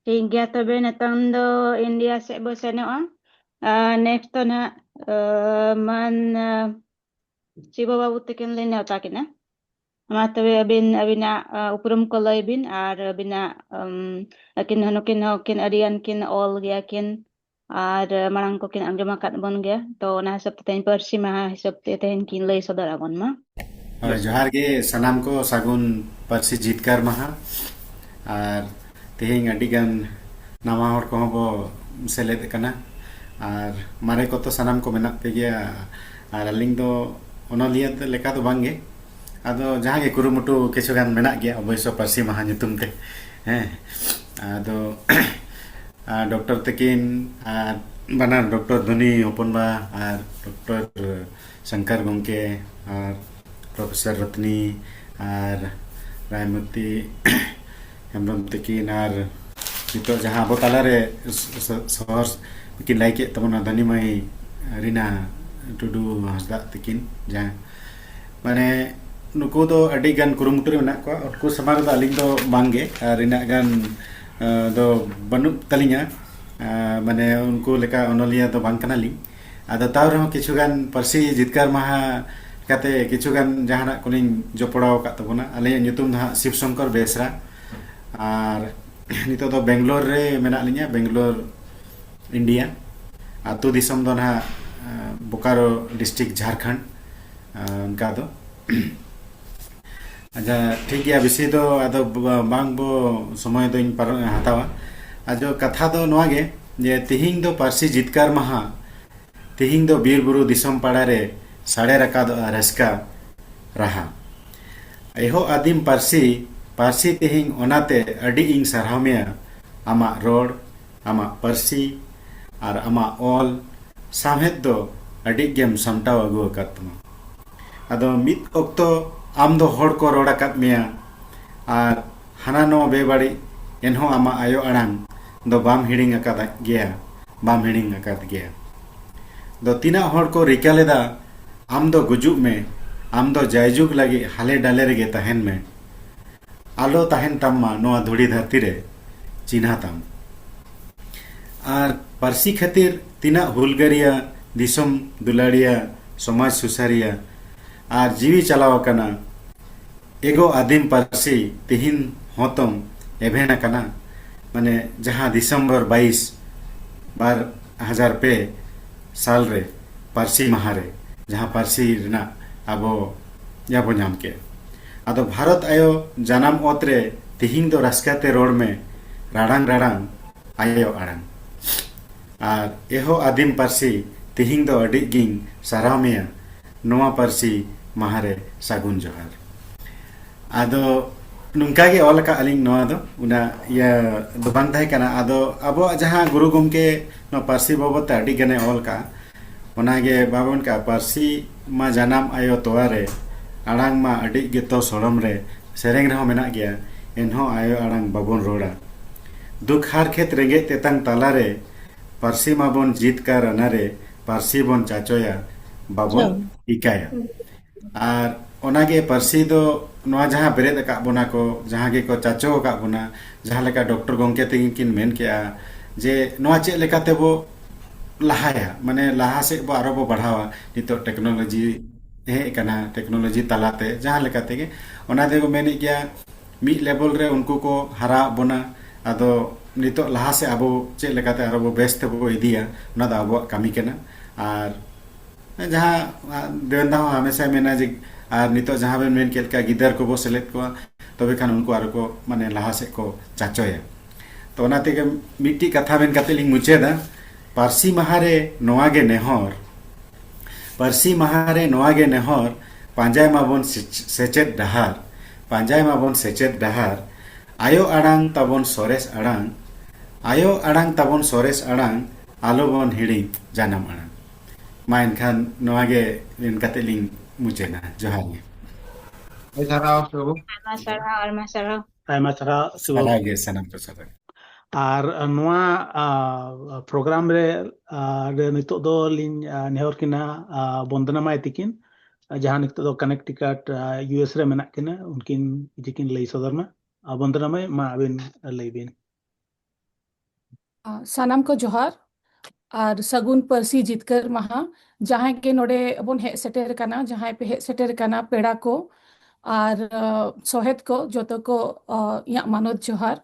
ᱴᱷᱤᱠ ᱜᱮᱭᱟ, ᱛᱚᱵᱮ ᱱᱤᱛᱚᱝ ᱫᱚ India ᱥᱮᱫ ᱵᱚ ᱥᱮᱱᱚᱜᱼᱟ᱾ ᱟᱨ next ᱫᱚ ᱱᱟᱦᱟᱜ, ᱟᱸ, ᱢᱟᱱ, ᱟᱸ, ᱥᱤᱵᱚ ᱵᱟᱹᱵᱩ ᱛᱟᱹᱠᱤᱱ ᱞᱤᱧ ᱱᱮᱣᱛᱟ ᱠᱤᱱᱟ᱾ ᱢᱟ ᱛᱚᱵᱮ ᱟᱹᱵᱤᱱ ᱟᱹᱵᱤᱱᱟᱜ ᱟ, ᱩᱯᱨᱩᱢ ᱠᱚ ᱞᱟᱹᱭ ᱵᱤᱱ ᱟᱨ ᱟᱹᱵᱤᱱᱟᱜ ᱟᱢ, ᱟᱹᱠᱤᱱ ᱦᱚᱸ ᱱᱩᱠᱤᱱ ᱦᱚᱸ ᱠᱤᱱ ᱟᱹᱰᱤ ᱜᱟᱱ ᱠᱤᱱ ᱚᱞ ᱜᱮᱭᱟ ᱠᱤᱱ ᱟᱨ ᱢᱟᱲᱟᱝ ᱠᱚᱠᱤᱱ ᱟᱸᱡᱚᱢ ᱟᱠᱟᱫ ᱵᱚᱱ ᱜᱮᱭᱟ᱾ ᱛᱚ ᱚᱱᱟ ᱦᱤᱥᱟᱹᱵ ᱛᱮ ᱛᱮᱦᱮᱧ ᱯᱟᱹᱨᱥᱤ ᱢᱟᱦᱟ ᱦᱤᱥᱟᱹᱵ ᱛᱮ ᱛᱮᱦᱮᱧ ᱠᱤᱱ ᱞᱟᱹᱭ ᱥᱚᱫᱚᱨ ᱟᱵᱚᱱ ᱢᱟ᱾ ᱦᱳᱭ, ᱡᱚᱦᱟᱨ ᱜᱮ ᱥᱟᱱᱟᱢ ᱠᱚ, ᱥᱟᱹᱜᱩᱱ ᱯᱟᱹᱨᱥᱤ ᱡᱤᱛᱠᱟᱹᱨ ᱢᱟᱦᱟ᱾ ᱟᱨ ᱛᱮᱦᱮᱧ ᱟᱹᱰᱤ ᱜᱟᱱ ᱱᱟᱣᱟ ᱦᱚᱲ ᱠᱚᱦᱚᱸ ᱵᱚ ᱥᱮᱞᱮᱫ ᱟᱠᱟᱱᱟ᱾ ᱟᱨ ᱢᱟᱨᱮ ᱠᱚᱛᱚ ᱥᱟᱱᱟᱢ ᱠᱚ ᱢᱮᱱᱟᱜ ᱯᱮ ᱜᱮᱭᱟ᱾ ᱟᱨ ᱟᱹᱞᱤᱧ ᱫᱚ ᱚᱱᱚᱞᱤᱭᱟᱹ ᱞᱮᱠᱟ ᱫᱚ ᱵᱟᱝ ᱜᱮ, ᱟᱫᱚ ᱡᱟᱦᱟᱸ ᱜᱮ ᱠᱩᱨᱩᱢᱩᱴᱩ ᱠᱤᱪᱷᱩ ᱜᱟᱱ ᱢᱮᱱᱟᱜ ᱜᱮᱭᱟ ᱚᱵᱚᱥᱥᱚ ᱯᱟᱹᱨᱥᱤ ᱢᱟᱦᱟ ᱧᱩᱛᱩᱢ ᱛᱮ᱾ ᱦᱮᱸ, ᱟᱫᱚ ᱟᱨ ᱰᱚᱠᱴᱚᱨ ᱛᱟᱹᱠᱤᱱ ᱟᱨ ᱵᱟᱱᱟᱨ ᱰᱚᱠᱴᱚᱨ ᱫᱷᱚᱱᱤ ᱦᱚᱯᱚᱱᱵᱟ ᱟᱨ ᱰᱚᱠᱴᱚᱨ ᱥᱚᱝᱠᱚᱨ ᱜᱚᱢᱠᱮ ᱟᱨ ᱯᱨᱚᱯᱷᱮᱥᱚᱨ ᱨᱚᱛᱱᱤ ᱟᱨ ᱨᱟᱭᱢᱚᱛᱤ ᱦᱮᱢᱵᱨᱚᱢ ᱛᱟᱹᱠᱤᱱ ᱟᱨ ᱱᱤᱛᱚᱜ ᱡᱟᱦᱟᱸ ᱟᱵᱚ ᱛᱟᱞᱟᱨᱮ ᱥ- ᱥ- ᱥᱚᱦᱚᱨ ᱠᱤᱱ ᱞᱟᱹᱭ ᱠᱮᱫ ᱛᱟᱵᱚᱱᱟ ᱫᱷᱚᱱᱤᱢᱟᱹᱭ ᱨᱤᱱᱟ ᱴᱩᱰᱩ ᱦᱟᱸᱥᱫᱟᱜ ᱛᱟᱹᱠᱤᱱ, ᱡᱟᱦᱟᱸ ᱢᱟᱱᱮ ᱱᱩᱠᱩ ᱫᱚ ᱟᱹᱰᱤ ᱜᱟᱱ ᱠᱩᱨᱩᱢᱩᱴᱩ ᱨᱮ ᱢᱮᱱᱟᱜ ᱠᱚᱣᱟ᱾ ᱩᱱᱠᱩ ᱥᱟᱢᱟᱝ ᱨᱮᱫᱚ ᱟᱹᱞᱤᱧ ᱫᱚ ᱵᱟᱝ ᱜᱮ, ᱟᱨ ᱤᱱᱟᱹᱜ ᱜᱟᱱ ᱟ, ᱫᱚ ᱵᱟᱹᱱᱩᱜ ᱛᱟᱹᱞᱤᱧᱟ᱾ ᱟ, ᱢᱟᱱᱮ ᱩᱱᱠᱩ ᱞᱮᱠᱟ ᱚᱱᱚᱞᱤᱭᱟᱹ ᱫᱚ ᱵᱟᱝ ᱠᱟᱱᱟᱞᱤᱧ᱾ ᱟᱫᱚ ᱛᱟᱣ ᱨᱮᱦᱚᱸ ᱠᱤᱪᱷᱩ ᱜᱟᱱ ᱯᱟᱹᱨᱥᱤ ᱡᱤᱛᱠᱟᱹᱨ ᱢᱟᱦᱟ ᱠᱟᱛᱮ ᱠᱤᱪᱷᱩ ᱜᱟᱱ ᱡᱟᱦᱟᱱᱟᱜ ᱠᱚᱞᱤᱧ ᱡᱚᱯᱲᱟᱣ ᱟᱠᱟᱫ ᱛᱟᱵᱚᱱᱟ᱾ ᱟᱹᱞᱤᱧᱟᱜ ᱧᱩᱛᱩᱢ ᱫᱚ ᱦᱟᱸᱜ ᱥᱤᱵ ᱥᱚᱝᱠᱚᱨ ᱵᱮᱥᱨᱟ᱾ ᱟᱨ ᱱᱤᱛᱚᱜ ᱫᱚ ᱵᱮᱝᱜᱟᱞᱳᱨ ᱨᱮ ᱢᱮᱱᱟᱜ ᱞᱤᱧᱟ, ᱵᱮᱝᱜᱟᱞᱳᱨ, ᱤᱱᱰᱤᱭᱟ᱾ ᱟᱹᱛᱩ ᱫᱤᱥᱚᱢ ᱫᱚ ᱱᱟᱦᱟᱜ ᱟ, ᱵᱳᱠᱟᱨᱳ ᱰᱤᱥᱴᱨᱤᱠᱴ, ᱡᱷᱟᱲᱠᱷᱚᱸᱰ᱾ ᱟ, ᱚᱱᱠᱟ ᱫᱚ ᱟᱪᱪᱷᱟ, ᱴᱷᱤᱠ ᱜᱮᱭᱟ, ᱵᱮᱥᱤ ᱫᱚ ᱟᱫᱚ ᱵ- ᱵᱟᱝ ᱵᱚ ᱥᱚᱢᱚᱭ ᱫᱚᱧ ᱯᱟᱨᱚᱢ ᱦᱟᱛᱟᱣᱟ᱾ ᱟᱫᱚ ᱠᱟᱛᱷᱟ ᱫᱚ ᱱᱚᱣᱟ ᱜᱮ, ᱡᱮ ᱛᱤᱦᱤᱧ ᱫᱚ ᱯᱟᱹᱨᱥᱤ ᱡᱤᱛᱠᱟᱹᱨ ᱢᱟᱦᱟ᱾ ᱛᱤᱦᱤᱧ ᱫᱚ ᱵᱤᱨ ᱵᱩᱨᱩ ᱫᱤᱥᱚᱢ ᱯᱟᱲᱟ ᱨᱮ ᱥᱟᱰᱮ ᱨᱟᱠᱟᱫᱚᱜᱼᱟ ᱨᱟᱹᱥᱠᱟᱹ ᱨᱟᱦᱟ᱾ ᱮᱦᱚᱵ ᱟᱹᱫᱤᱢ ᱯᱟᱹᱨᱥᱤ, ᱯᱟᱹᱨᱥᱤ ᱛᱮᱦᱮᱧ ᱚᱱᱟᱛᱮ ᱟᱹᱰᱤ ᱤᱧ ᱥᱟᱨᱦᱟᱣ ᱢᱮᱭᱟ᱾ ᱟᱢᱟᱜ ᱨᱚᱲ, ᱟᱢᱟᱜ ᱯᱟᱹᱨᱥᱤ ᱟᱨ ᱟᱢᱟᱜ ᱚᱞ ᱥᱟᱶᱦᱮᱫ ᱫᱚ ᱟᱹᱰᱤ ᱜᱮᱢ ᱥᱟᱢᱴᱟᱣ ᱟᱹᱜᱩ ᱟᱠᱟᱫ ᱛᱟᱢᱟ᱾ ᱟᱫᱚ ᱢᱤᱫ ᱚᱠᱛᱚ ᱟᱢ ᱫᱚ ᱦᱚᱲ ᱠᱚ ᱨᱚᱲ ᱟᱠᱟᱫ ᱢᱮᱭᱟ ᱟᱨ ᱦᱟᱱᱟ ᱱᱚᱣᱟ ᱵᱮᱵᱟᱹᱲᱤᱡ, ᱮᱱᱦᱚᱸ ᱟᱢᱟᱜ ᱟᱭᱳ ᱟᱲᱟᱝ ᱫᱚ ᱵᱟᱢ ᱦᱤᱲᱤᱧ ᱟᱠᱟᱫ ᱜᱮᱭᱟ, ᱵᱟᱢ ᱦᱤᱲᱤᱧ ᱟᱠᱟᱫ ᱜᱮᱭᱟ᱾ ᱫᱚ ᱛᱤᱱᱟᱹᱜ ᱦᱚᱲ ᱠᱚ ᱨᱤᱠᱟᱹ ᱞᱮᱫᱟ, ᱟᱢ ᱫᱚ ᱜᱩᱡᱩᱜ ᱢᱮ, ᱟᱢ ᱫᱚ ᱡᱟᱭᱡᱩᱜᱽ ᱞᱟᱹᱜᱤᱫ ᱦᱟᱞᱮ ᱰᱟᱞᱮ ᱨᱮᱜᱮ ᱛᱟᱦᱮᱱ ᱢᱮ, ᱟᱞᱚ ᱛᱟᱦᱮᱱ ᱛᱟᱢ ᱢᱟ ᱱᱚᱣᱟ ᱫᱷᱩᱲᱤ ᱫᱷᱟᱹᱨᱛᱤ ᱨᱮ ᱪᱤᱱᱦᱟ ᱛᱟᱢ᱾ ᱟᱨ ᱯᱟᱹᱨᱥᱤ ᱠᱷᱟᱹᱛᱤᱨ ᱛᱤᱱᱟᱹᱜ ᱦᱩᱞᱜᱟᱹᱨᱤᱭᱟᱹ, ᱫᱤᱥᱚᱢ ᱫᱩᱞᱟᱹᱲᱤᱭᱟᱹ, ᱥᱚᱢᱟᱡᱽ ᱥᱩᱥᱟᱹᱨᱤᱭᱟᱹ ᱟᱨ ᱡᱤᱣᱤ ᱪᱟᱞᱟᱣ ᱟᱠᱟᱱᱟ᱾ ᱮᱜᱳ ᱟᱹᱫᱤᱢ ᱯᱟᱹᱨᱥᱤ ᱛᱤᱦᱤᱧ ᱦᱚᱸᱛᱚᱢ ᱮᱵᱷᱮᱱ ᱟᱠᱟᱱᱟ᱾ ᱢᱟᱱᱮ ᱡᱟᱦᱟᱸ ᱰᱤᱥᱮᱢᱵᱚᱨ ᱵᱟᱭᱤᱥ, ᱵᱟᱨ ᱦᱟᱡᱟᱨ ᱯᱮ ᱥᱟᱞ ᱨᱮ ᱯᱟᱹᱨᱥᱤ ᱢᱟᱦᱟ ᱨᱮ ᱡᱟᱦᱟᱸ ᱯᱟᱹᱨᱥᱤ ᱨᱮᱱᱟᱜ ᱟᱵᱚ ᱤᱭᱟᱹ ᱵᱚ ᱧᱟᱢ ᱠᱮᱫ᱾ ᱟᱫᱚ ᱵᱷᱟᱨᱚᱛ ᱟᱭᱳ ᱡᱟᱱᱟᱢ ᱚᱛ ᱨᱮ ᱛᱤᱦᱤᱧ ᱫᱚ ᱨᱟᱹᱥᱠᱟᱹ ᱛᱮ ᱨᱚᱲ ᱢᱮ, ᱨᱟᱲᱟᱝ ᱨᱟᱲᱟᱝ ᱟᱭᱳ ᱟᱲᱟᱝ᱾ ᱟᱨ ᱮᱦᱚ ᱟᱹᱫᱤᱢ ᱯᱟᱹᱨᱥᱤ, ᱛᱤᱦᱤᱧ ᱫᱚ ᱟᱹᱰᱤ ᱜᱤᱧ ᱥᱟᱨᱦᱟᱣ ᱢᱮᱭᱟ ᱱᱚᱣᱟ ᱯᱟᱹᱨᱥᱤ ᱢᱟᱦᱟ ᱨᱮ ᱥᱟᱹᱜᱩᱱ ᱡᱚᱦᱟᱨ᱾ ᱟᱫᱚ ᱱᱚᱝᱠᱟ ᱜᱮ ᱚᱞ ᱟᱠᱟᱫ ᱟᱹᱞᱤᱧ ᱱᱚᱣᱟ ᱫᱚ, ᱚᱱᱟ ᱤᱭᱟᱹ ᱫᱚ ᱵᱟᱝ ᱛᱟᱦᱮᱸ ᱠᱟᱱᱟ᱾ ᱟᱫᱚ ᱟᱵᱚᱣᱟᱜ ᱡᱟᱦᱟᱸ ᱜᱩᱨᱩ ᱜᱚᱢᱠᱮ ᱱᱚᱣᱟ ᱯᱟᱹᱨᱥᱤ ᱵᱟᱵᱚᱫ ᱛᱮ ᱟᱹᱰᱤ ᱜᱟᱱᱮ ᱚᱞ ᱠᱟᱜᱼᱟ, ᱚᱱᱟᱜᱮ ᱵᱟᱵᱚᱱ ᱠᱟᱜᱼᱟ, "ᱯᱟᱹᱨᱥᱤ ᱢᱟ ᱡᱟᱱᱟᱢ ᱟᱭᱳ ᱛᱚᱣᱟ ᱨᱮ, ᱟᱲᱟᱝ ᱢᱟ ᱟᱹᱰᱤ ᱜᱮᱛᱚ ᱥᱚᱲᱚᱢ ᱨᱮ", ᱥᱮᱨᱮᱧ ᱨᱮᱦᱚᱸ ᱢᱮᱱᱟᱜ ᱜᱮᱭᱟ, "ᱮᱱᱦᱚᱸ ᱟᱭᱳ ᱟᱲᱟᱝ ᱵᱟᱵᱚᱱ ᱨᱚᱲᱟ᱾ ᱫᱩᱠ ᱦᱟᱨᱠᱮᱛ ᱨᱮᱸᱜᱮᱡ ᱛᱮᱛᱟᱝ ᱛᱟᱞᱟᱨᱮ, ᱯᱟᱹᱨᱥᱤ ᱢᱟᱵᱚᱱ ᱡᱤᱛ ᱠᱟᱨ ᱟᱱᱟᱨᱮ, ᱯᱟᱹᱨᱥᱤ ᱵᱚᱱ ᱪᱟᱪᱚᱭᱟ, ᱵᱟᱵᱚᱱ ᱦᱮᱸ᱾ ᱤᱠᱟᱭᱟ᱾" ᱟᱨ ᱚᱱᱟᱜᱮ ᱯᱟᱹᱨᱥᱤ ᱫᱚ ᱱᱚᱣᱟ ᱡᱟᱦᱟᱸ ᱵᱮᱨᱮᱫ ᱟᱠᱟᱫ ᱵᱚᱱᱟ ᱠᱚ, ᱡᱟᱦᱟᱸ ᱜᱮᱠᱚ ᱪᱟᱪᱚ ᱟᱠᱟᱫ ᱵᱚᱱᱟ, ᱡᱟᱦᱟᱸ ᱞᱮᱠᱟ ᱰᱚᱠᱴᱚᱨ ᱜᱚᱢᱠᱮ ᱛᱟᱹᱠᱤᱱ ᱠᱤᱱ ᱢᱮᱱ ᱠᱮᱜᱼᱟ ᱡᱮ ᱱᱚᱣᱟ ᱪᱮᱫ ᱞᱮᱠᱟ ᱛᱮᱵᱚ ᱞᱟᱦᱟᱭᱟ, ᱢᱟᱱᱮ ᱞᱟᱦᱟ ᱥᱮᱫ ᱵᱚ ᱟᱨᱚ ᱵᱚ ᱵᱟᱲᱦᱟᱣᱟ᱾ ᱱᱤᱛᱚᱜ ᱴᱮᱠᱱᱳᱞᱚᱡᱤ ᱦᱮᱡ ᱟᱠᱟᱱᱟ, ᱴᱮᱠᱱᱳᱞᱚᱡᱤ ᱛᱟᱞᱟᱛᱮ ᱡᱟᱦᱟᱸ ᱞᱮᱠᱟ ᱛᱮᱜᱮ, ᱚᱱᱟ ᱛᱮᱠᱚ ᱢᱮᱱᱮᱫ ᱜᱮᱭᱟ ᱢᱤᱫ ᱞᱮᱵᱮᱞ ᱨᱮ ᱩᱱᱠᱩ ᱠᱚ ᱦᱟᱨᱟᱣᱟᱜ ᱵᱚᱱᱟ᱾ ᱟᱫᱚ ᱱᱤᱛᱚᱜ ᱞᱟᱦᱟ ᱥᱮᱫ ᱟᱵᱚ ᱪᱮᱫ ᱞᱮᱠᱟᱛᱮ ᱟᱨᱚ ᱵᱚ ᱵᱮᱥ ᱛᱮᱵᱚ ᱤᱫᱤᱭᱟ, ᱚᱱᱟ ᱫᱚ ᱟᱵᱚᱣᱟᱜ ᱠᱟᱹᱢᱤ ᱠᱟᱱᱟ᱾ ᱟᱨ ᱡᱟᱦᱟᱸ, ᱟ, ᱫᱮᱣᱮᱱ ᱫᱟ ᱦᱚᱸ ᱦᱟᱢᱮᱥᱟᱭ ᱢᱮᱱᱟ ᱡᱮ, ᱟᱨ ᱱᱤᱛᱚᱜ ᱡᱟᱦᱟᱸ ᱵᱮᱱ ᱢᱮᱱ ᱠᱮᱫ ᱞᱮᱠᱟ, ᱜᱤᱫᱟᱹᱨ ᱠᱚᱵᱚ ᱥᱮᱞᱮᱫ ᱠᱚᱣᱟ, ᱛᱚᱵᱮ ᱠᱷᱟᱱ ᱩᱱᱠᱩ ᱟᱨᱚ ᱠᱚ, ᱢᱟᱱᱮ, ᱞᱟᱦᱟ ᱥᱮᱫ ᱠᱚ ᱪᱟᱪᱚᱭᱟ᱾ ᱛᱚ ᱚᱱᱟ ᱛᱮᱜᱮ ᱢᱤᱫᱴᱤᱡ ᱠᱟᱛᱷᱟ ᱢᱮᱱ ᱠᱟᱛᱮ ᱞᱤᱧ ᱢᱩᱪᱟᱹᱫᱟ, ᱯᱟᱹᱨᱥᱤ ᱢᱟᱦᱟ ᱨᱮ ᱱᱚᱣᱟ ᱜᱮ ᱱᱮᱦᱚᱨ, ᱯᱟᱹᱨᱥᱤ ᱢᱟᱦᱟ ᱨᱮ ᱱᱚᱣᱟ ᱜᱮ ᱱᱮᱦᱚᱨ, ᱯᱟᱸᱡᱟᱭ ᱢᱟᱵᱚᱱ ᱥᱮᱪ-, ᱥᱮᱪᱮᱫ ᱰᱟᱦᱟᱨ, ᱯᱟᱸᱡᱟᱭ ᱢᱟᱵᱚᱱ ᱥᱮᱪᱮᱫ ᱰᱟᱦᱟᱨ, ᱟᱭᱳ ᱟᱲᱟᱝ ᱛᱟᱵᱚᱱ ᱥᱚᱨᱮᱥ ᱟᱲᱟᱝ, ᱟᱭᱳ ᱟᱲᱟᱝ ᱛᱟᱵᱚᱱ ᱥᱚᱨᱮᱥ ᱟᱲᱟᱝ, ᱟᱞᱚ ᱵᱚᱱ ᱦᱤᱲᱤᱧ ᱡᱟᱱᱟᱢ ᱟᱲᱟᱝ᱾ ᱢᱟ ᱮᱱᱠᱷᱟᱱ ᱱᱚᱣᱟ ᱜᱮ ᱢᱮᱱ ᱠᱟᱛᱮ ᱞᱤᱧ ᱢᱩᱪᱟᱹᱫᱟ᱾ ᱡᱚᱦᱟᱨ ᱜᱮ᱾ ᱟᱹᱰᱤ ᱥᱟᱨᱦᱟᱣ ᱥᱩᱵᱩ᱾ ᱟᱭᱢᱟ ᱥᱟᱨᱦᱟᱣ, ᱟᱭᱢᱟ ᱥᱟᱨᱦᱟᱣ᱾ ᱟᱭᱢᱟ ᱥᱟᱨᱦᱟᱣ ᱥᱩᱵᱩ᱾ ᱥᱟᱨᱦᱟᱣ ᱜᱮ ᱥᱟᱱᱟᱢ ᱠᱚ ᱥᱟᱨᱦᱟᱣ᱾ ᱟᱨ ᱱᱚᱣᱟ ᱯᱨᱳᱜᱨᱟᱢ ᱨᱮ ᱟ, ᱨᱮ ᱱᱤᱛᱚᱜ ᱫᱚ ᱞᱤᱧ ᱟ, ᱱᱮᱦᱚᱨ ᱠᱤᱱᱟ ᱟ, ᱵᱚᱱᱫᱚᱱᱟ ᱢᱟᱹᱭ ᱛᱤᱠᱤᱱ, ᱟ, ᱡᱟᱦᱟᱸ ᱱᱤᱛᱚᱜ ᱫᱚ ᱠᱟᱱᱮᱠᱴᱤᱠᱟᱴ ᱤᱭᱩ ᱮᱥ ᱨᱮ ᱢᱮᱱᱟᱜ ᱠᱤᱱᱟ, ᱩᱱᱠᱤᱱ ᱡᱮ ᱠᱤᱱ ᱞᱟᱹᱭ ᱥᱚᱫᱚᱨ ᱢᱟ᱾ ᱟ, ᱵᱚᱱᱫᱚᱱᱟ ᱢᱟᱹᱭ, ᱢᱟ ᱟᱹᱵᱤᱱ ᱞᱟᱹᱭ ᱵᱤᱱ᱾ ᱟ, ᱥᱟᱱᱟᱢ ᱠᱚ ᱡᱚᱦᱟᱨ᱾ ᱟᱨ ᱥᱟᱹᱜᱩᱱ ᱯᱟᱹᱨᱥᱤ ᱡᱤᱛᱠᱟᱹᱨ ᱢᱟᱦᱟ᱾ ᱡᱟᱦᱟᱸᱭ ᱜᱮ ᱱᱚᱰᱮ ᱵᱚᱱ ᱦᱮᱡ ᱥᱮᱴᱮᱨ ᱠᱟᱱᱟ, ᱡᱟᱦᱟᱸᱭ ᱯᱮ ᱦᱮᱡ ᱥᱮᱴᱮᱨ ᱠᱟᱱᱟ, ᱯᱮᱲᱟ ᱠᱚ ᱟᱨ ᱟᱸ, ᱥᱚᱦᱮᱫ ᱠᱚ, ᱡᱚᱛᱚ ᱠᱚ ᱟᱸ, ᱤᱧᱟᱹᱜ ᱢᱟᱱᱚᱛ ᱡᱚᱦᱟᱨ᱾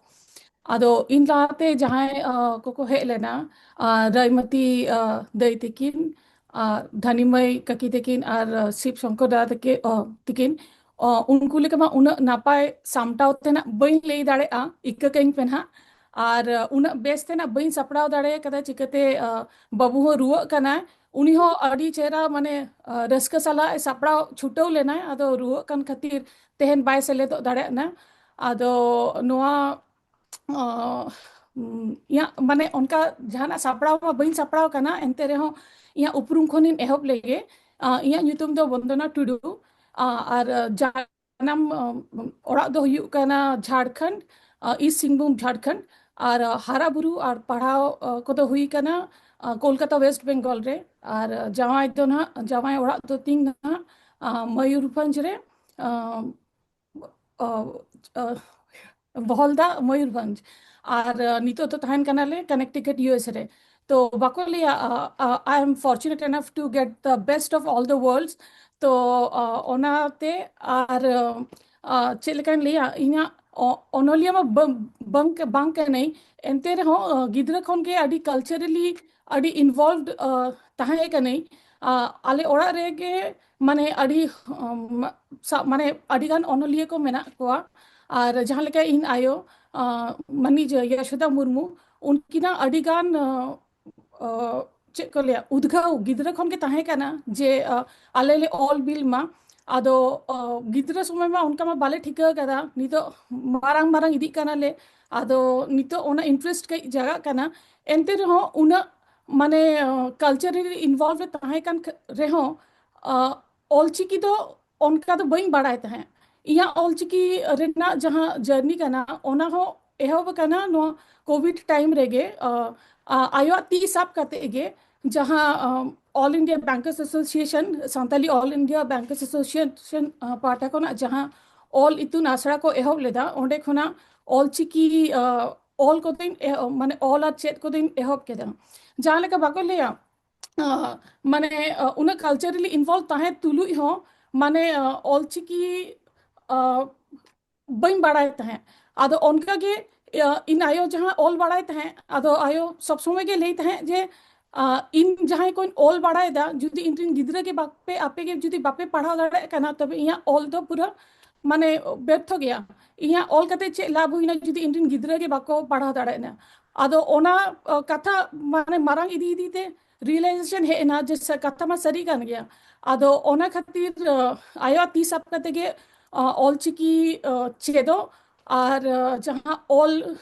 ᱟᱫᱚ ᱤᱧ ᱞᱟᱦᱟᱛᱮ ᱡᱟᱦᱟᱸᱭ ᱟᱸ, ᱠᱚᱠᱚ ᱦᱮᱡ ᱞᱮᱱᱟ, ᱟᱸ, ᱨᱟᱭᱢᱟᱹᱛᱤ ᱟᱸ, ᱫᱟᱹᱭ ᱛᱟᱹᱠᱤᱱ, ᱟᱸ, ᱫᱷᱟᱱᱤᱢᱟᱹᱭ ᱠᱟᱹᱠᱤ ᱛᱟᱹᱠᱤᱱ ᱟᱨ ᱟᱸ, ᱥᱤᱵ ᱥᱚᱝᱠᱚᱨ ᱫᱟᱫᱟ ᱛᱟᱹᱠᱤ-, ᱟᱸ, ᱛᱟᱹᱠᱤᱱ, ᱟᱸ, ᱩᱱᱠᱩ ᱞᱮᱠᱟ ᱢᱟ ᱩᱱᱟᱹᱜ ᱱᱟᱯᱟᱭ ᱥᱟᱢᱴᱟᱣ ᱛᱮᱱᱟᱜ ᱵᱟᱹᱧ ᱞᱟᱹᱭ ᱫᱟᱲᱮᱭᱟᱜᱼᱟ, ᱤᱠᱟᱹ ᱠᱟᱹᱧ ᱯᱮ ᱱᱟᱦᱟᱜ᱾ ᱟᱨ ᱟᱸ, ᱩᱱᱟᱹᱜ ᱵᱮᱥ ᱛᱮᱱᱟᱜ ᱵᱟᱹᱧ ᱥᱟᱯᱲᱟᱣ ᱫᱟᱲᱮ ᱠᱟᱫᱟ, ᱪᱤᱠᱟᱹᱛᱮ ᱟᱸ, ᱵᱟᱹᱵᱩ ᱦᱚᱸ ᱨᱩᱣᱟᱹᱜ ᱠᱟᱱᱟᱭ᱾ ᱩᱱᱤ ᱦᱚᱸ ᱟᱹᱰᱤ ᱪᱮᱦᱨᱟ, ᱢᱟᱱᱮ, ᱟᱸ, ᱨᱟᱹᱥᱠᱟᱹ ᱥᱟᱞᱟᱜ ᱮ ᱥᱟᱯᱲᱟᱣ ᱪᱷᱩᱴᱟᱹᱣ ᱞᱮᱱᱟᱭ, ᱟᱫᱚ ᱨᱩᱣᱟᱹᱜ ᱠᱟᱱ ᱠᱷᱟᱹᱛᱤᱨ ᱛᱮᱦᱮᱧ ᱵᱟᱭ ᱥᱮᱞᱮᱫᱚᱜ ᱫᱟᱲᱮᱭᱟᱜ ᱠᱟᱱᱟ᱾ ᱟᱫᱚ ᱱᱚᱣᱟ ᱚ, ᱩᱢ, ᱤᱧᱟᱹᱜ ᱢᱟᱱᱮ ᱚᱱᱠᱟ ᱡᱟᱦᱟᱱᱟᱜ ᱥᱟᱯᱲᱟᱣ ᱢᱟ ᱵᱟᱹᱧ ᱥᱟᱯᱲᱟᱣ ᱠᱟᱱᱟ, ᱮᱱᱛᱮ ᱨᱮᱦᱚᱸ ᱤᱧᱟᱹᱜ ᱩᱯᱨᱩᱢ ᱠᱷᱚᱱᱤᱧ ᱮᱦᱚᱵ ᱞᱮᱜᱮ᱾ ᱟ, ᱤᱧᱟᱹᱜ ᱧᱩᱛᱩᱢ ᱫᱚ ᱵᱚᱱᱫᱚᱱᱟ ᱴᱩᱰᱩ᱾ ᱟ, ᱟᱨ, ᱟ, ᱡᱟᱱᱟᱢ, ᱟ, ᱚᱲᱟᱜ ᱫᱚ ᱦᱩᱭᱩᱜ ᱠᱟᱱᱟ ᱡᱷᱟᱲᱠᱷᱚᱸᱰ, ᱟ, ᱤᱥᱴ ᱥᱤᱝᱵᱷᱩᱢ, ᱡᱷᱟᱲᱠᱷᱚᱸᱰ᱾ ᱟᱨ, ᱟ, ᱦᱟᱨᱟ ᱵᱩᱨᱩ ᱟᱨ ᱯᱟᱲᱦᱟᱣ, ᱟ, ᱠᱚᱫᱚ ᱦᱩᱭ ᱠᱟᱱᱟ, ᱟ, ᱠᱳᱞᱠᱟᱛᱟ, ᱳᱭᱮᱥᱴ ᱵᱮᱝᱜᱚᱞ ᱨᱮ᱾ ᱟᱨ, ᱟ, ᱡᱟᱶᱟᱭ ᱫᱚ ᱱᱟᱦᱟᱜ, ᱡᱟᱶᱟᱭ ᱚᱲᱟᱜ ᱫᱚ ᱛᱤᱧ ᱱᱟᱦᱟᱜ, ᱟ, ᱢᱚᱭᱩᱨᱵᱷᱚᱸᱡᱽ ᱨᱮ᱾ ᱟ, ᱚ, ᱚ, ᱵᱚᱦᱚᱞᱫᱟ, ᱢᱚᱭᱩᱨᱵᱷᱚᱸᱡᱽ᱾ ᱟᱨ, ᱟ, ᱱᱤᱛᱚᱜ ᱫᱚ ᱛᱟᱦᱮᱱ ᱠᱟᱱᱟᱞᱮ ᱠᱟᱱᱮᱠᱴᱤᱠᱮᱴ, ᱤᱭᱩ ᱮᱥ ᱨᱮ᱾ ᱛᱚ ᱵᱟᱠᱚ ᱞᱟᱹᱭᱟ, ᱟ, ᱟ, I am fortunate enough to get the best of all the worlds. ᱛᱚ, ᱟ, ᱚᱱᱟᱛᱮ ᱟᱨ, ᱟ, ᱪᱮᱫ ᱞᱮᱠᱟᱧ ᱞᱟᱹᱭᱟ, ᱤᱧᱟᱹᱜ ᱚ-, ᱚᱱᱚᱞᱤᱭᱟᱹ ᱢᱟ ᱵᱟᱝ, ᱵᱟᱝ, ᱵᱟᱝ ᱠᱟᱹᱱᱟᱹᱧ, ᱮᱱᱛᱮ ᱨᱮᱦᱚᱸ, ᱟ, ᱜᱤᱫᱽᱨᱟᱹ ᱠᱷᱚᱱ ᱜᱮ ᱟᱹᱰᱤ culturally ᱟᱹᱰᱤ involved, ᱟ, ᱛᱟᱦᱮᱸ ᱠᱟᱹᱱᱟᱹᱧ᱾ ᱟ, ᱟᱞᱮ ᱚᱲᱟᱜ ᱨᱮᱜᱮ ᱢᱟᱱᱮ ᱟᱹᱰᱤ, ᱟᱢ, ᱥᱟ-, ᱢᱟᱱᱮ ᱟᱹᱰᱤ ᱜᱟᱱ ᱚᱱᱚᱞᱤᱭᱟᱹ ᱠᱚ ᱢᱮᱱᱟᱜ ᱠᱚᱣᱟ᱾ ᱟᱨ ᱡᱟᱦᱟᱸ ᱞᱮᱠᱟ ᱤᱧ ᱟᱭᱳ, ᱟ, ᱢᱟᱹᱱᱤᱡ ᱭᱟᱥᱳᱫᱟ ᱢᱩᱨᱢᱩ, ᱩᱱᱠᱤᱱᱟᱜ ᱟᱹᱰᱤ ᱜᱟᱱ, ᱟ, ᱟ, ᱪᱮᱫ ᱠᱚ ᱞᱟᱹᱭᱟ, ᱩᱫᱽᱜᱟᱹᱣ ᱜᱤᱫᱽᱨᱟᱹ ᱠᱷᱚᱱ ᱜᱮ ᱛᱟᱦᱮᱸ ᱠᱟᱱᱟ ᱡᱮ, ᱟ, ᱟᱞᱮ ᱞᱮ ᱚᱞ ᱵᱤᱞ ᱢᱟ᱾ ᱟᱫᱚ, ᱟ, ᱜᱤᱫᱽᱨᱟᱹ ᱥᱚᱢᱚᱭ ᱢᱟ ᱚᱱᱠᱟ ᱢᱟ ᱵᱟᱞᱮ ᱴᱷᱤᱠᱟᱹ ᱠᱟᱫᱟ, ᱱᱤᱛᱚᱜ ᱢᱟᱨᱟᱝ ᱢᱟᱨᱟᱝ ᱤᱫᱤᱜ ᱠᱟᱱᱟᱞᱮ᱾ ᱟᱫᱚ ᱱᱤᱛᱚᱜ ᱚᱱᱟ interest ᱠᱟᱹᱡ ᱡᱟᱜᱟᱜ ᱠᱟᱱᱟ᱾ ᱮᱱᱛᱮ ᱨᱮᱦᱚᱸ ᱩᱱᱟᱹᱜ ᱢᱟᱱᱮ, ᱟ, culturally involved ᱨᱮ ᱛᱟᱦᱮᱸ ᱠᱟᱱ ᱠᱷ-, ᱨᱮᱦᱚᱸ, ᱟ, ᱚᱞᱪᱤᱠᱤ ᱫᱚ ᱚᱱᱠᱟ ᱫᱚ ᱵᱟᱹᱧ ᱵᱟᱲᱟᱭ ᱛᱟᱦᱮᱸᱫ᱾ ᱤᱧᱟᱹᱜ ᱚᱞᱪᱤᱠᱤ ᱨᱮᱱᱟᱜ ᱡᱟᱦᱟᱸ journey ᱠᱟᱱᱟ, ᱚᱱᱟ ᱦᱚᱸ ᱮᱦᱚᱵ ᱟᱠᱟᱱᱟ ᱱᱚᱣᱟ COVID time ᱨᱮᱜᱮ, ᱟ, ᱟ, ᱟᱭᱳᱣᱟᱜ ᱛᱤ ᱥᱟᱵ ᱠᱟᱛᱮ ᱜᱮ, ᱡᱟᱦᱟᱸ, ᱟ, All India Bankers Association, Santali All India Bankers Association, ᱟ, ᱯᱟᱦᱴᱟ ᱠᱷᱚᱱᱟᱜ ᱡᱟᱦᱟᱸ ᱚᱞ ᱤᱛᱩᱱ ᱟᱥᱲᱟ ᱠᱚ ᱮᱦᱚᱵ ᱞᱮᱫᱟ, ᱚᱸᱰᱮ ᱠᱷᱚᱱᱟᱜ ᱚᱞᱪᱤᱠᱤ, ᱟ, ᱚᱞ ᱠᱚᱫᱚᱧ ᱮᱦᱚᱵ, ᱢᱟᱱᱮ ᱚᱞ ᱟᱨ ᱪᱮᱫ ᱠᱚᱫᱚᱧ ᱮᱦᱚᱵ ᱠᱮᱫᱟ᱾ ᱡᱟᱦᱟᱸ ᱞᱮᱠᱟ ᱵᱟᱠᱚ ᱞᱟᱹᱭᱟ, ᱟᱸ, ᱢᱟᱱᱮ, ᱟᱸ, ᱩᱱᱟᱹᱜ culturally involve ᱛᱟᱦᱮᱸ ᱛᱩᱞᱩᱡ ᱦᱚᱸ, ᱢᱟᱱᱮ, ᱟᱸ, ᱚᱞᱪᱤᱠᱤ, ᱟᱸ, ᱵᱟᱹᱧ ᱵᱟᱲᱟᱭ ᱛᱟᱦᱮᱸᱫ᱾ ᱟᱫᱚ ᱚᱱᱠᱟ ᱜᱮ, ᱟᱸ, ᱤᱧ ᱟᱭᱳ ᱡᱟᱦᱟᱸ ᱚᱞ ᱵᱟᱲᱟᱭ ᱛᱟᱦᱮᱸᱫ, ᱟᱫᱚ ᱟᱭᱳ ᱥᱚᱵ ᱥᱚᱢᱚᱭ ᱜᱮ ᱞᱟᱹᱭ ᱛᱟᱦᱮᱸᱫ ᱡᱮ, ᱟᱸ, ᱤᱧ ᱡᱟᱦᱟᱸᱭ ᱠᱚᱧ ᱚᱞ ᱵᱟᱲᱟᱭᱮᱫᱟ, ᱡᱩᱫᱤ ᱤᱧ ᱨᱮᱱ ᱜᱤᱫᱽᱨᱟᱹ ᱜᱮ ᱵᱟᱯᱮ, ᱟᱯᱮ ᱜᱮ ᱡᱩᱫᱤ ᱵᱟᱯᱮ ᱯᱟᱲᱦᱟᱣ ᱫᱟᱲᱮᱭᱟᱜ ᱠᱟᱱᱟ, ᱛᱚᱵᱮ ᱤᱧᱟᱹᱜ ᱚᱞ ᱫᱚ ᱯᱩᱨᱟᱹ, ᱢᱟᱱᱮ, ᱵᱮᱨᱛᱷᱚ ᱜᱮᱭᱟ᱾ ᱤᱧᱟᱹᱜ ᱚᱞ ᱠᱟᱛᱮ ᱪᱮᱫ ᱞᱟᱵᱷ ᱦᱩᱭᱱᱟ, ᱡᱩᱫᱤ ᱤᱧ ᱨᱮᱱ ᱜᱤᱫᱽᱨᱟᱹ ᱜᱮ ᱵᱟᱠᱚ ᱯᱟᱲᱦᱟᱣ ᱫᱟᱲᱮᱭᱟᱜᱼᱟ? ᱟᱫᱚ ᱚᱱᱟ, ᱟᱸ, ᱠᱟᱛᱷᱟ, ᱢᱟᱱᱮ, ᱢᱟᱨᱟᱝ ᱤᱫᱤ ᱤᱫᱤ ᱛᱮ realization ᱦᱮᱡ ᱮᱱᱟ ᱡᱮ ᱥᱟ-, ᱠᱟᱛᱷᱟ ᱢᱟ ᱥᱟᱹᱨᱤ ᱠᱟᱱ ᱜᱮᱭᱟ᱾ ᱟᱫᱚ ᱚᱱᱟ ᱠᱷᱟᱹᱛᱤᱨ, ᱟᱸ, ᱟᱭᱳᱣᱟᱜ ᱛᱤ ᱥᱟᱵ ᱠᱟᱛᱮ ᱜᱮ, ᱟᱸ, ᱚᱞᱪᱤᱠᱤ, ᱟᱸ, ᱪᱮᱫᱚᱜ ᱟᱨ, ᱟᱸ, ᱡᱟᱦᱟᱸ ᱚᱞ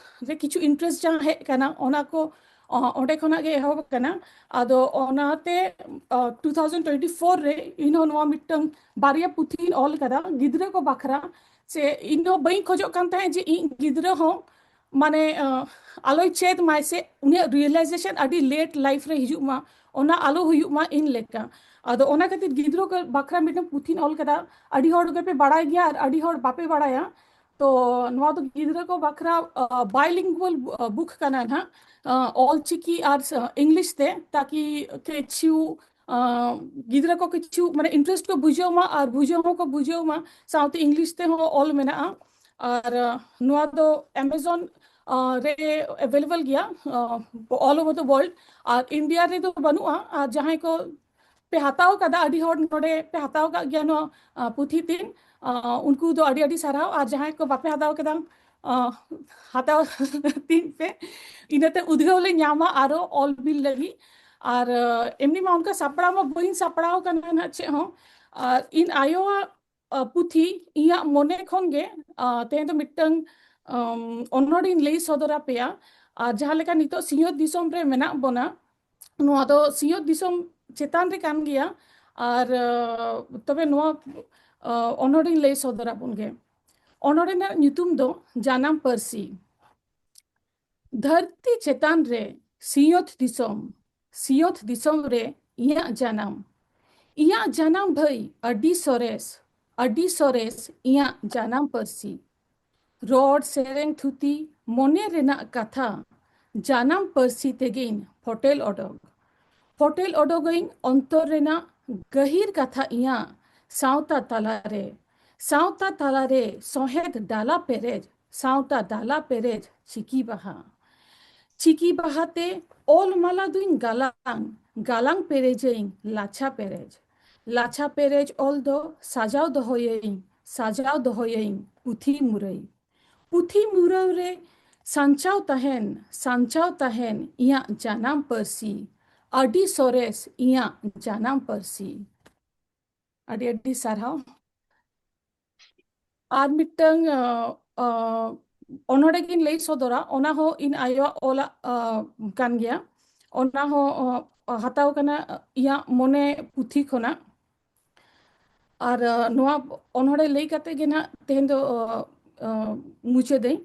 ᱨᱮ ᱠᱤᱪᱷᱩ interest ᱡᱟᱦᱟᱸ ᱦᱮᱡ ᱠᱟᱱᱟ, ᱚᱱᱟ ᱠᱚ, ᱟᱸ, ᱚᱸᱰᱮ ᱠᱷᱚᱱᱟᱜ ᱜᱮ ᱮᱦᱚᱵ ᱟᱠᱟᱱᱟ᱾ ᱟᱫᱚ ᱚᱱᱟᱛᱮ, ᱟᱸ, two thousand twenty four ᱨᱮ ᱤᱧᱦᱚᱸ ᱱᱚᱣᱟ ᱢᱤᱫᱴᱟᱝ ᱵᱟᱨᱭᱟ ᱯᱩᱛᱷᱤᱧ ᱚᱞ ᱠᱟᱫᱟ ᱜᱤᱫᱽᱨᱟᱹ ᱠᱚ ᱵᱟᱠᱷᱨᱟ᱾ ᱥᱮ ᱤᱧ ᱫᱚ ᱵᱟᱹᱧ ᱠᱷᱚᱡᱚᱜ ᱠᱟᱱ ᱛᱟᱦᱮᱸᱫ ᱡᱮ ᱤᱧ ᱜᱤᱫᱽᱨᱟᱹ ᱦᱚᱸ, ᱢᱟᱱᱮ, ᱟᱸ, ᱟᱞᱚᱭ ᱪᱮᱫ ᱢᱟᱭ, ᱥᱮ ᱩᱱᱤᱭᱟᱜ realization ᱟᱹᱰᱤ late life ᱨᱮ ᱦᱤᱡᱩᱜ ᱢᱟ, ᱚᱱᱟ ᱟᱞᱚ ᱦᱩᱭᱩᱜ ᱢᱟ ᱤᱧ ᱞᱮᱠᱟ᱾ ᱟᱫᱚ ᱚᱱᱟ ᱠᱷᱟᱹᱛᱤᱨ ᱜᱤᱫᱽᱨᱟᱹ ᱠᱚ ᱵᱟᱠᱷᱨᱟ ᱢᱤᱫᱴᱟᱝ ᱯᱩᱛᱷᱤᱧ ᱚᱞ ᱠᱟᱫᱟ᱾ ᱟᱹᱰᱤ ᱦᱚᱲ ᱜᱮᱯᱮ ᱵᱟᱲᱟᱭ ᱜᱮᱭᱟ ᱟᱨ ᱟᱹᱰᱤ ᱦᱚᱲ ᱵᱟᱯᱮ ᱵᱟᱲᱟᱭᱟ᱾ ᱛᱚ ᱱᱚᱣᱟ ᱫᱚ ᱜᱤᱫᱽᱨᱟᱹ ᱠᱚ ᱵᱟᱠᱷᱨᱟ, ᱟᱸ, bilingual ᱵᱩ-, ᱟᱸ, book ᱠᱟᱱᱟ ᱱᱟᱦᱟᱜ, ᱟᱸ, ᱚᱞᱪᱤᱠᱤ ᱟᱨ ᱥ-, English ᱛᱮ, ᱛᱟᱠᱤ ᱠᱤᱪᱷᱩ, ᱟᱸ, ᱜᱤᱫᱽᱨᱟᱹ ᱠᱚ ᱠᱤᱪᱷᱩ, ᱢᱟᱱᱮ, interest ᱠᱚ ᱵᱩᱡᱷᱟᱹᱣ ᱢᱟ ᱟᱨ ᱵᱩᱡᱷᱟᱹᱣ ᱦᱚᱸᱠᱚ ᱵᱩᱡᱷᱟᱹᱣ ᱢᱟ᱾ ᱥᱟᱶᱛᱮ English ᱛᱮᱦᱚᱸ ᱚᱞ ᱢᱮᱱᱟᱜᱼᱟ᱾ ᱟᱨ, ᱟᱸ, ᱱᱚᱣᱟ ᱫᱚ Amazon, ᱟᱸ, ᱨᱮ available ᱜᱮᱭᱟ, ᱟᱸ, all over the world᱾ R India ᱨᱮᱫᱚ ᱵᱟᱹᱱᱩᱜᱼᱟ᱾ ᱟᱨ ᱡᱟᱦᱟᱸᱭ ᱠᱚ ᱯᱮ ᱦᱟᱛᱟᱣ ᱠᱟᱫᱟ, ᱟᱹᱰᱤ ᱦᱚᱲ ᱱᱚᱰᱮ ᱯᱮ ᱦᱟᱛᱟᱣ ᱠᱟᱜ ᱜᱮᱭᱟ ᱱᱚᱣᱟ, ᱟᱸ, ᱯᱩᱛᱷᱤ ᱛᱤᱧ, ᱟᱸ, ᱩᱱᱠᱩ ᱫᱚ ᱟᱹᱰᱤ ᱟᱹᱰᱤ ᱥᱟᱨᱦᱟᱣ᱾ ᱟᱨ ᱡᱟᱦᱟᱸᱭ ᱠᱚ ᱵᱟᱯᱮ ᱦᱟᱛᱟᱣ ᱠᱟᱫᱟ, ᱟᱸ, ᱦᱟᱛᱟᱣ ᱛᱤᱧ ᱯᱮ, ᱤᱱᱟᱹᱛᱮ ᱩᱫᱽᱜᱟᱹᱣ ᱞᱮ ᱧᱟᱢᱟ ᱟᱨᱚ ᱚᱞ ᱵᱤᱞ ᱞᱟᱹᱜᱤᱫ᱾ ᱟᱨ, ᱟᱸ, ᱮᱢᱱᱤ ᱢᱟ ᱚᱱᱠᱟ ᱥᱟᱯᱲᱟᱣ ᱢᱟ ᱵᱟᱹᱧ ᱥᱟᱯᱲᱟᱣ ᱠᱟᱱᱟ ᱱᱟᱦᱟᱜ ᱪᱮᱫ ᱦᱚᱸ᱾ ᱟᱨ ᱤᱧ ᱟᱭᱳᱣᱟᱜ, ᱟᱸ, ᱯᱩᱛᱷᱤ ᱤᱧᱟᱹᱜ ᱢᱚᱱᱮ ᱠᱷᱚᱱ ᱜᱮ, ᱟᱸ, ᱛᱮᱦᱮᱧ ᱫᱚ ᱢᱤᱫᱴᱟᱝ, ᱟᱢ, ᱚᱱᱚᱬᱤᱧ ᱞᱟᱹᱭ ᱥᱚᱫᱚᱨ ᱟᱯᱮᱭᱟ᱾ ᱟᱨ ᱡᱟᱦᱟᱸ ᱞᱮᱠᱟ ᱱᱤᱛᱚᱜ ᱥᱤᱧᱚᱛ ᱫᱤᱥᱚᱢ ᱨᱮ ᱢᱮᱱᱟᱜ ᱵᱚᱱᱟ, ᱱᱚᱣᱟ ᱫᱚ ᱥᱤᱧᱚᱛ ᱫᱤᱥᱚᱢ ᱪᱮᱛᱟᱱ ᱨᱮ ᱠᱟᱱ ᱜᱮᱭᱟ᱾ ᱟᱨ, ᱟᱸ, ᱛᱚᱵᱮ ᱱᱚᱣᱟ, ᱟᱸ, ᱚᱱᱚᱬᱤᱧ ᱞᱟᱹᱭ ᱥᱚᱫᱚᱨ ᱟᱵᱚᱱ ᱜᱮ᱾ ᱚᱱᱚᱬᱮ ᱨᱮᱱᱟᱜ ᱧᱩᱛᱩᱢ ᱫᱚ ᱡᱟᱱᱟᱢ ᱯᱟᱹᱨᱥᱤ᱾ ᱫᱷᱟᱹᱨᱛᱤ ᱪᱮᱛᱟᱱ ᱨᱮ ᱥᱤᱧᱚᱛ ᱫᱤᱥᱚᱢ, ᱥᱤᱧᱚᱛ ᱫᱤᱥᱚᱢ ᱨᱮ ᱤᱧᱟᱹᱜ ᱡᱟᱱᱟᱢ᱾ ᱤᱧᱟᱹᱜ ᱡᱟᱱᱟᱢ ᱵᱷᱟᱹᱭ ᱟᱹᱰᱤ ᱥᱚᱨᱮᱥ, ᱟᱹᱰᱤ ᱥᱚᱨᱮᱥ ᱤᱧᱟᱹᱜ ᱡᱟᱱᱟᱢ ᱯᱟᱹᱨᱥᱤ᱾ ᱨᱚᱲ, ᱥᱮᱨᱮᱧ, ᱛᱷᱩᱛᱤ, ᱢᱚᱱᱮ ᱨᱮᱱᱟᱜ ᱠᱟᱛᱷᱟ ᱡᱟᱱᱟᱢ ᱯᱟᱹᱨᱥᱤ ᱛᱮᱜᱮᱧ ᱯᱷᱚᱴᱮᱞ ᱚᱰᱚᱠ᱾ ᱯᱷᱚᱴᱮᱞ ᱚᱰᱚᱠᱟᱹᱧ ᱚᱱᱛᱚᱨ ᱨᱮᱱᱟᱜ ᱜᱟᱹᱦᱤᱨ ᱠᱟᱛᱷᱟ ᱤᱧᱟᱹᱜ ᱥᱟᱶᱛᱟ ᱛᱟᱞᱟᱨᱮ, ᱥᱟᱶᱛᱟ ᱛᱟᱞᱟᱨᱮ ᱥᱚᱦᱮᱫ ᱰᱟᱞᱟ ᱯᱮᱨᱮᱡ, ᱥᱟᱶᱛᱟ ᱰᱟᱞᱟ ᱯᱮᱨᱮᱡ ᱪᱤᱠᱤ ᱵᱟᱦᱟ᱾ ᱪᱤᱠᱤ ᱵᱟᱦᱟᱛᱮ ᱚᱞ ᱢᱟᱞᱟ ᱫᱩᱧ ᱜᱟᱞᱟᱝ, ᱜᱟᱞᱟᱝ ᱯᱮᱨᱮᱡᱟᱹᱧ ᱞᱟᱪᱷᱟ ᱯᱮᱨᱮᱡ᱾ ᱞᱟᱪᱷᱟ ᱯᱮᱨᱮᱡ ᱚᱞ ᱫᱚ ᱥᱟᱡᱟᱣ ᱫᱚᱦᱚᱭᱟᱹᱧ, ᱥᱟᱡᱟᱣ ᱫᱚᱦᱚᱭᱟᱹᱧ ᱯᱩᱛᱷᱤ ᱢᱩᱨᱟᱹᱭ᱾ ᱯᱩᱛᱷᱤ ᱢᱩᱨᱟᱹᱭ ᱨᱮ ᱥᱟᱧᱪᱟᱣ ᱛᱟᱦᱮᱱ, ᱥᱟᱧᱪᱟᱣ ᱛᱟᱦᱮᱱ ᱤᱧᱟᱹᱜ ᱡᱟᱱᱟᱢ ᱯᱟᱹᱨᱥᱤ᱾ ᱟᱹᱰᱤ ᱥᱚᱨᱮᱥ ᱤᱧᱟᱹᱜ ᱡᱟᱱᱟᱢ ᱯᱟᱹᱨᱥᱤ᱾ ᱟᱹᱰᱤ ᱟᱹᱰᱤ ᱥᱟᱨᱦᱟᱣ᱾ ᱟᱨ ᱢᱤᱫᱴᱟᱝ, ᱟᱸ, ᱟᱸ, ᱚᱱᱚᱬᱦᱮ ᱜᱤᱧ ᱞᱟᱹᱭ ᱥᱚᱫᱚᱨᱟ, ᱚᱱᱟ ᱦᱚᱸ ᱤᱧ ᱟᱭᱳᱣᱟᱜ ᱚᱞᱟᱜ, ᱟᱸ, ᱠᱟᱱ ᱜᱮᱭᱟ᱾ ᱚᱱᱟ ᱦᱚᱸ, ᱟᱸ, ᱦᱟᱛᱟᱣ ᱠᱟᱱᱟ ᱤᱧᱟᱹᱜ ᱢᱚᱱᱮ ᱯᱩᱛᱷᱤ ᱠᱷᱚᱱᱟᱜ᱾ ᱟᱨ, ᱟᱸ, ᱱᱚᱣᱟ ᱚᱱᱚᱬᱦᱮ ᱞᱟᱹᱭ ᱠᱟᱛᱮ ᱜᱮ ᱱᱟᱦᱟᱜ ᱛᱮᱦᱮᱧ ᱫᱚ, ᱟᱸ, ᱟᱸ, ᱢᱩᱪᱟᱹᱫᱟᱹᱧ᱾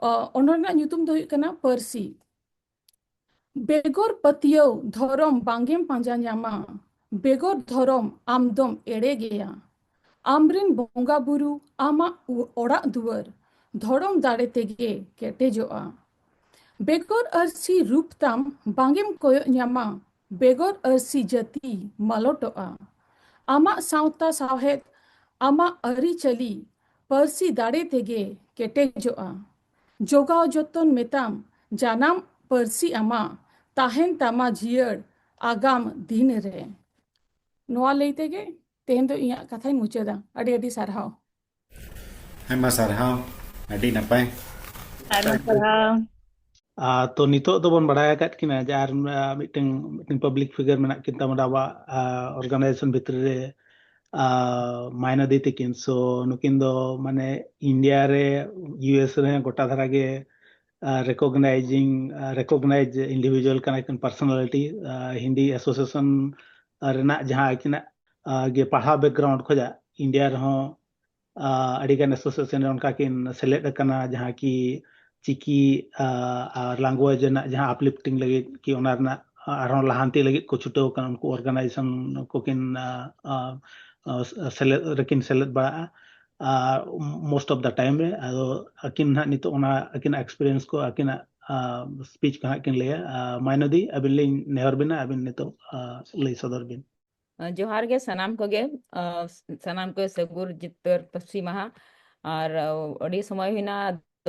ᱟᱸ, ᱚᱱᱚᱬᱦᱮ ᱨᱮᱱᱟᱜ ᱧᱩᱛᱩᱢ ᱫᱚ ᱦᱩᱭᱩᱜ ᱠᱟᱱᱟ ᱯᱟᱹᱨᱥᱤ᱾ ᱵᱮᱜᱚᱨ ᱯᱟᱹᱛᱭᱟᱹᱣ ᱫᱷᱚᱨᱚᱢ ᱵᱟᱝᱜᱮᱢ ᱯᱟᱸᱡᱟ ᱧᱟᱢᱟ᱾ ᱵᱮᱜᱚᱨ ᱫᱷᱚᱨᱚᱢ ᱟᱢᱫᱚᱢ ᱮᱲᱮ ᱜᱮᱭᱟ᱾ ᱟᱢᱨᱮᱱ ᱵᱚᱸᱜᱟ ᱵᱩᱨᱩ, ᱟᱢᱟᱜ ᱩ-, ᱚᱲᱟᱜ ᱫᱩᱣᱟᱹᱨ ᱫᱷᱚᱨᱚᱢ ᱫᱟᱲᱮ ᱛᱮᱜᱮ ᱠᱮᱴᱮᱡᱚᱜᱼᱟ᱾ ᱵᱮᱜᱚᱨ ᱟᱹᱨᱥᱤ ᱨᱩᱯ ᱛᱟᱢ ᱵᱟᱝᱜᱮᱢ ᱠᱚᱭᱚᱜ ᱧᱟᱢᱟ᱾ ᱵᱮᱜᱚᱨ ᱟᱹᱨᱥᱤ ᱡᱟᱹᱛᱤ ᱢᱟᱞᱚᱴᱚᱜᱼᱟ᱾ ᱟᱢᱟᱜ ᱥᱟᱶᱛᱟ ᱥᱟᱶᱦᱮᱫ, ᱟᱢᱟᱜ ᱟᱹᱨᱤᱪᱟᱹᱞᱤ, ᱯᱟᱹᱨᱥᱤ ᱫᱟᱲᱮ ᱛᱮᱜᱮ ᱠᱮᱴᱮᱡᱚᱜᱼᱟ᱾ ᱡᱚᱜᱟᱣ ᱡᱚᱛᱚᱱ ᱢᱮᱛᱟᱢ ᱡᱟᱱᱟᱢ ᱯᱟᱹᱨᱥᱤ ᱟᱢᱟᱜ, ᱛᱟᱦᱮᱱ ᱛᱟᱢᱟ ᱡᱤᱭᱟᱹᱲ ᱟᱜᱟᱢ ᱫᱤᱱ ᱨᱮ᱾ ᱱᱚᱣᱟ ᱞᱟᱹᱭ ᱛᱮᱜᱮ ᱛᱮᱦᱮᱧ ᱫᱚ ᱤᱧᱟᱹᱜ ᱠᱟᱛᱷᱟᱧ ᱢᱩᱪᱟᱹᱫᱟ᱾ ᱟᱹᱰᱤ ᱟᱹᱰᱤ ᱥᱟᱨᱦᱟᱣ᱾ ᱟᱭᱢᱟ ᱥᱟᱨᱦᱟᱣ, ᱟᱹᱰᱤ ᱱᱟᱯᱟᱭ᱾ ᱟᱭᱢᱟ ᱥᱟᱨᱦᱟᱣ᱾ ᱟᱨ ᱛᱚ ᱱᱤᱛᱚᱜ ᱫᱚᱵᱚᱱ ᱵᱟᱲᱟᱭ ᱟᱠᱟᱫ ᱠᱤᱱᱟ ᱡᱮ ᱟᱨ, ᱟᱨ ᱢᱤᱫᱴᱮᱱ, ᱢᱤᱫᱴᱮᱱ ᱯᱟᱵᱽᱞᱤᱠ ᱯᱷᱤᱜᱟᱨ ᱢᱮᱱᱟᱜ ᱠᱤᱱ ᱛᱟᱵᱚᱱᱟ ᱟᱵᱚᱣᱟᱜ, ᱟ, ᱚᱨᱜᱟᱱᱟᱭᱡᱮᱥᱚᱱ ᱵᱷᱤᱛᱨᱤ ᱨᱮ, ᱟ, ᱢᱟᱭᱱᱟ ᱫᱤ ᱛᱟᱹᱠᱤᱱ᱾ ᱥᱳ ᱱᱩᱠᱤᱱ ᱫᱚ ᱢᱟᱱᱮ ᱤᱱᱰᱤᱭᱟ ᱨᱮ, ᱤᱭᱩ ᱮᱥ ᱨᱮ ᱜᱚᱴᱟ ᱫᱷᱟᱨᱟ ᱜᱮ, ᱟ, ᱨᱮᱠᱚᱜᱱᱟᱭᱡᱤᱝ, ᱟ, ᱨᱮᱠᱚᱜᱱᱟᱭᱤᱡᱽ ᱤᱱᱰᱤᱵᱷᱤᱡᱩᱣᱟᱞ ᱠᱟᱱᱟ ᱠᱤᱱ, ᱯᱟᱨᱥᱚᱱᱟᱞᱤᱴᱤ, ᱟ, ᱦᱤᱱᱫᱤ ᱮᱥᱳᱥᱤᱭᱮᱥᱚᱱ ᱨᱮᱱᱟᱜ ᱡᱟᱦᱟᱸ ᱟᱹᱠᱤᱱᱟᱜ, ᱟ, ᱜᱮ ᱯᱟᱲᱦᱟᱣ ᱵᱮᱠᱜᱨᱟᱣᱩᱱᱰ ᱠᱷᱚᱱᱟᱜ ᱤᱱᱰᱤᱭᱟ ᱨᱮᱦᱚᱸ, ᱟ, ᱟᱹᱰᱤᱜᱟᱱ ᱮᱥᱳᱥᱤᱭᱮᱥᱚᱱ ᱨᱮ ᱚᱱᱠᱟ ᱠᱤᱱ ᱥᱮᱞᱮᱫ ᱟᱠᱟᱱᱟ, ᱡᱟᱦᱟᱸ ᱠᱤ ᱪᱤᱠᱤ, ᱟ, ᱟᱨ ᱞᱟᱝᱜᱩᱭᱮᱡᱽ ᱨᱮᱱᱟᱜ ᱡᱟᱦᱟᱸ ᱟᱯᱞᱤᱯᱴᱤᱝ ᱞᱟᱹᱜᱤᱫ ᱠᱤ ᱚᱱᱟ ᱨᱮᱱᱟᱜ ᱟᱨᱦᱚᱸ ᱞᱟᱦᱟᱱᱛᱤ ᱞᱟᱹᱜᱤᱫ ᱠᱚ ᱪᱷᱩᱴᱟᱹᱣ ᱟᱠᱟᱱᱟ, ᱩᱱᱠᱩ ᱚᱨᱜᱟᱱᱟᱭᱡᱮᱥᱚᱱ ᱠᱚᱠᱤᱱ, ᱟ, ᱟ, ᱟ, ᱥᱮᱞᱮᱫ ᱨᱮᱠᱤᱱ ᱥᱮᱞᱮᱫ ᱵᱟᱲᱟᱜᱼᱟ᱾ most of the time ᱨᱮ᱾ ᱟᱫᱚ ᱟᱹᱠᱤᱱ ᱱᱟᱦᱟᱜ ᱱᱤᱛᱚᱜ ᱚᱱᱟ ᱟᱹᱠᱤᱱᱟᱜ experience ᱠᱚ, ᱟᱹᱠᱤᱱᱟᱜ speech ᱠᱚ ᱦᱟᱸᱜ ᱠᱤᱱ ᱞᱟᱹᱭᱟ᱾ ᱢᱟᱭᱱᱚᱫᱤ, ᱟᱹᱵᱤᱱ ᱞᱤᱧ ᱱᱮᱦᱚᱨ ᱵᱤᱱᱟ, ᱟᱹᱵᱤᱱ ᱱᱤᱛᱚᱜ ᱞᱟᱹᱭ ᱥᱚᱫᱚᱨ ᱵᱤᱱ᱾ ᱡᱚᱦᱟᱨ ᱜᱮ ᱥᱟᱱᱟᱢ ᱠᱚᱜᱮ᱾ ᱥᱟᱱᱟᱢ ᱠᱚ ᱥᱟᱹᱜᱩᱱ ᱡᱤᱛᱠᱟᱹᱨ ᱯᱟᱹᱨᱥᱤ ᱢᱟᱦᱟ᱾ ᱟᱨ ᱟᱹᱰᱤ ᱥᱚᱢᱚᱭ ᱦᱩᱭᱱᱟ,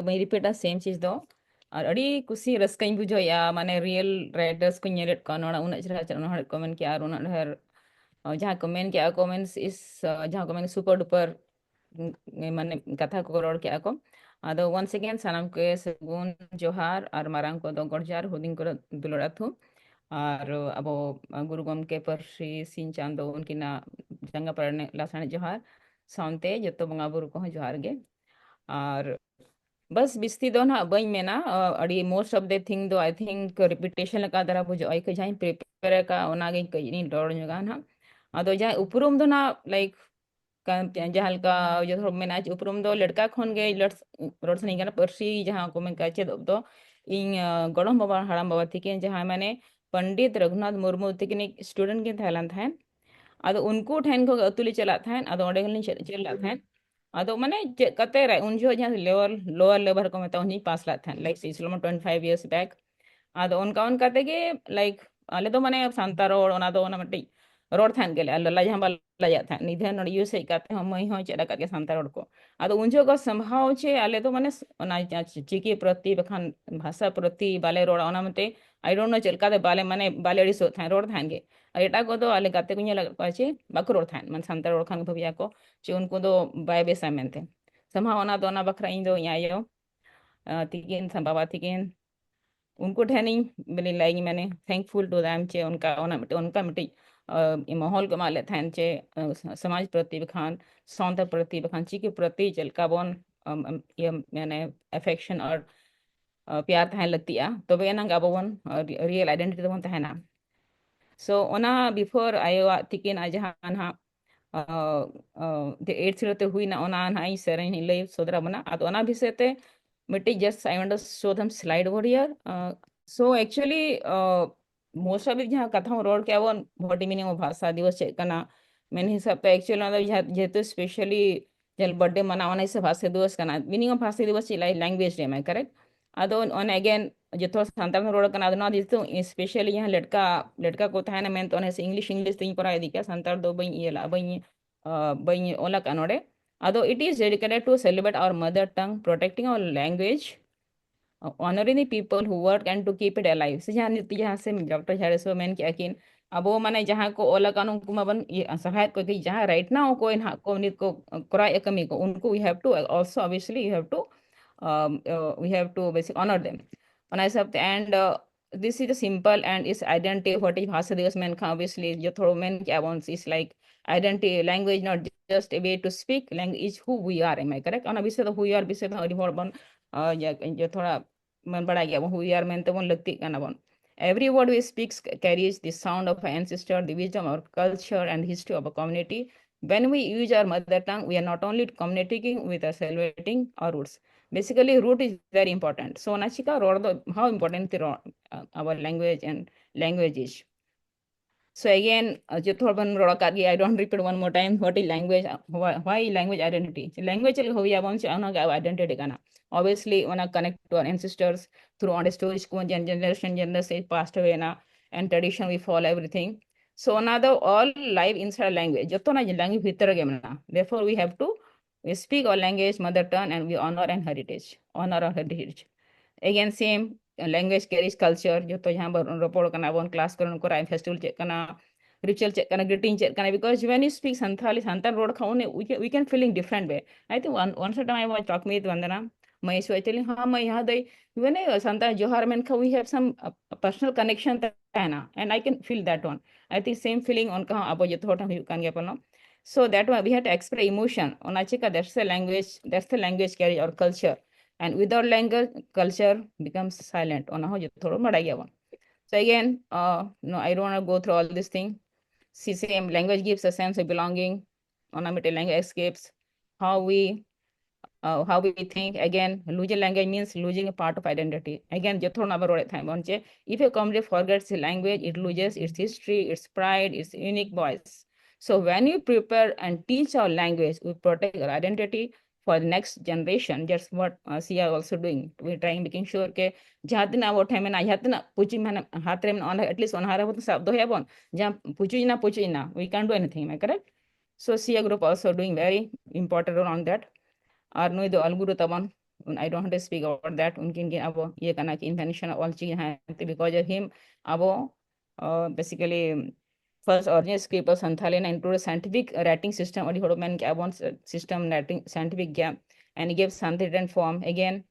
ᱵᱟᱹᱧ repeatᱟ same ᱪᱤᱡᱽ ᱫᱚ᱾ ᱟᱨ ᱟᱹᱰᱤ ᱠᱩᱥᱤ ᱨᱟᱹᱥᱠᱟᱹᱧ ᱵᱩᱡᱷᱟᱹᱣᱮᱫᱼᱟ, ᱢᱟᱱᱮ real writers ᱠᱚᱧ ᱧᱮᱞᱮᱫ ᱠᱚᱣᱟ ᱱᱚᱰᱮ, ᱩᱱᱟᱹᱜ ᱪᱮᱦᱨᱟ ᱪᱮᱦᱨᱟ ᱚᱱᱚᱬᱦᱮ ᱠᱚ ᱢᱮᱱ ᱠᱮᱜᱼᱟ, ᱟᱨ ᱩᱱᱟᱹᱜ ᱰᱷᱮᱨ ᱡᱟᱦᱟᱸ ᱠᱚ ᱢᱮᱱ ᱠᱮᱜᱼᱟ ᱠᱚ, means is ᱡᱟᱦᱟᱸ ᱠᱚ ᱢᱮᱱ super duper ᱢᱟᱱᱮ ᱠᱟᱛᱷᱟ ᱠᱚ ᱨᱚᱲ ᱠᱮᱜᱼᱟ ᱠᱚ᱾ ᱟᱫᱚ once again ᱥᱟᱱᱟᱢ ᱠᱚ ᱥᱟᱹᱜᱩᱱ ᱡᱚᱦᱟᱨ, ᱟᱨ ᱢᱟᱨᱟᱝ ᱠᱚᱫᱚ ᱜᱚᱰ ᱡᱚᱦᱟᱨ, ᱦᱩᱰᱤᱧ ᱠᱚᱫᱚ ᱫᱩᱞᱟᱹᱲ ᱟᱛᱷᱩ᱾ ᱟᱨ ᱟᱵᱚ ᱜᱩᱨᱩ ᱜᱚᱢᱠᱮ ᱯᱟᱹᱨᱥᱤ ᱥᱤᱧ ᱪᱟᱸᱫᱚ ᱩᱱᱠᱤᱱᱟᱜ ᱡᱟᱸᱜᱟ ᱯᱟᱲᱟᱜ ᱞᱟᱥᱟᱬᱦᱮᱫ ᱡᱚᱦᱟᱨ ᱥᱟᱶᱛᱮ ᱡᱚᱛᱚ ᱵᱚᱸᱜᱟ ᱵᱩᱨᱩ ᱠᱚᱦᱚᱸ ᱡᱚᱦᱟᱨ ᱜᱮ᱾ ᱟᱨ ᱵᱟᱥ ᱵᱤᱥᱛᱤ ᱫᱚ ᱱᱟᱦᱟᱜ ᱵᱟᱹᱧ ᱢᱮᱱᱟ, ᱟᱹᱰᱤ most of the thing ᱫᱚ I think repetition ᱞᱮᱠᱟ ᱫᱷᱟᱨᱟ ᱵᱩᱡᱷᱟᱹᱜᱼᱟ, ᱡᱟᱦᱟᱸᱧ prepare ᱟᱠᱟᱫ ᱚᱱᱟᱜᱮ ᱠᱟᱹᱡ ᱤᱧ ᱨᱚᱲ ᱧᱚᱜᱟ ᱱᱟᱦᱟᱜ᱾ ᱟᱫᱚ ᱡᱟᱦᱟᱸ ᱩᱯᱨᱩᱢ ᱫᱚ ᱱᱟᱦᱟᱜ like ᱡᱟᱦᱟᱸ ᱞᱮᱠᱟ ᱡᱚᱛᱚ ᱦᱚᱲ ᱢᱮᱱᱟ, ᱩᱯᱨᱩᱢ ᱫᱚ ᱞᱮᱴᱠᱟ ᱠᱷᱚᱱ ᱜᱮ ᱨᱚᱲ ᱥᱟᱱᱟᱧ ᱠᱟᱱᱟ, ᱯᱟᱹᱨᱥᱤ ᱡᱟᱦᱟᱸ ᱠᱚ ᱢᱮᱱ ᱠᱟᱜ ᱪᱮᱫᱚᱜ ᱫᱚ᱾ ᱤᱧ ᱜᱚᱲᱚᱢ ᱵᱟᱵᱟ ᱦᱟᱲᱟᱢ ᱵᱟᱵᱟ ᱛᱤᱠᱤᱱ ᱡᱟᱦᱟᱸᱭ ᱢᱟᱱᱮ ᱯᱚᱱᱰᱤᱛ ᱨᱚᱜᱷᱩᱱᱟᱛᱷ ᱢᱩᱨᱢᱩ ᱛᱤᱠᱤᱱᱤᱡ student ᱠᱤᱱ ᱛᱟᱦᱮᱸ ᱞᱮᱱ ᱛᱟᱦᱮᱸᱫ᱾ ᱟᱫᱚ ᱩᱱᱠᱩ ᱴᱷᱮᱱ ᱠᱷᱚᱱ ᱟᱹᱛᱩ ᱞᱮ ᱪᱟᱞᱟᱜ ᱛᱟᱦᱮᱸᱫ᱾ ᱟᱫᱚ ᱚᱸᱰᱮ ᱜᱮᱞᱤᱧ ᱪᱮᱫ ᱪᱮᱫ ᱞᱮᱫ ᱛᱟᱦᱮᱸᱫ᱾ ᱟᱫᱚ ᱢᱟᱱᱮ ᱪᱮᱫ ᱠᱟᱛᱮ ᱨᱮ ᱩᱱ ᱡᱚᱦᱚᱜ ᱡᱟᱦᱟᱸ lower lower level ᱠᱚ ᱢᱮᱛᱟᱜᱼᱟ, ᱩᱱᱤᱧ ᱯᱟᱥ ᱞᱮᱫ ᱛᱟᱦᱮᱸᱫ, like it's almost twenty five years back. ᱟᱫᱚ ᱚᱱᱠᱟ ᱚᱱᱠᱟ ᱛᱮᱜᱮ like ᱟᱞᱮ ᱫᱚ ᱢᱟᱱᱮ ᱥᱟᱱᱛᱟᱲ ᱨᱚᱲ, ᱚᱱᱟ ᱫᱚ ᱚᱱᱟ ᱢᱤᱫᱴᱤᱡ ᱨᱚᱲ ᱛᱟᱦᱮᱸᱫ ᱜᱮᱞᱮ, ᱟᱨ ᱞᱟᱡᱟᱜ ᱦᱚᱸ ᱵᱟᱞᱮ ᱞᱟᱡᱟᱜ ᱛᱟᱦᱮᱸᱫ᱾ ᱱᱤᱫᱷᱟᱹᱱ ᱱᱚᱰᱮ ᱤᱭᱩ ᱮᱥ ᱦᱮᱡ ᱠᱟᱛᱮ ᱦᱚᱸ ᱢᱟᱹᱭ ᱦᱚᱸ ᱪᱮᱫ ᱟᱠᱟᱫ ᱜᱮ ᱥᱟᱱᱛᱟᱲ ᱨᱚᱲ ᱠᱚ᱾ ᱟᱫᱚ ᱩᱱ ᱡᱚᱦᱚᱜ ᱥᱟᱢᱦᱟᱣ ᱪᱮ ᱟᱞᱮ ᱫᱚ ᱢᱟᱱᱮ ᱚᱱᱟ ᱪᱤᱠᱤ ᱯᱨᱚᱛᱤ ᱵᱟᱠᱷᱟᱱ ᱵᱷᱟᱥᱟ ᱯᱨᱚᱛᱤ ᱵᱟᱞᱮ ᱨᱚᱲᱟ, ᱚᱱᱟ ᱢᱤᱫᱴᱮᱡ I don't know ᱪᱮᱫ ᱞᱮᱠᱟᱛᱮ ᱵᱟᱞᱮ ᱢᱟᱱᱮ ᱵᱟᱞᱮ ᱟᱹᱲᱤᱥᱚᱜ ᱛᱟᱦᱮᱸᱫ, ᱨᱚᱲ ᱛᱟᱦᱮᱸᱫ ᱜᱮ᱾ ᱟᱨ ᱮᱴᱟᱜ ᱠᱚᱫᱚ ᱟᱞᱮ ᱜᱟᱛᱮ ᱠᱚ ᱧᱮᱞ ᱟᱠᱟᱫ ᱠᱚᱣᱟ ᱪᱮ ᱵᱟᱠᱚ ᱨᱚᱲ ᱛᱟᱦᱮᱸᱫ, ᱢᱟᱱᱮ ᱥᱟᱱᱛᱟᱲ ᱨᱚᱲ ᱠᱷᱟᱱ ᱵᱷᱟᱹᱵᱤᱭᱟᱠᱚ ᱪᱮ ᱩᱱᱠᱩ ᱫᱚ ᱵᱟᱭ ᱵᱮᱥᱟ ᱢᱮᱱᱛᱮ᱾ ᱥᱟᱢᱦᱟᱣ ᱚᱱᱟ ᱫᱚ, ᱚᱱᱟ ᱵᱟᱠᱷᱨᱟ ᱤᱧ ᱫᱚ ᱤᱧ ᱟᱭᱳ ᱛᱤᱠᱤᱱ, ᱵᱟᱵᱟ ᱛᱤᱠᱤᱱ, ᱩᱱᱠᱩ ᱴᱷᱮᱱᱤᱧ ᱵᱚᱞᱮ ᱞᱟᱹᱭᱤᱧ ᱢᱟᱱᱮ thankful to them ᱪᱮ ᱚᱱᱠᱟ ᱚᱱᱟ ᱢᱤᱫᱴᱮᱡ ᱚᱱᱠᱟ ᱢᱤᱫᱴᱮᱡ ᱢᱟᱦᱚᱞ ᱠᱚ ᱮᱢᱟᱜ ᱞᱮᱫ ᱛᱟᱦᱮᱸᱫ ᱪᱮ ᱥᱚᱢᱟᱡᱽ ᱯᱨᱚᱛᱤ ᱵᱟᱠᱷᱟᱱ, ᱥᱟᱶᱛᱟ ᱯᱨᱚᱛᱤ ᱵᱟᱠᱷᱟᱱ, ᱪᱤᱠᱤ ᱯᱨᱚᱛᱤ ᱪᱮᱫ ᱞᱮᱠᱟ ᱵᱚᱱ ᱤᱭᱟᱹ ᱢᱟᱱᱮ affection ᱟᱨ ᱯᱮᱭᱟᱨ ᱛᱟᱦᱮᱸ ᱞᱟᱹᱠᱛᱤᱜᱼᱟ, ᱛᱚᱵᱮ ᱮᱱᱟᱝ ᱜᱮ ᱟᱵᱚ ᱵᱚᱱ real identity ᱛᱮᱵᱚᱱ ᱛᱟᱦᱮᱱᱟ᱾ So ᱚᱱᱟ before ᱟᱭᱳᱣᱟᱜ ᱛᱤᱠᱤᱱᱟᱜ ᱡᱟᱦᱟᱸ ᱱᱟᱦᱟᱜ ᱫᱮ ᱮᱭᱤᱴ ᱥᱤᱨᱟᱹ ᱛᱮ ᱦᱩᱭᱱᱟ, ᱚᱱᱟ ᱱᱟᱦᱟᱜ ᱤᱧ ᱥᱮᱨᱮᱧ ᱤᱧ ᱞᱟᱹᱭ ᱥᱚᱫᱚᱨ ᱟᱵᱚᱱᱟ᱾ ᱟᱫᱚ ᱚᱱᱟ ᱵᱤᱥᱚᱭ ᱛᱮ ᱢᱤᱫᱴᱤᱡ just I want to show them slide over here. So actually most of it ᱡᱟᱦᱟᱸ ᱠᱟᱛᱷᱟ ᱵᱚᱱ ᱨᱚᱲ ᱠᱮᱜᱼᱟ ᱵᱚᱱ, what meaning of ᱵᱷᱟᱥᱟ ᱫᱤᱵᱚᱥ ᱪᱮᱫ ᱠᱟᱱᱟ ᱢᱮᱱ ᱦᱤᱥᱟᱹᱵ ᱛᱮ, actually ᱚᱱᱟ ᱫᱚ ᱡᱟᱦᱟᱸ ᱡᱮᱦᱮᱛᱩ specially ᱵᱟᱨᱛᱷᱰᱮ ᱢᱟᱱᱟᱣ, ᱚᱱᱟ ᱦᱤᱥᱟᱹᱵ ᱵᱷᱟᱥᱟ ᱫᱤᱵᱚᱥ ᱠᱟᱱᱟ, ᱢᱤᱱᱤᱝ ᱚᱯᱷ ᱵᱷᱟᱥᱟ ᱫᱤᱵᱚᱥ ᱪᱮᱫ ᱞᱟᱹᱭ ᱞᱮᱝᱜᱩᱭᱮᱡᱽ ᱨᱮ ᱮᱢᱟᱭ, ᱠᱟᱨᱮᱠᱴ? ᱟᱫᱚ ᱚᱱᱮ ᱮᱜᱮᱱ ᱡᱚᱛᱚ ᱦᱚᱲ ᱥᱟᱱᱛᱟᱲ ᱛᱮ ᱨᱚᱲ ᱠᱟᱱᱟ, ᱟᱫᱚ ᱱᱚᱣᱟ ᱡᱮᱦᱮᱛᱩ ᱥᱯᱮᱥᱟᱞᱤ ᱡᱟᱦᱟᱸ ᱞᱮᱴᱠᱟ ᱞᱮᱴᱠᱟ ᱠᱚ ᱛᱟᱦᱮᱱᱟ ᱢᱮᱱᱛᱮ ᱚᱱᱟ ᱤᱝᱞᱤᱥ ᱤᱝᱞᱤᱥ ᱛᱤᱧ ᱠᱚᱨᱟᱣ ᱤᱫᱤ ᱠᱮᱜᱼᱟ, ᱥᱟᱱᱛᱟᱲ ᱫᱚ ᱵᱟᱹᱧ ᱤᱭᱟᱹ ᱞᱟᱜᱼᱟ, ᱵᱟᱹᱧ ᱵᱟᱹᱧ ᱚᱞ ᱟᱠᱟᱫᱼᱟ ᱱᱚᱰᱮ᱾ ᱟᱫᱚ it is dedicated to celebrate our mother tongue, protecting our language, honoring the people who work and to keep it alive. ᱥᱮ ᱡᱟᱦᱟᱸ ᱱᱤᱛ ᱡᱟᱦᱟᱸ ᱥᱮ ᱰᱚᱠᱴᱚᱨ ᱡᱷᱟᱲᱮᱥᱣᱟ ᱢᱮᱱ ᱠᱮᱜᱼᱟ ᱠᱤᱱ, ᱟᱵᱚ ᱢᱟᱱᱮ ᱡᱟᱦᱟᱸ ᱠᱚ ᱚᱞ ᱟᱠᱟᱱ ᱩᱱᱠᱩ ᱢᱟᱵᱚᱱ ᱤᱭᱟᱹ ᱥᱟᱨᱦᱟᱣᱮᱫ ᱠᱚᱜᱮ, ᱡᱟᱦᱟᱸ ᱨᱟᱭᱤᱴ ᱱᱟᱣ ᱚᱠᱚᱭ ᱱᱟᱦᱟᱜ ᱠᱚ ᱱᱤᱛ ᱠᱚ ᱠᱚᱨᱟᱣᱮᱫᱼᱟ ᱠᱟᱹᱢᱤ ᱠᱚ, ᱩᱱᱠᱩ we have to also obviously you have to um, uh, we have to basically honor them. ᱚᱱᱟ ᱦᱤᱥᱟᱹᱵ ᱛᱮ and uh, this is the simple and its identity, what is ᱵᱷᱟᱥᱟ ᱫᱤᱵᱚᱥ ᱢᱮᱱᱠᱷᱟᱱ obviously ᱡᱚᱛᱚ ᱦᱚᱲ ᱢᱮᱱ ᱠᱮᱜᱼᱟ ᱵᱚᱱ, it's like identity, language not just a way to speak, language is who we are, am I correct? ᱚᱱᱟ ᱵᱤᱥᱚᱭ ᱫᱚ who you are ᱵᱤᱥᱚᱭ ᱫᱚ ᱟᱹᱰᱤ ᱦᱚᱲ ᱵᱚᱱ ᱡᱚᱛᱚ ᱦᱚᱲ ᱵᱚᱱ ᱵᱟᱲᱟᱭ ᱜᱮᱭᱟ ᱵᱚᱱ who we are ᱢᱮᱱᱛᱮ ᱵᱚᱱ ᱞᱟᱹᱠᱛᱤᱜ ᱠᱟᱱᱟ ᱵᱚᱱ. Every word we speak carries the sound of our ancestor, the wisdom of our culture and the history of our community. When we use our mother tongue, we are not only communicating with our celebrating our roots. Basically, root is very important. So, ᱚᱱᱟ ᱪᱤᱠᱟ ᱨᱚᱲ ᱫᱚ, how important the ro- uh, our language and language is. So again, uh, ᱡᱚᱛᱚ ᱦᱚᱲ ᱵᱚᱱ ᱨᱚᱲ ᱟᱠᱟᱫ ᱜᱮᱭᱟ, I don't repeat one more time, what is language, why, why language identity? Language ᱪᱮᱫ ᱞᱮᱠᱟ ᱦᱩᱭ ᱟᱵᱚᱱ ᱥᱮ ᱚᱱᱟ ᱜᱮ identity ᱠᱟᱱᱟ. Obviously, ᱚᱱᱟ connect to our ancestors through ᱚᱸᱰᱮ stories ᱠᱚ ᱡᱮᱱ ᱡᱮᱱᱟᱨᱮᱥᱚᱱ ᱡᱮᱱᱟᱨᱮᱥᱚᱱ passed away ᱮᱱᱟ, and tradition we follow everything. So ᱚᱱᱟ ᱫᱚ all live inside language, ᱡᱚᱛᱚ ᱚᱱᱟ language ᱵᱷᱤᱛᱨᱤ ᱨᱮᱜᱮ ᱢᱮᱱᱟᱜᱼᱟ. Therefore we have to speak our language, mother tongue, and we honor and heritage, honor our heritage. Again, same, language carries culture. ᱡᱚᱛᱚ ᱡᱟᱦᱟᱸ ᱵᱚᱱ ᱨᱚᱯᱚᱲ ᱠᱟᱱᱟ ᱵᱚᱱ, ᱠᱞᱟᱥ ᱠᱚᱨᱮ ᱠᱚᱨᱟᱣ, ᱯᱷᱮᱥᱴᱤᱵᱷᱟᱞ ᱪᱮᱫ ᱠᱟᱱᱟ, ᱨᱤᱪᱩᱣᱟᱞ ᱪᱮᱫ ᱠᱟᱱᱟ, ᱜᱨᱤᱴᱤᱝ ᱪᱮᱫ ᱠᱟᱱᱟ, because when you speak Santali, Santal ᱨᱚᱲ ᱠᱷᱟᱱ ᱩᱱᱤ we can, we can feeling different way. I think one, one time I was talk with Vandana, ᱢᱟᱹᱭ ᱥᱚᱭ ᱛᱮᱞᱤᱧ, ᱦᱚᱸ ᱢᱟᱹᱭ, ᱦᱚᱸ ᱫᱟᱹᱭ, ᱢᱟᱱᱮ ᱥᱟᱱᱛᱟᱲ ᱡᱚᱦᱟᱨ ᱢᱮᱱᱠᱷᱟᱱ we have some uh, personal connection ᱛᱟᱦᱮᱱᱟ, and I can feel that one. I think same feeling ᱚᱱᱠᱟ ᱦᱚᱸ ᱟᱵᱚ ᱡᱚᱛᱚ ᱦᱚᱲ ᱴᱷᱮᱱ ᱦᱩᱭᱩᱜ ᱠᱟᱱ ᱜᱮᱭᱟ ᱯᱟᱞᱮᱱ. So that one we have to express emotion. ᱚᱱᱟ ᱪᱤᱠᱟ, that's the language, that's the language carry our culture. And without language, culture becomes silent. ᱚᱱᱟ ᱦᱚᱸ ᱡᱚᱛᱚ ᱦᱚᱲ ᱵᱟᱲᱟᱭ ᱜᱮᱭᱟᱵᱚᱱ. So again, uh, no, I don't want to go through all this thing. See, same language gives a sense of belonging. ᱚᱱᱟ ᱢᱤᱫᱴᱮᱱ language escapes how we uh, how we think. Again, losing language means losing a part of identity. Again, ᱡᱚᱛᱚ ᱦᱚᱲ ᱵᱚᱱ ᱨᱚᱲᱮᱫ ᱛᱟᱦᱮᱸᱫ ᱵᱚᱱ ᱡᱮ if a community forgets its language, it loses its history, its pride, its unique voice. So when you prepare and teach our language, we protect our identity for the next generation. That's what uh, Sia also doing. We're trying, making sure ke ᱡᱟᱦᱟᱸ ᱛᱤᱱᱟᱹᱜ ᱟᱵᱚ ᱴᱷᱮᱱ ᱢᱮᱱᱟᱜᱼᱟ, ᱡᱟᱦᱟᱸ ᱛᱤᱱᱟᱹᱜ ᱯᱩᱸᱡᱤ ᱢᱟᱱᱮ ᱦᱟᱛ ᱨᱮ ᱢᱮᱱᱟᱜᱼᱟ, ᱚᱱᱟ at least ᱚᱱᱟ ᱦᱟᱨᱟ ᱵᱚᱱ ᱥᱟᱵ ᱫᱚᱦᱚᱭᱟᱵᱚᱱ᱾ ᱡᱟᱦᱟᱸ ᱯᱩᱸᱡᱤᱭᱮᱱᱟ, ᱯᱩᱸᱡᱤᱭᱮᱱᱟ, we can't do anything, am I correct? So Sia group also doing very important role on that. ᱟᱨ ᱱᱩᱭ ᱫᱚ ᱚᱞ ᱜᱩᱨᱩ ᱛᱟᱵᱚᱱ, I don't have to speak about that. ᱩᱱᱠᱤᱱ ᱜᱮ ᱟᱵᱚ ᱤᱭᱟᱹ ᱠᱟᱱᱟ ᱠᱤᱱ, invention of ᱚᱞ ᱪᱤᱠᱤ ᱡᱟᱦᱟᱸ, because of him ᱟᱵᱚ uh, basically first original script of Santhali and into the scientific writing system, ᱟᱹᱰᱤ ᱦᱚᱲ ᱢᱮᱱ ᱠᱮᱜᱼᱟ ᱵᱚᱱ system writing scientific ᱜᱮᱭᱟ, and he gave Santhali written form. Again,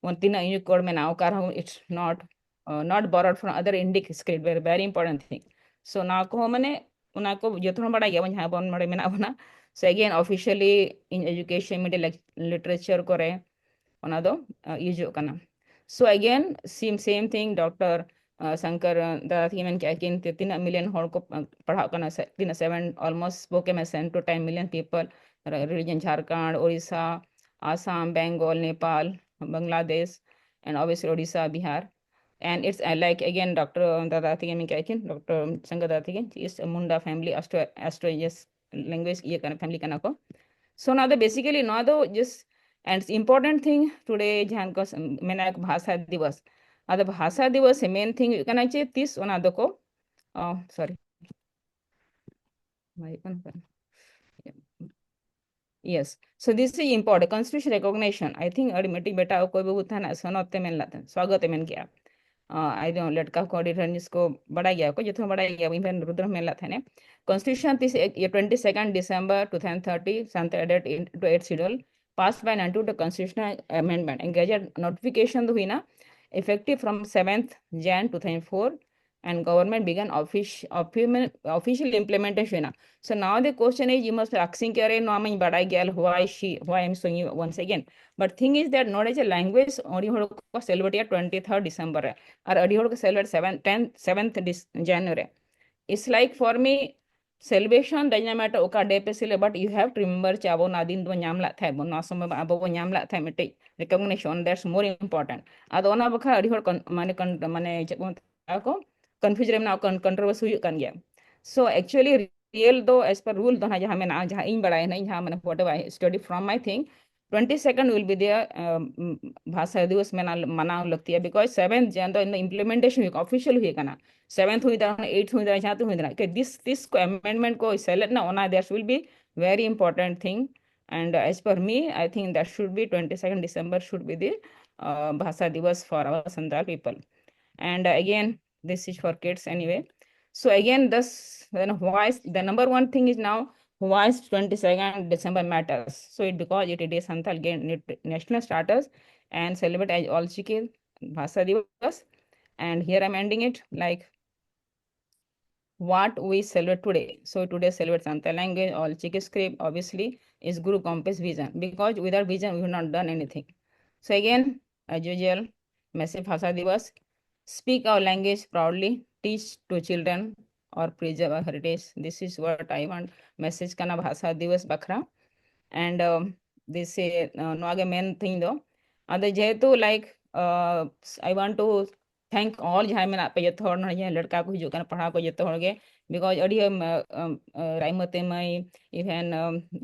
ᱚᱱ ᱛᱤᱱᱟᱹᱜ Unicode ᱢᱮᱱᱟᱜᱼᱟ, ᱚᱠᱟ ᱨᱮᱦᱚᱸ it's not uh, not borrowed from other Indic script, very very important thing. So ᱱᱚᱣᱟ ᱠᱚᱦᱚᱸ ᱢᱟᱱᱮ ᱚᱱᱟ ᱠᱚ ᱡᱚᱛᱚ ᱦᱚᱲ ᱵᱟᱲᱟᱭ ᱜᱮᱭᱟ ᱵᱚᱱ, ᱡᱟᱦᱟᱸ ᱵᱚᱱ ᱱᱚᱰᱮ ᱢᱮᱱᱟᱜ ᱵᱚᱱᱟ. So again, officially in education, media, literature ᱠᱚᱨᱮ ᱚᱱᱟ ᱫᱚ ᱤᱭᱩᱡᱚᱜ ᱠᱟᱱᱟ. So again, same same thing, doctor Shankar ᱫᱟᱫᱟ ᱛᱟᱹᱠᱤᱱ ᱢᱮᱱ ᱠᱮᱜᱼᱟ ᱠᱤᱱ ᱛᱤᱱᱟᱹᱜ million ᱦᱚᱲ ᱠᱚ ᱯᱟᱲᱦᱟᱜ ᱠᱟᱱᱟ, ᱛᱤᱱᱟᱹᱜ seven, almost spoken seven to ten million people, religion, Jharkhand, Orissa, Assam, Bengal, Nepal, Bangladesh, and obviously Odisha, Bihar. And it's uh, like again doctor ᱫᱟᱫᱟ ᱛᱟᱹᱠᱤᱱ ᱢᱮᱱ ᱠᱮᱜᱼᱟ ᱠᱤᱱ, ᱰᱚᱠᱴᱚᱨ ᱥᱚᱝᱠᱚᱨ ᱫᱟᱫᱟ ᱛᱟᱹᱠᱤᱱ is a Munda family, Austro Austronesian language ᱤᱭᱟᱹ ᱠᱟᱱᱟ, family ᱠᱟᱱᱟ ᱠᱚ. So ᱱᱚᱣᱟ ᱫᱚ basically ᱱᱚᱣᱟ ᱫᱚ just and important thing today ᱡᱟᱦᱟᱸ ᱠᱚ ᱢᱮᱱᱟ ᱵᱷᱟᱥᱟ ᱫᱤᱵᱚᱥ. ᱟᱫᱚ ᱵᱷᱟᱥᱟ ᱫᱤᱵᱚᱥ ᱢᱮᱱ ᱛᱷᱤᱝ ᱦᱩᱭᱩᱜ ᱠᱟᱱᱟ ᱡᱮ ᱛᱤᱥ ᱚᱱᱟ ᱫᱚᱠᱚ, oh sorry, ᱵᱟᱭ ᱦᱩᱭᱩᱜ ᱠᱟᱱᱟ. Yes, so this is important, constitution recognition. I think ᱟᱹᱰᱤ ᱢᱤᱫᱴᱤᱡ ᱵᱮᱴᱟ ᱚᱠᱚᱭ ᱵᱟᱹᱵᱩ ᱛᱟᱦᱮᱱᱟ ᱥᱚᱱᱚᱛ ᱛᱮ ᱢᱮᱱ ᱞᱮᱫ ᱛᱟᱦᱮᱱ, ᱥᱣᱟᱜᱚᱛ ᱮ ᱢᱮᱱ ᱠᱮᱜᱼᱟ. ᱟᱭ ᱫᱚ ᱞᱮᱴᱠᱟ ᱠᱚ ᱟᱹᱰᱤ ᱰᱷᱮᱨ ᱡᱤᱱᱤᱥ ᱠᱚ ᱵᱟᱲᱟᱭ ᱜᱮᱭᱟ ᱠᱚ, ᱡᱚᱛᱚ ᱦᱚᱲ ᱵᱟᱲᱟᱭ ᱜᱮᱭᱟ ᱵᱚᱱ, ᱤᱵᱷᱮᱱ ᱨᱩᱫᱨᱚ ᱢᱮᱱ ᱞᱮᱫ ᱛᱟᱦᱮᱱᱮ. Constitution this twenty second December two thousand thirty, Santal added into eighth schedule, passed by ninety-two constitutional amendment and gazette notification ᱫᱚ ᱦᱩᱭᱱᱟ effective from seventh Jan two thousand four, and government began office, official implementation ᱦᱩᱭᱱᱟ. So now the question is, you must be asking ᱠᱮ ᱟᱨᱮ ᱱᱚᱣᱟ ᱢᱟᱧ ᱵᱟᱲᱟᱭ ᱜᱮᱭᱟ, why she, why I'm showing you once again. But thing is that ᱱᱚᱰᱮ ᱡᱮ language ᱟᱹᱰᱤ ᱦᱚᱲ ᱠᱚ celebrate ᱮᱜᱼᱟ twenty third December ᱨᱮ, ᱟᱨ ᱟᱹᱰᱤ ᱦᱚᱲ ᱠᱚ celebrate seven, ten, seventh January. It's like for me, celebration does not matter ᱚᱠᱟ day ᱯᱮ celebrate, but you have to remember ᱪᱮ ᱟᱵᱚ ᱱᱚᱣᱟ ᱫᱤᱱ ᱫᱚᱵᱚᱱ ᱧᱟᱢ ᱞᱮᱫ ᱛᱟᱦᱮᱸᱫ ᱵᱚᱱ, ᱱᱚᱣᱟ ᱥᱚᱢᱚᱭ ᱟᱵᱚ ᱵᱚᱱ ᱧᱟᱢ ᱞᱮᱫ ᱛᱟᱦᱮᱸᱫ ᱢᱤᱫᱴᱮᱡ recognition, that's more important. ᱟᱫᱚ ᱚᱱᱟ ᱵᱟᱠᱷᱨᱟ ᱟᱹᱰᱤ ᱦᱚᱲ ᱠᱚᱱ-, ᱢᱟᱱᱮ ᱠᱚᱱ-, ᱢᱟᱱᱮ ᱪᱮᱫ ᱠᱚ ᱢᱮᱛᱟᱜᱼᱟ ᱠᱚ, confusion ᱨᱮ ᱢᱮᱱᱟᱜ ᱠᱚ, controversy ᱦᱩᱭᱩᱜ ᱠᱟᱱ ᱜᱮᱭᱟ. So actually real ᱫᱚ as per rule ᱫᱚ ᱱᱟᱦᱟᱜ ᱡᱟᱦᱟᱸ ᱢᱮᱱᱟᱜᱼᱟ, ᱡᱟᱦᱟᱸ ᱤᱧ ᱵᱟᱲᱟᱭᱟ ᱱᱟᱦᱟᱜ, ᱤᱧ ᱡᱟᱦᱟᱸ ᱢᱟᱱᱮ whatever I study from my thing, twenty second will be there, ᱵᱷᱟᱥᱟ ᱫᱤᱵᱚᱥ ᱢᱮᱱᱟᱜ ᱢᱟᱱᱟᱣ ᱞᱟᱹᱠᱛᱤᱭᱟ, because seventh ᱡᱟᱦᱟᱸ ᱫᱚ implementation ᱦᱩᱭᱩᱜ, official ᱦᱩᱭ ᱟᱠᱟᱱᱟ, seventh ᱦᱩᱭ ᱫᱟᱲᱮᱭᱟᱜᱼᱟ, eighth ᱦᱩᱭ ᱫᱟᱲᱮᱭᱟᱜᱼᱟ, ᱡᱟᱦᱟᱸ ᱛᱮ ᱦᱩᱭ ᱫᱟᱲᱮᱭᱟᱜᱼᱟ, ᱠᱤ this this ᱠᱚ amendment ᱠᱚ ᱥᱮᱞᱮᱫ ᱮᱱᱟ, ᱚᱱᱟ there will be very important thing, and as per me I think that should be twenty second December should be the ᱵᱷᱟᱥᱟ ᱫᱤᱵᱚᱥ for our Santal people. And again, this is for kids anyway. So again, this, then why is the number one thing is now why is twenty second December matters. So it, because it, it is Santal National Status and celebrate as Olchiki Bhasa Divas. And here I'm ending it, like, what we celebrate today. So today celebrate Santal language, Olchiki script, obviously, is Guru Gompe's vision, because without vision we have not done anything. So again, as usual, message Bhasa Divas, speak our language proudly, teach to children, or preserve our heritage. This is what I want message ᱠᱟᱱᱟ ᱵᱷᱟᱥᱟ ᱫᱤᱵᱚᱥ ᱵᱟᱠᱷᱨᱟ. And ᱫᱤᱥᱮ ᱱᱚᱣᱟ ᱜᱮ ᱢᱮᱱ ᱛᱤᱧ ᱫᱚ. ᱟᱫᱚ ᱡᱮᱦᱮᱛᱩ, like, I want to thank all ᱡᱟᱦᱟᱸᱭ ᱢᱮᱱᱟᱜ ᱯᱮ ᱡᱚᱛᱚ ᱦᱚᱲ ᱱᱚᱰᱮ, ᱡᱟᱦᱟᱸᱭ ᱞᱟᱹᱲᱠᱟ ᱠᱚ ᱦᱤᱡᱩᱜ ᱠᱟᱱᱟ ᱯᱟᱲᱦᱟᱣ ᱠᱚ ᱡᱚᱛᱚ ᱦᱚᱲ ᱜᱮ, because ᱟᱹᱰᱤ ᱨᱟᱭᱢᱟᱹᱛᱤ ᱢᱟᱹᱭ, even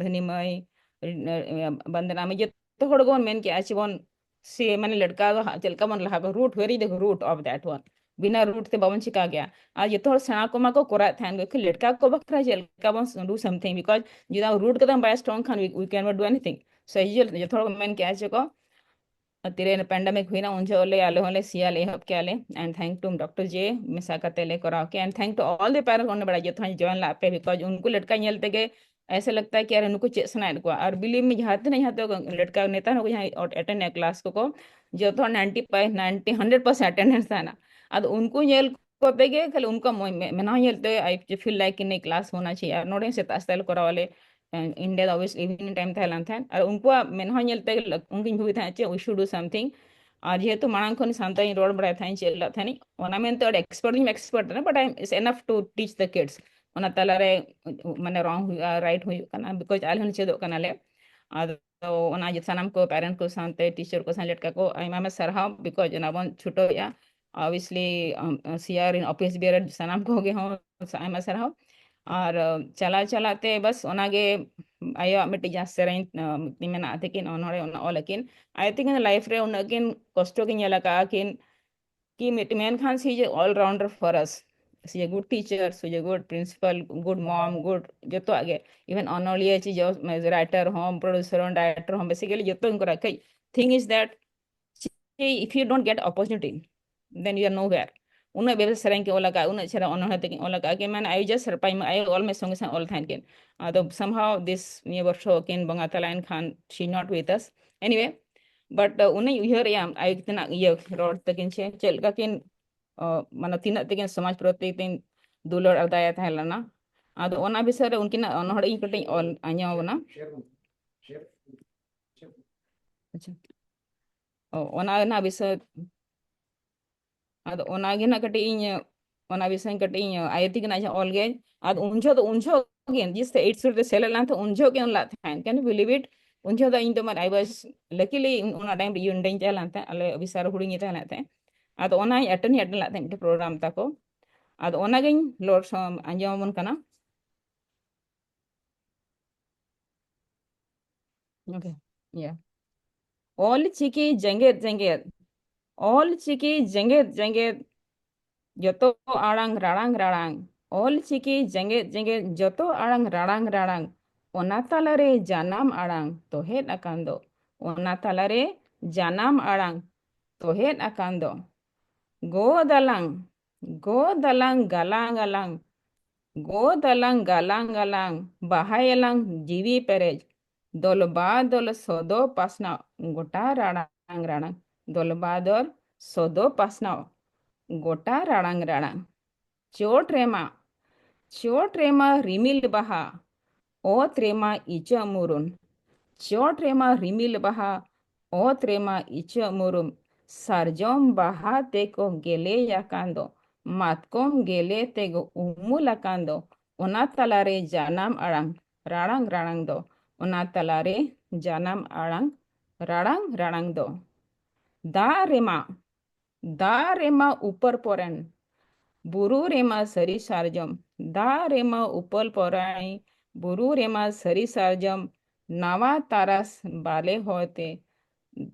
ᱫᱷᱟᱹᱱᱤ ᱢᱟᱹᱭ, ᱵᱟᱱᱫᱟᱱᱟ ᱢᱟᱹᱭ, ᱡᱚᱛᱚ ᱦᱚᱲ ᱜᱮᱵᱚᱱ ᱢᱮᱱ ᱠᱮᱜᱼᱟ ᱪᱮ ᱵᱚᱱ, ᱥᱮ ᱢᱟᱱᱮ ᱞᱟᱹᱲᱠᱟ ᱫᱚ ᱦᱟᱸᱜ ᱪᱮᱫ ᱞᱮᱠᱟ ᱵᱚᱱ ᱞᱟᱦᱟ ᱠᱚᱣᱟ, root, where is the root of that one? ᱵᱤᱱᱟ root ᱛᱮ ᱵᱟᱵᱚᱱ ᱪᱤᱠᱟ ᱜᱮᱭᱟ. ᱟᱨ ᱡᱚᱛᱚ ᱦᱚᱲ ᱥᱮᱬᱟ ᱠᱚᱢᱟ ᱠᱚ ᱠᱚᱨᱟᱣᱮᱫ ᱛᱟᱦᱮᱱ ᱜᱮ, ᱞᱟᱹᱲᱠᱟ ᱠᱚ ᱵᱟᱠᱷᱨᱟ ᱪᱮᱫ ᱞᱮᱠᱟ ᱵᱚᱱ do something, because ᱡᱩᱫᱤ ᱟᱵᱚ root ᱜᱮ ᱵᱟᱭ strong ᱠᱷᱟᱱ we, we cannot do anything. So ᱡᱚᱛᱚ ᱦᱚᱲ ᱠᱚ ᱢᱮᱱ ᱠᱮᱜᱼᱟ ᱪᱮ ᱠᱚ, ᱛᱤᱨᱮ pandemic ᱦᱩᱭᱱᱟ ᱩᱱ ᱡᱚᱦᱚᱜ ᱞᱮ, ᱟᱞᱮ ᱦᱚᱸᱞᱮ ᱥᱤᱭᱟ ᱞᱮ ᱮᱦᱚᱵ ᱠᱮᱜᱼᱟ ᱞᱮ, and thank to Doctor J ᱢᱮᱥᱟ ᱠᱟᱛᱮ ᱞᱮ ᱠᱚᱨᱟᱣ ᱠᱮᱜᱼᱟ, and thank to all the parents ᱚᱱᱮ ᱵᱟᱲᱟᱭ ᱡᱚᱛᱚ ᱦᱚᱲ join ᱞᱟᱜ ᱯᱮ, because ᱩᱱᱠᱩ ᱞᱟᱹᱲᱠᱟ ᱧᱮᱞ ᱛᱮᱜᱮ ᱮᱥᱮ ᱞᱟᱜᱛᱟ ᱠᱤ ᱟᱨ ᱱᱩᱠᱩ ᱪᱮᱫ ᱥᱟᱱᱟᱭᱮᱫ ᱠᱚᱣᱟ. ᱟᱨ believe me, ᱡᱟᱦᱟᱸ ᱛᱤᱱᱟᱹᱜ ᱡᱟᱦᱟᱸ ᱛᱮ ᱞᱟᱹᱲᱠᱟ ᱱᱮᱛᱟᱨ ᱦᱚᱸ ᱡᱟᱦᱟᱸᱭ attend ᱮᱫ class ᱠᱚᱠᱚ, ᱡᱚᱛᱚ ninety five, ninety, hundred percent attendance ᱛᱟᱦᱮᱱᱟ. ᱟᱫᱚ ᱩᱱᱠᱩ ᱧᱮᱞ ᱠᱚᱛᱮ ᱜᱮ ᱠᱷᱟᱹᱞᱤ ᱩᱱᱠᱩᱣᱟᱜ ᱢᱚ-, ᱢᱮ-, ᱢᱮᱱᱟᱣ ᱧᱮᱞ ᱛᱮ I feel like ᱠᱤ ᱱᱤᱭᱟᱹ class ᱦᱳᱱᱟ ᱪᱟᱦᱤᱭᱮ. ᱟᱨ ᱱᱚᱰᱮ ᱦᱚᱸ ᱥᱮᱛᱟᱜ ᱥᱮᱛᱟᱜ ᱞᱮ ᱠᱚᱨᱟᱣ ᱟᱞᱮ, ᱤᱱᱰᱤᱭᱟ ᱫᱚ obviously evening time ᱛᱟᱦᱮᱸ ᱞᱮᱱ ᱛᱟᱦᱮᱸᱫ. ᱟᱨ ᱩᱱᱠᱩᱣᱟᱜ ᱢᱮᱱᱟᱣ ᱧᱮᱞ ᱛᱮ ᱩᱱᱠᱩᱧ ᱵᱷᱟᱵᱤ ᱛᱟᱦᱮᱸᱫ ᱪᱮᱫ we should do something. ᱟᱨ ᱡᱮᱦᱮᱛᱩ ᱢᱟᱲᱟᱝ ᱠᱷᱚᱱ ᱥᱟᱱᱛᱟᱲᱤᱧ ᱨᱚᱲ ᱵᱟᱲᱟᱭ ᱛᱟᱦᱮᱸᱫ, ᱪᱮᱫ ᱞᱮᱫ ᱛᱟᱦᱮᱸᱫ, ᱚᱱᱟ ᱢᱮᱱᱛᱮ ᱟᱹᱰᱤ expert ᱫᱚᱧ expert ᱠᱟᱱᱟ, but I, it's enough to teach the kids. ᱚᱱᱟ ᱛᱟᱞᱟᱨᱮ ᱢᱟᱱᱮ wrong ᱦᱩᱭᱩᱜᱼᱟ, right ᱦᱩᱭᱩᱜ ᱠᱟᱱᱟ, because ᱟᱞᱮ ᱦᱚᱸ ᱪᱮᱫᱚᱜ ᱠᱟᱱᱟᱞᱮ. ᱟᱫᱚ ᱚᱱᱟ ᱡᱚ-, ᱥᱟᱱᱟᱢ ᱠᱚ parent ᱠᱚ ᱥᱟᱶᱛᱮ teacher ᱠᱚ ᱥᱟᱶ ᱞᱮᱴᱠᱟ ᱠᱚ ᱟᱭᱢᱟ ᱟᱭᱢᱟ ᱥᱟᱨᱦᱟᱣ, because ᱚᱱᱟ ᱵᱚᱱ ᱪᱷᱩᱴᱟᱹᱣᱮᱜᱼᱟ. Obviously, ᱟᱢ, ᱥᱤᱭᱟᱨ ᱨᱮᱱ office bearer ᱥᱟᱱᱟᱢ ᱠᱚᱜᱮ ᱦᱚᱸ ᱟᱭᱢᱟ ᱥᱟᱨᱦᱟᱣ. ᱟᱨ ᱪᱟᱞᱟᱣ ᱪᱟᱞᱟᱣ ᱛᱮ ᱵᱟᱥ ᱚᱱᱟᱜᱮ ᱟᱭᱳᱣᱟᱜ ᱢᱤᱫᱴᱤᱡ ᱡᱟᱦᱟᱸ ᱥᱮᱨᱮᱧ ᱢᱮᱱᱟᱜᱼᱟ ᱛᱟᱹᱠᱤᱱ, ᱚᱱᱚᱲᱦᱮ ᱚᱱᱟ ᱚᱞ ᱟᱹᱠᱤᱱ᱾ ᱟᱭᱳ ᱛᱟᱹᱠᱤᱱ ᱞᱟᱭᱤᱯᱷ ᱨᱮ ᱩᱱᱟᱹᱜ ᱠᱤᱱ ᱠᱚᱥᱴᱚ ᱠᱤᱱ ᱧᱮᱞ ᱟᱠᱟᱫᱼᱟ ᱠᱤᱱ, ᱠᱤ ᱢᱤᱫ ᱢᱮᱱᱠᱷᱟᱱ she is all rounder for us, she is good teacher, she is good principal, good mom, good ᱡᱚᱛᱚᱣᱟᱜ ᱜᱮ, even ᱚᱱᱚᱞᱤᱭᱟᱹ ᱪᱮ ᱨᱟᱭᱴᱟᱨ ᱦᱚᱸ, ᱯᱨᱚᱰᱩᱥᱟᱨ ᱦᱚᱸ, ᱰᱟᱭᱨᱮᱠᱴᱚᱨ ᱦᱚᱸ, basically ᱡᱚᱛᱚ ᱠᱚ ᱠᱚᱨᱟᱣ᱾ ᱠᱟᱹᱡ thing is that if you don't get opportunity, then you are nowhere. ᱩᱱᱟᱹᱜ ᱵᱮᱥ ᱥᱮᱨᱮᱧ ᱠᱤᱱ ᱚᱞ ᱟᱠᱟᱫᱼᱟ, ᱩᱱᱟᱹᱜ ᱪᱮᱦᱨᱟ ᱚᱱᱚᱬᱦᱮ ᱛᱟᱹᱠᱤᱱ ᱚᱞ ᱟᱠᱟᱫᱼᱟ ᱠᱤ, ᱢᱟᱱᱮ I just surprise, ᱟᱭᱳ ᱚᱞ ᱢᱮ ᱥᱚᱸᱜᱮ ᱥᱟᱶ ᱚᱞ ᱛᱟᱦᱮᱱ ᱠᱤᱱ᱾ ᱟᱫᱚ somehow this ᱱᱤᱭᱟᱹ ᱵᱚᱨᱥᱚ ᱠᱤᱱ ᱵᱚᱸᱜᱟ ᱛᱟᱞᱟᱭᱮᱱ ᱠᱷᱟᱱ she not with us. Anyway, but ᱩᱱᱟᱹᱧ ᱩᱭᱦᱟᱹᱨᱮᱜᱼᱟ ᱟᱭᱳ ᱛᱤᱱᱟᱹᱜ ᱤᱭᱟᱹ ᱨᱚᱲ ᱛᱟᱹᱠᱤᱱ ᱪᱮ ᱪᱮᱫ ᱞᱮᱠᱟ ᱠᱤᱱ ᱢᱟᱱᱮ ᱛᱤᱱᱟᱹᱜ ᱛᱟᱹᱠᱤᱱ ᱥᱚᱢᱟᱡᱽ ᱯᱨᱚᱛᱤ ᱠᱤᱱ ᱫᱩᱞᱟᱹᱲ ᱟᱨ ᱫᱟᱭᱟ ᱛᱟᱦᱮᱸ ᱞᱮᱱᱟ᱾ ᱟᱫᱚ ᱚᱱᱟ ᱵᱤᱥᱚᱭ ᱨᱮ ᱩᱱᱠᱤᱱᱟᱜ ᱚᱱᱚᱬᱦᱮ ᱤᱧ ᱠᱟᱹᱴᱤᱡ ᱚᱞ ᱟᱸᱡᱚᱢ ᱟᱵᱚᱱᱟ᱾ ᱟᱪᱪᱷᱟ᱾ ᱚ, ᱚᱱᱟ ᱨᱮᱱᱟᱜ ᱵᱤᱥᱚᱭ, ᱟᱫᱚ ᱚᱱᱟᱜᱮ ᱱᱟᱜ ᱠᱟᱹᱴᱤᱡ ᱤᱧ, ᱚᱱᱟ ᱵᱤᱥᱚᱭ ᱠᱟᱹᱴᱤᱡ ᱤᱧ ᱟᱭᱳ ᱛᱤᱠᱤᱱᱟᱜ ᱡᱟᱦᱟᱸ ᱚᱞ ᱜᱮ, ᱟᱫᱚ ᱩᱱ ᱡᱚᱦᱚᱜ ᱫᱚ, ᱩᱱ ᱡᱚᱦᱚᱜ ᱜᱮ ᱡᱤᱥ ᱮᱭᱤᱴ ᱥᱩᱨ ᱨᱮ ᱥᱮᱞᱮᱫ ᱞᱮᱱ ᱛᱟᱦᱮᱸᱫ, ᱩᱱ ᱡᱚᱦᱚᱜ ᱜᱮ ᱚᱞ ᱞᱮᱫ ᱛᱟᱦᱮᱸᱫ᱾ Can you believe it? ᱩᱱ ᱡᱚᱦᱚᱜ ᱫᱚ ᱤᱧ ᱫᱚ ᱢᱟᱱᱮ I was luckily ᱚᱱᱟ ᱴᱟᱭᱤᱢ ᱨᱮ ᱤᱧ ᱦᱩᱰᱤᱧ ᱛᱟᱦᱮᱸ ᱞᱮᱱ ᱛᱟᱦᱮᱸᱫ, ᱟᱞᱮ ᱚᱯᱷᱤᱥ ᱨᱮ ᱦᱩᱰᱤᱧ ᱜᱮ ᱛᱟᱦᱮᱸ ᱞᱮᱱ ᱛᱟᱦᱮᱸᱫ᱾ ᱟᱫᱚ ᱚᱱᱟᱧ ᱮᱴᱮᱱᱰ ᱞᱮᱫ ᱛᱟᱦᱮᱸᱫ ᱢᱤᱫᱴᱮᱱ ᱯᱨᱳᱜᱨᱟᱢ ᱛᱟᱠᱚ᱾ ᱟᱫᱚ ᱚᱱᱟᱜᱤᱧ ᱨᱚᱲ ᱥᱚ-, ᱟᱸᱡᱚᱢ ᱟᱵᱚᱱ ᱠᱟᱱᱟ᱾ Okay. Yeah. ᱚᱞ ᱪᱤᱠᱤ ᱡᱮᱜᱮᱫ ᱡᱮᱜᱮᱫ, ᱚᱞ ᱪᱤᱠᱤ ᱡᱮᱜᱮᱫ ᱡᱮᱜᱮᱫ, ᱡᱚᱛᱚ ᱟᱲᱟᱝ ᱨᱟᱲᱟᱝ ᱨᱟᱲᱟᱝ, ᱚᱞ ᱪᱤᱠᱤ ᱡᱮᱜᱮᱫ ᱡᱮᱜᱮᱫ, ᱡᱚᱛᱚ ᱟᱲᱟᱝ ᱨᱟᱲᱟᱝ ᱨᱟᱲᱟᱝ, ᱚᱱᱟ ᱛᱟᱞᱟᱨᱮ ᱡᱟᱱᱟᱢ ᱟᱲᱟᱝ ᱛᱚᱦᱮᱫ ᱟᱠᱟᱱ ᱫᱚ, ᱚᱱᱟ ᱛᱟᱞᱟᱨᱮ ᱡᱟᱱᱟᱢ ᱟᱲᱟᱝ ᱛᱚᱦᱮᱫ ᱟᱠᱟᱱ ᱫᱚ᱾ ᱜᱚ ᱫᱟᱞᱟᱝ, ᱜᱚ ᱫᱟᱞᱟᱝ ᱜᱟᱞᱟᱝ ᱜᱟᱞᱟᱝ, ᱜᱚ ᱫᱟᱞᱟᱝ ᱜᱟᱞᱟᱝ ᱜᱟᱞᱟᱝ, ᱵᱟᱦᱟᱭᱟᱞᱟᱝ ᱡᱤᱣᱤ ᱯᱮᱨᱮᱡ, ᱫᱚᱞ ᱵᱟ ᱫᱚᱞ ᱥᱚᱫᱚ ᱯᱟᱥᱱᱟᱣ, ᱜᱚᱴᱟ ᱨᱟᱲᱟᱝ ᱨᱟᱲᱟᱝ, ᱫᱚᱞ ᱵᱟ ᱫᱚᱞ ᱥᱚᱫᱚ ᱯᱟᱥᱱᱟᱣ, ᱜᱚᱴᱟ ᱨᱟᱲᱟᱝ ᱨᱟᱲᱟᱝ᱾ ᱪᱚᱴ ᱨᱮᱢᱟ, ᱪᱚᱴ ᱨᱮᱢᱟ ᱨᱤᱢᱤᱞ ᱵᱟᱦᱟ, ᱚᱛ ᱨᱮᱢᱟ ᱤᱪᱟᱹᱜ ᱢᱩᱨᱩᱱ᱾ ᱪᱚᱴ ᱨᱮᱢᱟ ᱨᱤᱢᱤᱞ ᱵᱟᱦᱟ, ᱚᱛ ᱨᱮᱢᱟ ᱤᱪᱟᱹᱜ ᱢᱩᱨᱩᱱ᱾ ᱥᱟᱨᱡᱚᱢ ᱵᱟᱦᱟ ᱛᱮᱠᱚ ᱜᱮᱞᱮ ᱟᱠᱟᱱ ᱫᱚ, ᱢᱟᱛᱠᱚᱢ ᱜᱮᱞᱮ ᱛᱮᱠᱚ ᱩᱢᱩᱞ ᱟᱠᱟᱱ ᱫᱚ, ᱚᱱᱟ ᱛᱟᱞᱟᱨᱮ ᱡᱟᱱᱟᱢ ᱟᱲᱟᱝ ᱨᱟᱲᱟᱝ ᱨᱟᱲᱟᱝ ᱫᱚ, ᱚᱱᱟ ᱛᱟᱞᱟᱨᱮ ᱡᱟᱱᱟᱢ ᱟᱲᱟᱝ ᱨᱟᱲᱟᱝ ᱨᱟᱲᱟᱝ ᱫᱚ᱾ ᱫᱟᱜ ᱨᱮᱢᱟ, ᱫᱟᱜ ᱨᱮᱢᱟ ᱩᱯᱟᱹᱨ ᱯᱚᱨᱮᱱ, ᱵᱩᱨᱩ ᱨᱮᱢᱟ ᱥᱟᱹᱨᱤ ᱥᱟᱨᱡᱚᱢ, ᱫᱟᱜ ᱨᱮᱢᱟ ᱩᱯᱟᱹᱞ ᱯᱚᱨᱟᱭ, ᱵᱩᱨᱩ ᱨᱮᱢᱟ ᱥᱟᱹᱨᱤ ᱥᱟᱨᱡᱚᱢ, ᱱᱟᱣᱟ ᱛᱟᱨᱟᱥ ᱵᱟᱞᱮ ᱦᱚᱭᱛᱮ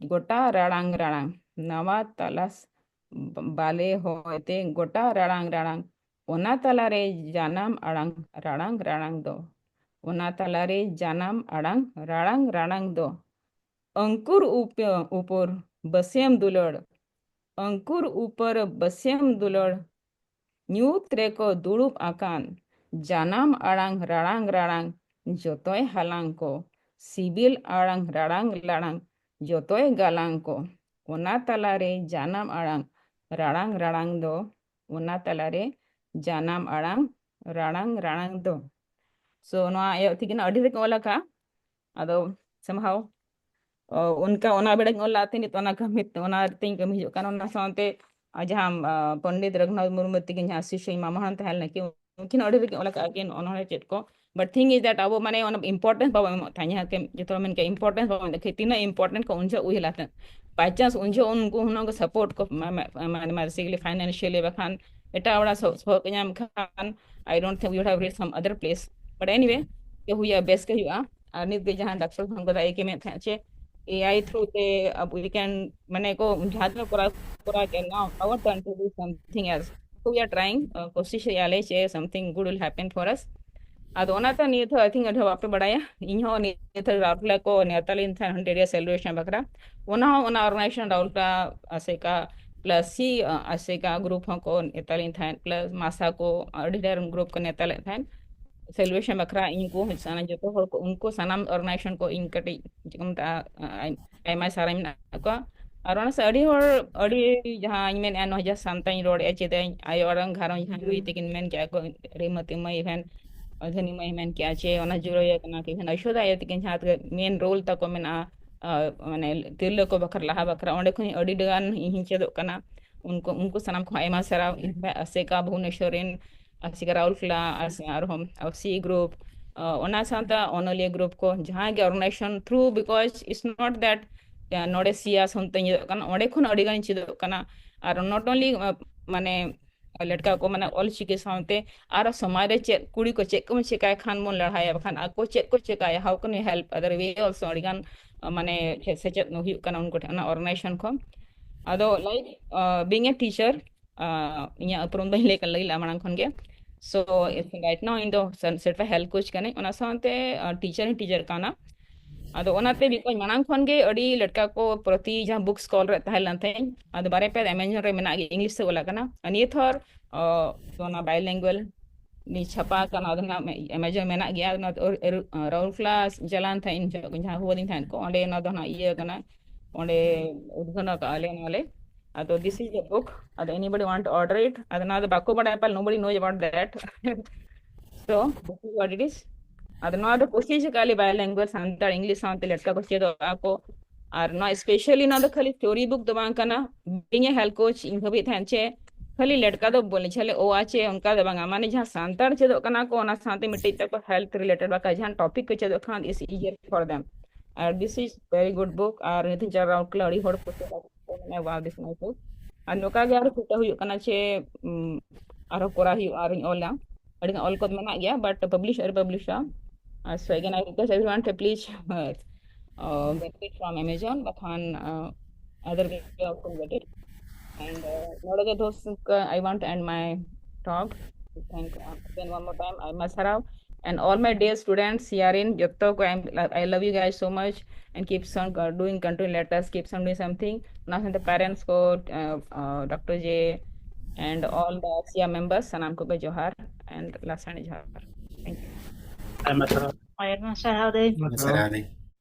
ᱜᱚᱴᱟ ᱨᱟᱲᱟᱝ ᱨᱟᱲᱟᱝ, ᱱᱟᱣᱟ ᱛᱟᱞᱟᱥ ᱵᱟᱞᱮ ᱦᱚᱭᱛᱮ ᱜᱚᱴᱟ ᱨᱟᱲᱟᱝ ᱨᱟᱲᱟᱝ, ᱚᱱᱟ ᱛᱟᱞᱟᱨᱮ ᱡᱟᱱᱟᱢ ᱟᱲᱟᱝ ᱨᱟᱲᱟᱝ ᱨᱟᱲᱟᱝ ᱫᱚ, ᱚᱱᱟ ᱛᱟᱞᱟᱨᱮ ᱡᱟᱱᱟᱢ ᱟᱲᱟᱝ ᱨᱟᱲᱟᱝ ᱨᱟᱲᱟᱝ ᱫᱚ, ᱟᱝᱠᱩᱨ ᱩᱯ-, ᱩᱯᱚᱨ ᱵᱟᱹᱥᱭᱟᱹᱢ ᱫᱩᱞᱟᱹᱲ, ᱟᱝᱠᱩᱨ ᱩᱯᱚᱨ ᱵᱟᱹᱥᱭᱟᱹᱢ ᱫᱩᱞᱟᱹᱲ, ᱧᱩᱛ ᱨᱮᱠᱚ ᱫᱩᱲᱩᱵ ᱟᱠᱟᱱ, ᱡᱟᱱᱟᱢ ᱟᱲᱟᱝ ᱨᱟᱲᱟᱝ ᱨᱟᱲᱟᱝ ᱡᱚᱛᱚᱭ ᱦᱟᱞᱟᱝ ᱠᱚ, ᱥᱤᱵᱤᱞ ᱟᱲᱟᱝ ᱨᱟᱲᱟᱝ ᱨᱟᱲᱟᱝ ᱡᱚᱛᱚᱭ ᱜᱟᱞᱟᱝ ᱠᱚ᱾ ᱚᱱᱟ ᱛᱟᱞᱟᱨᱮ ᱡᱟᱱᱟᱢ ᱟᱲᱟᱝ ᱨᱟᱲᱟᱝ ᱨᱟᱲᱟᱝ ᱫᱚ, ᱚᱱᱟ ᱛᱟᱞᱟᱨᱮ ᱡᱟᱱᱟᱢ ᱟᱲᱟᱝ ᱨᱟᱲᱟᱝ ᱨᱟᱲᱟᱝ ᱫᱚ᱾ So, ᱱᱚᱣᱟ ᱮᱦᱚᱵ ᱛᱷᱮᱠᱮ ᱱᱟᱜ ᱟᱹᱰᱤ ᱨᱮᱠᱚ ᱚᱞ ᱟᱠᱟᱫᱼᱟ᱾ ᱟᱫᱚ somehow, ᱚ, ᱚᱱᱠᱟ ᱚᱱᱟ ᱵᱮᱲᱟᱧ ᱚᱞ ᱞᱟᱜ ᱛᱮ ᱱᱤᱛ ᱚᱱᱟ ᱠᱟᱹᱢᱤ, ᱚᱱᱟ ᱛᱤᱧ ᱠᱟᱹᱢᱤ ᱦᱤᱡᱩᱜ ᱠᱟᱱᱟ᱾ ᱚᱱᱟ ᱥᱟᱶᱛᱮ, ᱟ, ᱡᱟᱦᱟᱸ, ᱟ, ᱯᱚᱱᱰᱤᱛ ᱨᱚᱜᱷᱩᱱᱟᱛᱷ ᱢᱩᱨᱢᱩ ᱛᱤᱠᱤᱱ ᱡᱟᱦᱟᱸ ᱥᱤᱥᱩ ᱢᱟᱢᱟ ᱦᱚᱲ ᱛᱟᱦᱮᱸ ᱞᱮᱱᱟ ᱠᱤ, ᱩᱱᱠᱤᱱ ᱟᱹᱰᱤ ᱨᱮᱠᱤᱱ ᱚᱞ ᱟᱠᱟᱫ ᱠᱤᱱ ᱚᱱᱚᱬᱦᱮ ᱪᱮᱫ ᱠᱚ᱾ But thing is that ᱟᱵᱚ ᱢᱟᱱᱮ ᱚᱱᱟ importance ᱵᱟᱵᱚᱱ ᱮᱢᱚᱜ ᱛᱟᱦᱮᱸᱫ, ᱡᱟᱦᱟᱸ ᱛᱮ ᱡᱚᱛᱚ ᱦᱚᱲ ᱢᱮᱱ ᱠᱮᱫ importance ᱵᱟᱵᱚᱱ ᱮᱢᱚᱜ ᱛᱟᱦᱮᱸᱫ, ᱛᱤᱱᱟᱹᱜ important ᱠᱚ ᱩᱱ ᱡᱚᱦᱚᱜ ᱩᱭᱦᱟᱹᱨ ᱞᱮᱫ ᱛᱟᱦᱮᱸᱫ᱾ By chance ᱩᱱ ᱡᱚᱦᱚᱜ ᱩᱱᱠᱩ ᱦᱩᱱᱟᱹᱝ ᱠᱚ support ᱠᱚ ᱢᱟ-, ᱢᱟ-, ᱢᱟ-, ᱢᱟ-, basically financially ᱵᱟᱠᱷᱟᱱ ᱮᱴᱟᱜ ᱦᱚᱲᱟᱜ ᱥᱚ-, support ᱠᱚ ᱧᱟᱢ ᱠᱷᱟᱱ, I don't think we would have reached some other place. But anyway, ᱪᱮᱫ ᱦᱩᱭᱩᱜᱼᱟ, ᱵᱮᱥ ᱜᱮ ᱦᱩᱭᱩᱜᱼᱟ᱾ ᱟᱨ ᱱᱤᱛ ᱜᱮ ᱡᱟᱦᱟᱸ ᱰᱟᱠᱛᱟᱨ ᱥᱟᱦᱟᱵ ᱠᱟᱛᱷᱟ ᱮ ᱠᱮ ᱢᱮᱱᱮᱫ ᱛᱟᱦᱮᱸᱫ ᱪᱮ, A I through ᱛᱮ ᱟᱵᱚ we can, ᱢᱟᱱᱮ ᱠᱚ ᱡᱟᱦᱟᱸ ᱛᱤᱱᱟᱹᱜ ᱠᱚᱨᱟᱣ, ᱠᱚᱨᱟᱣ ᱠᱮᱫ, now our turn to do something else. So we are trying, uh, ᱠᱳᱥᱤᱥ ᱮᱫᱼᱟ ᱞᱮ ᱪᱮ something good will happen for us. ᱟᱫᱚ ᱚᱱᱟᱛᱮ ᱱᱤᱭᱟᱹ ᱫᱷᱟᱣ I think ᱟᱹᱰᱤ ᱦᱚᱲ ᱵᱟᱯᱮ ᱵᱟᱲᱟᱭᱟ, ᱤᱧ ᱦᱚᱸ ᱱᱤᱭᱟᱹ ᱫᱷᱟᱣ ᱨᱟᱩᱨᱠᱮᱞᱟ ᱠᱚ ᱱᱮᱣᱛᱟ ᱞᱤᱧ ᱛᱟᱦᱮᱸᱫ ᱦᱟᱱᱰᱨᱮᱰ ᱤᱭᱟᱨ ᱥᱮᱞᱤᱵᱨᱮᱥᱚᱱ ᱵᱟᱠᱷᱨᱟ᱾ ᱚᱱᱟ ᱦᱚᱸ ᱚᱱᱟ organization ᱨᱟᱩᱨᱠᱮᱞᱟ ᱟᱥᱮᱠᱟ plus ᱥᱤ, ᱟ, ᱟᱥᱮᱠᱟ group ᱦᱚᱸᱠᱚ ᱱᱮᱣᱛᱟ ᱞᱤᱧ ᱛᱟᱦᱮᱸᱫ, plus ᱢᱟᱥᱟ ᱠᱚ ᱟᱹᱰᱤ ᱰᱷᱮᱨ group ᱠᱚ ᱱᱮᱣᱛᱟ ᱞᱮᱫ ᱛᱟᱦᱮᱸᱫ᱾ Celebration ᱵᱟᱠᱷᱨᱟ ᱤᱧ ᱠᱚ ᱥᱟᱱᱟᱢ ᱡᱚᱛᱚ ᱦᱚᱲ ᱠᱚ, ᱩᱱᱠᱩ ᱥᱟᱱᱟᱢ organization ᱠᱚ ᱤᱧ ᱠᱟᱹᱴᱤᱡ ᱪᱮᱫ ᱠᱚ ᱢᱮᱛᱟᱜᱼᱟ, ᱟ-, ᱟᱭ-, ᱟᱭᱢᱟ ᱥᱟᱨᱦᱟᱣ ᱢᱮᱱᱟᱜ ᱠᱚᱣᱟ᱾ ᱟᱨ ᱚᱱᱟ ᱥᱟᱶ ᱟᱹᱰᱤ ᱦᱚᱲ, ᱟᱹᱰᱤ ᱡᱟᱦᱟᱸ ᱤᱧ ᱢᱮᱱᱮᱫᱼᱟ, ᱱᱚᱣᱟ ᱡᱟᱦᱟᱸ ᱥᱟᱱᱛᱟᱲᱤᱧ ᱨᱚᱲᱮᱫᱼᱟ, ᱪᱮᱫᱟᱜ ᱤᱧ ᱟᱭᱳ ᱟᱲᱟᱝ ᱜᱷᱟᱨᱚᱸᱡᱽ ᱡᱟᱦᱟᱸ ᱦᱩᱭ ᱛᱟᱹᱠᱤᱱ ᱢᱮᱱ ᱠᱮᱜᱼᱟ ᱠᱚ, ᱨᱤᱢᱟᱹᱛᱤ ᱢᱟᱹᱭ ᱮᱵᱷᱮᱱ ᱫᱷᱟᱹᱱᱤ ᱢᱟᱹᱭ ᱢᱮᱱ ᱠᱮᱜᱼᱟ ᱪᱮ ᱚᱱᱟ ᱡᱩᱨᱟᱹᱭᱟ ᱠᱟᱱᱟ ᱠᱤ ᱮᱵᱷᱮᱱ ᱟᱭᱥᱚᱫᱟ ᱟᱭᱳ ᱛᱟᱹᱠᱤᱱ ᱡᱟᱦᱟᱸ ᱛᱤᱱᱟᱹᱜ main role ᱛᱟᱠᱚ ᱢᱮᱱᱟᱜᱼᱟ, ᱟ, ᱢᱟᱱᱮ ᱛᱤᱨᱞᱟᱹ ᱠᱚ ᱵᱟᱠᱷᱨᱟ, ᱞᱟᱦᱟ ᱵᱟᱠᱷᱨᱟ, ᱚᱸᱰᱮ ᱠᱷᱚᱱ ᱟᱹᱰᱤ ᱜᱟᱱ ᱤᱧ ᱦᱚᱸᱧ ᱪᱮᱫᱚᱜ ᱠᱟᱱᱟ᱾ ᱩᱱᱠᱩ, ᱩᱱᱠᱩ ᱥᱟᱱᱟᱢ ᱠᱚᱦᱚᱸ ᱟᱭᱢᱟ ᱥᱟᱨᱦᱟᱣ᱾ ᱤᱧ ᱟᱥᱮᱠᱟ ᱵᱷᱩᱵᱚᱱᱮᱥᱚᱨ ᱨᱮᱱ, ᱟᱥᱮᱠᱟ ᱨᱟᱩᱨᱠᱮᱞᱟ, ᱟᱥ-, ᱟᱨᱦᱚᱸ ᱥᱤ group, ᱟ, ᱚᱱᱟ ᱥᱟᱶᱛᱮ ᱚᱱᱚᱞᱤᱭᱟᱹ group ᱠᱚ, ᱡᱟᱦᱟᱸ ᱜᱮ organization through, because it's not that, ᱟ, ᱱᱚᱰᱮ ᱥᱤᱭᱟ ᱥᱚᱱᱛᱮ ᱧᱮᱞᱚᱜ ᱠᱟᱱᱟ, ᱚᱸᱰᱮ ᱠᱷᱚᱱ ᱟᱹᱰᱤ ᱜᱟᱱ ᱪᱮᱫᱚᱜ ᱠᱟᱱᱟ᱾ ᱟᱨ not only, ᱟ, ᱢᱟᱱᱮ ᱞᱮᱴᱠᱟ ᱠᱚ ᱢᱟᱱᱮ ᱚᱞ ᱪᱤᱠᱤ ᱥᱟᱶᱛᱮ ᱟᱨᱚ ᱥᱚᱢᱟᱡᱽ ᱨᱮ ᱪᱮᱫ ᱠᱩᱲᱤ ᱠᱚ ᱪᱮᱫ ᱠᱚ ᱪᱮᱠᱟᱭ ᱠᱷᱟᱱ ᱵᱚᱱ ᱞᱟᱲᱦᱟᱭᱟ, ᱵᱟᱠᱷᱟᱱ ᱟᱠᱚ ᱪᱮᱫ ᱠᱚ ᱪᱮᱠᱟᱭᱟ, how can we help other way also, ᱟᱹᱰᱤ ᱜᱟᱱ ᱢᱟᱱᱮ ᱪᱮᱫ ᱥᱮᱪᱮᱫ ᱦᱩᱭᱩᱜ ᱠᱟᱱᱟ ᱩᱱᱠᱩ ᱴᱷᱮᱱ ᱚᱱᱟ organization ᱠᱷᱚᱱ᱾ ᱟᱫᱚ like being a teacher, ᱤᱧᱟᱹᱜ ᱩᱯᱨᱩᱢ ᱫᱚᱧ ᱞᱟᱹᱭ ᱞᱟᱹᱭ ᱞᱮᱫᱟ ᱢᱟᱲᱟᱝ ᱠᱷᱚᱱ ᱜᱮ᱾ So right now ᱤᱧ ᱫᱚ certified health coach ᱠᱟᱹᱱᱟᱹᱧ, ᱚᱱᱟ ᱥᱟᱶᱛᱮ teacher ᱦᱚᱸᱧ teacher ᱠᱟᱱᱟ᱾ ᱟᱫᱚ ᱚᱱᱟᱛᱮ because ᱢᱟᱲᱟᱝ ᱠᱷᱚᱱ ᱜᱮ ᱟᱹᱰᱤ ᱞᱮᱴᱠᱟ ᱠᱚ ᱯᱨᱚᱛᱤ ᱡᱟᱦᱟᱸ books ᱠᱚ ᱚᱞ ᱨᱮ ᱛᱟᱦᱮᱸ ᱞᱮᱱ ᱛᱟᱦᱮᱸᱧ, ᱟᱫᱚ ᱵᱟᱨᱭᱟ ᱯᱮᱭᱟ Amazon ᱨᱮ ᱢᱮᱱᱟᱜ ᱜᱮ, English ᱛᱮ ᱚᱞ ᱟᱠᱟᱱᱟ᱾ ᱟᱨ ᱱᱤᱭᱟᱹ ᱛᱷᱚᱨ ᱚ, ᱚᱱᱟ bilingual ᱱᱤᱭᱟᱹ ᱪᱷᱟᱯᱟ ᱟᱠᱟᱱᱟ, ᱚᱱᱟ ᱫᱚ ᱱᱟᱜ Amazon ᱢᱮᱱᱟᱜ ᱜᱮᱭᱟ᱾ ᱚᱱᱟ ᱫᱚ ᱨᱟᱩᱨᱠᱮᱞᱟ ᱪᱟᱞᱟᱱ ᱛᱟᱦᱮᱸ ᱤᱧ ᱡᱚᱠᱷᱚᱱ ᱡᱟᱦᱟᱸ ᱦᱩᱣᱟᱹ ᱫᱤᱱ ᱛᱟᱦᱮᱸ ᱠᱚ, ᱚᱸᱰᱮ ᱚᱱᱟ ᱫᱚ ᱱᱟᱜ ᱤᱭᱟᱹ ᱠᱟᱱᱟ, ᱚᱸᱰᱮ ᱩᱫᱽᱜᱷᱟᱴᱚᱱ ᱟᱠᱟᱫ ᱞᱮ ᱱᱚᱣᱟ ᱞᱮ᱾ ᱟᱫᱚ this is the book, ᱟᱫᱚ anybody want to order it? ᱟᱫᱚ ᱱᱚᱣᱟ ᱫᱚ ᱵᱟᱠᱚ ᱵᱟᱲᱟᱭᱟ ᱯᱟᱞᱮ, nobody knows about that. So this is what it is. ᱟᱫᱚ ᱱᱚᱣᱟ ᱫᱚ ᱠᱳᱥᱤᱥ ᱟᱠᱟᱫ ᱞᱮ bilingual ᱥᱟᱱᱛᱟᱲ English ᱥᱟᱶᱛᱮ ᱞᱮᱴᱠᱟ ᱠᱚ ᱪᱮᱫᱚᱜ ᱟᱠᱚ᱾ ᱟᱨ ᱱᱚᱣᱟ specially ᱱᱚᱣᱟ ᱫᱚ ᱠᱷᱟᱹᱞᱤ story book ᱫᱚ ᱵᱟᱝ ᱠᱟᱱᱟ᱾ Being a health coach ᱤᱧ ᱵᱷᱟᱹᱵᱤᱭᱮᱫ ᱛᱟᱦᱮᱸᱫ ᱪᱮ ᱠᱷᱟᱹᱞᱤ ᱞᱮᱴᱠᱟ ᱫᱚ ᱵᱚᱞᱮ ᱡᱷᱟᱹᱞᱮ ᱚ ᱟ ᱪᱮ ᱚᱱᱠᱟ ᱫᱚ ᱵᱟᱝᱟ, ᱢᱟᱱᱮ ᱡᱟᱦᱟᱸ ᱥᱟᱱᱛᱟᱲ ᱪᱮᱫᱚᱜ ᱠᱟᱱᱟ ᱠᱚ ᱚᱱᱟ ᱥᱟᱶᱛᱮ ᱢᱤᱫᱴᱤᱡ ᱛᱟᱠᱚ health related ᱵᱟᱠᱷᱟᱡ ᱡᱟᱦᱟᱸ topic ᱠᱚ ᱪᱮᱫᱚᱜ ᱠᱷᱟᱱ is easier for them. R this is very good book. ᱟᱨ ᱱᱤᱛᱤᱱ ᱪᱟᱨ ᱨᱟᱣᱩᱨᱠᱮᱞᱟ ᱟᱹᱰᱤ ᱦᱚᱲ ᱠᱚ ᱪᱮᱫ ᱟᱠᱚ, ᱢᱟᱱᱮ wow, this nice book. ᱟᱨ ᱱᱚᱝᱠᱟ ᱜᱮ ᱟᱨ ᱪᱮᱥᱴᱟ ᱦᱩᱭᱩᱜ ᱠᱟᱱᱟ ᱪᱮ ᱩᱢ, ᱟᱨᱦᱚᱸ ᱠᱚᱨᱟᱣ ᱦᱩᱭᱩᱜᱼᱟ, ᱟᱨᱤᱧ ᱚᱞᱟ᱾ ᱟᱹᱰᱤ ᱜᱟᱱ ᱚᱞ ᱠᱚᱫᱚ ᱢᱮᱱᱟᱜ ᱜᱮᱭᱟ, but publish ᱟᱹᱣᱨᱤ publishᱚᱜᱼᱟ. Uh, so again, I request everyone to please uh, uh, get it from Amazon, ᱵᱟᱠᱷᱟᱱ uh, other way also get it. And uh, ᱱᱚᱰᱮ ᱜᱮ ᱫᱳᱥᱛ, uh, I want to end my talk. Thank uh, again one more time, ᱟᱭᱢᱟ ᱥᱟᱨᱦᱟᱣ. And all my dear students, ᱭᱟᱨᱤᱱ, ᱡᱚᱛᱚ ᱠᱚ, I'm, I love you guys so much. And keeps on uh, doing, continue, let us keeps on doing something. ᱚᱱᱟ ᱥᱟᱶᱛᱮ parents ᱠᱚ, uh, uh, Doctor J, and all the ᱥᱤᱭᱟ members, ᱥᱟᱱᱟᱢ ᱠᱚᱜᱮ ᱡᱚᱦᱟᱨ and ᱞᱟᱥᱟᱲᱦᱮᱫ ᱡᱚᱦᱟᱨ. Thank you. ᱟᱭᱢᱟ ᱥᱟᱨᱦᱟᱣ᱾ ᱟᱭᱢᱟ ᱥᱟᱨᱦᱟᱣ ᱫᱟᱹᱭ. ᱟᱭᱢᱟ ᱥᱟᱨᱦᱟᱣ ᱫᱟᱹᱭ.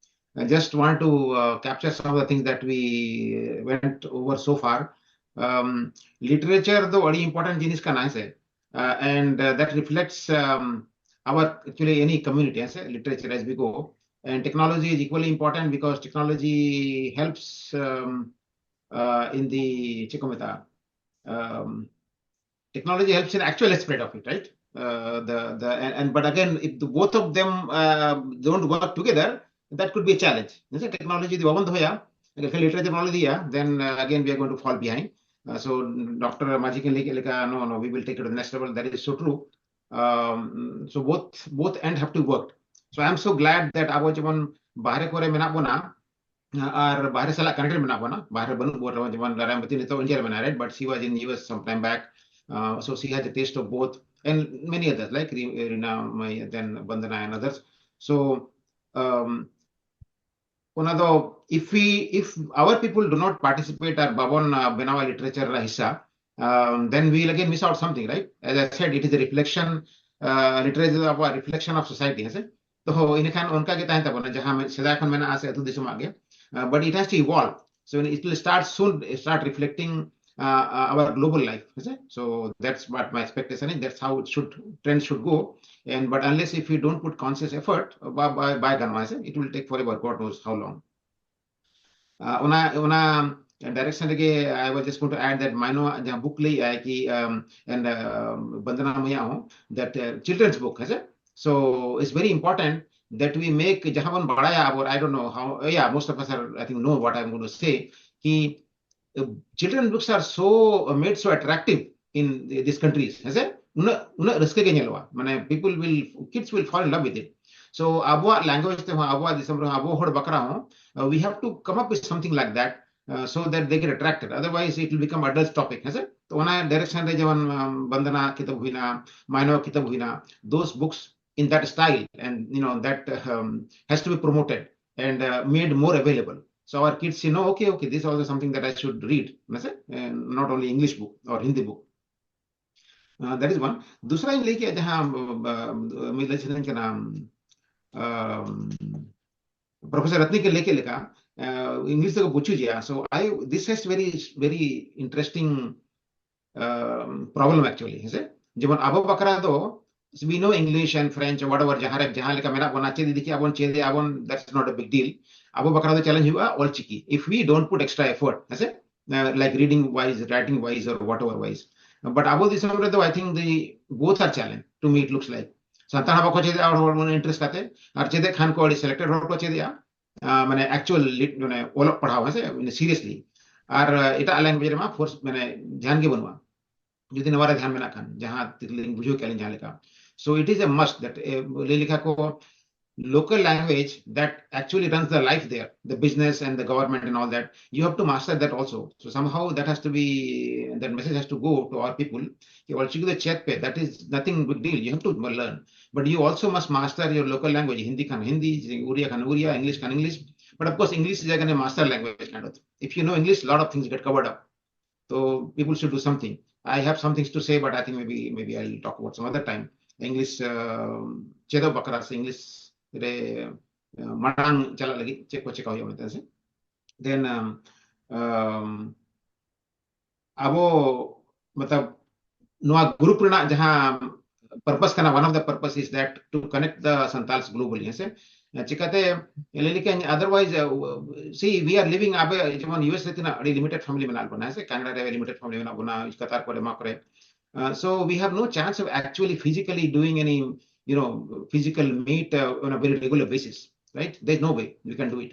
I just want to uh, capture some of the things that we went over so far. Um, literature ᱫᱚ ᱟᱹᱰᱤ important ᱡᱤᱱᱤᱥ ᱠᱟᱱᱟ, ᱦᱮᱸ ᱥᱮ? Uh, and uh, that reflects um, our, actually, any community, ᱦᱮᱸ ᱥᱮ? Literature as we go. And technology is equally important because technology helps um, uh, in the, ᱪᱮᱫ ᱠᱚ ᱢᱮᱛᱟᱜᱼᱟ? Um, technology helps in actual spread of it, right? Uh, the the and, and but again, if the both of them uh, don't work together, that could be a challenge. ᱦᱮᱸ ᱥᱮ? Technology ᱡᱩᱫᱤ ᱵᱟᱵᱚᱱ ᱫᱚᱦᱚᱭᱟ, ᱮᱱᱠᱷᱟᱱ literature ᱵᱟᱵᱚᱱ ᱤᱫᱤᱭᱟ, then uh, again we are going to fall behind. Uh, so Doctor Majhi ᱠᱤᱱ ᱞᱟᱹᱭ ᱠᱮᱫ ᱞᱮᱠᱟ, no, no, we will take it to the next level. That is so true. Um, so both both end have to work. So I am so glad that ᱟᱵᱚ ᱡᱮᱢᱚᱱ ᱵᱟᱦᱨᱮ ᱠᱚᱨᱮ ᱢᱮᱱᱟᱜ ᱵᱚᱱᱟ, ᱟᱨ ᱵᱟᱦᱨᱮ ᱥᱟᱞᱟᱜ connected ᱢᱮᱱᱟᱜ ᱵᱚᱱᱟ᱾ ᱵᱟᱦᱨᱮ ᱵᱟᱹᱱᱩᱜ ᱵᱚᱱ ᱨᱮᱦᱚᱸ, ᱡᱮᱢᱚᱱ ᱨᱟᱭᱢᱟᱹᱛᱤ ᱱᱤᱛᱚᱜ ᱤᱱᱰᱤᱭᱟ ᱨᱮ ᱢᱮᱱᱟᱭᱟ, right? But she was in U S some time back. Uh, so she has a taste of both and many others like Ri- Rina, my, then Vandana and others. So um, ᱚᱱᱟ ᱫᱚ if we if our people do not participate ᱟᱨ ᱵᱟᱵᱚᱱ uh, ᱵᱮᱱᱟᱣᱟ literature ᱨᱮᱱᱟᱜ ᱦᱤᱥᱥᱟ, um, then we will again miss out something, right? As I said, it is a reflection, uh, literature ᱫᱚ ᱟᱵᱚᱣᱟᱜ reflection of society, ᱦᱮᱸ ᱥᱮ? ᱛᱚ ᱤᱱᱟᱹᱠᱷᱟᱱ ᱚᱱᱠᱟ ᱜᱮ ᱛᱟᱦᱮᱱ ᱛᱟᱵᱚᱱᱟ, ᱡᱟᱦᱟᱸ ᱢᱤᱫ ᱥᱮᱫᱟᱭ ᱠᱷᱚᱱ ᱢᱮᱱᱟᱜᱼᱟ ᱥᱮ ᱟᱹᱛᱩ ᱫᱤᱥᱚᱢᱟᱜ ᱜᱮ, uh, but it has to evolve. So it will start soon, start reflecting uh, uh, our global life, ᱦᱮᱸ ᱥᱮ? So that's what my expectation is. That's how it should, trend should go. And but unless if we don't put conscious effort, uh, ᱵᱟ- ᱵᱟ- ᱵᱟᱭ ᱜᱟᱱᱚᱜᱼᱟ, ᱦᱮᱸ ᱥᱮ? It will take forever, God knows how long. Uh, ᱚᱱᱟ ᱚᱱᱟ direction ᱨᱮᱜᱮ I was just going to add that ᱢᱟᱭᱱᱚ ᱟᱜ ᱡᱟᱦᱟᱸ book ᱞᱟᱹᱭ ᱟᱭ ᱠᱤ, um, and uh, ᱵᱚᱱᱫᱚᱱᱟ ᱢᱟᱹᱭᱟᱜ ᱦᱚᱸ, that uh, children's book, ᱦᱮᱸ ᱥᱮ? So it's very important that we make, ᱡᱟᱦᱟᱸ ᱵᱚᱱ ᱵᱟᱲᱟᱭᱟ ᱟᱵᱚ, I don't know how, yeah, most of us are, I think, know what I'm going to say, ᱠᱤ uh, children books are so uh, made so attractive in these countries, ᱦᱮᱸ ᱥᱮ? ᱩᱱᱟᱹᱜ ᱩᱱᱟᱹᱜ ᱨᱟᱹᱥᱠᱟᱹ ᱜᱮ ᱧᱮᱞᱚᱜᱼᱟ, ᱢᱟᱱᱮ people will, kids will fall in love with it. So ᱟᱵᱚᱣᱟᱜ language ᱛᱮᱦᱚᱸ, ᱟᱵᱚᱣᱟᱜ ᱫᱤᱥᱚᱢ ᱨᱮᱦᱚᱸ, ᱟᱵᱚ ᱦᱚᱲ ᱵᱟᱠᱷᱨᱟ ᱦᱚᱸ, uh, we have to come up with something like that, uh, so that they get attracted. Otherwise it will become a dull topic, ᱦᱮᱸ ᱥᱮ? ᱛᱚ ᱚᱱᱟ direction ᱨᱮ ᱡᱮᱢᱚᱱ um, ᱵᱚᱱᱫᱚᱱᱟ ᱠᱤᱛᱟᱹᱵ ᱦᱩᱭᱱᱟ, ᱢᱟᱭᱱᱚ ᱠᱤᱛᱟᱹᱵ ᱦᱩᱭᱱᱟ, those books in that style and, you know, that um, has to be promoted and uh, made more available. So our kids say, no, okay, okay, this is also something that I should read, ᱦᱮᱸ ᱥᱮ? Uh, not only English book or Hindi book. Uh, that is one. ᱫᱩᱥᱨᱟ ᱤᱧ ᱞᱟᱹᱭ ᱠᱮᱫ ᱡᱟᱦᱟᱸ, uh, ᱢᱤᱫ ᱞᱟᱹᱭ ᱥᱟᱱᱟᱧ ᱠᱟᱱᱟ, um, ᱯᱨᱚᱯᱷᱮᱥᱚᱨ ᱨᱟᱛᱱᱤ ᱠᱤᱱ ᱞᱟᱹᱭ ᱠᱮᱫ ᱞᱮᱠᱟ, uh, ᱤᱝᱞᱤᱥ ᱛᱮᱠᱚ ᱵᱩᱪᱩᱡᱮᱜᱼᱟ. So I, this has very, very interesting um, problem actually, ᱦᱮᱸ ᱥᱮ? ᱡᱮᱢᱚᱱ ᱟᱵᱚ ᱵᱟᱠᱷᱨᱟ ᱫᱚ, we know English and French, whatever, ᱡᱟᱦᱟᱸ ᱨᱮ ᱡᱟᱦᱟᱸ ᱞᱮᱠᱟ ᱢᱮᱱᱟᱜ ᱵᱚᱱᱟ, ᱪᱮᱫ ᱤᱫᱤ ᱠᱮᱜᱼᱟ ᱵᱚᱱ, ᱪᱮᱫ ᱮᱜᱼᱟ ᱵᱚᱱ, that's not a big deal. ᱟᱵᱚ ᱵᱟᱠᱷᱨᱟ ᱫᱚ challenge ᱦᱩᱭᱩᱜᱼᱟ Ol Chiki, if we don't put extra effort, ᱦᱮᱸ ᱥᱮ? Uh, like reading wise, writing wise, or whatever wise. But ᱟᱵᱚ ᱫᱤᱥᱚᱢ ᱨᱮᱫᱚ I think the both are challenge to me, it looks like. Santal ᱦᱚᱸ ᱵᱟᱠᱚ ᱪᱮᱫᱮᱜᱼᱟ ᱦᱚᱲ, ᱦᱚᱲ ᱢᱟᱱᱮ interest ᱠᱟᱛᱮ, ᱟᱨ ᱪᱮᱫᱮᱜ ᱠᱷᱟᱱ ᱠᱚ ᱟᱹᱰᱤ selected ᱦᱚᱲ ᱠᱚ ᱪᱮᱫᱮᱜᱼᱟ, uh, ᱢᱟᱱᱮ actual lit-, ᱢᱟᱱᱮ ᱚᱞᱚᱜ ᱯᱟᱲᱦᱟᱣ, ᱦᱮᱸ ᱥᱮ? ᱢᱟᱱᱮ seriously. ᱟᱨ ᱮᱴᱟᱜ ᱞᱮᱝᱜᱩᱭᱮᱡᱽ ᱨᱮᱢᱟ ᱯᱷᱳᱨᱥ ᱢᱟᱱᱮ ᱫᱷᱮᱭᱟᱱ ᱜᱮ ᱵᱟᱹᱱᱩᱜᱼᱟ, ᱡᱩᱫᱤ ᱱᱚᱣᱟ ᱨᱮ ᱫᱷᱮᱭᱟᱱ ᱢᱮᱱᱟᱜ ᱠᱷᱟᱱ, ᱡᱟᱦᱟᱸ ᱛᱤᱨᱞᱟᱹᱧ ᱵᱩᱡᱷᱟᱹᱣ ᱠᱮᱫ ᱞᱤᱧ ᱡᱟᱦᱟᱸ ᱞᱮᱠᱟ᱾ So it is a must that ᱞᱟᱹᱭ ᱞᱮᱠᱷᱟ ᱠᱚ local language that actually runs the life there, the business and the government and all that. You have to master that also. So somehow that has to be, that message has to go to our people. Ki Ol Chiki ᱫᱚ ᱪᱮᱫ ᱯᱮ, that is nothing big deal. You have to learn. But you also must master your local language. Hindi khan Hindi, Uriya khan Uriya, English khan English. But of course, English is a kind of master language kind of thing. If you know English, lot of things get covered up. So people should do something. I have some things to say, but I think maybe maybe I'll talk about some other time. English uh, ᱪᱮᱫᱚᱜ ᱵᱟᱠᱷᱨᱟ ᱥᱮ English ᱨᱮ uh, ᱢᱟᱲᱟᱝ ᱪᱟᱞᱟᱜ ᱞᱟᱹᱜᱤᱫ ᱪᱮᱫ ᱠᱚ ᱪᱮᱠᱟ ᱦᱩᱭᱩᱜᱼᱟ ᱢᱮᱱᱛᱮ ᱥᱮ᱾ Then um, um, ᱟᱵᱚ ᱢᱚᱛᱞᱚᱵ ᱱᱚᱣᱟ ᱜᱨᱩᱯ ᱨᱮᱱᱟᱜ ᱡᱟᱦᱟᱸ purpose ᱠᱟᱱᱟ, one of the purpose is that to connect the Santals globally, ᱦᱮᱸ ᱥᱮ? ᱪᱤᱠᱟᱛᱮ ᱞᱟᱹᱭ ᱞᱮᱠᱷᱟᱱ otherwise uh, see we are living ᱟᱵᱮ ᱡᱮᱢᱚᱱ ᱤᱭᱩ ᱮᱥ ᱨᱮ ᱛᱤᱱᱟᱹᱜ ᱟᱹᱰᱤ limited family ᱢᱮᱱᱟᱜ ᱵᱚᱱᱟ, ᱦᱮᱸ ᱥᱮ? ᱠᱟᱱᱟᱰᱟ ᱨᱮ limited family ᱢᱮᱱᱟᱜ ᱵᱚᱱᱟ, ᱠᱟᱛᱟᱨ ᱠᱚᱨᱮ, ᱮᱢᱟ ᱠᱚᱨᱮ. Uh, so we have no chance of actually physically doing any you know physical meet uh, on a very regular basis, right? There's no way we can do it.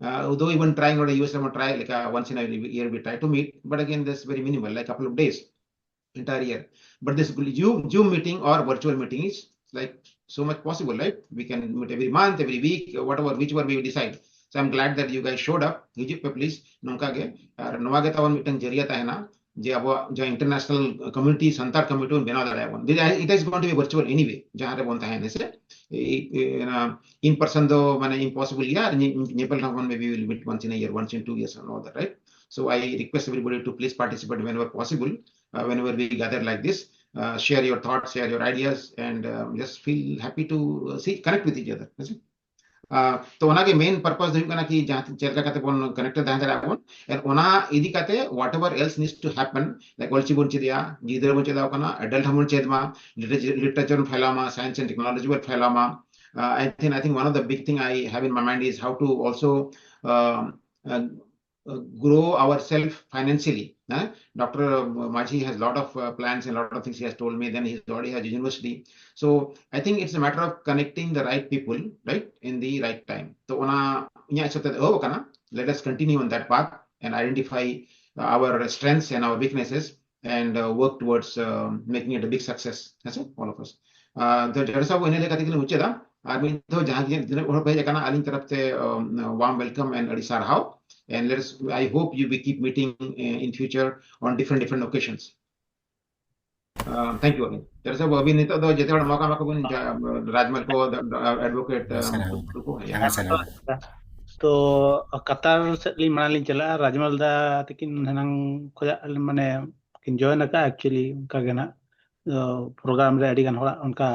Uh, though even trying out a U S, I want to try like uh, once in a year we try to meet, but again, that's very minimal, like couple of days entire year. But this Zoom, Zoom meeting or virtual meeting is like so much possible, right? We can meet every month, every week, whatever, whichever we decide. So I'm glad that you guys showed up. ᱦᱤᱡᱩᱜ ᱯᱮ please, ᱱᱚᱝᱠᱟ ᱜᱮ. ᱟᱨ ᱱᱚᱣᱟ ᱜᱮ ᱛᱟᱵᱚᱱ ᱢᱤᱫᱴᱟᱝ ᱡᱟᱹᱨᱤᱭᱟ ᱛᱟᱦᱮᱱᱟ ᱡᱮ ᱟᱵᱚᱣᱟᱜ ᱡᱟᱦᱟᱸ international community, ᱥᱟᱱᱛᱟᱲ community ᱵᱚᱱ ᱵᱮᱱᱟᱣ ᱫᱟᱲᱮᱭᱟᱜᱼᱟ ᱵᱚᱱ. It is going to be virtual anyway, ᱡᱟᱦᱟᱸ ᱨᱮᱵᱚᱱ ᱛᱟᱦᱮᱱᱟ ᱥᱮ. In person ᱫᱚ ᱢᱟᱱᱮ impossible ᱜᱮᱭᱟ, ᱟᱨ ᱧᱮ- ᱧᱮᱯᱮᱞ ᱨᱮᱦᱚᱸ ᱵᱚᱱ maybe will meet once in a year, once in two years and all that, right? So I request everybody to please participate whenever possible, uh, whenever we gather like this. Uh, share your thoughts, share your ideas, and um, just feel happy to uh, see, connect with each other. ᱦᱮᱸ ᱥᱮ? Uh, ᱛᱚ ᱚᱱᱟᱜᱮ main purpose ᱫᱚ ᱦᱩᱭᱩᱜ ᱠᱟᱱᱟ ᱠᱤ ᱡᱟᱦᱟᱸ ᱪᱮᱫ ᱞᱮᱠᱟ ᱠᱟᱛᱮ ᱵᱚᱱ connected ᱛᱟᱦᱮᱸ ᱫᱟᱲᱮᱭᱟᱜᱼᱟ ᱵᱚᱱ, and ᱚᱱᱟ ᱤᱫᱤ ᱠᱟᱛᱮ whatever else needs to happen, like ᱚᱞᱪᱤ ᱵᱚᱱ ᱪᱮᱫ ᱮᱜᱼᱟ, ᱜᱤᱫᱽᱨᱟᱹ ᱵᱚᱱ ᱪᱮᱫ ᱟᱠᱚ ᱠᱟᱱᱟ, adult ᱦᱚᱸᱵᱚᱱ ᱪᱮᱫ ᱢᱟ, literature ᱵᱚᱱ ᱯᱷᱮᱞᱟᱣ ᱢᱟ, science and technology ᱵᱚᱱ ᱯᱷᱮᱞᱟᱣ ᱢᱟ. Uh, I think I think one of the big thing I have in my mind is how to also um, uh, uh, grow ourselves financially. Huh? Doctor Majhi has lot of uh, plans and lot of things he has told me. Then he already has university. So I think it's a matter of connecting the right people, right, in the right time. So ᱚᱱᱟ ᱤᱧᱟᱹᱜ ᱦᱤᱥᱟᱹᱵ ᱛᱮ ᱮᱦᱚᱵ ᱟᱠᱟᱱᱟ. Let us continue on that path. and identify our strengths and our weaknesses and uh, work towards uh, making it a big success. That's it, all of us. Uh, ᱛᱚ ᱡᱟᱰᱮᱡᱟ ᱥᱟᱦᱮᱵ, ᱤᱱᱟᱹ ᱞᱟᱹᱭ ᱠᱟᱛᱮ ᱜᱮᱞᱤᱧ ᱢᱩᱪᱟᱹᱫᱟ᱾ ᱟᱨ ᱢᱤᱫ ᱫᱷᱟᱣ ᱡᱟᱦᱟᱸ ᱜᱮ ᱛᱤᱱᱟᱹᱜ ᱦᱚᱲ ᱯᱮ ᱦᱮᱡ ᱟᱠᱟᱱᱟ, ᱟᱹᱞᱤᱧ ᱛᱚᱨᱚᱯ ᱛᱮ um, warm welcome and ᱟᱹᱰᱤ ᱥᱟᱨᱦᱟᱣ, and let's, I hope you we keep meeting uh, in future on different different occasions. Uh, thank you again. ᱡᱟᱰᱮᱡᱟ ᱥᱟᱦᱮᱵ, ᱟᱹᱵᱤᱱ ᱱᱤᱛᱚᱜ ᱫᱚ ᱡᱮᱛᱮ ᱦᱚᱲ ᱢᱚᱠᱟ ᱢᱚᱠᱟ ᱵᱤᱱ ᱡᱟ-, ᱨᱟᱡᱽᱢᱟᱞ ᱠᱚ, ᱟᱰᱵᱷᱚᱠᱮᱴ ᱦᱮᱸ, ᱥᱟᱨᱦᱟᱣ᱾ ᱠᱚ, yeah. ᱦᱮᱸ, ᱥᱟᱨᱦᱟᱣ᱾ ᱛᱚ ᱠᱟᱛᱟᱨ ᱥᱮᱫ ᱞᱤᱧ ᱢᱟᱲᱟᱝ ᱞᱤᱧ ᱪᱟᱞᱟᱜᱼᱟ᱾ ᱨᱟᱡᱽᱢᱟᱞ ᱫᱟ ᱛᱟᱹᱠᱤᱱ ᱦᱮᱱᱟᱝ ᱠᱷᱚᱱᱟᱜ ᱢᱟᱱᱮ ᱠᱤᱱ ᱡᱚᱭᱮᱱ ᱟᱠᱟᱫᱼᱟ᱾ ᱮᱠᱪᱩᱭᱮᱞᱤ ᱚᱱᱠᱟ ᱜᱮ ᱱᱟᱜ ᱯᱨᱳᱜᱨᱟᱢ ᱨᱮ ᱟᱹᱰᱤ ᱜᱟᱱ ᱦᱚᱲᱟᱜ ᱚᱱᱠᱟ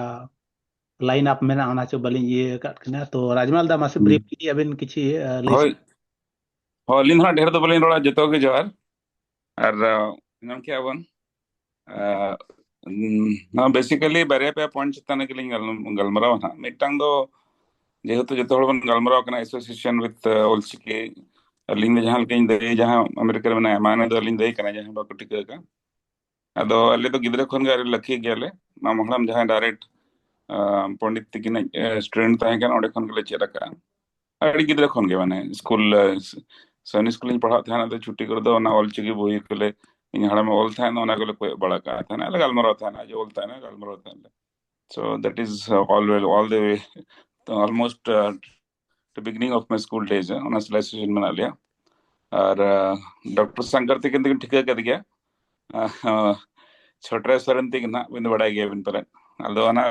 ᱞᱟᱭᱤᱱ ᱟᱯ ᱢᱮᱱᱟᱜᱼᱟ, ᱚᱱᱟ ᱪᱚ ᱵᱟᱹᱞᱤᱧ ᱤᱭᱟᱹ ᱟᱠᱟᱫ ᱠᱤᱱᱟ᱾ ᱛᱚ ᱨᱟᱡᱽᱢᱟᱞ ᱫᱟ, ᱢᱟᱥᱮ ᱦᱩᱸ᱾ ᱵᱨᱤᱯᱞᱤ ᱟᱵᱤᱱ ᱠᱤᱪᱷᱤ ᱞᱟᱹᱭ ᱦᱳᱭ, ᱦᱳᱭ, ᱟᱹᱞᱤᱧ ᱫᱚ ᱦᱟᱸᱜ ᱰᱷᱮᱨ ᱫᱚ ᱵᱟᱹᱞᱤᱧ ᱨᱚᱲᱟ, ᱡᱚᱛᱚ ᱜᱮ ᱡᱚᱦᱟᱨ᱾ ᱟᱨ ᱟᱸ, ᱧᱟᱢ ᱠᱮᱜᱼᱟ ᱵᱚᱱ ᱟᱸ, ᱱᱚᱣᱟ ᱵᱮᱥᱤᱠᱟᱞᱤ ᱵᱟᱨᱭᱟ ᱯᱮᱭᱟ ᱯᱚᱭᱮᱱᱴ ᱪᱮᱛᱟᱱ ᱨᱮᱜᱮ ᱞᱤᱧ ᱜᱟᱞ-, ᱜᱟᱞᱢᱟᱨᱟᱣᱟ ᱦᱟᱸᱜ᱾ ᱢᱤᱫᱴᱟᱝ ᱫᱚ ᱡᱮᱦᱮᱛᱩ ᱡᱚᱛᱚ ᱦᱚᱲ ᱵᱚᱱ ᱜᱟᱞᱢᱟᱨᱟᱣ ᱠᱟᱱᱟ ᱮᱥᱳᱥᱤᱭᱮᱥᱚᱱ ᱣᱤᱛᱷ ᱚᱞᱪᱤᱠᱤ, ᱟᱹᱞᱤᱧ ᱫᱚ ᱡᱟᱦᱟᱸ ᱞᱮᱠᱟᱧ ᱫᱟᱹᱭ, ᱡᱟᱦᱟᱸ ᱟᱢᱮᱨᱤᱠᱟ ᱨᱮ ᱢᱮᱱᱟᱭᱟ, ᱢᱟᱱᱮ ᱫᱚ ᱟᱹᱞᱤᱧ ᱫᱟᱹᱭ ᱠᱟᱱᱟ, ᱡᱟᱦᱟᱸ ᱵᱟᱠᱚ ᱴᱷᱤᱠᱟᱹ ᱟᱠᱟᱫ᱾ ᱟᱫᱚ ᱟᱞᱮ ᱫᱚ ᱜᱤᱫᱽᱨᱟᱹ ᱠᱷᱚᱱ ᱜᱮ ᱟᱹᱰᱤ ᱞᱟᱹᱠᱤ ᱜᱮᱭᱟᱞᱮ᱾ ᱢᱟᱢᱚ ᱦᱟᱲᱟᱢ ᱡᱟᱦᱟᱸᱭ ᱰᱟᱭᱨᱮᱠᱴ ᱯᱚᱱᱰᱤᱛ ᱛᱤᱠᱤᱱᱤᱡ ᱥᱴᱩᱰᱮᱱᱴ ᱛᱟᱦᱮᱸ ᱠᱟᱱᱟ, ᱚᱸᱰᱮ ᱠᱷᱚᱱ ᱜᱮᱞᱮ ᱪᱮᱫ ᱟᱠᱟᱫᱼᱟ᱾ ᱟᱹᱰᱤ ᱜᱤᱫᱽᱨᱟᱹ ᱠᱷᱚᱱ ᱜᱮ, ᱢᱟᱱᱮ ᱥᱠᱩᱞ, ᱥᱚᱭᱱᱤ ᱥᱠᱩᱞ ᱤᱧ ᱯᱟᱲᱦᱟᱜ ᱛᱟᱦᱮᱱᱟ, ᱟᱫᱚ ᱪᱷᱩᱴᱤ ᱠᱚᱨᱮ ᱫᱚ ᱚᱱᱟ ᱚᱞᱪᱤᱠᱤ ᱵᱳᱭ ᱠᱚᱞᱮ, ᱤᱧ ᱦᱟᱲᱟᱢᱮ ᱚᱞ ᱛᱟᱦᱮᱱᱟ, ᱚᱱᱟ ᱠᱚᱞᱮ ᱠᱚᱭᱚᱜ ᱵᱟᱲᱟ ᱠᱟᱜᱼᱟ ᱛᱟᱦᱮᱱᱟ, ᱟᱞᱮ ᱜᱟᱞᱢᱟᱨᱟᱣ ᱛᱟᱦᱮᱱᱟ, ᱡᱮ ᱚᱞ ᱛᱟᱦᱮᱱᱟ, ᱜᱟᱞᱢᱟᱨᱟᱣ ᱛᱟᱦᱮᱱᱟ᱾ So that is uh, all well, all the way, almost uh, the beginning of my school days, ᱚᱱᱟ ᱥᱟᱞᱟᱜ ᱮᱥᱳᱥᱤᱭᱮᱥᱚᱱ ᱢᱮᱱᱟᱜ ᱞᱮᱭᱟ᱾ ᱟᱨ ᱰᱚᱠᱴᱚᱨ ᱥᱟᱝᱠᱟᱨ ᱛᱤᱠᱤᱱ ᱫᱚᱠᱤᱱ ᱴᱷᱤᱠᱟᱹ ᱠᱟᱫᱮ ᱜᱮᱭᱟ, ᱟᱸ, ᱪᱷᱚᱴᱨᱟᱭ ᱥᱚᱨᱮᱱ ᱛᱤᱠᱤᱱ ᱦᱟᱸᱜ ᱵᱤᱱ ᱵᱟᱲᱟᱭ ᱜᱮᱭᱟᱵᱤᱱ ᱯᱟᱞᱮᱱ, ᱟᱫᱚ ᱚᱱᱟ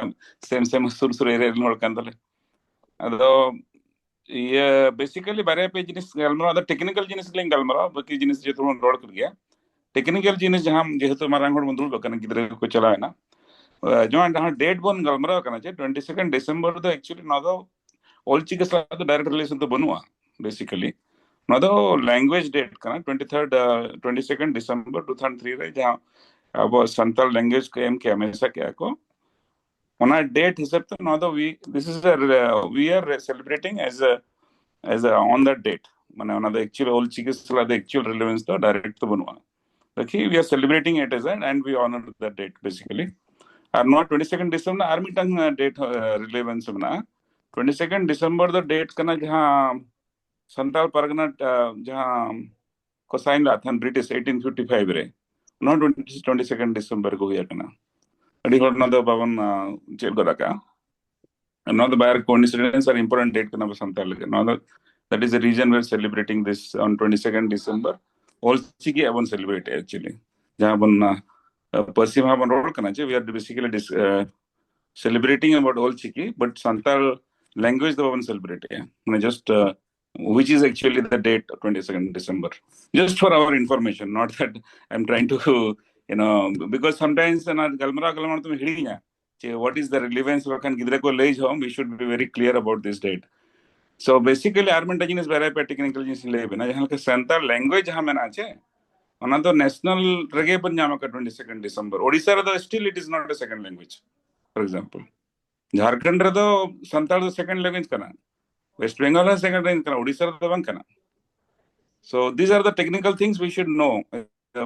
ᱥᱮᱢ ᱥᱮᱢ ᱥᱩᱨ ᱥᱩᱨ ᱮᱨᱤᱭᱟ ᱨᱮᱱ ᱦᱚᱲ ᱠᱟᱱ ᱛᱟᱞᱮ᱾ ᱟᱫᱚ ᱤᱭᱟᱹ ᱵᱮᱥᱤᱠᱟᱞᱤ ᱵᱟᱨᱭᱟ ᱯᱮ ᱡᱤᱱᱤᱥ ᱜᱟᱞᱢᱟᱨᱟᱣ, ᱟᱫᱚ ᱴᱮᱠᱱᱤᱠᱟᱞ ᱡᱤᱱᱤᱥ ᱜᱮᱞᱤᱧ ᱜᱟᱞᱢᱟᱨᱟᱣᱟ, ᱵᱟᱹᱠᱤ ᱡᱤᱱᱤᱥ ᱡᱚᱛᱚ ᱵᱚᱱ ᱨᱚᱲ ᱠᱮᱫ ᱜᱮᱭᱟ᱾ ᱴᱮᱠᱱᱤᱠᱟᱞ ᱡᱤᱱᱤᱥ ᱡᱟᱦᱟᱸ ᱡᱮᱦᱮᱛᱩ ᱢᱟᱨᱟᱝ ᱦᱚᱲ ᱵᱚᱱ ᱫᱩᱲᱩᱵ ᱟᱠᱟᱱᱟ, ᱜᱤᱫᱽᱨᱟᱹ ᱠᱚᱠᱚ ᱪᱟᱞᱟᱣᱮᱱᱟ, ᱡᱟᱦᱟᱸ ᱡᱟᱦᱟᱸ ᱰᱮᱴ ᱵᱚᱱ ᱜᱟᱞᱢᱟᱨᱟᱣ ᱠᱟᱱᱟ ᱡᱮ ᱴᱩᱭᱮᱱᱴᱤ ᱥᱮᱠᱮᱱᱰ ᱰᱤᱥᱮᱢᱵᱚᱨ ᱫᱚ ᱮᱠᱪᱩᱭᱮᱞᱤ ᱱᱚᱣᱟ ᱫᱚ ᱚᱞᱪᱤᱠᱤ ᱥᱟᱞᱟᱜ ᱫᱚ ᱰᱟᱭᱨᱮᱠᱴ ᱨᱤᱞᱮᱥᱚᱱ ᱫᱚ ᱵᱟᱹᱱᱩᱜᱼᱟ᱾ ᱵᱮᱥᱤᱠᱟᱞᱤ ᱱᱚᱣᱟ ᱫᱚ ᱞᱮᱝᱜᱩᱭᱮᱡᱽ ᱰᱮᱴ ᱠᱟᱱᱟ, twenty third twenty second December two thousand three ᱨᱮ ᱡᱟᱦᱟᱸ ᱟᱵᱚ ᱥᱟᱱᱛᱟᱲ ᱞᱮᱝᱜᱩᱭᱮᱡᱽ ᱠᱚ ᱮᱢ ᱠᱮᱜᱼᱟ, ᱢᱮᱥᱟ ᱠᱮᱜᱼᱟ ᱠᱚ, ᱚᱱᱟ ᱰᱮᱴ ᱦᱤᱥᱟᱹᱵ ᱛᱮ ᱱᱚᱣᱟ ᱫᱚ we, this is the, we are celebrating as a, as a on the date. ᱢᱟᱱᱮ ᱚᱱᱟ ᱫᱚ ᱮᱠᱪᱩᱭᱟᱞ ᱚᱞᱪᱤᱠᱤ ᱥᱟᱞᱟᱜ ᱫᱚ ᱮᱠᱪᱩᱭᱟᱞ ᱨᱤᱞᱮᱵᱷᱮᱱᱥ ᱫᱚ ᱰᱟᱭᱨᱮᱠᱴ ᱫᱚ ᱵᱟᱹᱱᱩᱜᱼᱟ᱾ ᱵᱟᱠᱤ we are celebrating it as a and we honor the date basically. ᱟᱨ ᱱᱚᱣᱟ ᱴᱩᱭᱮᱱᱴᱤ ᱥᱮᱠᱮᱱᱰ ᱰᱤᱥᱮᱢᱵᱚᱨ ᱨᱮᱱᱟᱜ ᱟᱨ ᱢᱤᱫᱴᱟᱝ ᱰᱮᱴ ᱨᱤᱞᱮᱵᱷᱮᱱᱥ ᱢᱮᱱᱟᱜᱼᱟ᱾ ᱴᱩᱭᱮᱱᱴᱤ ᱥᱮᱠᱮᱱᱰ ᱰᱤᱥᱮᱢᱵᱚᱨ ᱫᱚ ᱰᱮᱴ ᱠᱟᱱᱟ ᱡᱟᱦᱟᱸ ᱥᱟᱱᱛᱟᱲ ᱯᱟᱨᱜᱟᱱᱟ, ᱟᱸ, ᱡᱟᱦᱟᱸ ᱠᱚ ᱥᱟᱭᱤᱱ ᱞᱮᱫ ᱛᱟᱦᱮᱸᱱ ᱵᱨᱤᱴᱤᱥ eighteen fifty five ᱨᱮ, ᱚᱱᱟ twenty twenty second December ᱠᱚ ᱦᱩᱭ ᱟᱠᱟᱱᱟ᱾ ᱟᱹᱰᱤ ᱦᱚᱲ ᱱᱚᱣᱟ ᱫᱚ ᱵᱟᱵᱚᱱ ᱪᱮᱫ ᱜᱚᱫ ᱟᱠᱟᱫᱼᱟ᱾ ᱱᱚᱣᱟ ᱫᱚ by coincidence R important date ᱠᱟᱱᱟ ᱟᱵᱚ ᱥᱟᱱᱛᱟᱲ ᱞᱟᱹᱜᱤᱫ᱾ ᱱᱚᱣᱟ ᱫᱚ, that is the reason we are celebrating this on twenty second December. Ol Chiki ᱟᱵᱚᱱ celebrate actually, ᱡᱟᱦᱟᱸ ᱵᱚᱱ ᱯᱟᱹᱨᱥᱤ ᱢᱟᱦᱟ ᱵᱚᱱ ᱨᱚᱲ ᱠᱟᱱᱟ, ᱡᱮ we are basically celebrating about Ol Chiki, but Santal language ᱫᱚ ᱵᱟᱵᱚᱱ celebrate ᱮᱫᱼᱟ, ᱢᱟᱱᱮ just which is actually the date twenty second December, just for our information, not that I'm trying to, you know, because sometimes ᱚᱱᱟ ᱜᱟᱞᱢᱟᱨᱟᱣ ᱜᱟᱞᱢᱟᱨᱟᱣ ᱛᱮᱢ ᱦᱤᱲᱤᱧᱟ ᱡᱮ what is the relevance, ᱵᱟᱠᱷᱟᱱ ᱜᱤᱫᱽᱨᱟᱹ ᱠᱚ ᱞᱟᱹᱭ ᱡᱚᱦᱚᱜ we should be very clear about this date. So basically ᱟᱨ ᱢᱤᱫᱴᱟᱝ ᱡᱤᱱᱤᱥ ᱵᱟᱨᱭᱟ ᱯᱮ technical ᱡᱤᱱᱤᱥ ᱞᱟᱹᱭ ᱵᱮᱱᱟ, ᱡᱟᱦᱟᱸ ᱞᱮᱠᱟ ᱥᱟᱱᱛᱟᱲ language ᱡᱟᱦᱟᱸ ᱢᱮᱱᱟᱜᱼᱟ ᱪᱮ, ᱚᱱᱟ ᱫᱚ national ᱨᱮᱜᱮ ᱵᱚᱱ ᱧᱟᱢ ᱟᱠᱟᱫᱟ twenty second December. ᱳᱰᱤᱥᱟ ᱨᱮᱫᱚ still it is not a second language, for example. Jharkhand ᱨᱮᱫᱚ ᱥᱟᱱᱛᱟᱲ ᱫᱚ second language ᱠᱟᱱᱟ, West Bengal ᱦᱚᱸ second language ᱠᱟᱱᱟ, ᱳᱰᱤᱥᱟ ᱨᱮᱫᱚ ᱵᱟᱝ ᱠᱟᱱᱟ. So these are the technical things we should know, uh,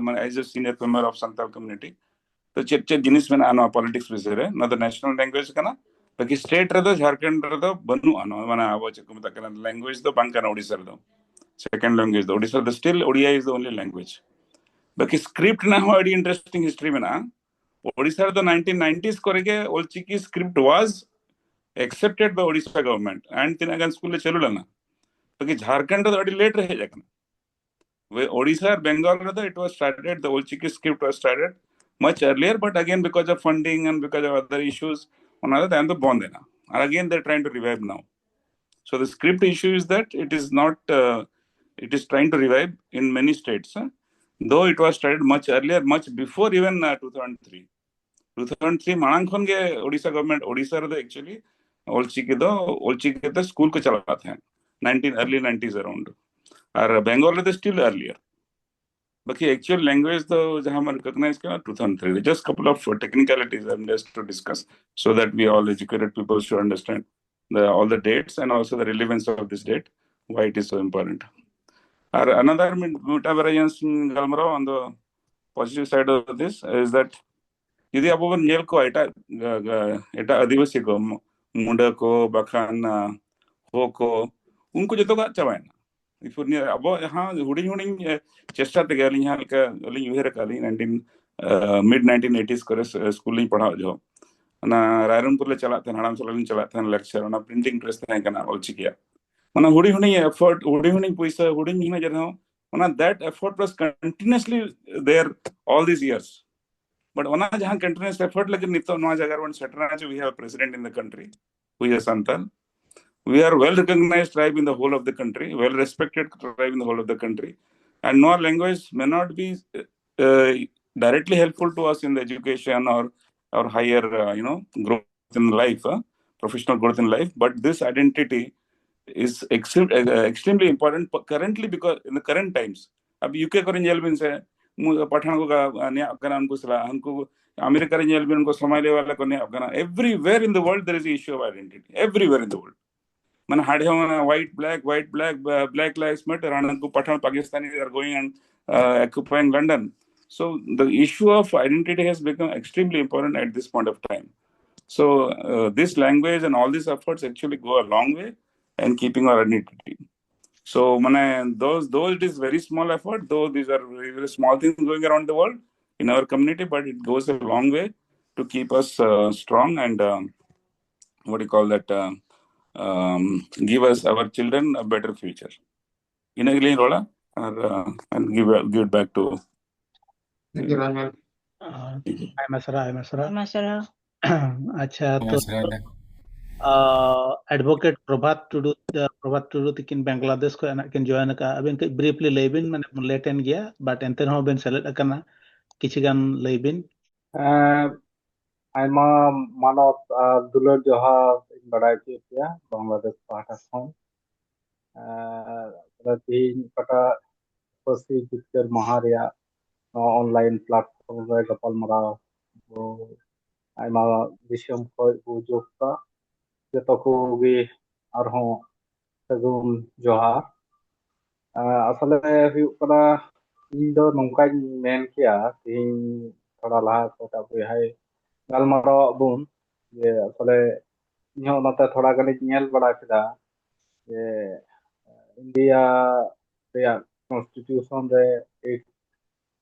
ᱢᱟᱱᱮ as a senior member of Santal community. ᱛᱚ ᱪᱮᱫ ᱪᱮᱫ ᱡᱤᱱᱤᱥ ᱢᱮᱱᱟᱜᱼᱟ ᱱᱚᱣᱟ politics ᱵᱤᱥᱚᱭ ᱨᱮ? ᱱᱚᱣᱟ ᱫᱚ national language ᱠᱟᱱᱟ, ᱵᱟᱠᱤ state ᱨᱮᱫᱚ, ᱡᱷᱟᱲᱠᱷᱚᱸᱰ ᱨᱮᱫᱚ ᱵᱟᱹᱱᱩᱜᱼᱟ ᱱᱚᱣᱟ, ᱢᱟᱱᱮ ᱟᱵᱚ ᱪᱮᱫ ᱠᱚ ᱢᱮᱛᱟᱜ ᱠᱟᱱᱟ, language ᱫᱚ ᱵᱟᱝ ᱠᱟᱱᱟ ᱳᱰᱤᱥᱟ ᱨᱮᱫᱚ second language ᱫᱚ. ᱳᱰᱤᱥᱟ ᱨᱮᱫᱚ still Odia is the only language. ᱵᱟᱠᱤ script ᱨᱮᱱᱟᱜ ᱦᱚᱸ ᱟᱹᱰᱤ interesting history ᱢᱮᱱᱟᱜᱼᱟ. ᱳᱰᱤᱥᱟ ᱨᱮᱫᱚ nineteen nineties ᱠᱚᱨᱮ ᱜᱮ Ol Chiki script was accepted by Odisha government and ᱛᱤᱱᱟᱹᱜ ᱜᱟᱱ ᱥᱠᱩᱞ ᱨᱮ ᱪᱟᱹᱞᱩ ᱞᱮᱱᱟ. ᱵᱟᱠᱤ ᱡᱷᱟᱲᱠᱷᱚᱸᱰ ᱨᱮᱫᱚ ᱟᱹᱰᱤ late ᱨᱮ ᱦᱮᱡ ᱟᱠᱟᱱᱟ. ᱳᱰᱤᱥᱟ ᱟᱨ ᱵᱮᱝᱜᱚᱞ ᱨᱮᱫᱚ it was started, the Ol Chiki script was started much earlier, but again because of funding and because of other issues ᱚᱱᱟ ᱫᱚ ᱛᱟᱭᱚᱢ ᱫᱚ ᱵᱚᱱᱫ ᱮᱱᱟ. And again they are trying to revive now. So the script issue is that it is not, uh, it is trying to revive in many states, huh? Though it was started much earlier, much before even uh, two thousand three. Two thousand three ᱢᱟᱲᱟᱝ ᱠᱷᱚᱱ ᱜᱮ Odisha government, Odisha ᱨᱮᱫᱚ actually Ol Chiki ᱫᱚ, ᱚᱞᱪᱤᱠᱤ ᱛᱮ school ᱠᱚ ᱪᱟᱞᱟᱜ ᱛᱟᱦᱮᱸᱫ nineteen, early nineties around. ᱟᱨ ᱵᱮᱝᱜᱚᱞ ᱨᱮᱫᱚ still earlier. ᱵᱟᱠᱤ actual language ᱫᱚ ᱡᱟᱦᱟᱸ ᱢᱟ recognize ᱠᱟᱱᱟ two thousand three ᱨᱮ. Just couple of technicalities I'm just to discuss so that we all educated people should understand the, all the dates and also the relevance of this date, why it is so important. R another ᱢᱤᱫ-, ᱢᱤᱫᱴᱟᱝ ᱵᱟᱨᱭᱟ ᱡᱤᱱᱤᱥ ᱜᱟᱞᱢᱟᱨᱟᱣ on the positive side of this is that ᱡᱩᱫᱤ ᱟᱵᱚ ᱵᱚᱱ ᱧᱮᱞ ᱠᱚᱣᱟ ᱮᱴᱟᱜ, ᱮᱴᱟᱜ ᱟᱹᱫᱤᱵᱟᱹᱥᱤ ᱠᱚ, ᱢᱩ-, ᱢᱩᱰᱟᱹ ᱠᱚ, ᱵᱟᱠᱷᱟᱱ, ᱟ, ᱦᱳ ᱠᱚ, ᱩᱱᱠᱩ ᱡᱚᱛᱚ ᱠᱚ ᱟᱫ ᱪᱟᱵᱟᱭᱮᱱᱟ. ᱤᱯᱩᱨ ᱱᱤᱭᱟᱹ ᱟᱵᱚ ᱡᱟᱦᱟᱸ ᱦᱩᱰᱤᱧ ᱦᱩᱰᱤᱧ ᱮ, ᱪᱮᱥᱴᱟ ᱛᱮᱜᱮ ᱟᱹᱞᱤᱧ ᱡᱟᱦᱟᱸ ᱞᱮᱠᱟ ᱟᱹᱞᱤᱧ ᱩᱭᱦᱟᱹᱨ ᱟᱠᱟᱫ ᱞᱤᱧ ᱱᱟᱭᱤᱱᱴᱤᱱ ᱢᱤᱰ ᱱᱟᱭᱤᱱᱴᱤᱱ ᱮᱭᱤᱴᱤᱥ ᱠᱚᱨᱮ ᱥ- ᱥᱠᱩᱞ ᱞᱤᱧ ᱯᱟᱲᱦᱟᱣ ᱡᱚᱦᱚᱜ ᱚᱱᱟ ᱨᱟᱭᱨᱚᱝᱯᱩᱨ ᱞᱮ ᱪᱟᱞᱟᱜ ᱛᱟᱦᱮᱸᱱ ᱦᱟᱲᱟᱢ ᱥᱟᱞᱟᱜ ᱞᱤᱧ ᱪᱟᱞᱟᱜ ᱛᱟᱦᱮᱸᱱ ᱞᱮᱠᱪᱟᱨ ᱚᱱᱟ ᱯᱨᱤᱱᱴᱤᱝ ᱯᱨᱮᱥ ᱛᱟᱦᱮᱸ ᱠᱟᱱᱟ ᱚᱞᱪᱤᱠᱤᱭᱟᱜ ᱚᱱᱟ ᱦᱩᱰᱤᱧ ᱦᱩᱰᱤᱧ ᱮᱯᱷᱚᱨᱴ ᱦᱩᱰᱤᱧ ᱦᱩᱰᱤᱧ ᱯᱚᱭᱥᱟ ᱦᱩᱰᱤᱧ ᱦᱩᱰᱤᱧ ᱨᱮᱦᱚᱸ ᱚᱱᱟ that effort was continuously there all these years. But ᱚᱱᱟ ᱡᱟᱦᱟᱸ continuous effort ᱞᱟᱹᱜᱤᱫ ᱱᱤᱛᱚᱜ ᱱᱚᱣᱟ ᱡᱟᱭᱜᱟ ᱨᱮᱵᱚᱱ ᱥᱮᱴᱮᱨ ᱟᱠᱟᱱᱟ ᱡᱮ we have president in the country who is a Santal. We are well recognized tribe in the whole of the country, well respected tribe in the whole of the country. And no language may not be uh, directly helpful to us in the education or or higher uh, you know growth in life, uh, professional growth in life. But this identity is extreme, uh, extremely important currently because in the current times. अब UK ᱠᱚᱨᱮ ᱧᱮᱞ ᱵᱤᱱ ᱥᱮ ᱯᱟᱴᱷᱟᱱ ᱠᱚ ᱱᱮᱭᱟᱜ ᱠᱟᱱᱟ ᱩᱱᱠᱩ ᱥᱟᱞᱟᱜ ᱩᱱᱠᱩ America ᱨᱮ ᱧᱮᱞ ᱵᱤᱱ ᱩᱱᱠᱩ ᱥᱚᱢᱟᱞᱤᱭᱟ ᱵᱟᱞᱟ ᱠᱚ ᱱᱮᱭᱟᱜ ᱠᱟᱱᱟ. Everywhere in the world there is issue of identity, everywhere in the world. ᱢᱟᱱᱮ ᱦᱟᱸᱰᱮ ᱦᱚᱸ ᱢᱟᱱᱮ white black white black black lives matter and ᱩᱱᱠᱩ ᱯᱟᱴᱷᱟᱱ Pakistani are going and uh, occupying London. So the issue of identity has become extremely important at this point of time. So uh, this language and all these efforts actually go a long way in keeping our identity. So mane, those though it is very small effort, though these are very, very small things going around the world in our community, but it goes a long way to keep us uh, strong and um, what do you call that? Uh, um, give us our children a better future. ᱤᱱᱟᱹ ᱜᱮᱞᱤᱧ ᱨᱚᱲᱟ ᱟᱨ uh, and give, give it back to ᱟᱭᱢᱟ ᱥᱟᱨᱦᱟᱣ, ᱟᱭᱢᱟ ᱥᱟᱨᱦᱟᱣ᱾ ᱟᱭᱢᱟ ᱥᱟᱨᱦᱟᱣ᱾ ᱟᱪᱪᱷᱟ, ᱛᱚ ᱮᱰᱵᱷᱳᱠᱮᱴ ᱯᱨᱚᱵᱷᱟᱛ ᱴᱩᱰᱩ, ᱯᱨᱚᱵᱷᱟᱛ ᱴᱩᱰᱩ ᱛᱤᱠᱤᱱ ᱵᱟᱝᱞᱟᱫᱮᱥ ᱠᱷᱚᱱ ᱱᱟᱜ ᱠᱤᱱ ᱡᱚᱭᱮᱱ ᱟᱠᱟᱫᱼᱟ᱾ ᱟᱹᱵᱤᱱ ᱠᱟᱹᱡ ᱵᱨᱤᱯᱞᱤ ᱞᱟᱹᱭ ᱵᱤᱱ, ᱢᱟᱱᱮ ᱞᱮᱴ ᱮᱱ ᱜᱮᱭᱟ, ᱵᱟᱴ ᱮᱱᱛᱮ ᱨᱮᱦᱚᱸ ᱵᱤᱱ ᱥᱮᱞᱮᱫ ᱟᱠᱟᱱᱟ, ᱠᱤᱪᱷᱤ ᱜᱟᱱ ᱞᱟᱹᱭ ᱵᱤᱱ᱾ ᱟᱭᱢᱟ ᱢᱟᱱᱚᱛ ᱟᱨ ᱫᱩᱞᱟᱹᱲ ᱡᱚᱦᱟᱨ ᱤᱧ ᱵᱟᱰᱟᱭ ᱦᱚᱪᱚᱭᱮᱫ ᱯᱮᱭᱟ ᱵᱟᱝᱞᱟᱫᱮᱥ ᱯᱟᱦᱴᱟ ᱠᱷᱚᱱ᱾ ᱛᱟᱦᱞᱮ ᱛᱮᱦᱮᱧ ᱚᱠᱟᱴᱟᱜ ᱯᱟᱹᱨᱥᱤ ᱡᱤᱛᱠᱟᱹᱨ ᱢᱟᱦᱟ ᱨᱮᱭᱟᱜ ᱱᱚᱣᱟ ᱚᱱᱞᱟᱭᱤᱱ ᱯᱞᱟᱴᱯᱷᱚᱨᱢ ᱨᱮ ᱜᱟᱯᱟᱞᱢᱟᱨᱟᱣ ᱵᱚ ᱟᱭᱢᱟ ᱫᱤᱥᱚᱢ ᱠᱷᱚᱱ ᱵᱚ ᱡᱳᱜ ᱠᱚᱣᱟ᱾ ᱡᱚᱛᱚ ᱠᱚᱜᱮ ᱟᱨᱦᱚᱸ ᱥᱟᱹᱜᱩᱱ ᱡᱚᱦᱟᱨ᱾ ᱟᱥᱚᱞᱮ ᱦᱩᱭᱩᱜ ᱠᱟᱱᱟ, ᱤᱧ ᱫᱚ ᱱᱚᱝᱠᱟᱧ ᱢᱮᱱ ᱠᱮᱭᱟ, ᱛᱮᱦᱮᱧ ᱛᱷᱚᱲᱟ ᱞᱟᱦᱟ ᱚᱠᱚᱭᱴᱟᱜ ᱵᱚᱭᱦᱟᱭ ᱜᱟᱞᱢᱟᱨᱟᱣᱟᱜ ᱵᱚᱱ, ᱡᱮ ᱟᱥᱚᱞᱮ ᱤᱧᱦᱚᱸ ᱚᱱᱟᱛᱮ ᱛᱷᱚᱲᱟ ᱜᱟᱱᱤᱧ ᱧᱮᱞ ᱵᱟᱲᱟ ᱠᱮᱫᱟ ᱡᱮ ᱤᱱᱰᱤᱭᱟ ᱨᱮᱭᱟᱜ ᱠᱚᱱᱥᱴᱤᱴᱤᱭᱩᱥᱚᱱ ᱨᱮ,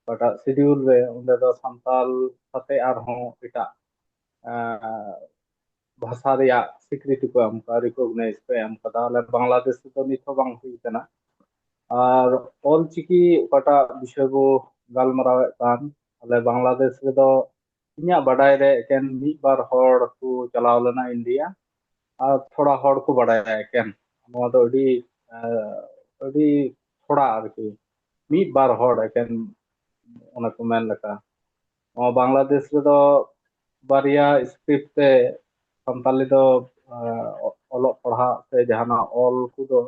ᱚᱠᱟᱴᱟᱜ ᱥᱤᱰᱤᱭᱩᱞ ᱨᱮ, ᱚᱸᱰᱮ ᱫᱚ ᱥᱟᱱᱛᱟᱞ ᱥᱟᱛᱮ ᱟᱨᱦᱚᱸ ᱮᱴᱟᱜ ᱵᱷᱟᱥᱟ ᱨᱮᱭᱟᱜ ᱥᱤᱠᱨᱤᱛᱤ ᱠᱚ ᱮᱢ ᱠᱟᱫᱟ, ᱨᱤᱠᱚᱜᱱᱟᱭᱤᱡᱽ ᱠᱚ ᱮᱢ ᱠᱟᱫᱟ᱾ ᱟᱞᱮ ᱵᱟᱝᱞᱟᱫᱮᱥ ᱨᱮᱫᱚ ᱱᱤᱛ ᱦᱚᱸ ᱵᱟᱝ ᱦᱩᱭ ᱠᱟᱱᱟ᱾ ᱟᱨ ᱚᱞᱪᱤᱠᱤ ᱚᱠᱟᱴᱟᱜ ᱵᱤᱥᱚᱭ ᱵᱚ ᱜᱟᱞᱢᱟᱨᱟᱣᱮᱫ ᱠᱟᱱ, ᱟᱞᱮ ᱵᱟᱝᱞᱟᱫᱮᱥ ᱨᱮᱫᱚ ᱤᱧᱟᱹᱜ ᱵᱟᱰᱟᱭ ᱨᱮ ᱮᱠᱮᱱ ᱢᱤᱫ ᱵᱟᱨ ᱦᱚᱲ ᱠᱚ ᱪᱟᱞᱟᱣ ᱞᱮᱱᱟ ᱤᱱᱰᱤᱭᱟ, ᱟᱨ ᱛᱷᱚᱲᱟ ᱦᱚᱲ ᱠᱚ ᱵᱟᱰᱟᱭᱟ ᱮᱠᱮᱱ᱾ ᱱᱚᱣᱟ ᱫᱚ ᱟᱹᱰᱤ ᱟᱹᱰᱤ ᱛᱷᱚᱲᱟ ᱟᱨᱠᱤ, ᱢᱤᱫ ᱵᱟᱨ ᱦᱚᱲ ᱮᱠᱮᱱ, ᱚᱱᱟ ᱠᱚ ᱢᱮᱱ ᱞᱮᱠᱟ᱾ ᱱᱚᱣᱟ ᱵᱟᱝᱞᱟᱫᱮᱥ ᱨᱮᱫᱚ ᱵᱟᱨᱭᱟ ᱥᱠᱨᱤᱯᱴ ᱛᱮ ᱥᱟᱱᱛᱟᱞᱤ ᱫᱚ ᱚᱞᱚᱜ ᱯᱟᱲᱦᱟᱜ ᱥᱮ ᱡᱟᱦᱟᱱᱟᱜ ᱚᱞ ᱠᱚᱫᱚ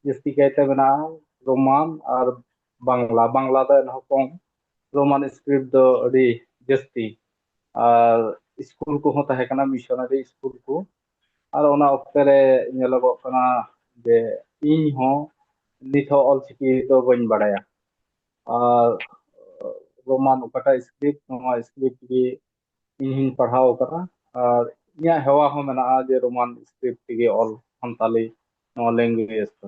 ᱡᱟᱹᱥᱛᱤ ᱠᱟᱭᱛᱮ ᱢᱮᱱᱟᱜᱼᱟ, ᱨᱳᱢᱟᱱ ᱟᱨ ᱵᱟᱝᱞᱟ᱾ ᱵᱟᱝᱞᱟ ᱫᱚ ᱮᱱᱦᱚᱸ ᱠᱚᱢ, ᱨᱳᱢᱟᱱ ᱥᱠᱨᱤᱯᱴ ᱫᱚ ᱟᱹᱰᱤ ᱡᱟᱹᱥᱛᱤ᱾ ᱟᱨ ᱥᱠᱩᱞ ᱠᱚᱦᱚᱸ ᱛᱟᱦᱮᱸ ᱠᱟᱱᱟ, ᱢᱤᱥᱚᱱᱟᱨᱤ ᱥᱠᱩᱞ ᱠᱚ᱾ ᱟᱨ ᱚᱱᱟ ᱚᱠᱛᱮ ᱨᱮ ᱧᱮᱞᱚᱜᱚᱜ ᱠᱟᱱᱟ ᱡᱮ ᱤᱧ ᱦᱚᱸ ᱱᱤᱛ ᱦᱚᱸ ᱚᱞᱪᱤᱠᱤ ᱫᱚ ᱵᱟᱹᱧ ᱵᱟᱲᱟᱭᱟ᱾ ᱟᱨ ᱨᱳᱢᱟᱱ ᱚᱠᱟᱴᱟᱜ ᱥᱠᱨᱤᱯᱴ, ᱱᱚᱣᱟ ᱥᱠᱨᱤᱯᱴ ᱜᱮ ᱤᱧ ᱦᱚᱸᱧ ᱯᱟᱲᱦᱟᱣ ᱟᱠᱟᱫᱟ᱾ ᱟᱨ ᱤᱧᱟᱹᱜ ᱦᱮᱣᱟ ᱦᱚᱸ ᱢᱮᱱᱟᱜᱼᱟ ᱡᱮ ᱨᱳᱢᱟᱱ ᱥᱠᱨᱤᱯᱴ ᱛᱮᱜᱮ ᱚᱞ ᱥᱟᱱᱛᱟᱞᱤ ᱱᱚᱣᱟ ᱞᱮᱝᱜᱩᱭᱮᱡᱽ ᱫᱚ᱾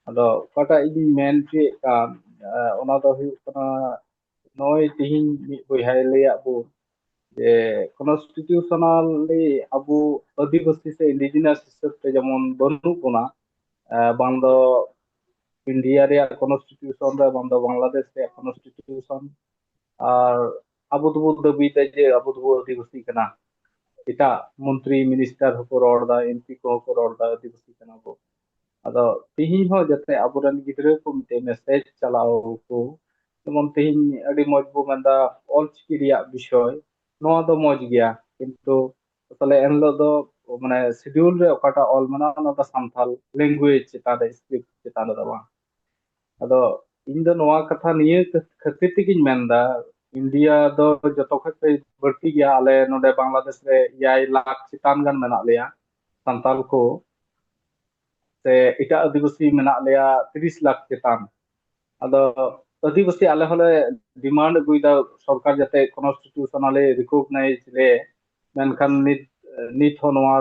ᱟᱫᱚ ᱚᱠᱟᱴᱟᱜ ᱤᱧ ᱢᱮᱱ ᱦᱚᱪᱚᱭᱮᱫ ᱠᱟᱱ, ᱚᱱᱟ ᱫᱚ ᱦᱩᱭᱩᱜ ᱠᱟᱱᱟ, ᱱᱚᱜᱼᱚᱭ ᱛᱤᱦᱤᱧ ᱢᱤᱫ ᱵᱚᱭᱦᱟᱭ ᱞᱟᱹᱭᱟᱫ ᱵᱚᱱ ᱡᱮ ᱠᱚᱱᱥᱴᱤᱴᱤᱭᱩᱥᱚᱱᱟᱞᱤ ᱟᱵᱚ ᱟᱹᱫᱤᱵᱟᱹᱥᱤ ᱥᱮ ᱤᱱᱰᱤᱡᱤᱱᱟᱥ ᱦᱤᱥᱟᱹᱵ ᱛᱮ ᱡᱮᱢᱚᱱ ᱵᱟᱹᱱᱩᱜ ᱵᱚᱱᱟ, ᱵᱟᱝ ᱫᱚ ᱤᱱᱰᱤᱭᱟ ᱨᱮᱭᱟᱜ ᱠᱚᱱᱥᱴᱤᱴᱤᱭᱩᱥᱚᱱ ᱨᱮ, ᱵᱟᱝ ᱫᱚ ᱵᱟᱝᱞᱟᱫᱮᱥ ᱨᱮᱭᱟᱜ ᱠᱚᱱᱥᱴᱤᱴᱤᱭᱩᱥᱚᱱ᱾ ᱟᱨ ᱟᱵᱚ ᱫᱚᱵᱚ ᱫᱟᱹᱵᱤᱭᱮᱫᱟ ᱡᱮ ᱟᱵᱚ ᱫᱚᱵᱚ ᱟᱹᱫᱤᱵᱟᱹᱥᱤ ᱠᱟᱱᱟ, ᱮᱴᱟᱜ ᱢᱚᱱᱛᱨᱤ ᱢᱤᱱᱤᱥᱴᱟᱨ ᱦᱚᱸᱠᱚ ᱨᱚᱲ ᱮᱫᱟ, ᱮᱢᱯᱤ ᱠᱚᱦᱚᱸ ᱠᱚ ᱨᱚᱲ ᱮᱫᱟ ᱟᱹᱫᱤᱵᱟᱹᱥᱤ ᱠᱟᱱᱟ ᱵᱚ᱾ ᱟᱫᱚ ᱛᱤᱦᱤᱧ ᱦᱚᱸ ᱡᱟᱛᱮ ᱟᱵᱚᱨᱮᱱ ᱜᱤᱫᱽᱨᱟᱹ ᱠᱚ ᱢᱤᱫᱴᱮᱡ ᱢᱮᱥᱮᱡᱽ ᱪᱟᱞᱟᱣ ᱟᱠᱚ, ᱡᱮᱢᱚᱱ ᱛᱤᱦᱤᱧ ᱟᱹᱰᱤ ᱢᱚᱡᱽ ᱵᱚ ᱢᱮᱱᱫᱟ ᱚᱞᱪᱤᱠᱤ ᱨᱮᱭᱟᱜ ᱵᱤᱥᱚᱭ, ᱱᱚᱣᱟ ᱫᱚ ᱢᱚᱡᱽ ᱜᱮᱭᱟ, ᱠᱤᱱᱛᱩ ᱛᱟᱦᱞᱮ ᱮᱱᱦᱤᱞᱳᱜ ᱫᱚ ᱢᱟᱱᱮ ᱥᱤᱰᱤᱭᱩᱞ ᱨᱮ ᱚᱠᱟᱴᱟᱜ ᱚᱞ ᱢᱮᱱᱟᱜᱼᱟ, ᱚᱱᱟ ᱫᱚ ᱥᱟᱱᱛᱟᱲ ᱞᱮᱝᱜᱩᱭᱮᱡᱽ ᱪᱮᱛᱟᱱ ᱨᱮ, ᱥᱠᱨᱤᱯᱴ ᱪᱮᱛᱟᱱ ᱨᱮᱫᱚ ᱵᱟᱝ᱾ ᱟᱫᱚ ᱤᱧ ᱫᱚ ᱱᱚᱣᱟ ᱠᱟᱛᱷᱟ ᱱᱤᱭᱟᱹ ᱠᱷᱟᱹᱛᱤᱨ ᱛᱮᱜᱤᱧ ᱢᱮᱱᱫᱟ, ᱤᱱᱰᱤᱭᱟ ᱫᱚ ᱡᱚᱛᱚ ᱠᱷᱚᱡ ᱯᱮ ᱵᱟᱹᱲᱛᱤ ᱜᱮᱭᱟ᱾ ᱟᱞᱮ ᱱᱚᱰᱮ ᱵᱟᱝᱞᱟᱫᱮᱥ ᱨᱮ ᱮᱭᱟᱭ ᱞᱟᱠᱷ ᱪᱮᱛᱟᱱ ᱜᱟᱱ ᱢᱮᱱᱟᱜ ᱞᱮᱭᱟ ᱥᱟᱱᱛᱟᱲ ᱠᱚ, ᱥᱮ ᱮᱴᱟᱜ ᱟᱹᱫᱤᱵᱟᱹᱥᱤ ᱢᱮᱱᱟᱜ ᱞᱮᱭᱟ ᱛᱤᱨᱤᱥ ᱞᱟᱠᱷ ᱪᱮᱛᱟᱱ᱾ ᱟᱫᱚ ᱟᱹᱫᱤᱵᱟᱹᱥᱤ ᱟᱞᱮ ᱦᱚᱸᱞᱮ ᱰᱤᱢᱟᱱᱰ ᱟᱹᱜᱩᱭᱮᱫᱟ ᱥᱚᱨᱠᱟᱨ ᱡᱟᱛᱮ ᱠᱚᱱᱥᱴᱤᱴᱤᱭᱩᱥᱚᱱᱟᱞᱤ ᱨᱤᱠᱚᱜᱱᱟᱭᱤᱡᱽ ᱞᱮ, ᱢᱮᱱᱠᱷᱟᱱ ᱱᱤᱛ, ᱱᱤᱛ ᱦᱚᱸ ᱱᱚᱣᱟ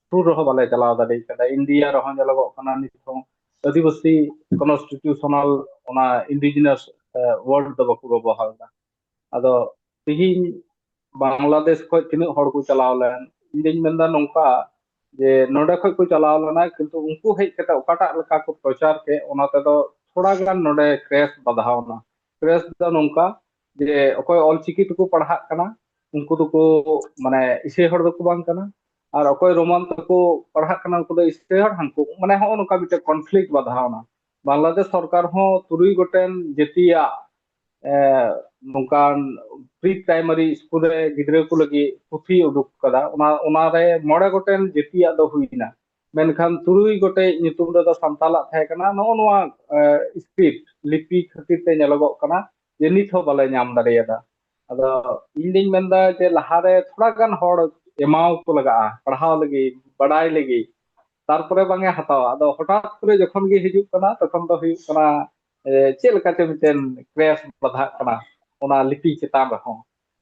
ᱥᱩᱨ ᱨᱮᱦᱚᱸ ᱵᱟᱞᱮ ᱪᱟᱞᱟᱣ ᱫᱟᱲᱮ ᱠᱟᱫᱟ᱾ ᱤᱱᱰᱤᱭᱟ ᱨᱮᱦᱚᱸ ᱧᱮᱞᱚᱜᱚᱜ ᱠᱟᱱᱟ ᱱᱤᱛ ᱦᱚᱸ ᱟᱹᱫᱤᱵᱟᱹᱥᱤ ᱠᱚᱱᱥᱴᱤᱴᱤᱭᱩᱥᱚᱱᱟᱞ, ᱚᱱᱟ ᱤᱱᱰᱤᱡᱤᱱᱟᱥ ᱣᱟᱨᱰ ᱫᱚ ᱵᱟᱠᱚ ᱵᱮᱵᱚᱦᱟᱨ ᱮᱫᱟ᱾ ᱟᱫᱚ ᱛᱤᱦᱤᱧ ᱵᱟᱝᱞᱟᱫᱮᱥ ᱠᱷᱚᱱ ᱛᱤᱱᱟᱹᱜ ᱦᱚᱲ ᱠᱚ ᱪᱟᱞᱟᱣ ᱞᱮᱱ, ᱤᱧ ᱫᱩᱧ ᱢᱮᱱᱫᱟ ᱱᱚᱝᱠᱟ ᱡᱮ ᱱᱚᱰᱮ ᱠᱷᱚᱱ ᱠᱚ ᱪᱟᱞᱟᱣ ᱞᱮᱱᱟ, ᱠᱤᱱᱛᱩ ᱩᱱᱠᱩ ᱦᱮᱡ ᱠᱟᱛᱮ ᱚᱠᱟᱴᱟᱜ ᱞᱮᱠᱟ ᱠᱚ ᱯᱨᱚᱪᱟᱨ ᱠᱮᱫ, ᱚᱱᱟ ᱛᱮᱫᱚ ᱛᱷᱚᱲᱟ ᱜᱟᱱ ᱱᱚᱰᱮ ᱠᱨᱮᱥ ᱵᱟᱫᱷᱟᱣ ᱮᱱᱟ᱾ ᱠᱨᱮᱥ ᱫᱚ ᱱᱚᱝᱠᱟ ᱡᱮ ᱚᱠᱚᱭ ᱚᱞᱪᱤᱠᱤ ᱛᱮᱠᱚ ᱯᱟᱲᱦᱟᱜ ᱠᱟᱱᱟ, ᱩᱱᱠᱩ ᱫᱚᱠᱚ, ᱢᱟᱱᱮ, ᱤᱥᱟᱹᱭ ᱦᱚᱲ ᱫᱚᱠᱚ ᱵᱟᱝ ᱠᱟᱱᱟ, ᱟᱨ ᱚᱠᱚᱭ ᱨᱳᱢᱟᱱ ᱛᱮᱠᱚ ᱯᱟᱲᱦᱟᱜ ᱠᱟᱱᱟ, ᱩᱱᱠᱩ ᱫᱚ ᱤᱥᱟᱹᱭ ᱦᱚᱲ, ᱦᱟᱱᱠᱩ, ᱢᱟᱱᱮ, ᱦᱚᱸᱜᱼᱚ ᱱᱚᱝᱠᱟ ᱢᱤᱫᱴᱮᱱ ᱠᱚᱱᱯᱷᱞᱤᱠᱴ ᱵᱟᱫᱷᱟᱣ ᱮᱱᱟ᱾ ᱵᱟᱝᱞᱟᱫᱮᱥ ᱥᱚᱨᱠᱟᱨ ᱦᱚᱸ ᱛᱩᱨᱩᱭ ᱜᱚᱴᱮᱱ ᱡᱟᱹᱛᱤᱭᱟᱜ, ᱮ, ᱱᱚᱝᱠᱟᱱ ᱯᱨᱤ ᱯᱨᱟᱭᱢᱟᱨᱤ ᱥᱠᱩᱞ ᱨᱮ ᱜᱤᱫᱽᱨᱟᱹ ᱠᱚ ᱞᱟᱹᱜᱤᱫ ᱯᱩᱛᱷᱤ ᱩᱰᱩᱠ ᱠᱟᱫᱟ᱾ ᱚᱱᱟ, ᱚᱱᱟᱨᱮ ᱢᱚᱬᱮ ᱜᱚᱴᱮᱱ ᱡᱟᱹᱛᱤᱭᱟᱜ ᱫᱚ ᱦᱩᱭᱱᱟ, ᱢᱮᱱᱠᱷᱟᱱ ᱛᱩᱨᱩᱭ ᱜᱚᱴᱮᱡ ᱧᱩᱛᱩᱢ ᱨᱮᱫᱚ ᱥᱟᱱᱛᱟᱞᱟᱜ ᱛᱟᱦᱮᱸ ᱠᱟᱱᱟ᱾ ᱱᱚᱜᱼᱚ ᱱᱚᱣᱟ, ᱮ, ᱥᱠᱨᱤᱯᱴ, ᱞᱤᱯᱤ ᱠᱷᱟᱹᱛᱤᱨ ᱛᱮ ᱧᱮᱞᱚᱜᱚᱜ ᱠᱟᱱᱟ ᱡᱮ ᱱᱤᱛ ᱦᱚᱸ ᱵᱟᱞᱮ ᱧᱟᱢ ᱫᱟᱲᱮᱭᱟᱫᱟ᱾ ᱟᱫᱚ ᱤᱧ ᱫᱩᱧ ᱢᱮᱱᱫᱟ ᱡᱮ ᱞᱟᱦᱟᱨᱮ ᱛᱷᱚᱲᱟ ᱜᱟᱱ ᱦᱚᱲ ᱮᱢᱟᱣ ᱠᱚ ᱞᱟᱜᱟᱜᱼᱟ, ᱯᱟᱲᱦᱟᱣ ᱞᱟᱹᱜᱤᱫ, ᱵᱟᱰᱟᱭ ᱞᱟᱹᱜᱤᱫ, ᱛᱟᱨᱯᱚᱨᱮ ᱵᱟᱝ ᱮ ᱦᱟᱛᱟᱣᱟ᱾ ᱟᱫᱚ ᱦᱚᱴᱟᱛ ᱠᱚᱨᱮ ᱡᱚᱠᱷᱚᱱ ᱜᱮ ᱦᱤᱡᱩᱜ ᱠᱟᱱᱟ, ᱛᱚᱠᱷᱚᱱ ᱫᱚ ᱦᱩᱭᱩᱜ ᱠᱟᱱᱟ, ᱮ, ᱪᱮᱫ ᱞᱮᱠᱟ ᱪᱚ ᱢᱤᱫᱴᱮᱱ ᱠᱨᱮᱥ ᱵᱟᱫᱷᱟᱜ ᱠᱟᱱᱟ ᱚᱱᱟ ᱞᱤᱯᱤ ᱪᱮᱛᱟᱱ ᱨᱮᱦᱚᱸ᱾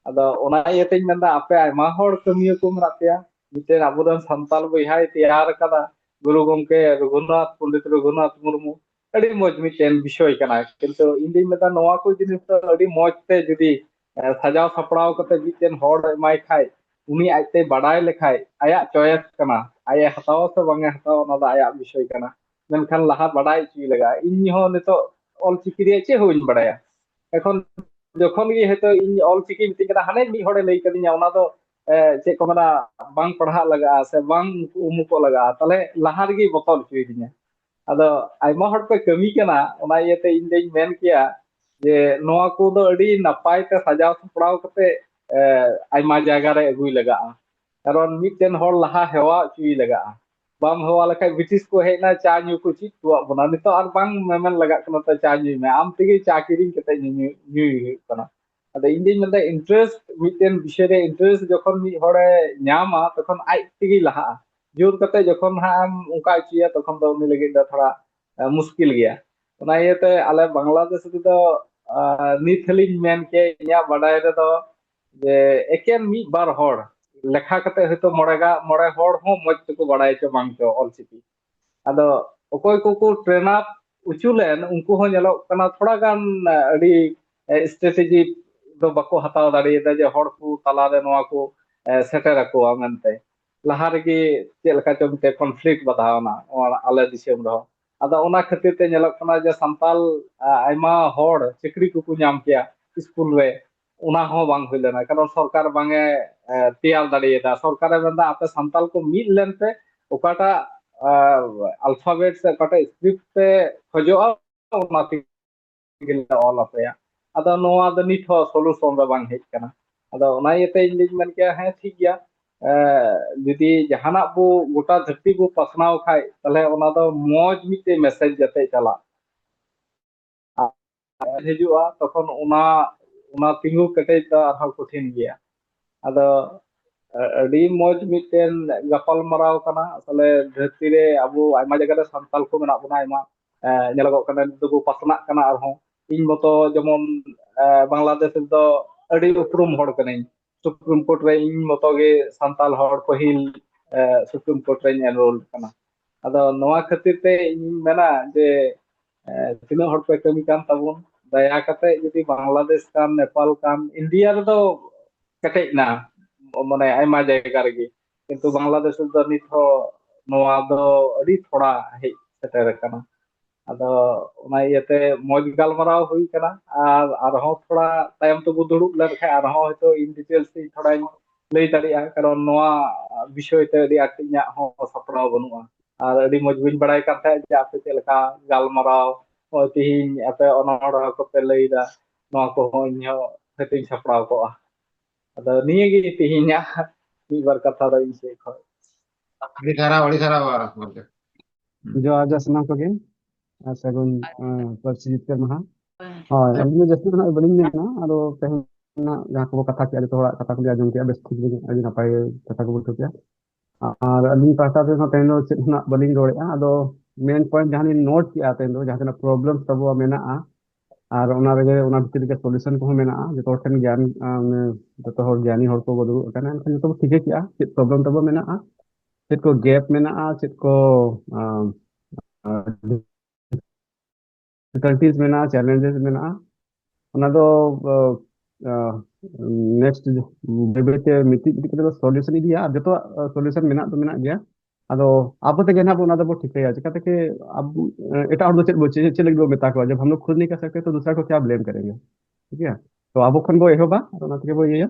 ᱟᱫᱚ ᱚᱱᱟ ᱤᱭᱟᱹᱛᱮᱧ ᱢᱮᱱᱫᱟ, ᱟᱯᱮ ᱟᱭᱢᱟ ᱦᱚᱲ ᱠᱟᱹᱢᱤᱭᱟᱹ ᱠᱚ ᱢᱮᱱᱟᱜ ᱯᱮᱭᱟ, ᱢᱤᱫᱴᱮᱱ ᱟᱵᱚᱨᱮᱱ ᱥᱟᱱᱛᱟᱞ ᱵᱚᱭᱦᱟᱭ ᱛᱮᱭᱟᱨ ᱟᱠᱟᱫᱟ, ᱜᱩᱨᱩ ᱜᱚᱢᱠᱮ ᱨᱚᱜᱷᱩᱱᱟᱛᱷ, ᱯᱚᱱᱰᱤᱛ ᱨᱚᱜᱷᱩᱱᱟᱛᱷ ᱢᱩᱨᱢᱩ, ᱟᱹᱰᱤ ᱢᱚᱡᱽ ᱢᱤᱫᱴᱮᱱ ᱵᱤᱥᱚᱭ ᱠᱟᱱᱟ᱾ ᱠᱤᱱᱛᱩ ᱤᱧ ᱫᱩᱧ ᱢᱮᱱᱫᱟ, ᱱᱚᱣᱟ ᱠᱚ ᱡᱤᱱᱤᱥ ᱫᱚ ᱟᱹᱰᱤ ᱢᱚᱡᱽ ᱛᱮ ᱡᱩᱫᱤ, ᱮ, ᱥᱟᱡᱟᱣ ᱥᱟᱯᱲᱟᱣ ᱠᱟᱛᱮ ᱢᱤᱫᱴᱮᱱ ᱦᱚᱲ ᱮᱢᱟᱭ ᱠᱷᱟᱡ, ᱩᱱᱤ ᱟᱡᱛᱮ ᱵᱟᱰᱟᱭ ᱞᱮᱠᱷᱟᱡ, ᱟᱭᱟᱜ ᱪᱚᱭᱮᱥ ᱠᱟᱱᱟ, ᱟᱡ ᱮ ᱦᱟᱛᱟᱣᱟ ᱥᱮ ᱵᱟᱝ ᱮ ᱦᱟᱛᱟᱣᱟ, ᱚᱱᱟ ᱫᱚ ᱟᱭᱟᱜ ᱵᱤᱥᱚᱭ ᱠᱟᱱᱟ᱾ ᱢᱮᱱᱠᱷᱟᱱ ᱞᱟᱦᱟ ᱵᱟᱰᱟᱭ ᱦᱚᱪᱚᱭ ᱞᱟᱜᱟᱜᱼᱟ᱾ ᱤᱧ ᱦᱚᱸ ᱱᱤᱛᱚᱜ ᱚᱞᱪᱤᱠᱤ ᱨᱮᱭᱟᱜ ᱪᱮᱫ ᱦᱚᱸ ᱵᱟᱹᱧ ᱵᱟᱰᱟᱭᱟ᱾ ᱮᱠᱷᱚᱱ ᱡᱚᱠᱷᱚᱱ ᱜᱮ ᱦᱚᱭᱛᱳ ᱤᱧ ᱚᱞᱪᱤᱠᱤ ᱢᱤᱛᱟᱹᱧ ᱠᱟᱱᱟ, ᱦᱟᱱᱮ ᱢᱤᱫ ᱦᱚᱲᱮ ᱞᱟᱹᱭ ᱠᱟᱫᱤᱧᱟ, ᱚᱱᱟ ᱫᱚ, ᱮ, ᱪᱮᱫ ᱠᱚ ᱢᱮᱱᱟ, ᱵᱟᱝ ᱯᱟᱲᱦᱟᱜ ᱞᱟᱜᱟᱜᱼᱟ ᱥᱮ ᱵᱟᱝ ᱩᱢᱩᱠᱚᱜ ᱞᱟᱜᱟᱜᱼᱟ, ᱛᱟᱦᱞᱮ ᱞᱟᱦᱟ ᱨᱮᱜᱮ ᱵᱚᱛᱚᱨ ᱦᱚᱪᱚᱭᱤᱫᱤᱧᱟ᱾ ᱟᱫᱚ ᱟᱭᱢᱟ ᱦᱚᱲ ᱯᱮ ᱠᱟᱹᱢᱤ ᱠᱟᱱᱟ, ᱚᱱᱟ ᱤᱭᱟᱹᱛᱮ ᱤᱧ ᱫᱚᱧ ᱢᱮᱱ ᱠᱮᱭᱟ ᱡᱮ ᱱᱚᱣᱟ ᱠᱚᱫᱚ ᱟᱹᱰᱤ ᱱᱟᱯᱟᱭ ᱛᱮ ᱥᱟᱡᱟᱣ ᱥᱟᱯᱲᱟᱣ ᱠᱟᱛᱮ, ᱮ, ᱟᱭᱢᱟ ᱡᱟᱭᱜᱟ ᱨᱮ ᱟᱹᱜᱩᱭ ᱞᱟᱜᱟᱜᱼᱟ᱾ ᱠᱟᱨᱚᱱ ᱢᱤᱫᱴᱮᱱ ᱦᱚᱲ ᱞᱟᱦᱟ ᱦᱮᱣᱟ ᱦᱚᱪᱚᱭᱮ ᱞᱟᱜᱟᱜᱼᱟ᱾ ᱵᱟᱢ ᱦᱮᱣᱟ ᱞᱮᱠᱷᱟᱡ, ᱵᱨᱤᱴᱤᱥ ᱠᱚ ᱦᱮᱡ ᱮᱱᱟ, ᱪᱟ ᱧᱩ ᱠᱚ ᱪᱮᱫ ᱦᱚᱪᱚᱣᱟᱜ ᱵᱚᱱᱟ᱾ ᱱᱤᱛᱚᱜ ᱟᱨ ᱵᱟᱝ ᱢᱮᱢᱮᱱ ᱞᱟᱜᱟᱜ ᱠᱟᱱᱟ, ᱛᱚ ᱪᱟ ᱧᱩᱭ ᱢᱮ, ᱟᱢ ᱛᱮᱜᱮ ᱪᱟ ᱠᱤᱨᱤᱧ ᱠᱟᱛᱮ ᱧᱩ, ᱧᱩᱭ ᱦᱩᱭᱩᱜ ᱠᱟᱱᱟ᱾ ᱟᱫᱚ ᱤᱧ ᱫᱩᱧ ᱢᱮᱱᱫᱟ, ᱤᱱᱴᱟᱨᱮᱥᱴ, ᱢᱤᱫᱴᱮᱱ ᱵᱤᱥᱚᱭ ᱨᱮ ᱤᱱᱴᱟᱨᱮᱥᱴ ᱡᱚᱠᱷᱚᱱ ᱢᱤᱫ ᱦᱚᱲᱮ ᱧᱟᱢᱟ, ᱛᱚᱠᱷᱚᱱ ᱟᱡ ᱛᱮᱜᱮᱭ ᱞᱟᱦᱟᱜᱼᱟ᱾ ᱡᱳᱨ ᱠᱟᱛᱮ ᱡᱚᱠᱷᱚᱱ ᱦᱟᱸᱜ ᱮᱢ ᱚᱱᱠᱟ ᱦᱚᱪᱚᱭᱟ, ᱛᱚᱠᱷᱚᱱ ᱫᱚ ᱩᱱᱤ ᱞᱟᱹᱜᱤᱫ ᱫᱚ ᱛᱷᱚᱲᱟ, ᱮ, ᱢᱩᱥᱠᱤᱞ ᱜᱮᱭᱟ᱾ ᱚᱱᱟ ᱤᱭᱟᱹᱛᱮ ᱟᱞᱮ ᱵᱟᱝᱞᱟᱫᱮᱥ ᱨᱮᱫᱚ, ᱟ, ᱱᱤᱛ ᱦᱚᱸᱞᱤᱧ ᱢᱮᱱ ᱠᱮᱭᱟ, ᱤᱧᱟᱹᱜ ᱵᱟᱰᱟᱭ ᱨᱮᱫᱚ ᱡᱮ ᱮᱠᱮᱱ ᱢᱤᱫ ᱵᱟᱨ ᱦᱚᱲ ᱞᱮᱠᱷᱟ ᱠᱟᱛᱮ ᱦᱚᱭᱛᱳ ᱢᱚᱬᱮ ᱜᱟ-, ᱢᱚᱬᱮ ᱦᱚᱲ ᱦᱚᱸ ᱢᱚᱡᱽ ᱛᱮᱠᱚ ᱵᱟᱲᱟᱭ ᱪᱚ ᱵᱟᱝ ᱪᱚ ᱚᱞᱪᱤᱠᱤ᱾ ᱟᱫᱚ ᱚᱠᱚᱭ ᱠᱚᱠᱚ ᱴᱨᱮᱱ ᱟᱯ ᱚᱪᱚ ᱞᱮᱱ, ᱩᱱᱠᱩ ᱦᱚᱸ ᱧᱮᱞᱚᱜ ᱠᱟᱱᱟ ᱛᱷᱚᱲᱟ ᱜᱟᱱ ᱟᱹᱰᱤ ᱥᱴᱨᱮᱴᱮᱡᱤ ᱫᱚ ᱵᱟᱠᱚ ᱦᱟᱛᱟᱣ ᱫᱟᱲᱮᱭᱟᱫᱟ ᱡᱮ ᱦᱚᱲ ᱠᱚ ᱛᱟᱞᱟᱨᱮ ᱱᱚᱣᱟ ᱠᱚ ᱥᱮᱴᱮᱨ ᱟᱠᱚᱣᱟ ᱢᱮᱱᱛᱮ᱾ ᱞᱟᱦᱟ ᱨᱮᱜᱮ ᱪᱮᱫ ᱞᱮᱠᱟ ᱪᱚᱝ ᱢᱤᱫᱴᱮᱡ ᱠᱚᱱᱯᱷᱞᱤᱠᱴ ᱵᱟᱫᱷᱟᱣ ᱮᱱᱟ ᱟᱞᱮ ᱫᱤᱥᱚᱢ ᱨᱮᱦᱚᱸ᱾ ᱟᱫᱚ ᱚᱱᱟ ᱠᱷᱟᱹᱛᱤᱨ ᱛᱮ ᱧᱮᱞᱚᱜ ᱠᱟᱱᱟ ᱡᱮ ᱥᱟᱱᱛᱟᱞ ᱟᱭᱢᱟ ᱦᱚᱲ ᱪᱟᱹᱠᱨᱤ ᱠᱚᱠᱚ ᱧᱟᱢ ᱠᱮᱭᱟ ᱥᱠᱩᱞ ᱨᱮ, ᱚᱱᱟ ᱦᱚᱸ ᱵᱟᱝ ᱦᱩᱭ ᱞᱮᱱᱟ, ᱠᱟᱨᱚᱱ ᱥᱚᱨᱠᱟᱨ ᱵᱟᱝ ᱮ ᱛᱮᱭᱟᱨ ᱫᱟᱲᱮᱭᱟᱫᱟ᱾ ᱥᱚᱨᱠᱟᱨᱮ ᱢᱮᱱᱫᱟ ᱟᱯᱮ ᱥᱟᱱᱛᱟᱞ ᱠᱚ ᱢᱤᱫ ᱞᱮᱱ ᱯᱮ, ᱚᱠᱟᱴᱟᱜ ᱟᱞᱯᱷᱟᱵᱮᱴ ᱥᱮ ᱚᱠᱟᱴᱟᱜ ᱥᱠᱨᱤᱯᱴ ᱯᱮ ᱠᱷᱚᱡᱚᱜᱼᱟ, ᱚᱱᱟ ᱛᱮᱜᱮ ᱞᱮ ᱚᱞ ᱟᱯᱮᱭᱟ᱾ ᱟᱫᱚ ᱱᱚᱣᱟ ᱫᱚ ᱱᱤᱛ ᱦᱚᱸ ᱥᱚᱞᱩᱥᱚᱱ ᱨᱮ ᱵᱟᱝ ᱦᱮᱡ ᱠᱟᱱᱟ᱾ ᱟᱫᱚ ᱚᱱᱟ ᱤᱭᱟᱹᱛᱮ ᱤᱧ ᱫᱩᱧ ᱢᱮᱱ ᱠᱮᱭᱟ, ᱦᱮᱸ, ᱴᱷᱤᱠ ᱜᱮᱭᱟ, ᱡᱩᱫᱤ ᱡᱟᱦᱟᱱᱟᱜ ᱵᱚ ᱜᱚᱴᱟ ᱫᱷᱟᱹᱨᱛᱤ ᱵᱚ ᱯᱟᱥᱱᱟᱣ ᱠᱷᱟᱡ, ᱛᱟᱦᱞᱮ ᱚᱱᱟ ᱫᱚ ᱢᱚᱡᱽ ᱢᱤᱫᱴᱮᱡ ᱢᱮᱥᱮᱡᱽ ᱡᱟᱛᱮ ᱪᱟᱞᱟᱜ᱾ ᱦᱤᱡᱩᱜᱼᱟ, ᱛᱚᱠᱷᱚᱱ ᱚᱱᱟ ᱚᱱᱟ ᱛᱤᱸᱜᱩ ᱠᱮᱴᱮᱡ ᱫᱚ ᱟᱨᱦᱚᱸ ᱠᱚᱴᱷᱤᱱ ᱜᱮᱭᱟ᱾ ᱟᱫᱚ ᱟᱹᱰᱤ ᱢᱚᱡᱽ ᱢᱤᱫᱴᱮᱱ ᱜᱟᱯᱟᱞ ᱢᱟᱨᱟᱣ ᱠᱟᱱᱟ᱾ ᱟᱥᱚᱞᱮ ᱫᱷᱟᱹᱨᱛᱤ ᱨᱮ ᱟᱵᱚ ᱟᱭᱢᱟ ᱡᱟᱭᱜᱟ ᱨᱮ ᱥᱟᱱᱛᱟᱞ ᱠᱚ ᱢᱮᱱᱟᱜ ᱵᱚᱱᱟ, ᱟᱭᱢᱟ ᱧᱮᱞᱚᱜᱚᱜ ᱠᱟᱱᱟ ᱱᱤᱛᱚᱜ ᱵᱚ ᱯᱟᱥᱱᱟᱜ ᱠᱟᱱᱟ᱾ ᱟᱨᱦᱚᱸ ᱤᱧ ᱢᱚᱛᱚ ᱡᱮᱢᱚᱱ ᱵᱟᱝᱞᱟᱫᱮᱥ ᱨᱮᱫᱚ ᱟᱹᱰᱤ ᱩᱯᱨᱩᱢ ᱦᱚᱲ ᱠᱟᱹᱱᱟᱹᱧ, ᱥᱩᱯᱨᱤᱢ ᱠᱳᱨᱴ ᱨᱮ ᱤᱧ ᱢᱚᱛᱚ ᱜᱮ ᱥᱟᱱᱛᱟᱞ ᱦᱚᱲ ᱯᱟᱹᱦᱤᱞ ᱥᱩᱯᱨᱤᱢ ᱠᱳᱨᱴ ᱨᱮᱧ ᱮᱱᱨᱳᱞ ᱠᱟᱱᱟ᱾ ᱟᱫᱚ ᱱᱚᱣᱟ ᱠᱷᱟᱹᱛᱤᱨ ᱛᱮ ᱤᱧ ᱢᱮᱱᱟ ᱡᱮ ᱛᱤᱱᱟᱹᱜ ᱦᱚᱲ ᱯᱮ ᱠᱟᱹᱢᱤ ᱠᱟᱱ ᱛᱟᱵᱚᱱ, ᱫᱟᱭᱟ ᱠᱟᱛᱮ ᱡᱩᱫᱤ ᱵᱟᱝᱞᱟᱫᱮᱥ ᱠᱟᱱ, ᱱᱮᱯᱟᱞ ᱠᱟᱱ, ᱤᱱᱰᱤᱭᱟ ᱨᱮᱫᱚ ᱠᱮᱴᱮᱡ ᱮᱱᱟ, ᱢᱟᱱᱮ ᱟᱭᱢᱟ ᱡᱟᱭᱜᱟ ᱨᱮᱜᱮ, ᱠᱤᱱᱛᱩ ᱵᱟᱝᱞᱟᱫᱮᱥ ᱨᱮᱫᱚ ᱱᱤᱛ ᱦᱚᱸ ᱱᱚᱣᱟ ᱫᱚ ᱟᱹᱰᱤ ᱛᱷᱚᱲᱟ ᱦᱮᱡ ᱥᱮᱴᱮᱨ ᱟᱠᱟᱱᱟ᱾ ᱟᱫᱚ ᱚᱱᱟ ᱤᱭᱟᱹᱛᱮ ᱢᱚᱡᱽ ᱜᱟᱞᱢᱟᱨᱟᱣ ᱦᱩᱭ ᱠᱟᱱᱟ, ᱟᱨ ᱟᱨᱦᱚᱸ ᱛᱷᱚᱲᱟ ᱛᱟᱭᱚᱢ ᱛᱮᱵᱚ ᱫᱩᱲᱩᱵ ᱞᱮᱱᱠᱷᱟᱱ ᱟᱨᱦᱚᱸ ᱦᱚᱭᱛᱳ in details ᱛᱤᱧ ᱛᱷᱚᱲᱟᱧ ᱞᱟᱹᱭ ᱫᱟᱲᱮᱭᱟᱜᱼᱟ, ᱠᱟᱨᱚᱱ ᱱᱚᱣᱟ ᱵᱤᱥᱚᱭ ᱛᱮ ᱟᱹᱰᱤ ᱟᱸᱴ ᱤᱧᱟᱹᱜ ᱦᱚᱸ ᱥᱟᱯᱲᱟᱣ ᱵᱟᱹᱱᱩᱜᱼᱟ᱾ ᱟᱨ ᱟᱹᱰᱤ ᱢᱚᱡᱽ ᱵᱟᱹᱧ ᱵᱟᱲᱟᱭ ᱠᱟᱱ ᱛᱟᱦᱮᱸᱫ ᱡᱮ ᱟᱯᱮ ᱪᱮᱫ ᱞᱮᱠᱟ ᱜᱟᱞᱢᱟᱨᱟᱣ, ᱱᱚᱜᱼᱚᱭ ᱛᱤᱦᱤᱧ ᱟᱯᱮ ᱚᱱᱚᱬᱦᱮ ᱠᱚᱯᱮ ᱞᱟᱹᱭᱫᱟ, ᱱᱚᱣᱟ ᱠᱚᱦᱚᱸ ᱤᱧ ᱦᱚᱸ ᱦᱚᱭᱛᱳᱧ ᱥᱟᱯᱲᱟᱣ ᱠᱚᱜᱼᱟ᱾ ᱟᱫᱚ ᱱᱤᱭᱟᱹ ᱜᱮ ᱛᱤᱦᱤᱧᱟᱜ ᱢᱤᱫ ᱵᱟᱨ ᱠᱟᱛᱷᱟ ᱫᱚ ᱤᱧ ᱥᱮᱫ ᱠᱷᱚᱱ᱾ ᱟᱹᱰᱤ ᱥᱟᱨᱦᱟᱣ, ᱟᱹᱰᱤ ᱥᱟᱨᱦᱟᱣ ᱜᱚᱢᱠᱮ᱾ ᱡᱚᱦᱟᱨ ᱡᱚᱦᱟᱨ ᱥᱟᱱᱟᱢ ᱠᱚᱜᱮ, ᱟᱨ ᱥᱟᱹᱜᱩᱱ, ᱟᱸ, ᱯᱟᱹᱨᱥᱤ ᱡᱤᱛᱠᱟᱹᱨ ᱢᱟᱦᱟ᱾ ᱦᱳᱭ, ᱟᱹᱞᱤᱧ ᱫᱚ ᱡᱟᱹᱥᱛᱤ ᱫᱚ ᱦᱟᱸᱜ ᱵᱟᱹᱞᱤᱧ ᱢᱮᱱᱟ, ᱟᱫᱚ ᱛᱮᱦᱮᱧ ᱨᱮᱱᱟᱜ ᱡᱟᱦᱟᱸ ᱠᱚᱵᱚ ᱠᱟᱛᱷᱟ ᱠᱮᱜᱼᱟ, ᱡᱚᱛᱚ ᱦᱚᱲᱟᱜ ᱠᱟᱛᱷᱟ ᱠᱚᱜᱮ ᱟᱸᱡᱚᱢ ᱠᱮᱜᱼᱟ, ᱵᱮᱥ ᱴᱷᱤᱠ ᱜᱮ, ᱟᱹᱰᱤ ᱱᱟᱯᱟᱭ ᱠᱟᱛᱷᱟ ᱠᱚᱵᱚ ᱴᱷᱤᱠᱟ᱾ ᱟᱨ ᱟᱹᱞᱤᱧ ᱯᱟᱦᱴᱟ ᱥᱮᱫ ᱦᱚᱸ ᱛᱮᱦᱮᱧ ᱫᱚ ᱪᱮᱫ ᱦᱚᱸ ᱱᱟᱜ ᱵᱟᱹᱞᱤᱧ ᱨᱚᱲᱮᱜᱼᱟ, ᱟᱫᱚ ᱢᱮᱱ ᱯᱚᱭᱮᱱᱴ ᱡᱟᱦᱟᱸ ᱞᱤᱧ ᱱᱳᱴ ᱠᱮᱜᱼᱟ ᱛᱮᱦᱮᱧ ᱫᱚ, ᱡᱟᱦᱟᱸ ᱛᱤᱱᱟᱹᱜ ᱯᱨᱚᱵᱞᱮᱢ ᱛᱟᱵᱚ ᱢᱮᱱᱟᱜᱼᱟ, ᱟᱨ ᱚᱱᱟ ᱨᱮᱜᱮ, ᱚᱱᱟ ᱵᱷᱤᱛᱤᱨ ᱨᱮᱜᱮ ᱥᱚᱞᱩᱥᱚᱱ ᱠᱚᱦᱚᱸ ᱢᱮᱱᱟᱜᱼᱟ᱾ ᱡᱚᱛᱚ ᱦᱚᱲ ᱴᱷᱮᱱ ᱜᱮᱭᱟᱱ, ᱟᱸ, ᱢᱟᱱᱮ ᱡᱚᱛᱚ ᱦᱚᱲ ᱜᱮᱭᱟᱱᱤ ᱦᱚᱲ ᱠᱚ ᱫᱩᱲᱩᱵ ᱟᱠᱟᱱᱟ, ᱮᱱᱠᱷᱟᱱ ᱡᱚᱛᱚ ᱵᱚ ᱴᱷᱤᱠᱟᱹ ᱠᱮᱜᱼᱟ ᱪᱮᱫ ᱯᱨᱚᱵᱞᱮᱢ ᱛᱟᱵᱚ ᱢᱮᱱᱟᱜᱼᱟ, ᱪᱮᱫ ᱠᱚ ᱜᱮᱯ ᱢᱮᱱᱟᱜᱼᱟ, ᱪᱮᱫ ᱠᱚ, ᱟᱸ, ᱰᱤᱯᱷᱤᱠᱟᱞᱴᱤᱡᱽ ᱢᱮᱱᱟᱜᱼᱟ, ᱪᱮᱞᱮᱧᱡᱮᱥ ᱢᱮᱱᱟᱜᱼᱟ, ᱚᱱᱟ ᱫᱚ ᱱᱮᱠᱥᱴ ᱵᱟᱹᱭ ᱵᱟᱹᱭᱛᱮ ᱢᱤᱫᱴᱤᱡ ᱢᱤᱫᱴᱤᱡ ᱠᱟᱛᱮ ᱥᱚᱞᱤᱭᱩᱥᱚᱱ ᱤᱫᱤᱭᱟ, ᱟᱨ ᱡᱚᱛᱚᱣᱟᱜ ᱥᱚᱞᱤᱭᱩᱥᱚᱱ ᱢᱮᱱᱟᱜ ᱫᱚ ᱢᱮᱱᱟᱜ ᱜᱮᱭᱟ᱾ ᱟᱫᱚ ᱟᱵᱚ ᱛᱮᱜᱮ ᱱᱟᱦᱟᱜ ᱵᱚᱱ ᱚᱱᱟ ᱫᱚᱵᱚ ᱴᱷᱤᱠᱟᱹᱭᱟ, ᱪᱤᱠᱟᱹᱛᱮ ᱮᱴᱟᱜ ᱦᱚᱲ ᱫᱚ ᱪᱮᱫ ᱵᱚ ᱪᱮᱫ ᱞᱟᱹᱜᱤᱫ ᱵᱚ ᱢᱮᱛᱟ ᱠᱚᱣᱟ? ᱡᱚᱵ ᱦᱟᱢ ᱞᱳᱜ ᱠᱷᱩᱫ ᱱᱟᱦᱤᱸ ᱠᱟᱨ ᱥᱟᱠᱛᱮ ᱛᱚ ᱫᱩᱥᱨᱟ ᱠᱚ ᱠᱭᱟ ᱵᱞᱮᱢ ᱠᱟᱨᱮᱸᱜᱮ? ᱴᱷᱤᱠ ᱜᱮᱭᱟ, ᱛᱚ ᱟᱵᱚ ᱠᱷᱚᱱ ᱵᱚ ᱮᱦᱚᱵᱟ ᱟᱨ ᱚᱱᱟ ᱛᱮᱜᱮ ᱵᱚ ᱤᱭᱟᱹᱭᱟ᱾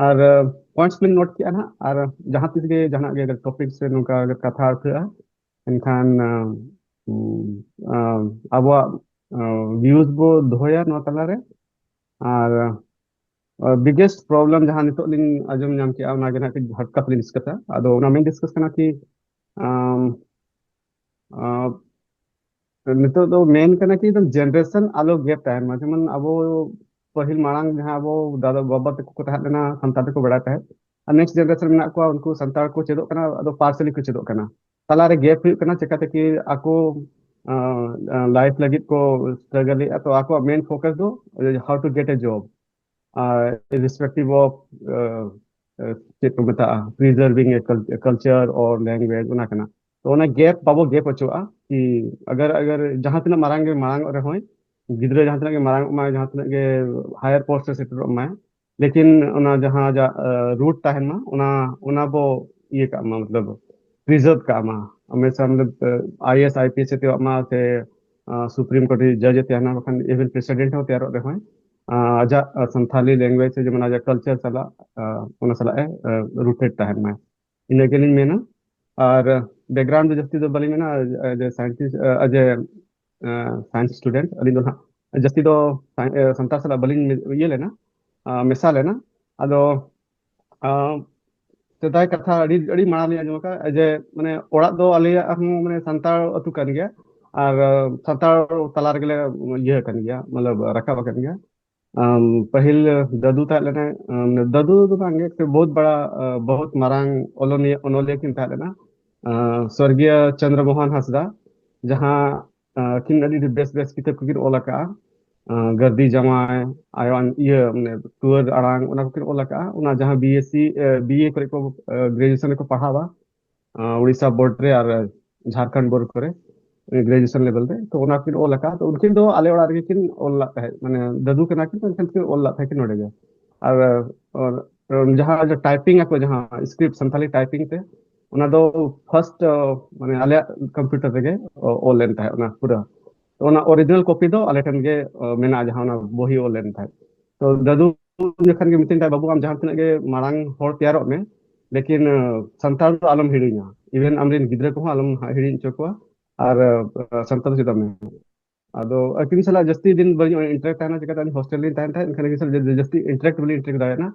ᱟᱨ ᱯᱚᱭᱮᱱᱴᱥ ᱵᱤᱱ ᱱᱳᱴ ᱠᱮᱜᱼᱟ ᱱᱟᱦᱟᱜ, ᱟᱨ ᱡᱟᱦᱟᱸ ᱛᱤᱥ ᱜᱮ ᱡᱟᱦᱟᱱᱟᱜ ᱜᱮ ᱴᱚᱯᱤᱠ ᱥᱮ ᱱᱚᱝᱠᱟ ᱠᱟᱛᱷᱟ ᱩᱴᱷᱟᱹᱜᱼᱟ, ᱮᱱᱠᱷᱟᱱ ᱟᱵᱚᱣᱟᱜ ᱵᱷᱤᱭᱩᱡᱽ ᱵᱚ ᱫᱚᱦᱚᱭᱟ ᱱᱚᱣᱟ ᱛᱟᱞᱟᱨᱮ᱾ ᱟᱨ ᱵᱤᱜᱮᱥᱴ ᱯᱨᱚᱵᱞᱮᱢ ᱡᱟᱦᱟᱸ ᱱᱤᱛᱚᱜ ᱞᱤᱧ ᱟᱸᱡᱚᱢ ᱧᱟᱢ ᱠᱮᱜᱼᱟ, ᱚᱱᱟ ᱜᱮ ᱱᱟᱦᱟᱜ ᱠᱟᱹᱡ ᱦᱚᱴᱠᱟᱛ ᱞᱤᱧ ᱰᱤᱥᱠᱟᱥᱟ᱾ ᱟᱫᱚ ᱚᱱᱟ ᱢᱮᱱ ᱰᱤᱥᱠᱟᱥ ᱠᱟᱱᱟ ᱠᱤ ᱱᱤᱛᱚᱜ ᱫᱚ ᱢᱮᱱ ᱠᱟᱱᱟ ᱠᱤ ᱡᱮᱱᱟᱨᱮᱥᱚᱱ ᱟᱞᱚ ᱜᱮᱯ ᱛᱟᱦᱮᱱ ᱢᱟ᱾ ᱡᱮᱢᱚᱱ ᱟᱵᱚ ᱯᱟᱹᱦᱤᱞ ᱢᱟᱲᱟᱝ ᱡᱟᱦᱟᱸ ᱟᱵᱚ ᱫᱟᱫᱟ ᱵᱟᱵᱟ ᱛᱟᱠᱚ ᱠᱚ ᱛᱟᱦᱮᱸ ᱞᱮᱱᱟ, ᱥᱟᱱᱛᱟᱲ ᱛᱮᱠᱚ ᱵᱟᱲᱟᱭ ᱛᱟᱦᱮᱸᱫ, ᱟᱨ ᱱᱮᱠᱥᱴ ᱡᱮᱱᱟᱨᱮᱥᱚᱱ ᱢᱮᱱᱟᱜ ᱠᱚᱣᱟ, ᱩᱱᱠᱩ ᱥᱟᱱᱛᱟᱲ ᱠᱚ ᱪᱮᱫᱚᱜ ᱠᱟᱱᱟ, ᱟᱫᱚ ᱯᱟᱨᱥᱟᱞᱤ ᱠᱚ ᱪᱮᱫᱚᱜ ᱠᱟᱱᱟ᱾ ᱛᱟᱞᱟᱨᱮ ᱜᱮᱯ ᱦᱩᱭᱩᱜ ᱠᱟᱱᱟ, ᱪᱮᱠᱟᱛᱮ ᱠᱤ ᱟᱠᱚ ᱞᱟᱭᱤᱯᱷ ᱞᱟᱹᱜᱤᱫ ᱠᱚ ᱥᱴᱨᱟᱜᱟᱞ ᱮᱫᱼᱟ, ᱛᱚ ᱟᱠᱚᱣᱟᱜ ᱢᱮᱱ ᱯᱷᱳᱠᱟᱥ ᱫᱚ how to get a job, ᱟᱨ ᱤᱨᱨᱮᱥᱯᱮᱠᱴᱤᱵᱷ ᱚᱯᱷ ᱪᱮᱫ ᱠᱚ ᱢᱮᱛᱟᱜᱼᱟ, preserving a culture or language, ᱚᱱᱟ ᱠᱟᱱᱟ᱾ ᱛᱚ ᱚᱱᱟ ᱜᱮᱯ ᱵᱟᱵᱚ ᱜᱮᱯ ᱦᱚᱪᱚᱣᱟᱜᱼᱟ ᱠᱤ ᱟᱜᱟᱨ ᱟᱜᱟᱨ ᱡᱟᱦᱟᱸ ᱛᱤᱱᱟᱹᱜ ᱢᱟᱨᱟᱝ ᱜᱮ ᱢᱟᱨᱟᱝ ᱚᱜ ᱨᱮᱦᱚᱸᱭ, ᱜᱤᱫᱽᱨᱟᱹ ᱡᱟᱦᱟᱸ ᱛᱤᱱᱟᱹᱜ ᱜᱮ ᱢᱟᱨᱟᱝ ᱚᱜ ᱢᱟᱭ, ᱡᱟᱦᱟᱸ ᱛᱤᱱᱟᱹᱜ ᱜᱮ ᱦᱟᱭᱟᱨ ᱯᱳᱥᱴ ᱨᱮ ᱥᱮᱴᱮᱨᱚᱜ ᱢᱟᱭ, ᱞᱮᱠᱤᱱ ᱚᱱᱟ ᱡᱟᱦᱟᱸ ᱨᱩᱴ ᱛᱟᱦᱮᱱ ᱢᱟ, ᱚᱱᱟ ᱚᱱᱟ ᱵᱚ ᱤᱭᱟᱹ ᱠᱟᱜ ᱢᱟ, ᱢᱚᱛᱞᱚᱵ ᱯᱨᱤᱡᱟᱨᱵᱷ ᱠᱟᱜ ᱢᱟ᱾ ᱦᱟᱢᱮᱥᱟ ᱢᱚᱛᱞᱚᱵ I A S I P S ᱮ ᱛᱮᱭᱟᱨᱚᱜ ᱢᱟ, ᱥᱮ ᱥᱩᱯᱨᱤᱢ ᱠᱳᱨᱴ ᱨᱮ ᱡᱟᱡᱽ ᱮ ᱛᱟᱦᱮᱱᱟ, ᱵᱟᱠᱷᱟᱱ ᱤᱵᱷᱮᱱ ᱯᱨᱮᱥᱤᱰᱮᱱᱴ ᱦᱚᱸ ᱛᱮᱭᱟᱨᱚᱜ ᱨᱮᱦᱚᱸᱭ, ᱟᱡᱟᱜ ᱥᱟᱱᱛᱷᱟᱞᱤ ᱞᱮᱝᱜᱩᱭᱮᱡᱽ ᱥᱮ ᱡᱮᱢᱚᱱ ᱟᱡᱟᱜ ᱠᱟᱞᱪᱟᱨ ᱥᱟᱞᱟᱜ ᱚᱱᱟ ᱥᱟᱞᱟᱜ ᱮ ᱨᱩᱴᱮᱰ ᱛᱟᱦᱮᱱ ᱢᱟᱭ᱾ ᱤᱱᱟᱹ ᱜᱮᱞᱤᱧ ᱢᱮᱱᱟ᱾ ᱟᱨ ᱵᱮᱠᱜᱨᱟᱣᱩᱱᱰ ᱫᱚ ᱡᱟᱹᱥᱛᱤ ᱫᱚ ᱵᱟᱹᱞᱤᱧ ᱢᱮᱱᱟ, ᱡᱮ ᱥᱟᱭᱮᱱᱴᱤᱥᱴ, ᱡᱮ ᱥᱟᱭᱮᱱᱥ ᱥᱴᱩᱰᱮᱱᱴ ᱟᱹᱞᱤᱧ ᱫᱚ ᱱᱟᱦᱟᱜ ᱡᱟᱹᱥᱛᱤ ᱫᱚ ᱥᱟᱱᱛᱟᱲ ᱥᱟᱞᱟᱜ ᱵᱟᱹᱞᱤᱧ ᱤᱭᱟᱹ ᱞᱮᱱᱟ, ᱢᱮᱥᱟ ᱞᱮᱱᱟ᱾ ᱟᱫᱚ ᱥᱮᱫᱟᱭ ᱠᱟᱛᱷᱟ ᱟᱹᱰᱤ ᱟᱹᱰᱤ ᱢᱟᱲᱟᱝ ᱞᱤᱧ ᱟᱸᱡᱚᱢ ᱟᱠᱟᱫᱼᱟ, ᱡᱮ ᱢᱟᱱᱮ ᱚᱲᱟᱜ ᱫᱚ ᱟᱞᱮᱭᱟᱜ ᱦᱚᱸ ᱢᱟᱱᱮ ᱥᱟᱱᱛᱟᱲ ᱟᱹᱛᱩ ᱠᱟᱱ ᱜᱮᱭᱟ, ᱟᱨ ᱥᱟᱱᱛᱟᱲ ᱛᱟᱞᱟ ᱨᱮᱜᱮᱞᱮ ᱤᱭᱟᱹ ᱟᱠᱟᱱ ᱜᱮᱭᱟ, ᱢᱚᱛᱞᱚᱵ ᱨᱟᱠᱟᱵ ᱟᱠᱟᱱ ᱜᱮᱭᱟ᱾ ᱯᱟᱹᱦᱤᱞ ᱫᱟᱫᱩ ᱛᱟᱦᱮᱸ ᱞᱮᱱᱟᱭ, ᱫᱟᱫᱩ ᱫᱚ ᱵᱟᱝ ᱜᱮ, ᱵᱚᱦᱩᱛ ᱵᱟᱲᱟ, ᱵᱚᱦᱩᱛ ᱢᱟᱨᱟᱝ ᱚᱱᱚᱞᱤᱭᱟᱹ ᱠᱤᱱ ᱛᱟᱦᱮᱸ ᱞᱮᱱᱟ, ᱥᱚᱨᱜᱤᱭᱚ ᱪᱚᱱᱫᱨᱚ ᱢᱳᱦᱚᱱ ᱦᱟᱸᱥᱫᱟ, ᱡᱟᱦᱟᱸ ᱟᱹᱠᱤᱱ ᱟᱹᱰᱤ ᱵᱮᱥ ᱵᱮᱥ ᱠᱤᱛᱟᱹᱵ ᱠᱚᱠᱤᱱ ᱚᱞ ᱟᱠᱟᱫᱼᱟ᱾ ᱜᱟᱹᱨᱫᱤ ᱡᱟᱶᱟᱭ, ᱟᱭᱳ ᱤᱭᱟᱹ ᱢᱟᱱᱮ ᱴᱩᱣᱟᱹᱨ ᱟᱲᱟᱝ, ᱚᱱᱟ ᱠᱚᱠᱤᱱ ᱚᱞ ᱟᱠᱟᱫᱼᱟ᱾ ᱚᱱᱟ ᱡᱟᱦᱟᱸ ᱵᱤ ᱮᱥ ᱥᱤ, ᱵᱤ ᱮ ᱠᱚᱨᱮ ᱠᱚ ᱜᱨᱮᱡᱩᱭᱮᱥᱚᱱ ᱨᱮᱠᱚ ᱯᱟᱲᱦᱟᱣᱟ ᱩᱲᱤᱥᱥᱟ ᱵᱳᱨᱰ ᱨᱮ ᱟᱨ ᱡᱷᱟᱲᱠᱷᱚᱸᱰ ᱵᱳᱨᱰ ᱠᱚᱨᱮ᱾ ᱜᱨᱮᱡᱩᱭᱮᱥᱚᱱ ᱞᱮᱵᱮᱞ ᱨᱮ᱾ ᱛᱚ ᱚᱱᱟ ᱠᱤᱱ ᱚᱞ ᱟᱠᱟᱫ, ᱛᱚ ᱩᱱᱠᱤᱱ ᱫᱚ ᱟᱞᱮ ᱚᱲᱟᱜ ᱨᱮᱜᱮ ᱠᱤᱱ ᱚᱞ ᱞᱟᱜ ᱛᱟᱦᱮᱸᱫ, ᱢᱟᱱᱮ ᱫᱟᱫᱩ ᱠᱟᱱᱟ ᱠᱤᱱ, ᱛᱚ ᱮᱱᱠᱷᱟᱱ ᱠᱤᱱ ᱚᱞ ᱞᱟᱜ ᱛᱟᱦᱮᱸᱫ ᱠᱤᱱ ᱱᱚᱰᱮ ᱜᱮ᱾ ᱟᱨ ᱟᱨ ᱡᱟᱦᱟᱸ ᱴᱟᱭᱯᱤᱝ ᱟᱠᱚ, ᱡᱟᱦᱟᱸ ᱥᱠᱨᱤᱯᱴ ᱥᱟᱱᱛᱟᱞᱤ ᱴᱟᱭᱯᱤᱝ ᱛᱮ, ᱚᱱᱟ ᱫᱚ ᱯᱷᱟᱨᱥᱴ ᱢᱟᱱᱮ ᱟᱞᱮᱭᱟᱜ ᱠᱚᱢᱯᱤᱭᱩᱴᱟᱨ ᱨᱮᱜᱮ ᱚᱞ ᱞᱮᱱ ᱛᱟᱦᱮᱸᱫ ᱚᱱᱟ ᱯᱩᱨᱟᱹ᱾ ᱛᱚ ᱚᱱᱟ ᱚᱨᱤᱡᱤᱱᱟᱞ ᱠᱚᱯᱤ ᱫᱚ ᱟᱞᱮ ᱴᱷᱮᱱ ᱜᱮ ᱢᱮᱱᱟᱜᱼᱟ, ᱡᱟᱦᱟᱸ ᱚᱱᱟ ᱵᱚᱦᱤ ᱚᱞ ᱞᱮᱱ ᱛᱟᱦᱮᱸᱫ᱾ ᱛᱚ ᱫᱟᱫᱩ ᱡᱚᱠᱷᱚᱱ ᱜᱮ ᱢᱤᱛᱟᱹᱧ ᱛᱟᱦᱮᱸᱫ, "ᱵᱟᱹᱵᱩ, ᱟᱢ ᱡᱟᱦᱟᱸ ᱛᱤᱱᱟᱹᱜ ᱜᱮ ᱢᱟᱲᱟᱝ ᱦᱚᱲ ᱛᱮᱭᱟᱨᱚᱜ ᱢᱮ, ᱞᱮᱠᱤᱱ ᱥᱟᱱᱛᱟᱲ ᱫᱚ ᱟᱞᱚᱢ ᱦᱤᱲᱤᱧᱟ, ᱤᱵᱷᱮᱱ ᱟᱢᱨᱮᱱ ᱜᱤᱫᱽᱨᱟᱹ ᱠᱚᱦᱚᱸ ᱟᱞᱚᱢ ᱦᱤᱲᱤᱧ ᱦᱚᱪᱚ ᱠᱚᱣᱟ, ᱟᱨ ᱥᱟᱱᱛᱟᱲ ᱫᱚ ᱪᱮᱫᱟᱜ ᱢᱮ?" ᱟᱫᱚ ᱟᱹᱠᱤᱱ ᱥᱟᱞᱟᱜ ᱡᱟᱹᱥᱛᱤ ᱫᱤᱱ ᱵᱟᱹᱧ ᱤᱱᱴᱟᱨᱮᱠᱴ ᱛᱟᱦᱮᱱᱟ, ᱪᱤᱠᱟᱹᱛᱮ ᱟᱹᱞᱤᱧ ᱦᱳᱥᱴᱮᱞ ᱨᱮᱞᱤᱧ ᱛᱟᱦᱮᱱ ᱛᱟᱦᱮᱸᱫ, ᱮᱱᱠᱷᱟᱱ ᱟᱹᱠᱤᱱ ᱥᱟᱞᱟᱜ ᱡᱟᱹᱥᱛᱤ ᱤᱱᱴᱟᱨᱮᱠᱴ ᱵᱟᱹᱞᱤᱧ ᱤᱱᱴᱟᱨᱮᱠᱴ ᱫᱟᱲᱮᱭᱟᱜᱼᱟ᱾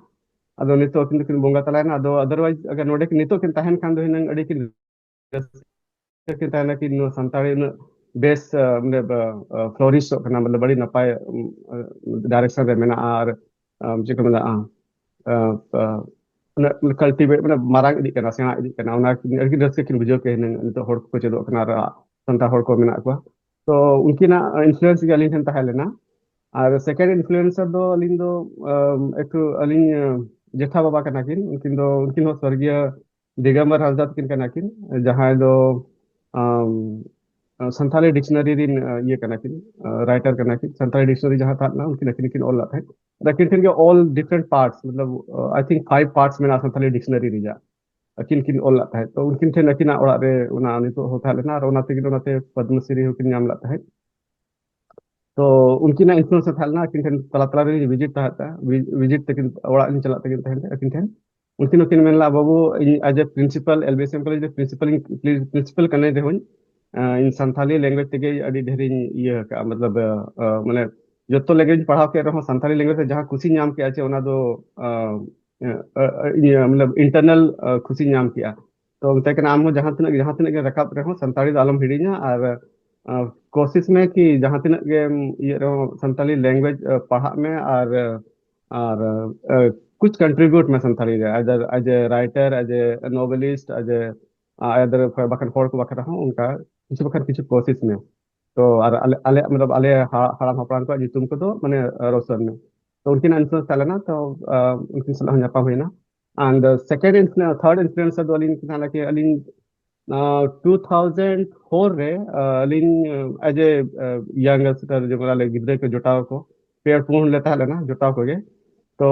ᱟᱫᱚ ᱱᱤᱛᱚᱜ ᱟᱹᱠᱤᱱ ᱫᱚᱠᱤᱱ ᱵᱚᱸᱜᱟ ᱛᱟᱞᱟᱭᱮᱱᱟ᱾ ᱟᱫᱚ ᱟᱫᱟᱨᱣᱟᱭᱤᱡ ᱟᱜᱟᱨ ᱱᱚᱰᱮ ᱠᱤᱱ ᱱᱤᱛᱚᱜ ᱠᱤᱱ ᱛᱟᱦᱮᱱ ᱠᱷᱟᱱ ᱫᱚ ᱦᱩᱱᱟᱹᱝ ᱟᱹᱰᱤ ᱠᱤᱱ ᱨᱟᱹᱥᱠᱟᱹ ᱠᱤᱱ ᱛᱟᱦᱮᱱᱟ ᱠᱤ ᱱᱚᱣᱟ ᱥᱟᱱᱛᱟᱲᱤ ᱩᱱᱟᱹᱜ ᱵᱮᱥ ᱯᱷᱞᱚᱨᱤᱥᱚᱜ ᱠᱟᱱᱟ, ᱢᱚᱛᱞᱚᱵ ᱟᱹᱰᱤ ᱱᱟᱯᱟᱭ ᱰᱟᱭᱨᱮᱠᱥᱚᱱ ᱨᱮ ᱢᱮᱱᱟᱜᱼᱟ, ᱟᱨ ᱪᱮᱫ ᱠᱚ ᱢᱮᱱᱟᱜᱼᱟ, ᱠᱟᱞᱴᱤᱵᱷᱮᱴ, ᱢᱟᱱᱮ ᱢᱟᱨᱟᱝ ᱤᱫᱤᱜ ᱠᱟᱱᱟ, ᱥᱮᱬᱟ ᱤᱫᱤᱜ ᱠᱟᱱᱟ, ᱚᱱᱟ ᱟᱹᱰᱤ ᱨᱟᱹᱥᱠᱟᱹ ᱠᱤᱱ ᱵᱩᱡᱷᱟᱹᱣ ᱠᱮᱫᱟ᱾ ᱱᱤᱛᱚᱜ ᱦᱚᱲ ᱠᱚᱠᱚ ᱪᱮᱫᱚᱜ ᱠᱟᱱᱟ ᱟᱨ ᱥᱟᱱᱛᱟᱲ ᱦᱚᱲ ᱠᱚ ᱢᱮᱱᱟᱜ ᱠᱚᱣᱟ᱾ ᱛᱚ ᱩᱱᱠᱤᱱᱟᱜ ᱤᱱᱯᱷᱞᱩᱭᱮᱱᱥ ᱜᱮ ᱟᱹᱞᱤᱧ ᱴᱷᱮᱱ ᱛᱟᱦᱮᱸ ᱞᱮᱱᱟ᱾ ᱟᱨ ᱥᱮᱠᱮᱱᱰ ᱤᱱᱯᱷᱞᱩᱭᱮᱱᱥᱟᱨ ᱫᱚ ᱟᱹᱞᱤᱧ ᱫᱚ ᱮᱠᱴᱩ ᱟᱹᱞᱤᱧ ᱡᱮᱴᱷᱟ ᱵᱟᱵᱟ ᱠᱟᱱᱟ ᱠᱤᱱ, ᱩᱱᱠᱤᱱ ᱫᱚ, ᱩᱱᱠᱤᱱ ᱦᱚᱸ ᱥᱚᱨᱜᱤᱭᱟᱹ ᱫᱤᱜᱚᱢᱵᱚᱨ ᱦᱟᱸᱥᱫᱟ ᱛᱟᱹᱠᱤᱱ ᱠᱟᱱᱟ ᱠᱤᱱ, ᱡᱟᱦᱟᱸᱭ ᱫᱚ ᱥᱟᱱᱛᱟᱲᱤ ᱰᱤᱠᱥᱱᱟᱨᱤ ᱨᱤᱱ ᱤᱭᱟᱹ ᱠᱟᱱᱟ ᱠᱤᱱ, ᱨᱟᱭᱴᱟᱨ ᱠᱟᱱᱟ ᱠᱤᱱ᱾ ᱥᱟᱱᱛᱟᱲᱤ ᱰᱤᱠᱥᱱᱟᱨᱤ ᱡᱟᱦᱟᱸ ᱛᱟᱦᱮᱸ ᱞᱮᱱᱟ, ᱩᱱᱠᱤᱱ ᱟᱹᱠᱤᱱ ᱠᱤᱱ ᱚᱞ ᱞᱮᱫ ᱛᱟᱦᱮᱸᱫ᱾ ᱟᱹᱠᱤᱱ ᱴᱷᱮᱱ ᱜᱮ ᱚᱞ ᱰᱤᱯᱷᱟᱨᱮᱱᱴ ᱯᱟᱨᱴᱥ, ᱢᱚᱛᱞᱚᱵ ᱟᱭ ᱛᱷᱤᱝᱠ ᱯᱷᱟᱭᱤᱵᱷ ᱯᱟᱨᱴᱥ ᱢᱮᱱᱟᱜᱼᱟ ᱥᱟᱱᱛᱟᱲᱤ ᱰᱤᱠᱥᱱᱟᱨᱤ ᱨᱮᱭᱟᱜ, ᱟᱹᱠᱤᱱ ᱠᱤᱱ ᱚᱞ ᱞᱮᱫ ᱛᱟᱦᱮᱸᱫ᱾ ᱛᱚ ᱩᱱᱠᱤᱱ ᱴᱷᱮᱱ ᱟᱹᱠᱤᱱᱟᱜ ᱚᱲᱟᱜ ᱨᱮ ᱚᱱᱟ ᱱᱤᱛᱚᱜ ᱦᱚᱸ ᱛᱟᱦᱮᱸ ᱞᱮᱱᱟ, ᱟᱨ ᱚᱱᱟ ᱛᱮᱜᱮ ᱚᱱᱟᱛᱮ ᱯᱚᱫᱽᱢᱚᱥᱨᱤ ᱦᱚᱸᱠᱤᱱ ᱧᱟᱢ ᱞᱮᱫ ᱛᱟᱦᱮᱸᱫ᱾ ᱛᱚ ᱩᱱᱠᱤᱱᱟᱜ ᱤᱱᱯᱷᱞᱩᱭᱮᱱᱥ ᱛᱟᱦᱮᱸ ᱞᱮᱱᱟ, ᱟᱹᱠᱤᱱ ᱴᱷᱮᱱ ᱛᱟᱞᱟ ᱛᱟᱞᱟ ᱨᱮ ᱵᱷᱤᱡᱤᱴ ᱛᱟᱦᱮᱸ, ᱵᱷᱤᱡᱤᱴ ᱛᱟᱹᱠᱤᱱ, ᱚᱲᱟᱜ ᱞᱤᱧ ᱪᱟᱞᱟᱜ ᱛᱟᱹᱠᱤᱱ ᱛᱟᱦᱮᱸᱫ ᱟᱹᱠᱤᱱ ᱴᱷᱮᱱ᱾ ᱩᱱᱠᱤᱱ ᱦᱚᱸᱠᱤᱱ ᱢᱮᱱ ᱞᱮᱫᱟ, "ᱵᱟᱹᱵᱩ, ᱤᱧ ᱟᱡ ᱮ principal, L B S M college ᱨᱮ ᱯᱨᱤᱱᱥᱤᱯᱟᱞ ᱤᱧ, ᱯᱨᱤᱱᱥᱤᱯᱟᱞ ᱠᱟᱹᱱᱟᱹᱧ ᱨᱮᱦᱚᱸᱧ, ᱤᱧ ᱥᱟᱱᱛᱷᱟᱞᱤ ᱞᱮᱝᱜᱩᱭᱮᱡᱽ ᱛᱮᱜᱮ ᱟᱹᱰᱤ ᱰᱷᱮᱨᱤᱧ ᱤᱭᱟᱹ ᱟᱠᱟᱫᱼᱟ, ᱢᱚᱛᱞᱚᱵ ᱢᱟᱱᱮ ᱡᱚᱛᱚ ᱞᱮᱝᱜᱩᱭᱮᱡᱽ ᱯᱟᱲᱦᱟᱣ ᱠᱮᱫ ᱨᱮᱦᱚᱸ ᱥᱟᱱᱛᱟᱲᱤ ᱞᱮᱝᱜᱩᱭᱮᱡᱽ ᱨᱮ ᱡᱟᱦᱟᱸ ᱠᱩᱥᱤᱧ ᱧᱟᱢ ᱠᱮᱫᱼᱟ ᱪᱮ, ᱚᱱᱟ ᱫᱚ ᱤᱭᱟᱹ ᱢᱚᱛᱞᱚᱵ ᱤᱱᱴᱟᱨᱱᱟᱞ ᱠᱩᱥᱤᱧ ᱧᱟᱢ ᱠᱮᱫᱼᱟ᱾ ᱛᱚ ᱢᱮᱛᱟᱭ ᱠᱟᱱᱟ, ᱟᱢ ᱦᱚᱸ ᱡᱟᱦᱟᱸ ᱛᱤᱱᱟᱹᱜ ᱡᱟᱦᱟᱸ ᱛᱤᱱᱟᱹᱜ ᱜᱮ ᱨᱟᱠᱟᱵ ᱨᱮᱦᱚᱸ ᱥᱟᱱᱛᱟᱲᱤ ᱫᱚ ᱟᱞᱚᱢ ᱦᱤᱲᱤᱧᱟ, ᱟᱨ ᱠᱳᱥᱤᱥ ᱢᱮ ᱠᱤ ᱡᱟᱦᱟᱸ ᱛᱤᱱᱟᱹᱜ ᱜᱮ ᱤᱭᱟᱹ ᱨᱮᱦᱚᱸ ᱥᱟᱱᱛᱟᱲᱤ ᱞᱮᱝᱜᱩᱭᱮᱡᱽ ᱯᱟᱲᱦᱟᱜ ᱢᱮ, ᱟᱨ ᱟᱨ ᱠᱩᱪ ᱠᱚᱱᱴᱨᱤᱵᱤᱭᱩᱴ ᱢᱮ ᱥᱟᱱᱛᱟᱲᱤ ᱨᱮ, ᱟᱡ ᱮ ᱨᱟᱭᱴᱟᱨ, ᱟᱡ ᱮ ᱱᱚᱵᱮᱞᱤᱥᱴ, ᱟᱡ ᱮ ᱟᱭᱟᱫ ᱵᱟᱠᱷᱟᱱ ᱦᱚᱲ ᱠᱚ ᱵᱟᱠᱷᱨᱟ ᱦᱚᱸ ᱚᱱᱠᱟ ᱠᱤᱪᱷᱩ ᱵᱟᱠᱷᱟᱱ ᱠᱤᱪᱷᱩ ᱠᱳᱥᱤᱥ ᱢᱮ᱾ ᱛᱚ ᱟᱨ ᱟᱞᱮ ᱟᱞᱮᱭᱟᱜ ᱢᱚᱛᱞᱚᱵ ᱟᱞᱮ ᱦᱟᱲᱟᱢ ᱦᱟᱯᱲᱟᱢ ᱠᱚᱣᱟᱜ ᱧᱩᱛᱩᱢ ᱠᱚᱫᱚ ᱢᱟᱱᱮ ᱨᱚᱥᱚᱱ ᱢᱮ᱾ ᱛᱚ ᱩᱱᱠᱤᱱᱟᱜ ᱤᱱᱯᱷᱞᱩᱭᱮᱱᱥ ᱛᱟᱦᱮᱸ ᱞᱮᱱᱟ᱾ ᱛᱚ ᱩᱱᱠᱤᱱ ᱥᱟᱞᱟᱜ ᱦᱚᱸ ᱧᱟᱯᱟᱢ ᱦᱩᱭᱱᱟ᱾ ᱟᱨ ᱥᱮᱠᱮᱱᱰ ᱛᱷᱟᱨᱰ ᱤᱱᱯᱷᱞᱩᱭᱮᱱᱥᱟᱨ ᱫᱚ ᱟᱹᱞᱤᱧ ᱛᱟᱦᱮᱸ ᱞᱮᱱᱟ ᱠᱤ ᱟᱹᱞᱤᱧ ᱴᱩ ᱛᱷᱟᱣᱡᱮᱱᱰ ᱯᱷᱳᱨ ᱨᱮ ᱟᱹᱞᱤᱧ ᱮᱡ ᱮ ᱭᱟᱝ ᱥᱴᱟᱨ, ᱡᱮᱢᱚᱱ ᱟᱞᱮ ᱜᱤᱫᱽᱨᱟᱹ ᱠᱚ ᱡᱚᱴᱟᱣ ᱠᱚ ᱯᱮ ᱯᱩᱱ ᱞᱮ ᱛᱟᱦᱮᱸ ᱞᱮᱱᱟ, ᱡᱚᱴᱟᱣ ᱠᱚᱜᱮ᱾ ᱛᱚ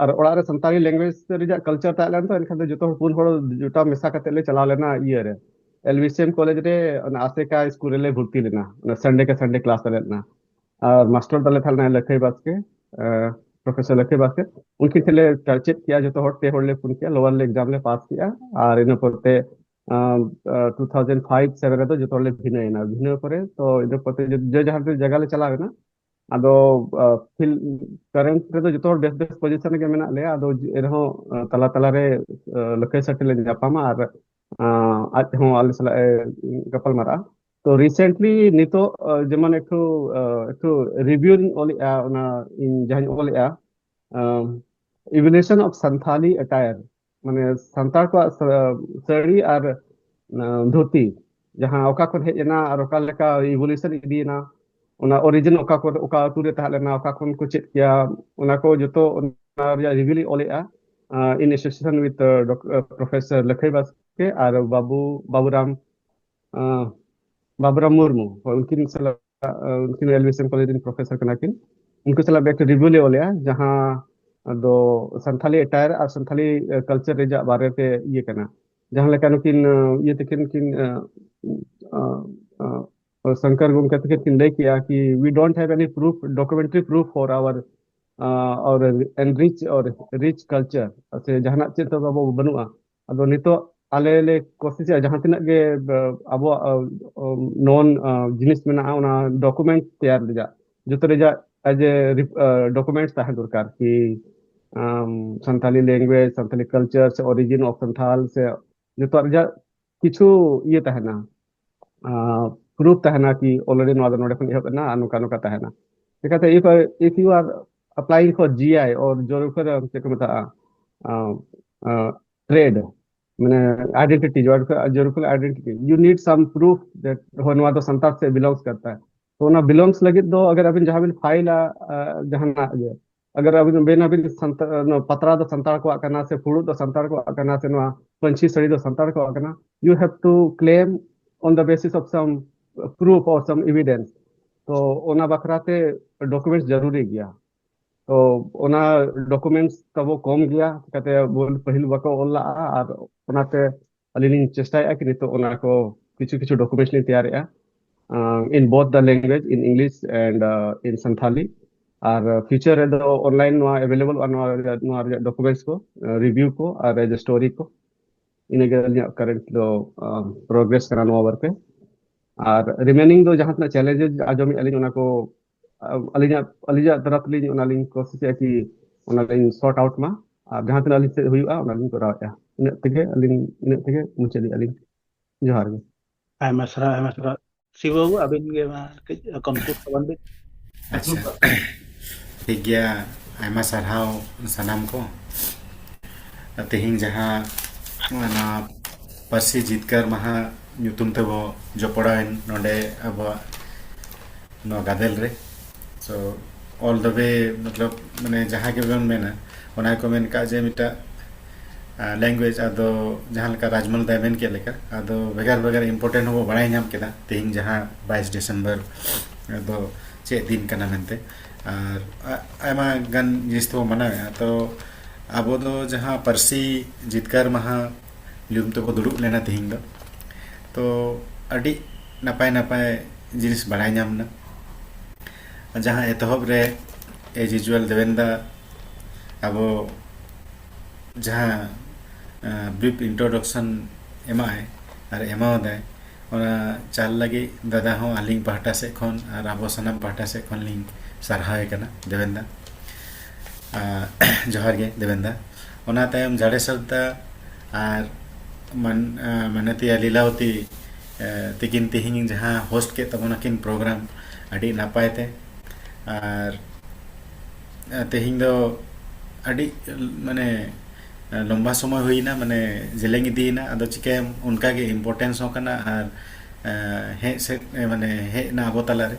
ᱟᱨ ᱚᱲᱟᱜ ᱨᱮ ᱥᱟᱱᱛᱟᱲᱤ ᱞᱮᱝᱜᱩᱭᱮᱡᱽ ᱨᱮᱭᱟᱜ ᱠᱟᱞᱪᱟᱨ ᱛᱟᱦᱮᱸ ᱞᱮᱱ ᱛᱟᱦᱮᱸ, ᱮᱱᱠᱷᱟᱱ ᱫᱚ ᱡᱚᱛᱚ ᱦᱚᱲ ᱯᱩᱱ ᱦᱚᱲ ᱡᱚᱴᱟᱣ ᱢᱮᱥᱟ ᱠᱟᱛᱮ ᱞᱮ ᱪᱟᱞᱟᱣ ᱞᱮᱱᱟ ᱤᱭᱟᱹ ᱨᱮ, L B S M college ᱨᱮ, ᱚᱱᱟ ᱟᱥᱮᱠᱟ ᱥᱠᱩᱞ ᱨᱮᱞᱮ ᱵᱷᱚᱨᱛᱤ ᱞᱮᱱᱟ᱾ ᱚᱱᱟ ᱥᱟᱱᱰᱮ ᱠᱮ ᱥᱟᱱᱰᱮ ᱠᱞᱟᱥ ᱛᱟᱞᱮ ᱞᱮᱱᱟ᱾ ᱟᱨ ᱢᱟᱥᱴᱟᱨ ᱛᱟᱞᱮ ᱛᱟᱦᱮᱸ ᱞᱮᱱᱟ ᱞᱟᱹᱠᱷᱟᱹᱭ ᱵᱟᱥᱠᱮ, ᱯᱨᱚᱯᱷᱮᱥᱚᱨ ᱞᱟᱹᱠᱷᱟᱹᱭ ᱵᱟᱥᱠᱮ᱾ ᱩᱱᱠᱤᱱ ᱴᱷᱮᱱ ᱞᱮ ᱪᱮᱫ ᱠᱮᱜᱼᱟ, ᱡᱚᱛᱚ ᱦᱚᱲ ᱯᱮ ᱦᱚᱲ ᱞᱮ ᱯᱷᱳᱱ ᱠᱮᱜᱼᱟ, ᱞᱳᱣᱟᱨ ᱞᱮ ᱮᱠᱡᱟᱢ ᱞᱮ ᱯᱟᱥ ᱠᱮᱜᱼᱟ᱾ ᱟᱨ ᱤᱱᱟᱹ ᱯᱚᱨᱛᱮ ᱴᱩ ᱛᱷᱟᱣᱡᱮᱱᱰ ᱯᱷᱟᱭᱤᱵᱷ ᱥᱮᱵᱷᱮᱱ ᱨᱮᱫᱚ ᱡᱚᱛᱚ ᱦᱚᱲ ᱞᱮ ᱵᱷᱤᱱᱟᱹᱭᱮᱱᱟ᱾ ᱵᱷᱤᱱᱟᱹ ᱯᱚᱨᱮ ᱛᱚ ᱤᱱᱟᱹ ᱯᱚᱨᱛᱮ ᱡᱮ ᱡᱮ ᱡᱟᱦᱟᱸ ᱡᱟᱭᱜᱟ ᱞᱮ ᱪᱟᱞᱟᱣ ᱮᱱᱟ, ᱟᱫᱚ ᱠᱟᱨᱮᱱᱴ ᱨᱮᱫᱚ ᱡᱚᱛᱚ ᱦᱚᱲ ᱵᱮᱥ ᱵᱮᱥ ᱯᱚᱡᱤᱥᱚᱱ ᱨᱮᱜᱮ ᱢᱮᱱᱟᱜ ᱞᱮᱭᱟ᱾ ᱟᱫᱚ ᱮᱱᱨᱮᱦᱚᱸ ᱛᱟᱞᱟ ᱛᱟᱞᱟᱨᱮ ᱞᱟᱹᱠᱷᱟᱹᱭ ᱥᱟᱨ ᱴᱷᱮᱱ ᱞᱮ ᱧᱟᱯᱟᱢᱟ ᱟᱨ ᱟᱡ ᱦᱚᱸ ᱟᱞᱮ ᱥᱟᱞᱟᱜ ᱮ ᱜᱟᱯᱟᱞ ᱢᱟᱨᱟᱜᱼᱟ᱾ ᱛᱚ ᱨᱤᱥᱮᱱᱴᱞᱤ ᱱᱤᱛᱚᱜ ᱡᱮᱢᱚᱱ ᱮᱠᱴᱩ ᱮᱠᱴᱩ ᱨᱤᱵᱷᱤᱭᱩ ᱤᱧ ᱚᱞᱮᱜᱼᱟ, ᱚᱱᱟ ᱤᱧ ᱡᱟᱦᱟᱸᱧ ᱚᱞᱮᱜᱼᱟ, Evolution of Santhali Attire, ᱢᱟᱱᱮ ᱥᱟᱱᱛᱟᱲ ᱠᱚᱣᱟᱜ ᱥᱟᱹᱲᱤ ᱟᱨ ᱫᱷᱩᱛᱤ, ᱡᱟᱦᱟᱸ ᱚᱠᱟ ᱠᱷᱚᱱ ᱦᱮᱡ ᱮᱱᱟ ᱟᱨ ᱚᱠᱟ ᱞᱮᱠᱟ ᱤᱵᱷᱳᱞᱩᱥᱚᱱ ᱤᱫᱤᱭᱮᱱᱟ, ᱚᱱᱟ ᱚᱨᱤᱡᱤᱱ ᱚᱠᱟ ᱠᱚ, ᱚᱠᱟ ᱟᱹᱛᱩ ᱨᱮ ᱛᱟᱦᱮᱸ ᱞᱮᱱᱟ, ᱚᱠᱟ ᱠᱷᱚᱱ ᱠᱚ ᱪᱮᱫ ᱠᱮᱭᱟ, ᱚᱱᱟ ᱠᱚ ᱡᱚᱛᱚ, ᱚᱱᱟ ᱨᱮᱭᱟᱜ ᱨᱤᱵᱷᱤᱭᱩ ᱞᱤᱧ ᱚᱞᱮᱜᱼᱟ, in association with Professor ᱞᱟᱹᱠᱷᱟᱹᱭ ᱵᱟᱥᱠᱮ ᱟᱨ ᱵᱟᱵᱩ ᱵᱟᱵᱩᱨᱟᱢ ᱵᱟᱵᱩᱨᱟᱢ ᱢᱩᱨᱢᱩ᱾ ᱦᱳᱭ, ᱩᱱᱠᱤᱱ ᱥᱟᱞᱟᱜ, ᱩᱱᱠᱤᱱ L B S M college ᱨᱮᱱ ᱯᱨᱚᱯᱷᱮᱥᱚᱨ ᱠᱟᱱᱟ ᱠᱤᱱ᱾ ᱩᱱᱠᱩ ᱥᱟᱞᱟᱜ ᱢᱤᱫᱴᱮᱱ ᱨᱤᱵᱷᱤᱭᱩ ᱞᱮ ᱚᱞᱮᱜᱼᱟ, ᱡᱟᱦᱟᱸ ᱫᱚ ᱥᱟᱱᱛᱷᱟᱞᱤ ᱮᱴᱟᱭᱟᱨ ᱟᱨ ᱥᱟᱱᱛᱷᱟᱞᱤ ᱠᱟᱞᱪᱟᱨ ᱨᱮᱭᱟᱜ ᱵᱟᱨᱮᱛᱮ ᱤᱭᱟᱹ ᱠᱟᱱᱟ᱾ ᱡᱟᱦᱟᱸ ᱞᱮᱠᱟ ᱱᱩᱠᱤᱱ ᱤᱭᱟᱹ ᱛᱟᱹᱠᱤᱱ ᱠᱤᱱ ᱥᱚᱝᱠᱚᱨ ᱜᱚᱢᱠᱮ ᱛᱟᱹᱠᱤᱱ ᱠᱤᱱ ᱞᱟᱹᱭ ᱠᱮᱜᱼᱟ ᱠᱤ, "We don't have any proof, documentary proof for our our enrich or rich culture", ᱥᱮ ᱡᱟᱦᱟᱱᱟᱜ ᱪᱮᱫ ᱦᱚᱸ ᱟᱵᱚ ᱵᱟᱹᱱᱩᱜᱼᱟ᱾ ᱟᱫᱚ ᱱᱤᱛᱚᱜ ᱟᱞᱮ ᱞᱮ ᱠᱳᱥᱤᱥᱟ ᱡᱟᱦᱟᱸ ᱛᱤᱱᱟᱹᱜ ᱜᱮ ᱟᱵᱚᱣᱟᱜ ᱱᱚᱱ ᱡᱤᱱᱤᱥ ᱢᱮᱱᱟᱜᱼᱟ, ᱚᱱᱟ ᱰᱚᱠᱩᱢᱮᱱᱴ ᱛᱮᱭᱟᱨ ᱨᱮᱭᱟᱜ, ᱡᱚᱛᱚ ᱨᱮᱭᱟᱜ ᱮᱡ ᱮ ᱰᱚᱠᱩᱢᱮᱱᱴ ᱛᱟᱦᱮᱸ ᱫᱚᱨᱠᱟᱨ ᱠᱤ ᱥᱟᱱᱛᱟᱞᱤ ᱞᱮᱝᱜᱩᱭᱮᱡᱽ, ᱥᱟᱱᱛᱟᱞᱤ ᱠᱟᱞᱪᱟᱨ ᱥᱮ ᱚᱨᱤᱡᱤᱱ ᱚᱯᱷ ᱥᱟᱱᱛᱟᱞ ᱥᱮ ᱡᱚᱛᱚᱣᱟᱜ ᱨᱮᱭᱟᱜ ᱠᱤᱪᱷᱩ ᱤᱭᱟᱹ ᱛᱟᱦᱮᱱᱟ, ᱯᱨᱩᱯᱷ ᱛᱟᱦᱮᱱᱟ ᱠᱤ ᱚᱞᱨᱮᱰᱤ ᱱᱚᱣᱟ ᱫᱚ ᱱᱚᱰᱮ ᱠᱷᱚᱱ ᱮᱦᱚᱵ ᱮᱱᱟ ᱟᱨ ᱱᱚᱝᱠᱟ ᱱᱚᱝᱠᱟ ᱛᱟᱦᱮᱱᱟ᱾ ᱪᱤᱠᱟᱹᱛᱮ if, if you are applying for G I or ᱡᱳᱨ ᱠᱚᱨᱮ ᱪᱮᱫ ᱠᱚ ᱢᱮᱛᱟᱜᱼᱟ, ᱴᱨᱮᱰ, ᱢᱟᱱᱮ ᱟᱭᱰᱮᱱᱴᱤᱴᱤ, ᱡᱳᱨ ᱠᱚᱨᱮ identity, you need some proof that ᱦᱳᱭ ᱱᱚᱣᱟ ᱫᱚ ᱥᱟᱱᱛᱟᱲ ᱥᱮ ᱵᱤᱞᱚᱝᱥ ᱠᱟᱨᱛᱟ ᱦᱟᱭ᱾ ᱛᱚ ᱚᱱᱟ ᱵᱤᱞᱚᱝᱥ ᱞᱟᱹᱜᱤᱫ ᱫᱚ ᱟᱜᱟᱨ ᱟᱵᱤᱱ ᱡᱟᱦᱟᱸ ᱵᱤᱱ ᱯᱷᱟᱭᱤᱞᱟ ᱡᱟᱦᱟᱱᱟᱜ ᱜᱮ, ᱟᱜᱟᱨ ᱟᱵᱤᱱ ᱵᱮᱱ ᱟᱵᱤᱱ ᱯᱟᱛᱲᱟ ᱫᱚ ᱥᱟᱱᱛᱟᱲ ᱠᱚᱣᱟᱜ ᱠᱟᱱᱟ ᱥᱮ ᱯᱷᱩᱲᱩᱜ ᱫᱚ ᱥᱟᱱᱛᱟᱲ ᱠᱚᱣᱟᱜ ᱠᱟᱱᱟ ᱥᱮ ᱱᱚᱣᱟ ᱯᱟᱹᱧᱪᱤ ᱥᱟᱹᱲᱤ ᱫᱚ ᱥᱟᱱᱛᱟᱲ ᱠᱚᱣᱟᱜ ᱠᱟᱱᱟ, you have to claim on the basis of some proof or some evidence. ᱛᱚ ᱚᱱᱟ ᱵᱟᱠᱷᱨᱟ ᱛᱮ ᱰᱚᱠᱩᱢᱮᱱᱴᱥ ᱡᱟᱹᱨᱩᱨᱤ ᱜᱮᱭᱟ᱾ ᱛᱚ ᱚᱱᱟ ᱰᱚᱠᱩᱢᱮᱱᱴᱥ ᱛᱟᱵᱚ ᱠᱚᱢ ᱜᱮᱭᱟ, ᱪᱤᱠᱟᱛᱮ ᱟᱵᱚ ᱯᱟᱹᱦᱤᱞ ᱵᱟᱠᱚ ᱚᱞ ᱞᱟᱜᱼᱟ᱾ ᱟᱨ ᱚᱱᱟᱛᱮ ᱟᱹᱞᱤᱧ ᱞᱤᱧ ᱪᱮᱥᱴᱟᱭᱮᱫᱼᱟ ᱠᱤ ᱱᱤᱛᱚᱜ ᱚᱱᱟ ᱠᱚ ᱠᱤᱪᱷᱩ ᱠᱤᱪᱷᱩ ᱰᱚᱠᱩᱢᱮᱱᱴᱥ ᱞᱤᱧ ᱛᱮᱭᱟᱨᱮᱫᱼᱟ, in both the language, in English and in Santhali. R future ᱨᱮᱫᱚ ᱚᱱᱞᱟᱭᱤᱱ ᱱᱚᱣᱟ ᱮᱵᱮᱞᱮᱵᱚᱞ, ᱟᱨ ᱱᱚᱣᱟ ᱨᱮᱭᱟᱜ, ᱱᱚᱣᱟ ᱨᱮᱭᱟᱜ ᱰᱚᱠᱩᱢᱮᱱᱴᱥ ᱠᱚ, ᱨᱤᱵᱷᱤᱭᱩ ᱠᱚ ᱟᱨ ᱥᱴᱳᱨᱤ ᱠᱚ, ᱤᱱᱟᱹᱜᱮ ᱟᱹᱞᱤᱧᱟᱜ ᱠᱟᱨᱮᱱᱴ ᱫᱚ ᱯᱨᱳᱜᱨᱮᱥ ᱠᱟᱱᱟ ᱱᱚᱣᱟ ᱵᱟᱨᱮᱛᱮ᱾ ᱟᱨ ᱨᱤᱢᱮᱱᱤᱝ ᱫᱚ ᱡᱟᱦᱟᱸ ᱛᱤᱱᱟᱹᱜ ᱪᱮᱞᱮᱧᱡᱮᱥ ᱟᱸᱡᱚᱢᱮᱫᱼᱟ ᱞᱤᱧ, ᱚᱱᱟ ᱠᱚ ᱟᱹᱞᱤᱧᱟᱜ, ᱟᱹᱞᱤᱧᱟᱜ ᱛᱚᱨᱚᱯ ᱞᱤᱧ ᱚᱱᱟ ᱞᱤᱧ ᱠᱳᱥᱤᱥᱮᱜᱼᱟ ᱠᱤ ᱚᱱᱟ ᱞᱤᱧ ᱥᱚᱨᱴ ᱟᱣᱩᱴ ᱢᱟ, ᱟᱨ ᱡᱟᱦᱟᱸ ᱛᱤᱱᱟᱹᱜ ᱟᱹᱞᱤᱧ ᱥᱮᱫ ᱦᱩᱭᱩᱜᱼᱟ ᱚᱱᱟ ᱞᱤᱧ ᱠᱚᱨᱟᱣᱮᱫᱼᱟ᱾ ᱤᱱᱟᱹᱜ ᱛᱮᱜᱮ ᱟᱹᱞᱤᱧ, ᱤᱱᱟᱹᱜ ᱛᱮᱜᱮ ᱢᱩᱪᱟᱹᱫᱮᱜᱼᱟ ᱞᱤᱧ᱾ ᱡᱚᱦᱟᱨ ᱜᱮ᱾ ᱟᱭᱢᱟ ᱥᱟᱨᱦᱟᱣ, ᱟᱭᱢᱟ ᱥᱟᱨᱦᱟᱣ᱾ ᱥᱤᱵᱩ ᱵᱟᱹᱵᱩ, ᱟᱵᱤᱱ ᱜᱮ ᱢᱟ ᱠᱟᱹᱡ ᱠᱚᱱᱠᱞᱩᱰ ᱛᱟᱵᱚᱱ ᱵᱤᱱ᱾ ᱟᱪᱪᱷᱟ, ᱴᱷᱤᱠ ᱜᱮᱭᱟ᱾ ᱟᱭᱢᱟ ᱥᱟᱨᱦᱟᱣ ᱥᱟᱱᱟᱢ ᱠᱚ᱾ ᱛᱮᱦᱮᱧ ᱡᱟᱦᱟᱸ ᱱᱚᱣᱟ ᱯᱟᱹᱨᱥᱤ ᱡᱤᱛᱠᱟᱹᱨ ᱢᱟᱦᱟ ᱧᱩᱛᱩᱢ ᱛᱮᱵᱚ ᱡᱚᱯᱲᱟᱣᱮᱱ ᱱᱚᱰᱮ ᱟᱵᱚᱣᱟᱜ ᱱᱚᱣᱟ ᱜᱟᱫᱮᱞ ᱨᱮ, so all the way, ᱢᱚᱛᱞᱚᱵ, ᱢᱟᱱᱮ, ᱡᱟᱦᱟᱸ ᱜᱮᱵᱚᱱ ᱢᱮᱱᱟ, ᱚᱱᱟ ᱜᱮᱠᱚ ᱢᱮᱱ ᱠᱟᱜ ᱡᱮ ᱢᱤᱫᱴᱟᱜ ᱞᱮᱝᱜᱩᱭᱮᱡᱽ, ᱟᱫᱚ ᱡᱟᱦᱟᱸ ᱞᱮᱠᱟ ᱨᱟᱡᱽᱢᱚᱞ ᱫᱟᱭ ᱢᱮᱱ ᱠᱮᱫ ᱞᱮᱠᱟ, ᱟᱫᱚ ᱵᱷᱮᱜᱟᱨ ᱵᱷᱮᱜᱟᱨ ᱤᱢᱯᱚᱨᱴᱮᱱᱴ ᱦᱚᱸᱵᱚ ᱵᱟᱲᱟᱭ ᱧᱟᱢ ᱠᱮᱫᱟ ᱛᱮᱦᱮᱧ ᱡᱟᱦᱟᱸ ᱵᱟᱭᱤᱥ ᱰᱤᱥᱮᱢᱵᱚᱨ ᱫᱚ ᱪᱮᱫ ᱫᱤᱱ ᱠᱟᱱᱟ ᱢᱮᱱᱛᱮ, ᱟᱨ ᱟ-, ᱟᱭᱢᱟ ᱜᱟᱱ ᱡᱤᱱᱤᱥ ᱛᱮᱵᱚ ᱢᱟᱱᱟᱣᱮᱫᱼᱟ᱾ ᱛᱚ ᱟᱵᱚ ᱫᱚ ᱡᱟᱦᱟᱸ ᱯᱟᱹᱨᱥᱤ ᱡᱤᱛᱠᱟᱹᱨ ᱢᱟᱦᱟ ᱧᱩᱛᱩᱢ ᱛᱮᱵᱚ ᱫᱩᱲᱩᱵ ᱞᱮᱱᱟ ᱛᱮᱦᱮᱧ ᱫᱚ, ᱛᱚ ᱟᱹᱰᱤ ᱱᱟᱯᱟᱭ ᱱᱟᱯᱟᱭ ᱡᱤᱱᱤᱥ ᱵᱟᱲᱟᱭ ᱧᱟᱢ ᱮᱱᱟ᱾ ᱡᱟᱦᱟᱸ ᱮᱛᱚᱦᱚᱵ ᱨᱮ, as usual, ᱫᱮᱵᱮᱱ ᱫᱟ ᱟᱵᱚ ᱡᱟᱦᱟᱸ ᱵᱨᱤᱯ ᱤᱱᱴᱨᱳᱰᱟᱠᱥᱚᱱ ᱮᱢᱟᱜᱼᱟᱭ ᱟᱨ ᱮᱢᱟᱣᱟᱫᱟᱭ, ᱚᱱᱟ ᱪᱟᱞ ᱞᱟᱹᱜᱤᱫ ᱫᱟᱫᱟ ᱦᱚᱸ ᱟᱹᱞᱤᱧ ᱯᱟᱦᱴᱟ ᱥᱮᱫ ᱠᱷᱚᱱ ᱟᱨ ᱟᱵᱚ ᱥᱟᱱᱟᱢ ᱯᱟᱦᱴᱟ ᱥᱮᱫ ᱠᱷᱚᱱ ᱞᱤᱧ ᱥᱟᱨᱦᱟᱣᱮ ᱠᱟᱱᱟ ᱫᱮᱵᱮᱱ ᱫᱟ᱾ ᱟᱨ ᱡᱚᱦᱟᱨ ᱜᱮ ᱫᱮᱵᱮᱱ ᱫᱟ᱾ ᱚᱱᱟ ᱛᱟᱭᱚᱢ ᱡᱟᱰᱮᱥᱚᱨ ᱫᱟ ᱟᱨ ᱢᱟᱱ-, ᱟᱸ, ᱢᱟᱱᱚᱛᱤᱭᱟ ᱞᱤᱞᱟᱣᱚᱛᱤ, ᱟᱸ, ᱛᱤᱠᱤᱱ ᱛᱤᱦᱤᱧ ᱡᱟᱦᱟᱸ ᱦᱳᱥᱴ ᱠᱮᱫ ᱛᱟᱵᱚᱱᱟᱠᱤᱱ ᱯᱨᱳᱜᱨᱟᱢ ᱟᱹᱰᱤ ᱱᱟᱯᱟᱭ ᱛᱮ, ᱟᱨ, ᱟᱸ, ᱛᱮᱦᱮᱧ ᱫᱚ ᱟᱹᱰᱤ, ᱢᱟᱱᱮ, ᱞᱚᱢᱵᱟ ᱥᱚᱢᱚᱭ ᱦᱩᱭᱱᱟ, ᱢᱟᱱᱮ, ᱡᱮᱞᱮᱧ ᱤᱫᱤᱭᱮᱱᱟ᱾ ᱟᱫᱚ ᱪᱤᱠᱟᱹᱭᱟᱢ, ᱚᱱᱠᱟᱜᱮ ᱤᱢᱯᱚᱨᱴᱮᱱᱥ ᱦᱚᱸ ᱠᱟᱱᱟ, ᱟᱨ, ᱟᱸ, ᱦᱮᱡ ᱥᱮᱫ, ᱢᱟᱱᱮ, ᱦᱮᱡ ᱮᱱᱟ ᱟᱵᱚ ᱛᱟᱞᱟᱨᱮ,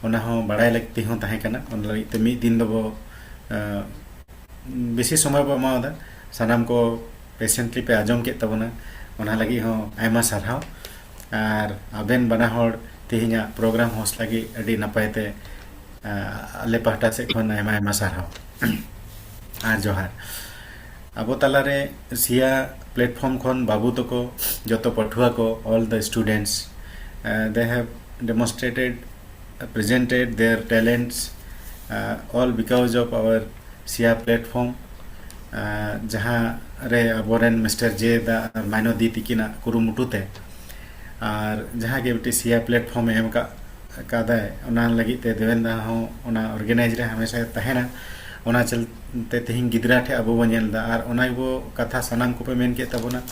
ᱚᱱᱟ ᱦᱚᱸ ᱵᱟᱲᱟᱭ ᱞᱟᱹᱠᱛᱤ ᱦᱚᱸ ᱛᱟᱦᱮᱸ ᱠᱟᱱᱟ᱾ ᱚᱱᱟ ᱞᱟᱹᱜᱤᱫ ᱛᱮ ᱢᱤᱫ ᱫᱤᱱ ᱫᱚᱵᱚ, ᱟᱸ, ᱵᱮᱥᱤ ᱥᱚᱢᱚᱭ ᱵᱚ ᱮᱢᱟᱣᱟᱫᱟ᱾ ᱥᱟᱱᱟᱢ ᱠᱚ patiently ᱯᱮ ᱟᱸᱡᱚᱢ ᱠᱮᱫ ᱛᱟᱵᱚᱱᱟ, ᱚᱱᱟ ᱞᱟᱹᱜᱤᱫ ᱦᱚᱸ ᱟᱭᱢᱟ ᱥᱟᱨᱦᱟᱣ᱾ ᱟᱨ ᱟᱵᱮᱱ ᱵᱟᱱᱟ ᱦᱚᱲ ᱛᱮᱦᱮᱧᱟᱜ program host ᱞᱟᱹᱜᱤᱫ ᱟᱹᱰᱤ ᱱᱟᱯᱟᱭ ᱛᱮ, ᱟ, ᱟᱞᱮ ᱯᱟᱦᱴᱟ ᱥᱮᱫ ᱠᱷᱚᱱ ᱟᱭᱢᱟ ᱟᱭᱢᱟ ᱥᱟᱨᱦᱟᱣ ᱟᱨ ᱡᱚᱦᱟᱨ᱾ ᱟᱵᱚ ᱛᱟᱞᱟᱨᱮ ᱥᱤᱭᱟ platform ᱠᱷᱚᱱ ᱵᱟᱹᱵᱩ ᱛᱟᱠᱚ, ᱡᱚᱛᱚ ᱯᱟᱹᱴᱷᱩᱣᱟᱹ ᱠᱚ, all the students, uh, they have demonstrated, uh, presented their talents, uh, all because of our ᱥᱤᱭᱟ platform, uh, ᱡᱟᱦᱟᱸ ᱨᱮ ᱟᱵᱚᱨᱮᱱ ᱢᱤᱥᱴᱟᱨ ᱡᱮ ᱫᱟ ᱟᱨ ᱢᱟᱭᱱᱚᱫᱤ ᱛᱤᱠᱤᱱᱟᱜ ᱠᱩᱨᱩᱢᱩᱴᱩ ᱛᱮ, ᱟᱨ ᱡᱟᱦᱟᱸ ᱜᱮ ᱢᱤᱫᱴᱤᱡ ᱥᱤᱭᱟ platform ᱮ ᱮᱢ ᱠᱟᱜ ᱠᱟᱫᱟᱭ, ᱚᱱᱟ ᱞᱟᱹᱜᱤᱫ ᱛᱮ ᱫᱮᱵᱮᱱ ᱫᱟ ᱦᱚᱸ ᱚᱱᱟ organize ᱨᱮ ᱦᱟᱢᱮᱥᱟ ᱛᱟᱦᱮᱱᱟ᱾ ᱚᱱᱟ ᱪᱚᱞᱛᱮ ᱛᱮᱦᱮᱧ ᱜᱤᱫᱽᱨᱟᱹ ᱴᱷᱮᱱ ᱟᱵᱚ ᱵᱚᱱ ᱧᱮᱞ ᱮᱫᱟ, ᱟᱨ ᱚᱱᱟ ᱜᱮᱵᱚ ᱠᱟᱛᱷᱟ ᱥᱟᱱᱟᱢ ᱠᱚᱯᱮ ᱢᱮᱱ ᱠᱮᱫ ᱛᱟᱵᱚᱱᱟ,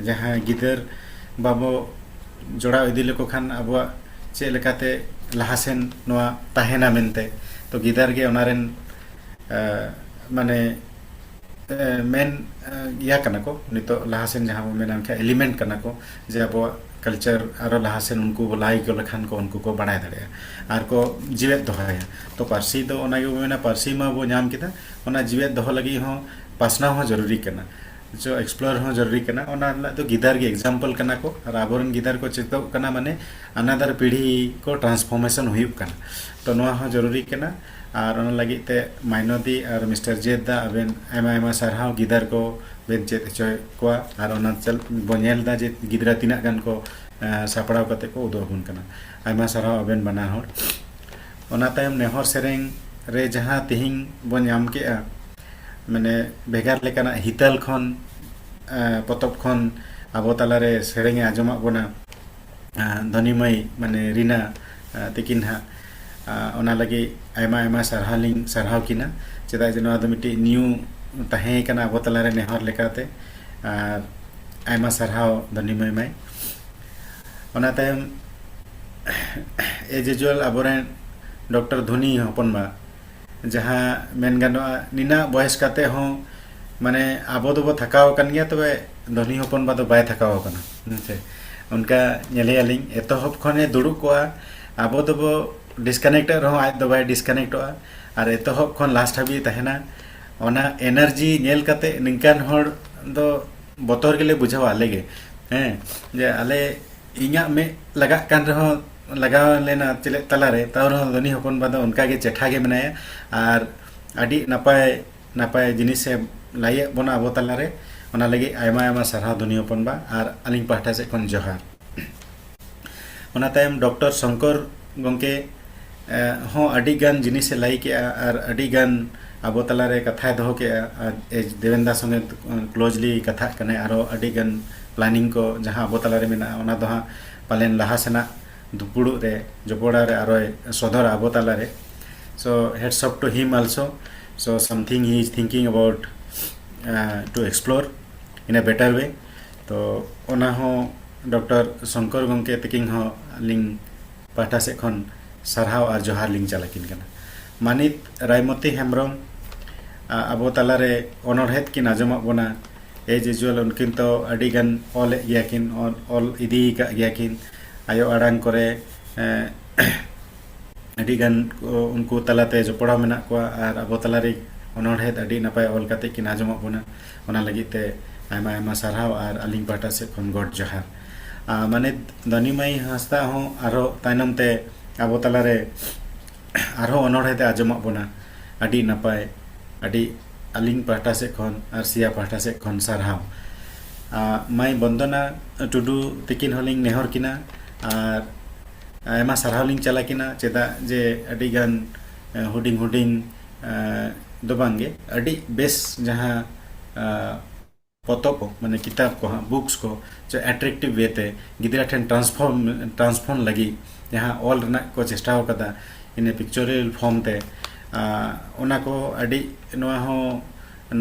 ᱡᱟᱦᱟᱸ ᱜᱤᱫᱟᱹᱨ ᱵᱟᱵᱚ ᱡᱚᱲᱟᱣ ᱤᱫᱤ ᱞᱮᱠᱚ ᱠᱷᱟᱱ ᱟᱵᱚᱣᱟᱜ ᱪᱮᱫ ᱞᱮᱠᱟᱛᱮ ᱞᱟᱦᱟᱥᱮᱱ ᱱᱚᱣᱟ ᱛᱟᱦᱮᱱᱟ ᱢᱮᱱᱛᱮ᱾ ᱛᱚ ᱜᱤᱫᱟᱹᱨ ᱜᱮ ᱚᱱᱟ ᱨᱮᱱ, ᱮ, ᱢᱟᱱᱮ, ᱮ, ᱢᱮᱱ, ᱮ, ᱤᱭᱟᱹ ᱠᱟᱱᱟ ᱠᱚ, ᱱᱤᱛᱚᱜ ᱞᱟᱦᱟᱥᱮᱱ ᱡᱟᱦᱟᱸ ᱵᱚ ᱢᱮᱱᱟ ᱮᱱᱠᱷᱟᱱ element ᱠᱟᱱᱟ ᱠᱚ, ᱡᱮ ᱟᱵᱚᱣᱟᱜ culture ᱟᱨᱚ ᱞᱟᱦᱟᱥᱮᱱ ᱩᱱᱠᱩ ᱵᱚ ᱞᱟᱦᱟ ᱤᱫᱤ ᱞᱮᱠᱷᱟᱱ ᱠᱚ ᱩᱱᱠᱩ ᱠᱚ ᱵᱟᱲᱟᱭ ᱫᱟᱲᱮᱭᱟᱜᱼᱟ ᱟᱨ ᱠᱚ ᱡᱤᱣᱮᱫ ᱫᱚᱦᱚᱭᱟ᱾ ᱛᱚ ᱯᱟᱹᱨᱥᱤ ᱫᱚ ᱚᱱᱟ ᱜᱮᱵᱚ ᱢᱮᱱᱟ, ᱯᱟᱹᱨᱥᱤ ᱢᱟ ᱵᱚ ᱧᱟᱢ ᱠᱮᱫᱟ, ᱚᱱᱟ ᱡᱤᱣᱮᱫ ᱫᱚᱦᱚ ᱞᱟᱹᱜᱤᱫ ᱦᱚᱸ ᱯᱟᱥᱱᱟᱣ ᱦᱚᱸ ᱡᱚᱨᱩᱨᱤ ᱠᱟᱱᱟ, ᱪᱚ explore ᱦᱚᱸ ᱡᱚᱨᱩᱨᱤ ᱠᱟᱱᱟ᱾ ᱚᱱᱟ ᱨᱮᱱᱟᱜ ᱫᱚ ᱜᱤᱫᱟᱹᱨ ᱜᱮ example ᱠᱟᱱᱟ ᱠᱚ, ᱟᱨ ᱟᱵᱚᱨᱮᱱ ᱜᱤᱫᱟᱹᱨ ᱠᱚ ᱪᱮᱫᱚᱜ ᱠᱟᱱᱟ, ᱢᱟᱱᱮ another ᱯᱤᱲᱦᱤ ᱠᱚ transformation ᱦᱩᱭᱩᱜ ᱠᱟᱱᱟ᱾ ᱛᱚ ᱱᱚᱣᱟ ᱦᱚᱸ ᱡᱚᱨᱩᱨᱤ ᱠᱟᱱᱟ, ᱟᱨ ᱚᱱᱟ ᱞᱟᱹᱜᱤᱫ ᱛᱮ ᱢᱟᱭᱱᱚᱫᱤ ᱟᱨ ᱢᱤᱥᱴᱟᱨ ᱡᱮᱫ ᱫᱟ ᱟᱵᱮᱱ ᱟᱭᱢᱟ ᱟᱭᱢᱟ ᱥᱟᱨᱦᱟᱣ, ᱜᱤᱫᱟᱹᱨ ᱠᱚ ᱵᱮᱱ ᱪᱮᱫ ᱦᱚᱪᱚᱭᱮᱫ ᱠᱚᱣᱟ, ᱟᱨ ᱚᱱᱟ ᱪᱮᱫ ᱵᱚ ᱧᱮᱞ ᱮᱫᱟ ᱡᱮ ᱜᱤᱫᱽᱨᱟᱹ ᱛᱤᱱᱟᱹᱜ ᱜᱟᱱ ᱠᱚ, ᱮ, ᱥᱟᱯᱲᱟᱣ ᱠᱟᱛᱮ ᱠᱚ ᱩᱫᱩᱜ ᱟᱵᱚᱱ ᱠᱟᱱᱟ᱾ ᱟᱭᱢᱟ ᱥᱟᱨᱦᱟᱣ ᱟᱵᱮᱱ ᱵᱟᱱᱟ ᱦᱚᱲ᱾ ᱚᱱᱟ ᱛᱟᱭᱚᱢ ᱱᱮᱦᱚᱨ ᱥᱮᱨᱮᱧ ᱨᱮ ᱡᱟᱦᱟᱸ ᱛᱮᱦᱮᱧ ᱵᱚᱱ ᱧᱟᱢ ᱠᱮᱜᱼᱟ, ᱢᱟᱱᱮ ᱵᱷᱮᱜᱟᱨ ᱞᱮᱠᱟᱱᱟᱜ ᱦᱤᱛᱟᱹᱞ ᱠᱷᱚᱱ, ᱮ, ᱯᱚᱛᱚᱵ ᱠᱷᱚᱱ ᱟᱵᱚ ᱛᱟᱞᱟᱨᱮ ᱥᱮᱨᱮᱧ ᱮ ᱟᱸᱡᱚᱢᱟᱜ ᱵᱚᱱᱟ, ᱮ, ᱫᱷᱚᱱᱤ ᱢᱟᱹᱭ, ᱢᱟᱱᱮ ᱨᱤᱱᱟ, ᱮ, ᱛᱤᱠᱤᱱ ᱦᱟᱸᱜ, ᱮ, ᱚᱱᱟ ᱞᱟᱹᱜᱤᱫ ᱟᱭᱢᱟ ᱟᱭᱢᱟ ᱥᱟᱨᱦᱟᱣ ᱞᱤᱧ ᱥᱟᱨᱦᱟᱣ ᱠᱤᱱᱟ, ᱪᱮᱫᱟᱜ ᱡᱮ ᱱᱚᱣᱟ ᱫᱚ ᱢᱤᱫᱴᱤᱡ new ᱛᱟᱦᱮᱸ ᱠᱟᱱᱟ ᱟᱵᱚ ᱛᱟᱞᱟᱨᱮ ᱱᱮᱦᱚᱨ ᱞᱮᱠᱟᱛᱮ᱾ ᱟᱨ ᱟᱭᱢᱟ ᱥᱟᱨᱦᱟᱣ ᱫᱷᱚᱱᱤ ᱢᱟᱹᱭ ᱢᱟᱹᱭ᱾ ᱚᱱᱟ ᱛᱟᱭᱚᱢ as usual ᱟᱵᱚᱨᱮᱱ ᱰᱚᱠᱴᱚᱨ ᱫᱷᱚᱱᱤ ᱦᱚᱯᱚᱱ ᱵᱟ, ᱡᱟᱦᱟᱸ ᱢᱮᱱ ᱜᱟᱱᱚᱜᱼᱟ, ᱱᱤᱱᱟᱜ ᱵᱚᱭᱮᱥ ᱠᱟᱛᱮ ᱦᱚᱸ, ᱢᱟᱱᱮ, ᱟᱵᱚ ᱫᱚᱵᱚ ᱛᱷᱟᱠᱟᱣ ᱟᱠᱟᱱ ᱜᱮᱭᱟ, ᱛᱚᱵᱮ ᱫᱷᱚᱱᱤ ᱦᱚᱯᱚᱱ ᱵᱟ ᱫᱚ ᱵᱟᱭ ᱛᱷᱟᱠᱟᱣ ᱟᱠᱟᱱᱟ᱾ ᱦᱮᱸ ᱥᱮ? ᱚᱱᱠᱟ ᱧᱮᱞᱮᱭᱟᱞᱤᱧ, ᱮᱛᱚᱦᱚᱵ ᱠᱷᱚᱱᱮ ᱫᱩᱲᱩᱵ ᱠᱚᱜᱼᱟ, ᱟᱵᱚ ᱫᱚᱵᱚ disconnectᱚᱜ ᱨᱮᱦᱚᱸ ᱟᱡ ᱫᱚ ᱵᱟᱭ disconnectᱚᱜᱼᱟ, ᱟᱨ ᱮᱛᱚᱦᱚᱵ ᱠᱷᱚᱱ last ᱦᱟᱹᱵᱤᱡ ᱛᱟᱦᱮᱱᱟ᱾ ᱚᱱᱟ energy ᱧᱮᱞ ᱠᱟᱛᱮ ᱱᱤᱝᱠᱟᱱ ᱦᱚᱲ ᱫᱚ ᱵᱚᱛᱚᱨ ᱜᱮᱞᱮ ᱵᱩᱡᱷᱟᱹᱣᱟ ᱟᱞᱮ ᱜᱮ᱾ ᱦᱮᱸ, ᱡᱮ ᱟᱞᱮ, ᱤᱧᱟᱹᱜ ᱢᱮᱫ ᱞᱟᱜᱟᱜ ᱠᱟᱱ ᱨᱮᱦᱚᱸ, ᱞᱟᱜᱟᱣ ᱞᱮᱱᱟ ᱪᱮᱞᱮᱫ ᱛᱟᱞᱟᱨᱮ, ᱛᱟᱣ ᱨᱮᱦᱚᱸ ᱫᱷᱚᱱᱤ ᱦᱚᱯᱚᱱ ᱵᱟ ᱫᱚ ᱚᱱᱠᱟ ᱜᱮ ᱪᱮᱴᱷᱟ ᱜᱮ ᱢᱮᱱᱟᱭᱟ᱾ ᱟᱨ ᱟᱹᱰᱤ ᱱᱟᱯᱟᱭ ᱱᱟᱯᱟᱭ ᱡᱤᱱᱤᱥᱮ ᱞᱟᱹᱭᱮᱫ ᱵᱚᱱᱟ ᱟᱵᱚ ᱛᱟᱞᱟᱨᱮ᱾ ᱚᱱᱟ ᱞᱟᱹᱜᱤᱫ ᱟᱭᱢᱟ ᱟᱭᱢᱟ ᱥᱟᱨᱦᱟᱣ ᱫᱷᱚᱱᱤ ᱦᱚᱯᱚᱱ ᱵᱟ, ᱟᱨ ᱟᱹᱞᱤᱧ ᱯᱟᱦᱴᱟ ᱥᱮᱫ ᱠᱷᱚᱱ ᱡᱚᱦᱟᱨ᱾ ᱚᱱᱟ ᱛᱟᱭᱚᱢ ᱰᱚᱠᱴᱚᱨ ᱥᱚᱝᱠᱚᱨ ᱜᱚᱢᱠᱮ, ᱮ, ᱦᱚᱸ ᱟᱹᱰᱤ ᱜᱟᱱ ᱡᱤᱱᱤᱥᱮ ᱞᱟᱹᱭ ᱠᱮᱜᱼᱟ ᱟᱨ ᱟᱹᱰᱤ ᱜᱟᱱ ᱟᱵᱚ ᱛᱟᱞᱟᱨᱮ ᱠᱟᱛᱷᱟᱭ ᱫᱚᱦᱚ ᱠᱮᱜᱼᱟ᱾ ᱟᱨ ᱮᱡᱽ ᱫᱮᱵᱮᱱ ᱫᱟ ᱥᱚᱸᱜᱮ closely ᱠᱟᱛᱷᱟᱜ ᱠᱟᱱᱟᱭ, ᱟᱨᱚ ᱟᱹᱰᱤ ᱜᱟᱱ planning ᱠᱚ ᱡᱟᱦᱟᱸ ᱟᱵᱚ ᱛᱟᱞᱟᱨᱮ ᱢᱮᱱᱟᱜᱼᱟ, ᱚᱱᱟ ᱫᱚ ᱦᱟᱸᱜ ᱯᱟᱞᱮᱱ ᱞᱟᱦᱟ ᱥᱮᱱᱟᱜ ᱫᱩᱯᱩᱲᱩᱵ ᱨᱮ, ᱡᱚᱯᱚᱲᱟᱣ ᱨᱮ ᱟᱨᱚᱭ ᱥᱚᱫᱚᱨᱟ ᱟᱵᱚ ᱛᱟᱞᱟᱨᱮ᱾ So hats off to him also. So something he is thinking about, uh, to explore in a better way. ᱛᱚ ᱚᱱᱟ ᱦᱚᱸ ᱰᱚᱠᱴᱚᱨ ᱥᱚᱝᱠᱚᱨ ᱜᱚᱢᱠᱮ ᱛᱤᱠᱤᱱ ᱦᱚᱸ ᱟᱹᱞᱤᱧ ᱯᱟᱦᱴᱟ ᱥᱮᱫ ᱠᱷᱚᱱ ᱥᱟᱨᱦᱟᱣ ᱟᱨ ᱡᱚᱦᱟᱨ ᱞᱤᱧ ᱪᱟᱞ ᱟᱹᱠᱤᱱ ᱠᱟᱱᱟ᱾ ᱢᱟᱹᱱᱤᱛ ᱨᱟᱭᱢᱚᱛᱤ ᱦᱮᱢᱵᱨᱚᱢ, ᱟ, ᱟᱵᱚ ᱛᱟᱞᱟᱨᱮ ᱚᱱᱚᱬᱦᱮᱫ ᱠᱤᱱ ᱟᱸᱡᱚᱢᱟᱜ ᱵᱚᱱᱟ, as usual ᱩᱱᱠᱤᱱ ᱛᱚ ᱟᱹᱰᱤ ᱜᱟᱱ ᱚᱞᱮᱫ ᱜᱮᱭᱟ ᱠᱤᱱ, ᱚᱞ, ᱚᱞ ᱤᱫᱤ ᱟᱠᱟᱫ ᱜᱮᱭᱟ ᱠᱤᱱ ᱟᱭᱳ ᱟᱲᱟᱝ ᱠᱚᱨᱮ᱾ ᱮ, ᱟᱹᱰᱤ ᱜᱟᱱ ᱠᱚ, ᱩᱱᱠᱩ ᱛᱟᱞᱟᱛᱮ ᱡᱚᱯᱲᱟᱣ ᱢᱮᱱᱟᱜ ᱠᱚᱣᱟ ᱟᱨ ᱟᱵᱚ ᱛᱟᱞᱟᱨᱮ ᱚᱱᱚᱬᱦᱮ ᱟᱹᱰᱤ ᱱᱟᱯᱟᱭ ᱚᱞ ᱠᱟᱛᱮ ᱠᱤᱱ ᱟᱸᱡᱚᱢᱟᱜ ᱵᱚᱱᱟ᱾ ᱚᱱᱟ ᱞᱟᱹᱜᱤᱫ ᱛᱮ ᱟᱭᱢᱟ ᱟᱭᱢᱟ ᱥᱟᱨᱦᱟᱣ ᱟᱨ ᱟᱹᱞᱤᱧ ᱯᱟᱦᱴᱟ ᱥᱮᱫ ᱠᱷᱚᱱ ᱜᱚᱰ ᱡᱚᱦᱟᱨ᱾ ᱟ, ᱢᱟᱹᱱᱤᱛ ᱫᱷᱚᱱᱤᱢᱟᱹᱭ ᱦᱟᱸᱥᱫᱟ ᱦᱚᱸ ᱟᱨᱦᱚᱸ ᱛᱟᱭᱱᱚᱢ ᱛᱮ ᱟᱵᱚ ᱛᱟᱞᱟᱨᱮ ᱟᱨᱦᱚᱸ ᱚᱱᱚᱬᱦᱮ ᱛᱮ ᱟᱸᱡᱚᱢᱟᱜ ᱵᱚᱱᱟ᱾ ᱟᱹᱰᱤ ᱱᱟᱯᱟᱭ, ᱟᱹᱰᱤ ᱟᱹᱞᱤᱧ ᱯᱟᱦᱴᱟ ᱥᱮᱫ ᱠᱷᱚᱱ ᱟᱨ ᱥᱤᱭᱟ ᱯᱟᱦᱴᱟ ᱥᱮᱫ ᱠᱷᱚᱱ ᱥᱟᱨᱦᱟᱣ᱾ ᱟ, ᱢᱟᱹᱭ ᱵᱚᱱᱫᱚᱱᱟ ᱴᱩᱰᱩ ᱛᱤᱠᱤᱱ ᱦᱚᱸᱞᱤᱧ ᱱᱮᱦᱚᱨ ᱠᱤᱱᱟ ᱟᱨ ᱟᱭᱢᱟ ᱥᱟᱨᱦᱟᱣ ᱞᱤᱧ ᱪᱟᱞ ᱟᱹᱠᱤᱱᱟ, ᱪᱮᱫᱟᱜ ᱡᱮ ᱟᱹᱰᱤ ᱜᱟᱱ, ᱮ, ᱦᱩᱰᱤᱧ ᱦᱩᱰᱤᱧ, ᱮ, ᱫᱚ ᱵᱟᱝᱜᱮ, ᱟᱹᱰᱤ ᱵᱮᱥ ᱡᱟᱦᱟᱸ, ᱮ, ᱯᱚᱛᱚᱵ ᱠᱚ, ᱢᱟᱱᱮ ᱠᱤᱛᱟᱵ ᱠᱚ ᱦᱟᱸᱜ, books ᱠᱚ, ᱪᱮ attractive way ᱛᱮ ᱜᱤᱫᱽᱨᱟᱹ ᱴᱷᱮᱱ transform, transform ᱞᱟᱹᱜᱤᱫ ᱡᱟᱦᱟᱸ ᱚᱞ ᱨᱮᱱᱟᱜ ᱠᱚ ᱪᱮᱥᱴᱟ ᱟᱠᱟᱫᱟ, ᱤᱱᱟᱹ pictorial form ᱛᱮ, ᱟ, ᱚᱱᱟ ᱠᱚ ᱟᱹᱰᱤ, ᱱᱚᱣᱟ ᱦᱚᱸ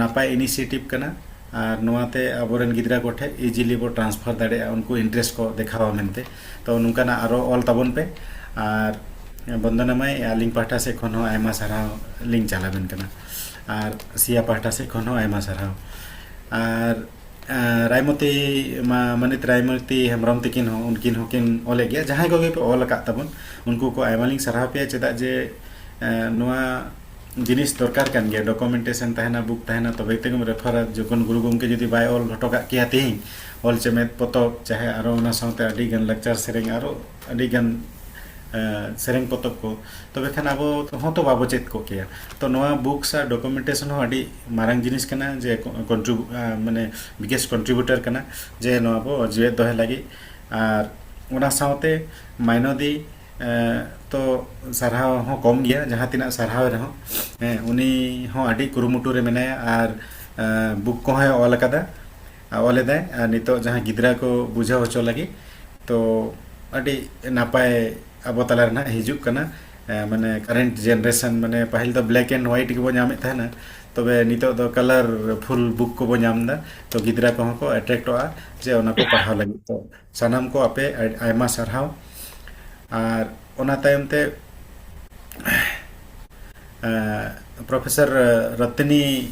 ᱱᱟᱯᱟᱭ initiative ᱠᱟᱱᱟ᱾ ᱟᱨ ᱱᱚᱣᱟᱛᱮ ᱟᱵᱚᱨᱮᱱ ᱜᱤᱫᱽᱨᱟᱹ ᱠᱚᱴᱷᱮᱱ easily ᱵᱚ transfer ᱫᱟᱲᱮᱭᱟᱜᱼᱟ, ᱩᱱᱠᱩ interest ᱠᱚ ᱫᱮᱠᱷᱟᱣᱟ ᱢᱮᱱᱛᱮ᱾ ᱛᱚ ᱱᱚᱝᱠᱟᱱᱟᱜ ᱟᱨᱚ ᱚᱞ ᱛᱟᱵᱚᱱ ᱯᱮ᱾ ᱟᱨ ᱵᱚᱱᱫᱚᱱᱟ ᱢᱟᱹᱭ, ᱟᱹᱞᱤᱧ ᱯᱟᱦᱴᱟ ᱥᱮᱫ ᱠᱷᱚᱱ ᱦᱚᱸ ᱟᱭᱢᱟ ᱥᱟᱨᱦᱟᱣ ᱞᱤᱧ ᱪᱟᱞ ᱟᱵᱮᱱ ᱠᱟᱱᱟ, ᱟᱨ ᱥᱤᱭᱟ ᱯᱟᱦᱴᱟ ᱥᱮᱫ ᱠᱷᱚᱱ ᱦᱚᱸ ᱟᱭᱢᱟ ᱥᱟᱨᱦᱟᱣ᱾ ᱟᱨ, ᱟᱨ ᱨᱟᱭᱢᱚᱛᱤ, ᱢᱟ-, ᱢᱟᱹᱱᱤᱛ ᱨᱟᱭᱢᱚᱛᱤ ᱦᱮᱢᱵᱨᱚᱢ ᱛᱤᱠᱤᱱ ᱦᱚᱸ, ᱩᱱᱠᱤᱱ ᱦᱚᱸᱠᱤᱱ ᱚᱞᱮᱫ ᱜᱮᱭᱟ, ᱡᱟᱦᱟᱸᱭ ᱠᱚᱜᱮ ᱯᱮ ᱚᱞ ᱟᱠᱟᱫ ᱛᱟᱵᱚᱱ, ᱩᱱᱠᱩ ᱠᱚ ᱟᱭᱢᱟ ᱞᱤᱧ ᱥᱟᱨᱦᱟᱣ ᱯᱮᱭᱟ, ᱪᱮᱫᱟᱜ ᱡᱮ, ᱮ, ᱱᱚᱣᱟ ᱡᱤᱱᱤᱥ ᱫᱚᱨᱠᱟᱨ ᱠᱟᱱ ᱜᱮᱭᱟ, ᱰᱚᱠᱩᱢᱮᱱᱴᱮᱥᱚᱱ ᱛᱟᱦᱮᱱᱟ, ᱵᱩᱠ ᱛᱟᱦᱮᱱᱟ, ᱛᱚᱵᱮ ᱛᱮᱜᱮᱢ ᱨᱮᱯᱷᱟᱨᱟ᱾ ᱡᱚᱠᱷᱚᱱ ᱜᱩᱨᱩ ᱜᱚᱢᱠᱮ ᱡᱩᱫᱤ ᱵᱟᱭ ᱚᱞ ᱦᱚᱴᱚ ᱠᱟᱜ ᱠᱮᱭᱟ ᱛᱤᱦᱤᱧ ᱚᱞ ᱪᱮᱢᱮᱫ ᱯᱚᱛᱚᱵ, ᱪᱟᱦᱮ ᱟᱨᱚ ᱚᱱᱟ ᱥᱟᱶᱛᱮ ᱟᱹᱰᱤ ᱜᱟᱱ ᱞᱟᱠᱪᱟᱨ ᱥᱮᱨᱮᱧ, ᱟᱨᱚ ᱟᱹᱰᱤ ᱜᱟᱱ ᱥᱮᱨᱮᱧ ᱯᱚᱛᱚᱵ ᱠᱚ, ᱛᱚᱵᱮ ᱠᱷᱟᱱ ᱟᱵᱚ ᱦᱚᱸᱛᱚ ᱵᱟᱵᱚ ᱪᱮᱫ ᱠᱚᱜ ᱠᱮᱭᱟ᱾ ᱛᱚ ᱱᱚᱣᱟ ᱵᱩᱠᱥ ᱟᱨ ᱰᱚᱠᱩᱢᱮᱱᱴᱮᱥᱚᱱ ᱦᱚᱸ ᱟᱹᱰᱤ ᱢᱟᱨᱟᱝ ᱡᱤᱱᱤᱥ ᱠᱟᱱᱟ, ᱡᱮ ᱠᱚᱱᱴᱨᱤᱵᱩ ᱢᱟᱱᱮ ᱵᱤᱜᱮᱥᱴ ᱠᱚᱱᱴᱨᱤᱵᱤᱭᱩᱴᱟᱨ ᱠᱟᱱᱟ, ᱡᱮ ᱱᱚᱣᱟ ᱵᱚ ᱡᱤᱣᱮᱫ ᱫᱚᱦᱚᱭ ᱞᱟᱹᱜᱤᱫ᱾ ᱟᱨ ᱚᱱᱟ ᱥᱟᱶᱛᱮ ᱢᱟᱭᱱᱚᱫᱤ ᱛᱚ ᱥᱟᱨᱦᱟᱣ ᱦᱚᱸ ᱠᱚᱢ ᱜᱮᱭᱟ, ᱡᱟᱦᱟᱸ ᱛᱤᱱᱟᱹᱜ ᱥᱟᱨᱦᱟᱣ ᱨᱮᱦᱚᱸ, ᱦᱮᱸ, ᱩᱱᱤ ᱦᱚᱸ ᱟᱹᱰᱤ ᱠᱩᱨᱩᱢᱩᱴᱩ ᱨᱮ ᱢᱮᱱᱟᱭᱟ᱾ ᱟᱨ ᱵᱩᱠ ᱠᱚᱦᱚᱸᱭ ᱚᱞ ᱟᱠᱟᱫᱟ, ᱚᱞ ᱮᱫᱟᱭ᱾ ᱟᱨ ᱱᱤᱛᱚᱜ ᱡᱟᱦᱟᱸ ᱜᱤᱫᱽᱨᱟᱹ ᱠᱚ ᱵᱩᱡᱷᱟᱹᱣ ᱦᱚᱪᱚ ᱞᱟᱹᱜᱤᱫ, ᱛᱚ ᱟᱹᱰᱤ ᱱᱟᱯᱟᱭ ᱟᱵᱚ ᱛᱟᱞᱟ ᱨᱮ ᱱᱟᱜ ᱦᱤᱡᱩᱜ ᱠᱟᱱᱟ᱾ ᱢᱟᱱᱮ ᱠᱟᱨᱮᱱᱴ ᱡᱮᱱᱟᱨᱮᱥᱚᱱ, ᱢᱟᱱᱮ ᱯᱟᱹᱦᱤᱞ ᱫᱚ ᱵᱞᱮᱠ ᱮᱱᱰ ᱦᱳᱣᱟᱭᱤᱴ ᱜᱮᱵᱚ ᱧᱟᱢᱮᱫ ᱛᱟᱦᱮᱱᱟ, ᱛᱚᱵᱮ ᱱᱤᱛᱚᱜ ᱫᱚ ᱠᱟᱞᱟᱨᱯᱷᱩᱞ ᱵᱩᱠ ᱠᱚᱵᱚ ᱧᱟᱢ ᱮᱫᱟ᱾ ᱛᱚ ᱜᱤᱫᱽᱨᱟᱹ ᱠᱚᱦᱚᱸ ᱠᱚ ᱮᱴᱨᱮᱠᱴᱚᱜᱼᱟ ᱡᱮ ᱚᱱᱟ ᱠᱚ ᱯᱟᱲᱦᱟᱣ ᱞᱟᱹᱜᱤᱫ᱾ ᱛᱚ ᱥᱟᱱᱟᱢ ᱠᱚ ᱟᱯᱮ ᱟᱭᱢᱟ ᱥᱟᱨᱦᱟᱣ᱾ ᱟᱨ ᱚᱱᱟ ᱛᱟᱭᱚᱢ ᱛᱮ ᱯᱨᱚᱯᱷᱮᱥᱚᱨ ᱨᱚᱛᱱᱤ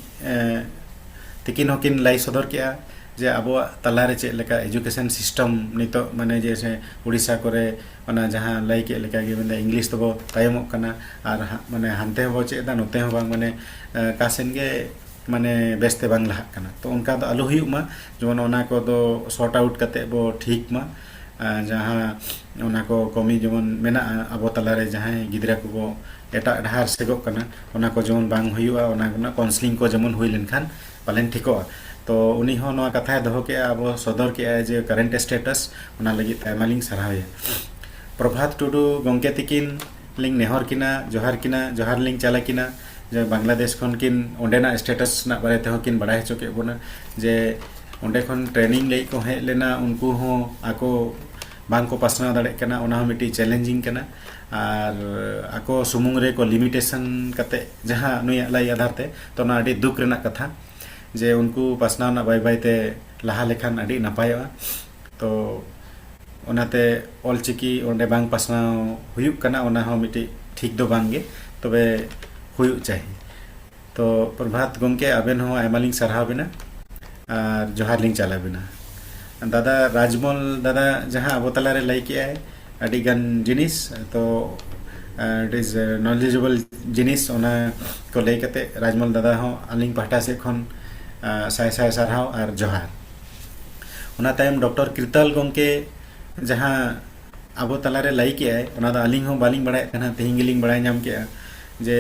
ᱛᱤᱠᱤᱱ ᱦᱚᱸᱠᱤᱱ ᱞᱟᱹᱭ ᱥᱚᱫᱚᱨ ᱠᱮᱜᱼᱟ ᱡᱮ ᱟᱵᱚᱣᱟᱜ ᱛᱟᱞᱟᱨᱮ ᱪᱮᱫ ᱞᱮᱠᱟ ᱮᱡᱩᱠᱮᱥᱚᱱ ᱥᱤᱥᱴᱮᱢ ᱱᱤᱛᱚᱜ, ᱢᱟᱱᱮ ᱡᱮᱥᱮ ᱩᱲᱤᱥᱥᱟ ᱠᱚᱨᱮ ᱚᱱᱟ ᱡᱟᱦᱟᱸ ᱞᱟᱹᱭ ᱠᱮᱫ ᱞᱮᱠᱟ ᱜᱮ, ᱢᱮᱱᱫᱟ ᱤᱝᱞᱤᱥ ᱛᱮᱵᱚ ᱛᱟᱭᱚᱢᱚᱜ ᱠᱟᱱᱟ, ᱟᱨ ᱢᱟᱱᱮ ᱦᱟᱱᱛᱮ ᱦᱚᱸᱵᱚ ᱪᱮᱫ ᱮᱫᱟ, ᱱᱚᱛᱮ ᱦᱚᱸ ᱵᱟᱝ, ᱢᱟᱱᱮ ᱚᱠᱟ ᱥᱮᱱ ᱜᱮ ᱢᱟᱱᱮ ᱵᱮᱥᱛᱮ ᱵᱟᱝ ᱞᱟᱦᱟᱜ ᱠᱟᱱᱟ᱾ ᱛᱚ ᱚᱱᱠᱟ ᱫᱚ ᱟᱞᱚ ᱦᱩᱭᱩᱜ ᱢᱟ, ᱡᱮᱢᱚᱱ ᱚᱱᱟ ᱠᱚᱫᱚ ᱥᱚᱨᱴ ᱟᱣᱩᱴ ᱠᱟᱛᱮ ᱵᱚ ᱴᱷᱤᱠ ᱢᱟ᱾ ᱡᱟᱦᱟᱸ ᱚᱱᱟ ᱠᱚ ᱠᱚᱢᱤ ᱡᱮᱢᱚᱱ ᱢᱮᱱᱟᱜᱼᱟ ᱟᱵᱚ ᱛᱟᱞᱟᱨᱮ, ᱡᱟᱦᱟᱸᱭ ᱜᱤᱫᱽᱨᱟᱹ ᱠᱚᱠᱚ ᱮᱴᱟᱜ ᱰᱟᱦᱟᱨ ᱥᱮᱫᱚᱜ ᱠᱟᱱᱟ, ᱚᱱᱟ ᱠᱚ ᱡᱮᱢᱚᱱ ᱵᱟᱝ ᱦᱩᱭᱩᱜᱼᱟ, ᱚᱱᱟ ᱨᱮᱱᱟᱜ ᱠᱟᱣᱩᱱᱥᱮᱞᱤᱝ ᱠᱚ ᱡᱮᱢᱚᱱ ᱦᱩᱭ ᱞᱮᱱᱠᱷᱟᱱ ᱯᱟᱞᱮᱱ ᱴᱷᱤᱠᱚᱜᱼᱟ᱾ ᱛᱚ ᱩᱱᱤ ᱦᱚᱸ ᱱᱚᱣᱟ ᱠᱟᱛᱷᱟᱭ ᱫᱚᱦᱚ ᱠᱮᱜᱼᱟ, ᱟᱵᱚ ᱥᱚᱫᱚᱨ ᱠᱮᱜᱼᱟᱭ ᱡᱮ ᱠᱟᱨᱮᱱᱴ ᱥᱴᱮᱴᱟᱥ, ᱚᱱᱟ ᱞᱟᱹᱜᱤᱫ ᱛᱮ ᱟᱭᱢᱟ ᱞᱤᱧ ᱥᱟᱨᱦᱟᱣᱮᱭᱟ᱾ ᱯᱨᱚᱵᱷᱟᱛ ᱴᱩᱰᱩ ᱜᱚᱢᱠᱮ ᱛᱤᱠᱤᱱ ᱞᱤᱧ ᱱᱮᱦᱚᱨ ᱠᱤᱱᱟ, ᱡᱚᱦᱟᱨ ᱠᱤᱱᱟ, ᱡᱚᱦᱟᱨ ᱞᱤᱧ ᱪᱟᱞ ᱟᱹᱠᱤᱱᱟ, ᱡᱮ ᱵᱟᱝᱞᱟᱫᱮᱥ ᱠᱷᱚᱱ ᱠᱤᱱ ᱚᱸᱰᱮᱱᱟᱜ ᱥᱴᱮᱴᱟᱥ ᱨᱮᱱᱟᱜ ᱵᱟᱨᱮ ᱛᱮᱦᱚᱸ ᱠᱤᱱ ᱵᱟᱲᱟᱭ ᱦᱚᱪᱚ ᱠᱮᱫ ᱵᱚᱱᱟ, ᱡᱮ ᱚᱸᱰᱮ ᱠᱷᱚᱱ ᱴᱨᱮᱱᱤᱝ ᱞᱟᱹᱜᱤᱫ ᱠᱚ ᱦᱮᱡ ᱞᱮᱱᱟ, ᱩᱱᱠᱩ ᱦᱚᱸ ᱟᱠᱚ ᱵᱟᱝ ᱠᱚ ᱯᱟᱥᱱᱟᱣ ᱫᱟᱲᱮᱭᱟᱜ ᱠᱟᱱᱟ, ᱚᱱᱟ ᱦᱚᱸ ᱢᱤᱫᱴᱤᱡ ᱪᱮᱞᱮᱧᱡᱤᱝ ᱠᱟᱱᱟ᱾ ᱟᱨ ᱟᱠᱚ ᱥᱩᱢᱩᱝ ᱨᱮ ᱠᱚ ᱞᱤᱢᱤᱴᱮᱥᱚᱱ ᱠᱟᱛᱮ ᱡᱟᱦᱟᱸ ᱱᱩᱭᱟᱜ ᱞᱟᱹᱭ ᱟᱫᱷᱟᱨ ᱛᱮ, ᱛᱚ ᱚᱱᱟ ᱟᱹᱰᱤ ᱫᱩᱠ ᱨᱮᱱᱟᱜ ᱠᱟᱛᱷᱟ, ᱡᱮ ᱩᱱᱠᱩ ᱯᱟᱥᱱᱟᱣ ᱨᱮᱱᱟᱜ ᱵᱟᱭ ᱵᱟᱭ ᱛᱮ ᱞᱟᱦᱟ ᱞᱮᱠᱷᱟᱱ ᱟᱹᱰᱤ ᱱᱟᱯᱟᱭᱚᱜᱼᱟ᱾ ᱛᱚ ᱚᱱᱟᱛᱮ ᱚᱞᱪᱤᱠᱤ ᱚᱸᱰᱮ ᱵᱟᱝ ᱯᱟᱥᱱᱟᱣ ᱦᱩᱭᱩᱜ ᱠᱟᱱᱟ, ᱚᱱᱟ ᱦᱚᱸ ᱢᱤᱫᱴᱤᱡ ᱴᱷᱤᱠ ᱫᱚ ᱵᱟᱝ ᱜᱮ, ᱛᱚᱵᱮ ᱦᱩᱭᱩᱜ ᱪᱟᱹᱦᱤ᱾ ᱛᱚ ᱯᱨᱚᱵᱷᱟᱛ ᱜᱚᱢᱠᱮ, ᱟᱵᱮᱱ ᱦᱚᱸ ᱟᱭᱢᱟ ᱞᱤᱧ ᱥᱟᱨᱦᱟᱣ ᱵᱮᱱᱟ ᱟᱨ ᱡᱚᱦᱟᱨ ᱞᱤᱧ ᱪᱟᱞ ᱟᱵᱮᱱᱟ᱾ ᱫᱟᱫᱟ ᱨᱟᱡᱽᱢᱚᱞ ᱫᱟᱫᱟ ᱡᱟᱦᱟᱸ ᱟᱵᱚ ᱛᱟᱞᱟᱨᱮ ᱞᱟᱹᱭ ᱠᱮᱜᱼᱟᱭ ᱟᱹᱰᱤ ᱜᱟᱱ ᱡᱤᱱᱤᱥ, ᱛᱚ ᱟᱨ it is knowledgeable ᱡᱤᱱᱤᱥ, ᱚᱱᱟ ᱠᱚ ᱞᱟᱹᱭ ᱠᱟᱛᱮ ᱨᱟᱡᱽᱢᱚᱞ ᱫᱟᱫᱟ ᱦᱚᱸ ᱟᱹᱞᱤᱧ ᱯᱟᱦᱴᱟ ᱥᱮᱫ ᱠᱷᱚᱱ ᱟᱨ ᱥᱟᱭ ᱥᱟᱭ ᱥᱟᱨᱦᱟᱣ ᱟᱨ ᱡᱚᱦᱟᱨ᱾ ᱚᱱᱟ ᱛᱟᱭᱚᱢ ᱰᱚᱠᱴᱚᱨ ᱠᱤᱨᱛᱟᱞ ᱜᱚᱢᱠᱮ ᱡᱟᱦᱟᱸ ᱟᱵᱚ ᱛᱟᱞᱟᱨᱮ ᱞᱟᱹᱭ ᱠᱮᱜᱼᱟᱭ, ᱚᱱᱟ ᱫᱚ ᱟᱹᱞᱤᱧ ᱦᱚᱸ ᱵᱟᱹᱞᱤᱧ ᱵᱟᱲᱟᱭᱮᱫ ᱛᱟᱦᱮᱱᱟ, ᱛᱮᱦᱮᱧ ᱜᱮᱞᱤᱧ ᱵᱟᱲᱟᱭ ᱧᱟᱢ ᱠᱮᱜᱼᱟ ᱡᱮ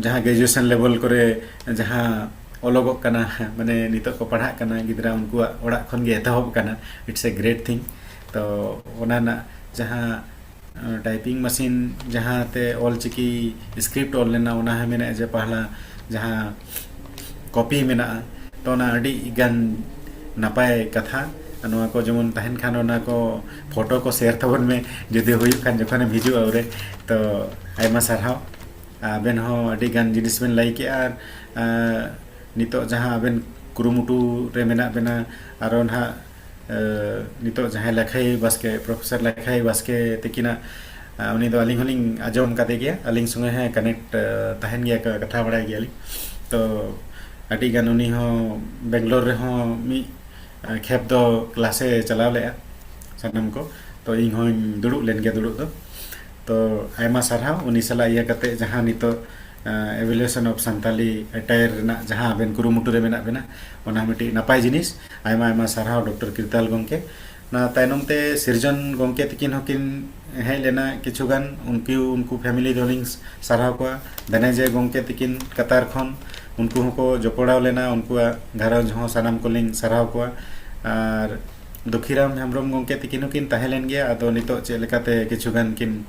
ᱡᱟᱦᱟᱸ ᱜᱨᱮᱡᱩᱭᱮᱥᱚᱱ ᱞᱮᱵᱮᱞ ᱠᱚᱨᱮ ᱡᱟᱦᱟᱸ ᱚᱞᱚᱜᱚᱜ ᱠᱟᱱᱟ, ᱢᱟᱱᱮ ᱱᱤᱛᱚᱜ ᱠᱚ ᱯᱟᱲᱦᱟᱜ ᱠᱟᱱᱟ ᱜᱤᱫᱽᱨᱟᱹ, ᱩᱱᱠᱩᱣᱟᱜ ᱚᱲᱟᱜ ᱠᱷᱚᱱ ᱜᱮ ᱮᱛᱚᱦᱚᱵ ᱠᱟᱱᱟ, it's a great thing᱾ ᱛᱚ ᱚᱱᱟ ᱨᱮᱱᱟᱜ ᱡᱟᱦᱟᱸ ᱴᱟᱭᱯᱤᱝ ᱢᱮᱥᱤᱱ ᱡᱟᱦᱟᱸ ᱛᱮ ᱚᱞ ᱪᱤᱠᱤ ᱥᱠᱨᱤᱯᱴ ᱚᱞ ᱞᱮᱱᱟ, ᱚᱱᱟ ᱦᱚᱸ ᱢᱮᱱᱮᱫᱼᱟ ᱡᱮ ᱯᱟᱦᱞᱟ ᱡᱟᱦᱟᱸ ᱠᱚᱯᱤ ᱢᱮᱱᱟᱜᱼᱟ, ᱛᱚ ᱚᱱᱟ ᱟᱹᱰᱤ ᱜᱟᱱ ᱱᱟᱯᱟᱭ ᱠᱟᱛᱷᱟ᱾ ᱱᱚᱣᱟ ᱠᱚ ᱡᱮᱢᱚᱱ ᱛᱟᱦᱮᱱ ᱠᱷᱟᱱ ᱚᱱᱟ ᱠᱚ ᱯᱷᱳᱴᱳ ᱠᱚ ᱥᱮᱭᱟᱨ ᱛᱟᱵᱚᱱ ᱢᱮ, ᱡᱩᱫᱤ ᱦᱩᱭᱩᱜ ᱠᱷᱟᱱ ᱡᱚᱠᱷᱚᱱᱮᱢ ᱦᱤᱡᱩᱜᱼᱟ ᱩᱱᱨᱮ᱾ ᱛᱚ ᱟᱭᱢᱟ ᱥᱟᱨᱦᱟᱣ, ᱟᱵᱮᱱ ᱦᱚᱸ ᱟᱹᱰᱤ ᱜᱟᱱ ᱡᱤᱱᱤᱥ ᱵᱮᱱ ᱞᱟᱹᱭ ᱠᱮᱜᱼᱟ᱾ ᱟᱨ ᱟᱨ ᱱᱤᱛᱚᱜ ᱡᱟᱦᱟᱸ ᱟᱵᱮᱱ ᱠᱩᱨᱩᱢᱩᱴᱩ ᱨᱮ ᱢᱮᱱᱟᱜ ᱵᱮᱱᱟ, ᱟᱨᱚ ᱱᱟᱦᱟᱜ ᱱᱤᱛᱚᱜ ᱡᱟᱦᱟᱸᱭ ᱞᱟᱠᱷᱟᱭ ᱵᱟᱥᱠᱮ, ᱯᱨᱚᱯᱷᱮᱥᱚᱨ ᱞᱟᱠᱷᱟᱭ ᱵᱟᱥᱠᱮ ᱛᱤᱠᱤᱱᱟᱜ, ᱩᱱᱤ ᱫᱚ ᱟᱹᱞᱤᱧ ᱦᱚᱸᱞᱤᱧ ᱟᱸᱡᱚᱢ ᱠᱟᱫᱮ ᱜᱮᱭᱟ, ᱟᱹᱞᱤᱧ ᱥᱚᱸᱜᱮ ᱦᱚᱸ ᱠᱟᱱᱮᱠᱴ ᱛᱟᱦᱮᱱ ᱜᱮᱭᱟ, ᱠᱟᱛᱷᱟ ᱵᱟᱲᱟᱭ ᱜᱮᱭᱟᱞᱤᱧ᱾ ᱛᱚ ᱟᱹᱰᱤ ᱜᱟᱱ ᱩᱱᱤ ᱦᱚᱸ ᱵᱮᱝᱜᱟᱞᱳᱨ ᱨᱮᱦᱚᱸ ᱢᱤᱫ ᱠᱷᱮᱯ ᱫᱚ ᱠᱞᱟᱥᱮ ᱪᱟᱞᱟᱣ ᱞᱮᱜᱼᱟ ᱥᱟᱱᱟᱢ ᱠᱚ᱾ ᱛᱚ ᱤᱧ ᱦᱚᱸᱧ ᱫᱩᱲᱩᱵ ᱞᱮᱱ ᱜᱮᱭᱟ ᱫᱩᱲᱩᱵ ᱫᱚ᱾ ᱛᱚ ᱟᱭᱢᱟ ᱥᱟᱨᱦᱟᱣ ᱩᱱᱤ ᱥᱟᱞᱟᱜ ᱤᱭᱟᱹ ᱠᱟᱛᱮ ᱡᱟᱦᱟᱸ ᱱᱤᱛᱚᱜ Evolution of Santali Attire ᱨᱮᱱᱟᱜ ᱡᱟᱦᱟᱸ ᱟᱵᱮᱱ ᱠᱩᱨᱩᱢᱩᱴᱩ ᱨᱮ ᱢᱮᱱᱟᱜ ᱵᱮᱱᱟ, ᱚᱱᱟ ᱢᱤᱫᱴᱤᱡ ᱱᱟᱯᱟᱭ ᱡᱤᱱᱤᱥ᱾ ᱟᱭᱢᱟ ᱟᱭᱢᱟ ᱥᱟᱨᱦᱟᱣ ᱰᱚᱠᱴᱚᱨ ᱠᱤᱨᱛᱟᱞ ᱜᱚᱢᱠᱮ᱾ ᱚᱱᱟ ᱛᱟᱭᱱᱚᱢ ᱛᱮ ᱥᱤᱨᱡᱚᱱ ᱜᱚᱢᱠᱮ ᱛᱤᱠᱤᱱ ᱦᱚᱸᱠᱤᱱ ᱦᱮᱡ ᱞᱮᱱᱟ ᱠᱤᱪᱷᱩ ᱜᱟᱱ, ᱩᱱᱠᱩ ᱩᱱᱠᱩ ᱯᱷᱮᱢᱤᱞᱤ ᱫᱚᱞᱤᱧ ᱥᱟᱨᱦᱟᱣ ᱠᱚᱣᱟ᱾ ᱫᱷᱟᱱᱮᱡᱚᱭ ᱜᱚᱢᱠᱮ ᱛᱤᱠᱤᱱ ᱠᱟᱛᱟᱨ ᱠᱷᱚᱱ, ᱩᱱᱠᱩ ᱦᱚᱸᱠᱚ ᱡᱚᱯᱚᱲᱟᱣ ᱞᱮᱱᱟ, ᱩᱱᱠᱩᱣᱟᱜ ᱜᱷᱟᱨᱚᱸᱡᱽ ᱦᱚᱸ ᱥᱟᱱᱟᱢ ᱠᱚᱞᱤᱧ ᱥᱟᱨᱦᱟᱣ ᱠᱚᱣᱟ᱾ ᱟᱨ ᱫᱩᱠᱷᱤᱨᱟᱢ ᱦᱮᱢᱵᱨᱚᱢ ᱜᱚᱢᱠᱮ ᱛᱤᱠᱤᱱ ᱦᱚᱸᱠᱤᱱ ᱛᱟᱦᱮᱸ ᱞᱮᱱ ᱜᱮᱭᱟ, ᱟᱫᱚ ᱱᱤᱛᱚᱜ ᱪᱮᱫ ᱞᱮᱠᱟᱛᱮ ᱠᱤᱪᱷᱩ ᱜᱟᱱ ᱠᱤᱱ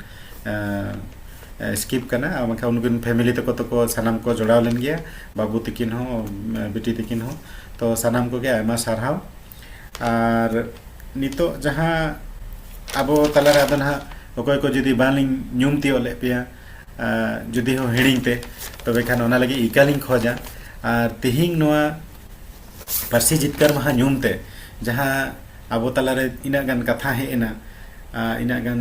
ᱥᱠᱤᱯ ᱠᱟᱱᱟ, ᱟᱨ ᱵᱟᱝᱠᱷᱟᱱ ᱩᱱᱠᱤᱱ ᱯᱷᱮᱢᱤᱞᱤ ᱛᱟᱠᱚ ᱛᱟᱠᱚ ᱥᱟᱱᱟᱢ ᱠᱚ ᱡᱚᱲᱟᱣ ᱞᱮᱱ ᱜᱮᱭᱟ, ᱵᱟᱹᱵᱩ ᱛᱤᱠᱤᱱ ᱦᱚᱸ, ᱵᱤᱴᱤ ᱛᱤᱠᱤᱱ ᱦᱚᱸ᱾ ᱛᱚ ᱥᱟᱱᱟᱢ ᱠᱚᱜᱮ ᱟᱭᱢᱟ ᱥᱟᱨᱦᱟᱣ᱾ ᱟᱨ ᱱᱤᱛᱚᱜ ᱡᱟᱦᱟᱸ ᱟᱵᱚ ᱛᱟᱞᱟᱨᱮ ᱟᱫᱚ ᱱᱟᱦᱟᱜ ᱚᱠᱚᱭ ᱠᱚ ᱡᱩᱫᱤ ᱵᱟᱝᱞᱤᱧ ᱧᱩᱢ ᱛᱤᱭᱳᱜ ᱞᱮᱫ ᱯᱮᱭᱟ, ᱟᱨ ᱡᱩᱫᱤ ᱦᱚᱸ ᱦᱤᱲᱤᱧ ᱛᱮ, ᱛᱚᱵᱮ ᱠᱷᱟᱱ ᱚᱱᱟ ᱞᱟᱹᱜᱤᱫ ᱤᱠᱟᱹᱞᱤᱧ ᱠᱷᱚᱡᱟ᱾ ᱟᱨ ᱛᱤᱦᱤᱧ ᱱᱚᱣᱟ ᱯᱟᱹᱨᱥᱤ ᱡᱤᱛᱠᱟᱹᱨ ᱢᱟᱦᱟ ᱧᱩᱢ ᱛᱮ ᱡᱟᱦᱟᱸ ᱟᱵᱚ ᱛᱟᱞᱟᱨᱮ ᱤᱱᱟᱹᱜ ᱜᱟᱱ ᱠᱟᱛᱷᱟ ᱦᱮᱡ ᱮᱱᱟ, ᱟᱨ ᱤᱱᱟᱹᱜ ᱜᱟᱱ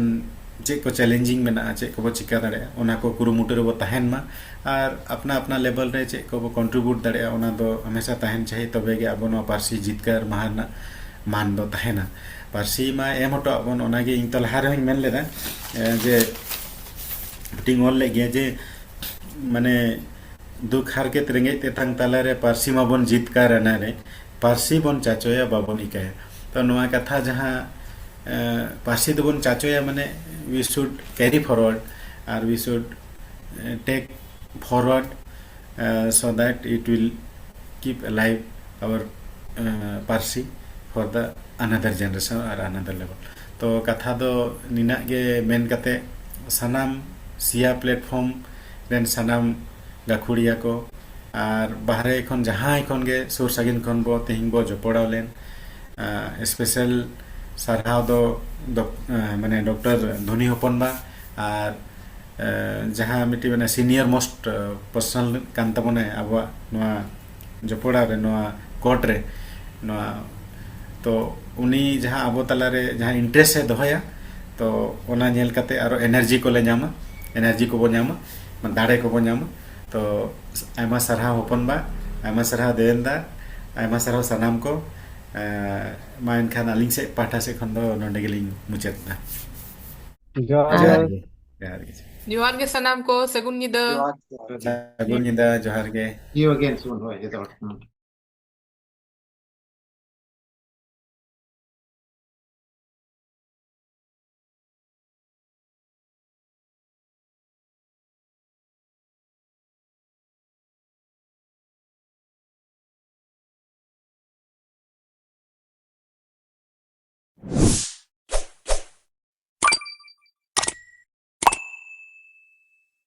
ᱪᱮᱫ ᱠᱚ ᱪᱮᱞᱮᱧᱡᱤᱝ ᱢᱮᱱᱟᱜᱼᱟ, ᱪᱮᱫ ᱠᱚᱵᱚ ᱪᱤᱠᱟ ᱫᱟᱲᱮᱭᱟᱜᱼᱟ, ᱚᱱᱟ ᱠᱚ ᱠᱩᱨᱩᱢᱩᱴᱩ ᱨᱮᱵᱚ ᱛᱟᱦᱮᱱ ᱢᱟ᱾ ᱟᱨ ᱟᱯᱱᱟ ᱟᱯᱱᱟ ᱞᱮᱵᱮᱞ ᱨᱮ ᱪᱮᱫ ᱠᱚᱵᱚ ᱠᱚᱱᱴᱨᱤᱵᱤᱭᱩᱴ ᱫᱟᱲᱮᱭᱟᱜᱼᱟ, ᱚᱱᱟ ᱫᱚ ᱦᱟᱢᱮᱥᱟ ᱛᱟᱦᱮᱱ ᱪᱟᱹᱦᱤ, ᱛᱚᱵᱮ ᱜᱮ ᱟᱵᱚ ᱱᱚᱣᱟ ᱯᱟᱹᱨᱥᱤ ᱡᱤᱛᱠᱟᱹᱨ ᱢᱟᱦᱟ ᱨᱮᱱᱟᱜ ᱢᱟᱱ ᱫᱚ ᱛᱟᱦᱮᱱᱟ᱾ ᱯᱟᱹᱨᱥᱤ ᱢᱟ ᱮᱢ ᱦᱚᱴᱚ ᱟᱵᱚᱱ, ᱚᱱᱟᱜᱮ ᱤᱧ ᱛᱚ ᱞᱟᱦᱟ ᱨᱮᱦᱚᱸᱧ ᱢᱮᱱ ᱞᱮᱫᱟ, ᱮ, ᱡᱮ ᱢᱤᱫᱴᱤᱝ ᱚᱞ ᱞᱮᱫ ᱜᱮᱭᱟ ᱡᱮ, ᱢᱟᱱᱮ, ᱫᱩᱠ ᱦᱟᱨᱠᱮᱛ ᱨᱮᱸᱜᱮᱡ ᱛᱮᱛᱟᱝ ᱛᱟᱞᱟᱨᱮ ᱯᱟᱹᱨᱥᱤ ᱢᱟᱵᱚᱱ ᱡᱤᱛᱠᱟᱹᱨ ᱟᱱᱟᱨᱮ, ᱯᱟᱹᱨᱥᱤ ᱵᱚᱱ ᱪᱟᱪᱚᱭᱟ ᱵᱟᱵᱚᱱ ᱤᱠᱟᱹᱭᱟ᱾ ᱛᱚ ᱱᱚᱣᱟ ᱠᱟᱛᱷᱟ ᱡᱟᱦᱟᱸ, ᱮ, ᱯᱟᱹᱨᱥᱤ ᱫᱚᱵᱚᱱ ᱪᱟᱪᱚᱭᱟ, ᱢᱟᱱᱮ, we should carry forward R we should, A, take forward, A, so that it will keep alive our, ᱮ, ᱯᱟᱹᱨᱥᱤ for the another generation R another level᱾ ᱛᱚ ᱠᱟᱛᱷᱟ ᱫᱚ ᱱᱤᱱᱟᱹᱜ ᱜᱮ ᱢᱮᱱ ᱠᱟᱛᱮ, ᱥᱟᱱᱟᱢ ᱥᱤᱭᱟ platform ᱨᱮᱱ ᱥᱟᱱᱟᱢ ᱜᱟᱹᱠᱷᱩᱲᱤᱭᱟᱹ ᱠᱚ ᱟᱨ ᱵᱟᱦᱨᱮ ᱠᱷᱚᱱ, ᱡᱟᱦᱟᱸᱭ ᱠᱷᱚᱱ ᱜᱮ, ᱥᱩᱨ ᱥᱟᱺᱜᱤᱧ ᱠᱷᱚᱱ ᱵᱚ ᱛᱮᱦᱮᱧ ᱵᱚ ᱡᱚᱯᱚᱲᱟᱣ ᱞᱮᱱ, ᱮ, special ᱥᱟᱨᱦᱟᱣ ᱫᱚ ᱫᱚᱠ-, ᱮ, ᱢᱟᱱᱮ, ᱰᱚᱠᱴᱚᱨ ᱫᱷᱚᱱᱤ ᱦᱚᱯᱚᱱ ᱵᱟ ᱟᱨ, ᱮ, ᱡᱟᱦᱟᱸ ᱢᱤᱫᱴᱤᱡ, ᱢᱟᱱᱮ, senior most, ᱮ, personal ᱠᱟᱱ ᱛᱟᱵᱚᱱᱟᱭ ᱟᱵᱚᱣᱟᱜ ᱱᱚᱣᱟ ᱡᱚᱯᱚᱲᱟᱣ ᱨᱮ, ᱱᱚᱣᱟ court ᱨᱮ, ᱱᱚᱣᱟ, ᱛᱚ ᱩᱱᱤ ᱡᱟᱦᱟᱸ ᱟᱵᱚ ᱛᱟᱞᱟᱨᱮ ᱡᱟᱦᱟᱸ interest ᱮ ᱫᱚᱦᱚᱭᱟ, ᱛᱚ ᱚᱱᱟ ᱧᱮᱞ ᱠᱟᱛᱮ ᱟᱨᱚ energy ᱠᱚᱞᱮ ᱧᱟᱢᱟ, energy ᱠᱚᱵᱚ ᱧᱟᱢᱟ, ᱫᱟᱲᱮ ᱠᱚᱵᱚ ᱧᱟᱢᱟ᱾ ᱛᱚ ᱟᱭᱢᱟ ᱥᱟᱨᱦᱟᱣ ᱦᱚᱯᱚᱱ ᱵᱟ, ᱟᱭᱢᱟ ᱥᱟᱨᱦᱟᱣ ᱫᱮᱣᱮᱱ ᱫᱟ, ᱟᱭᱢᱟ ᱥᱟᱨᱦᱟᱣ ᱥᱟᱱᱟᱢ ᱠᱚ᱾ ᱮ, ᱢᱟ ᱮᱱᱠᱷᱟᱱ ᱟᱹᱞᱤᱧ ᱥᱮᱫ ᱯᱟᱦᱴᱟ ᱥᱮᱫ ᱠᱷᱚᱱ ᱫᱚ ᱱᱚᱰᱮ ᱜᱮᱞᱤᱧ ᱢᱩᱪᱟᱹᱫ ᱮᱫᱟ᱾ ᱡᱚᱦᱟᱨ᱾ ᱡᱚᱦᱟᱨ ᱜᱮ᱾ ᱡᱚᱦᱟᱨ ᱜᱮ᱾ ᱡᱚᱦᱟᱨ ᱜᱮ ᱥᱟᱱᱟᱢ ᱠᱚ, ᱥᱟᱹᱜᱩᱱ ᱧᱤᱫᱟᱹ᱾ ᱡᱚᱦᱟᱨ, ᱡᱚᱦᱟᱨ᱾ ᱥᱟᱹᱜᱩᱱ ᱧᱤᱫᱟᱹ, ᱡᱚᱦᱟᱨ ᱜᱮ᱾ See you again soon, ᱦᱳᱭ, ᱡᱚᱛᱚ ᱦᱚᱲ᱾ ᱦᱩᱸ᱾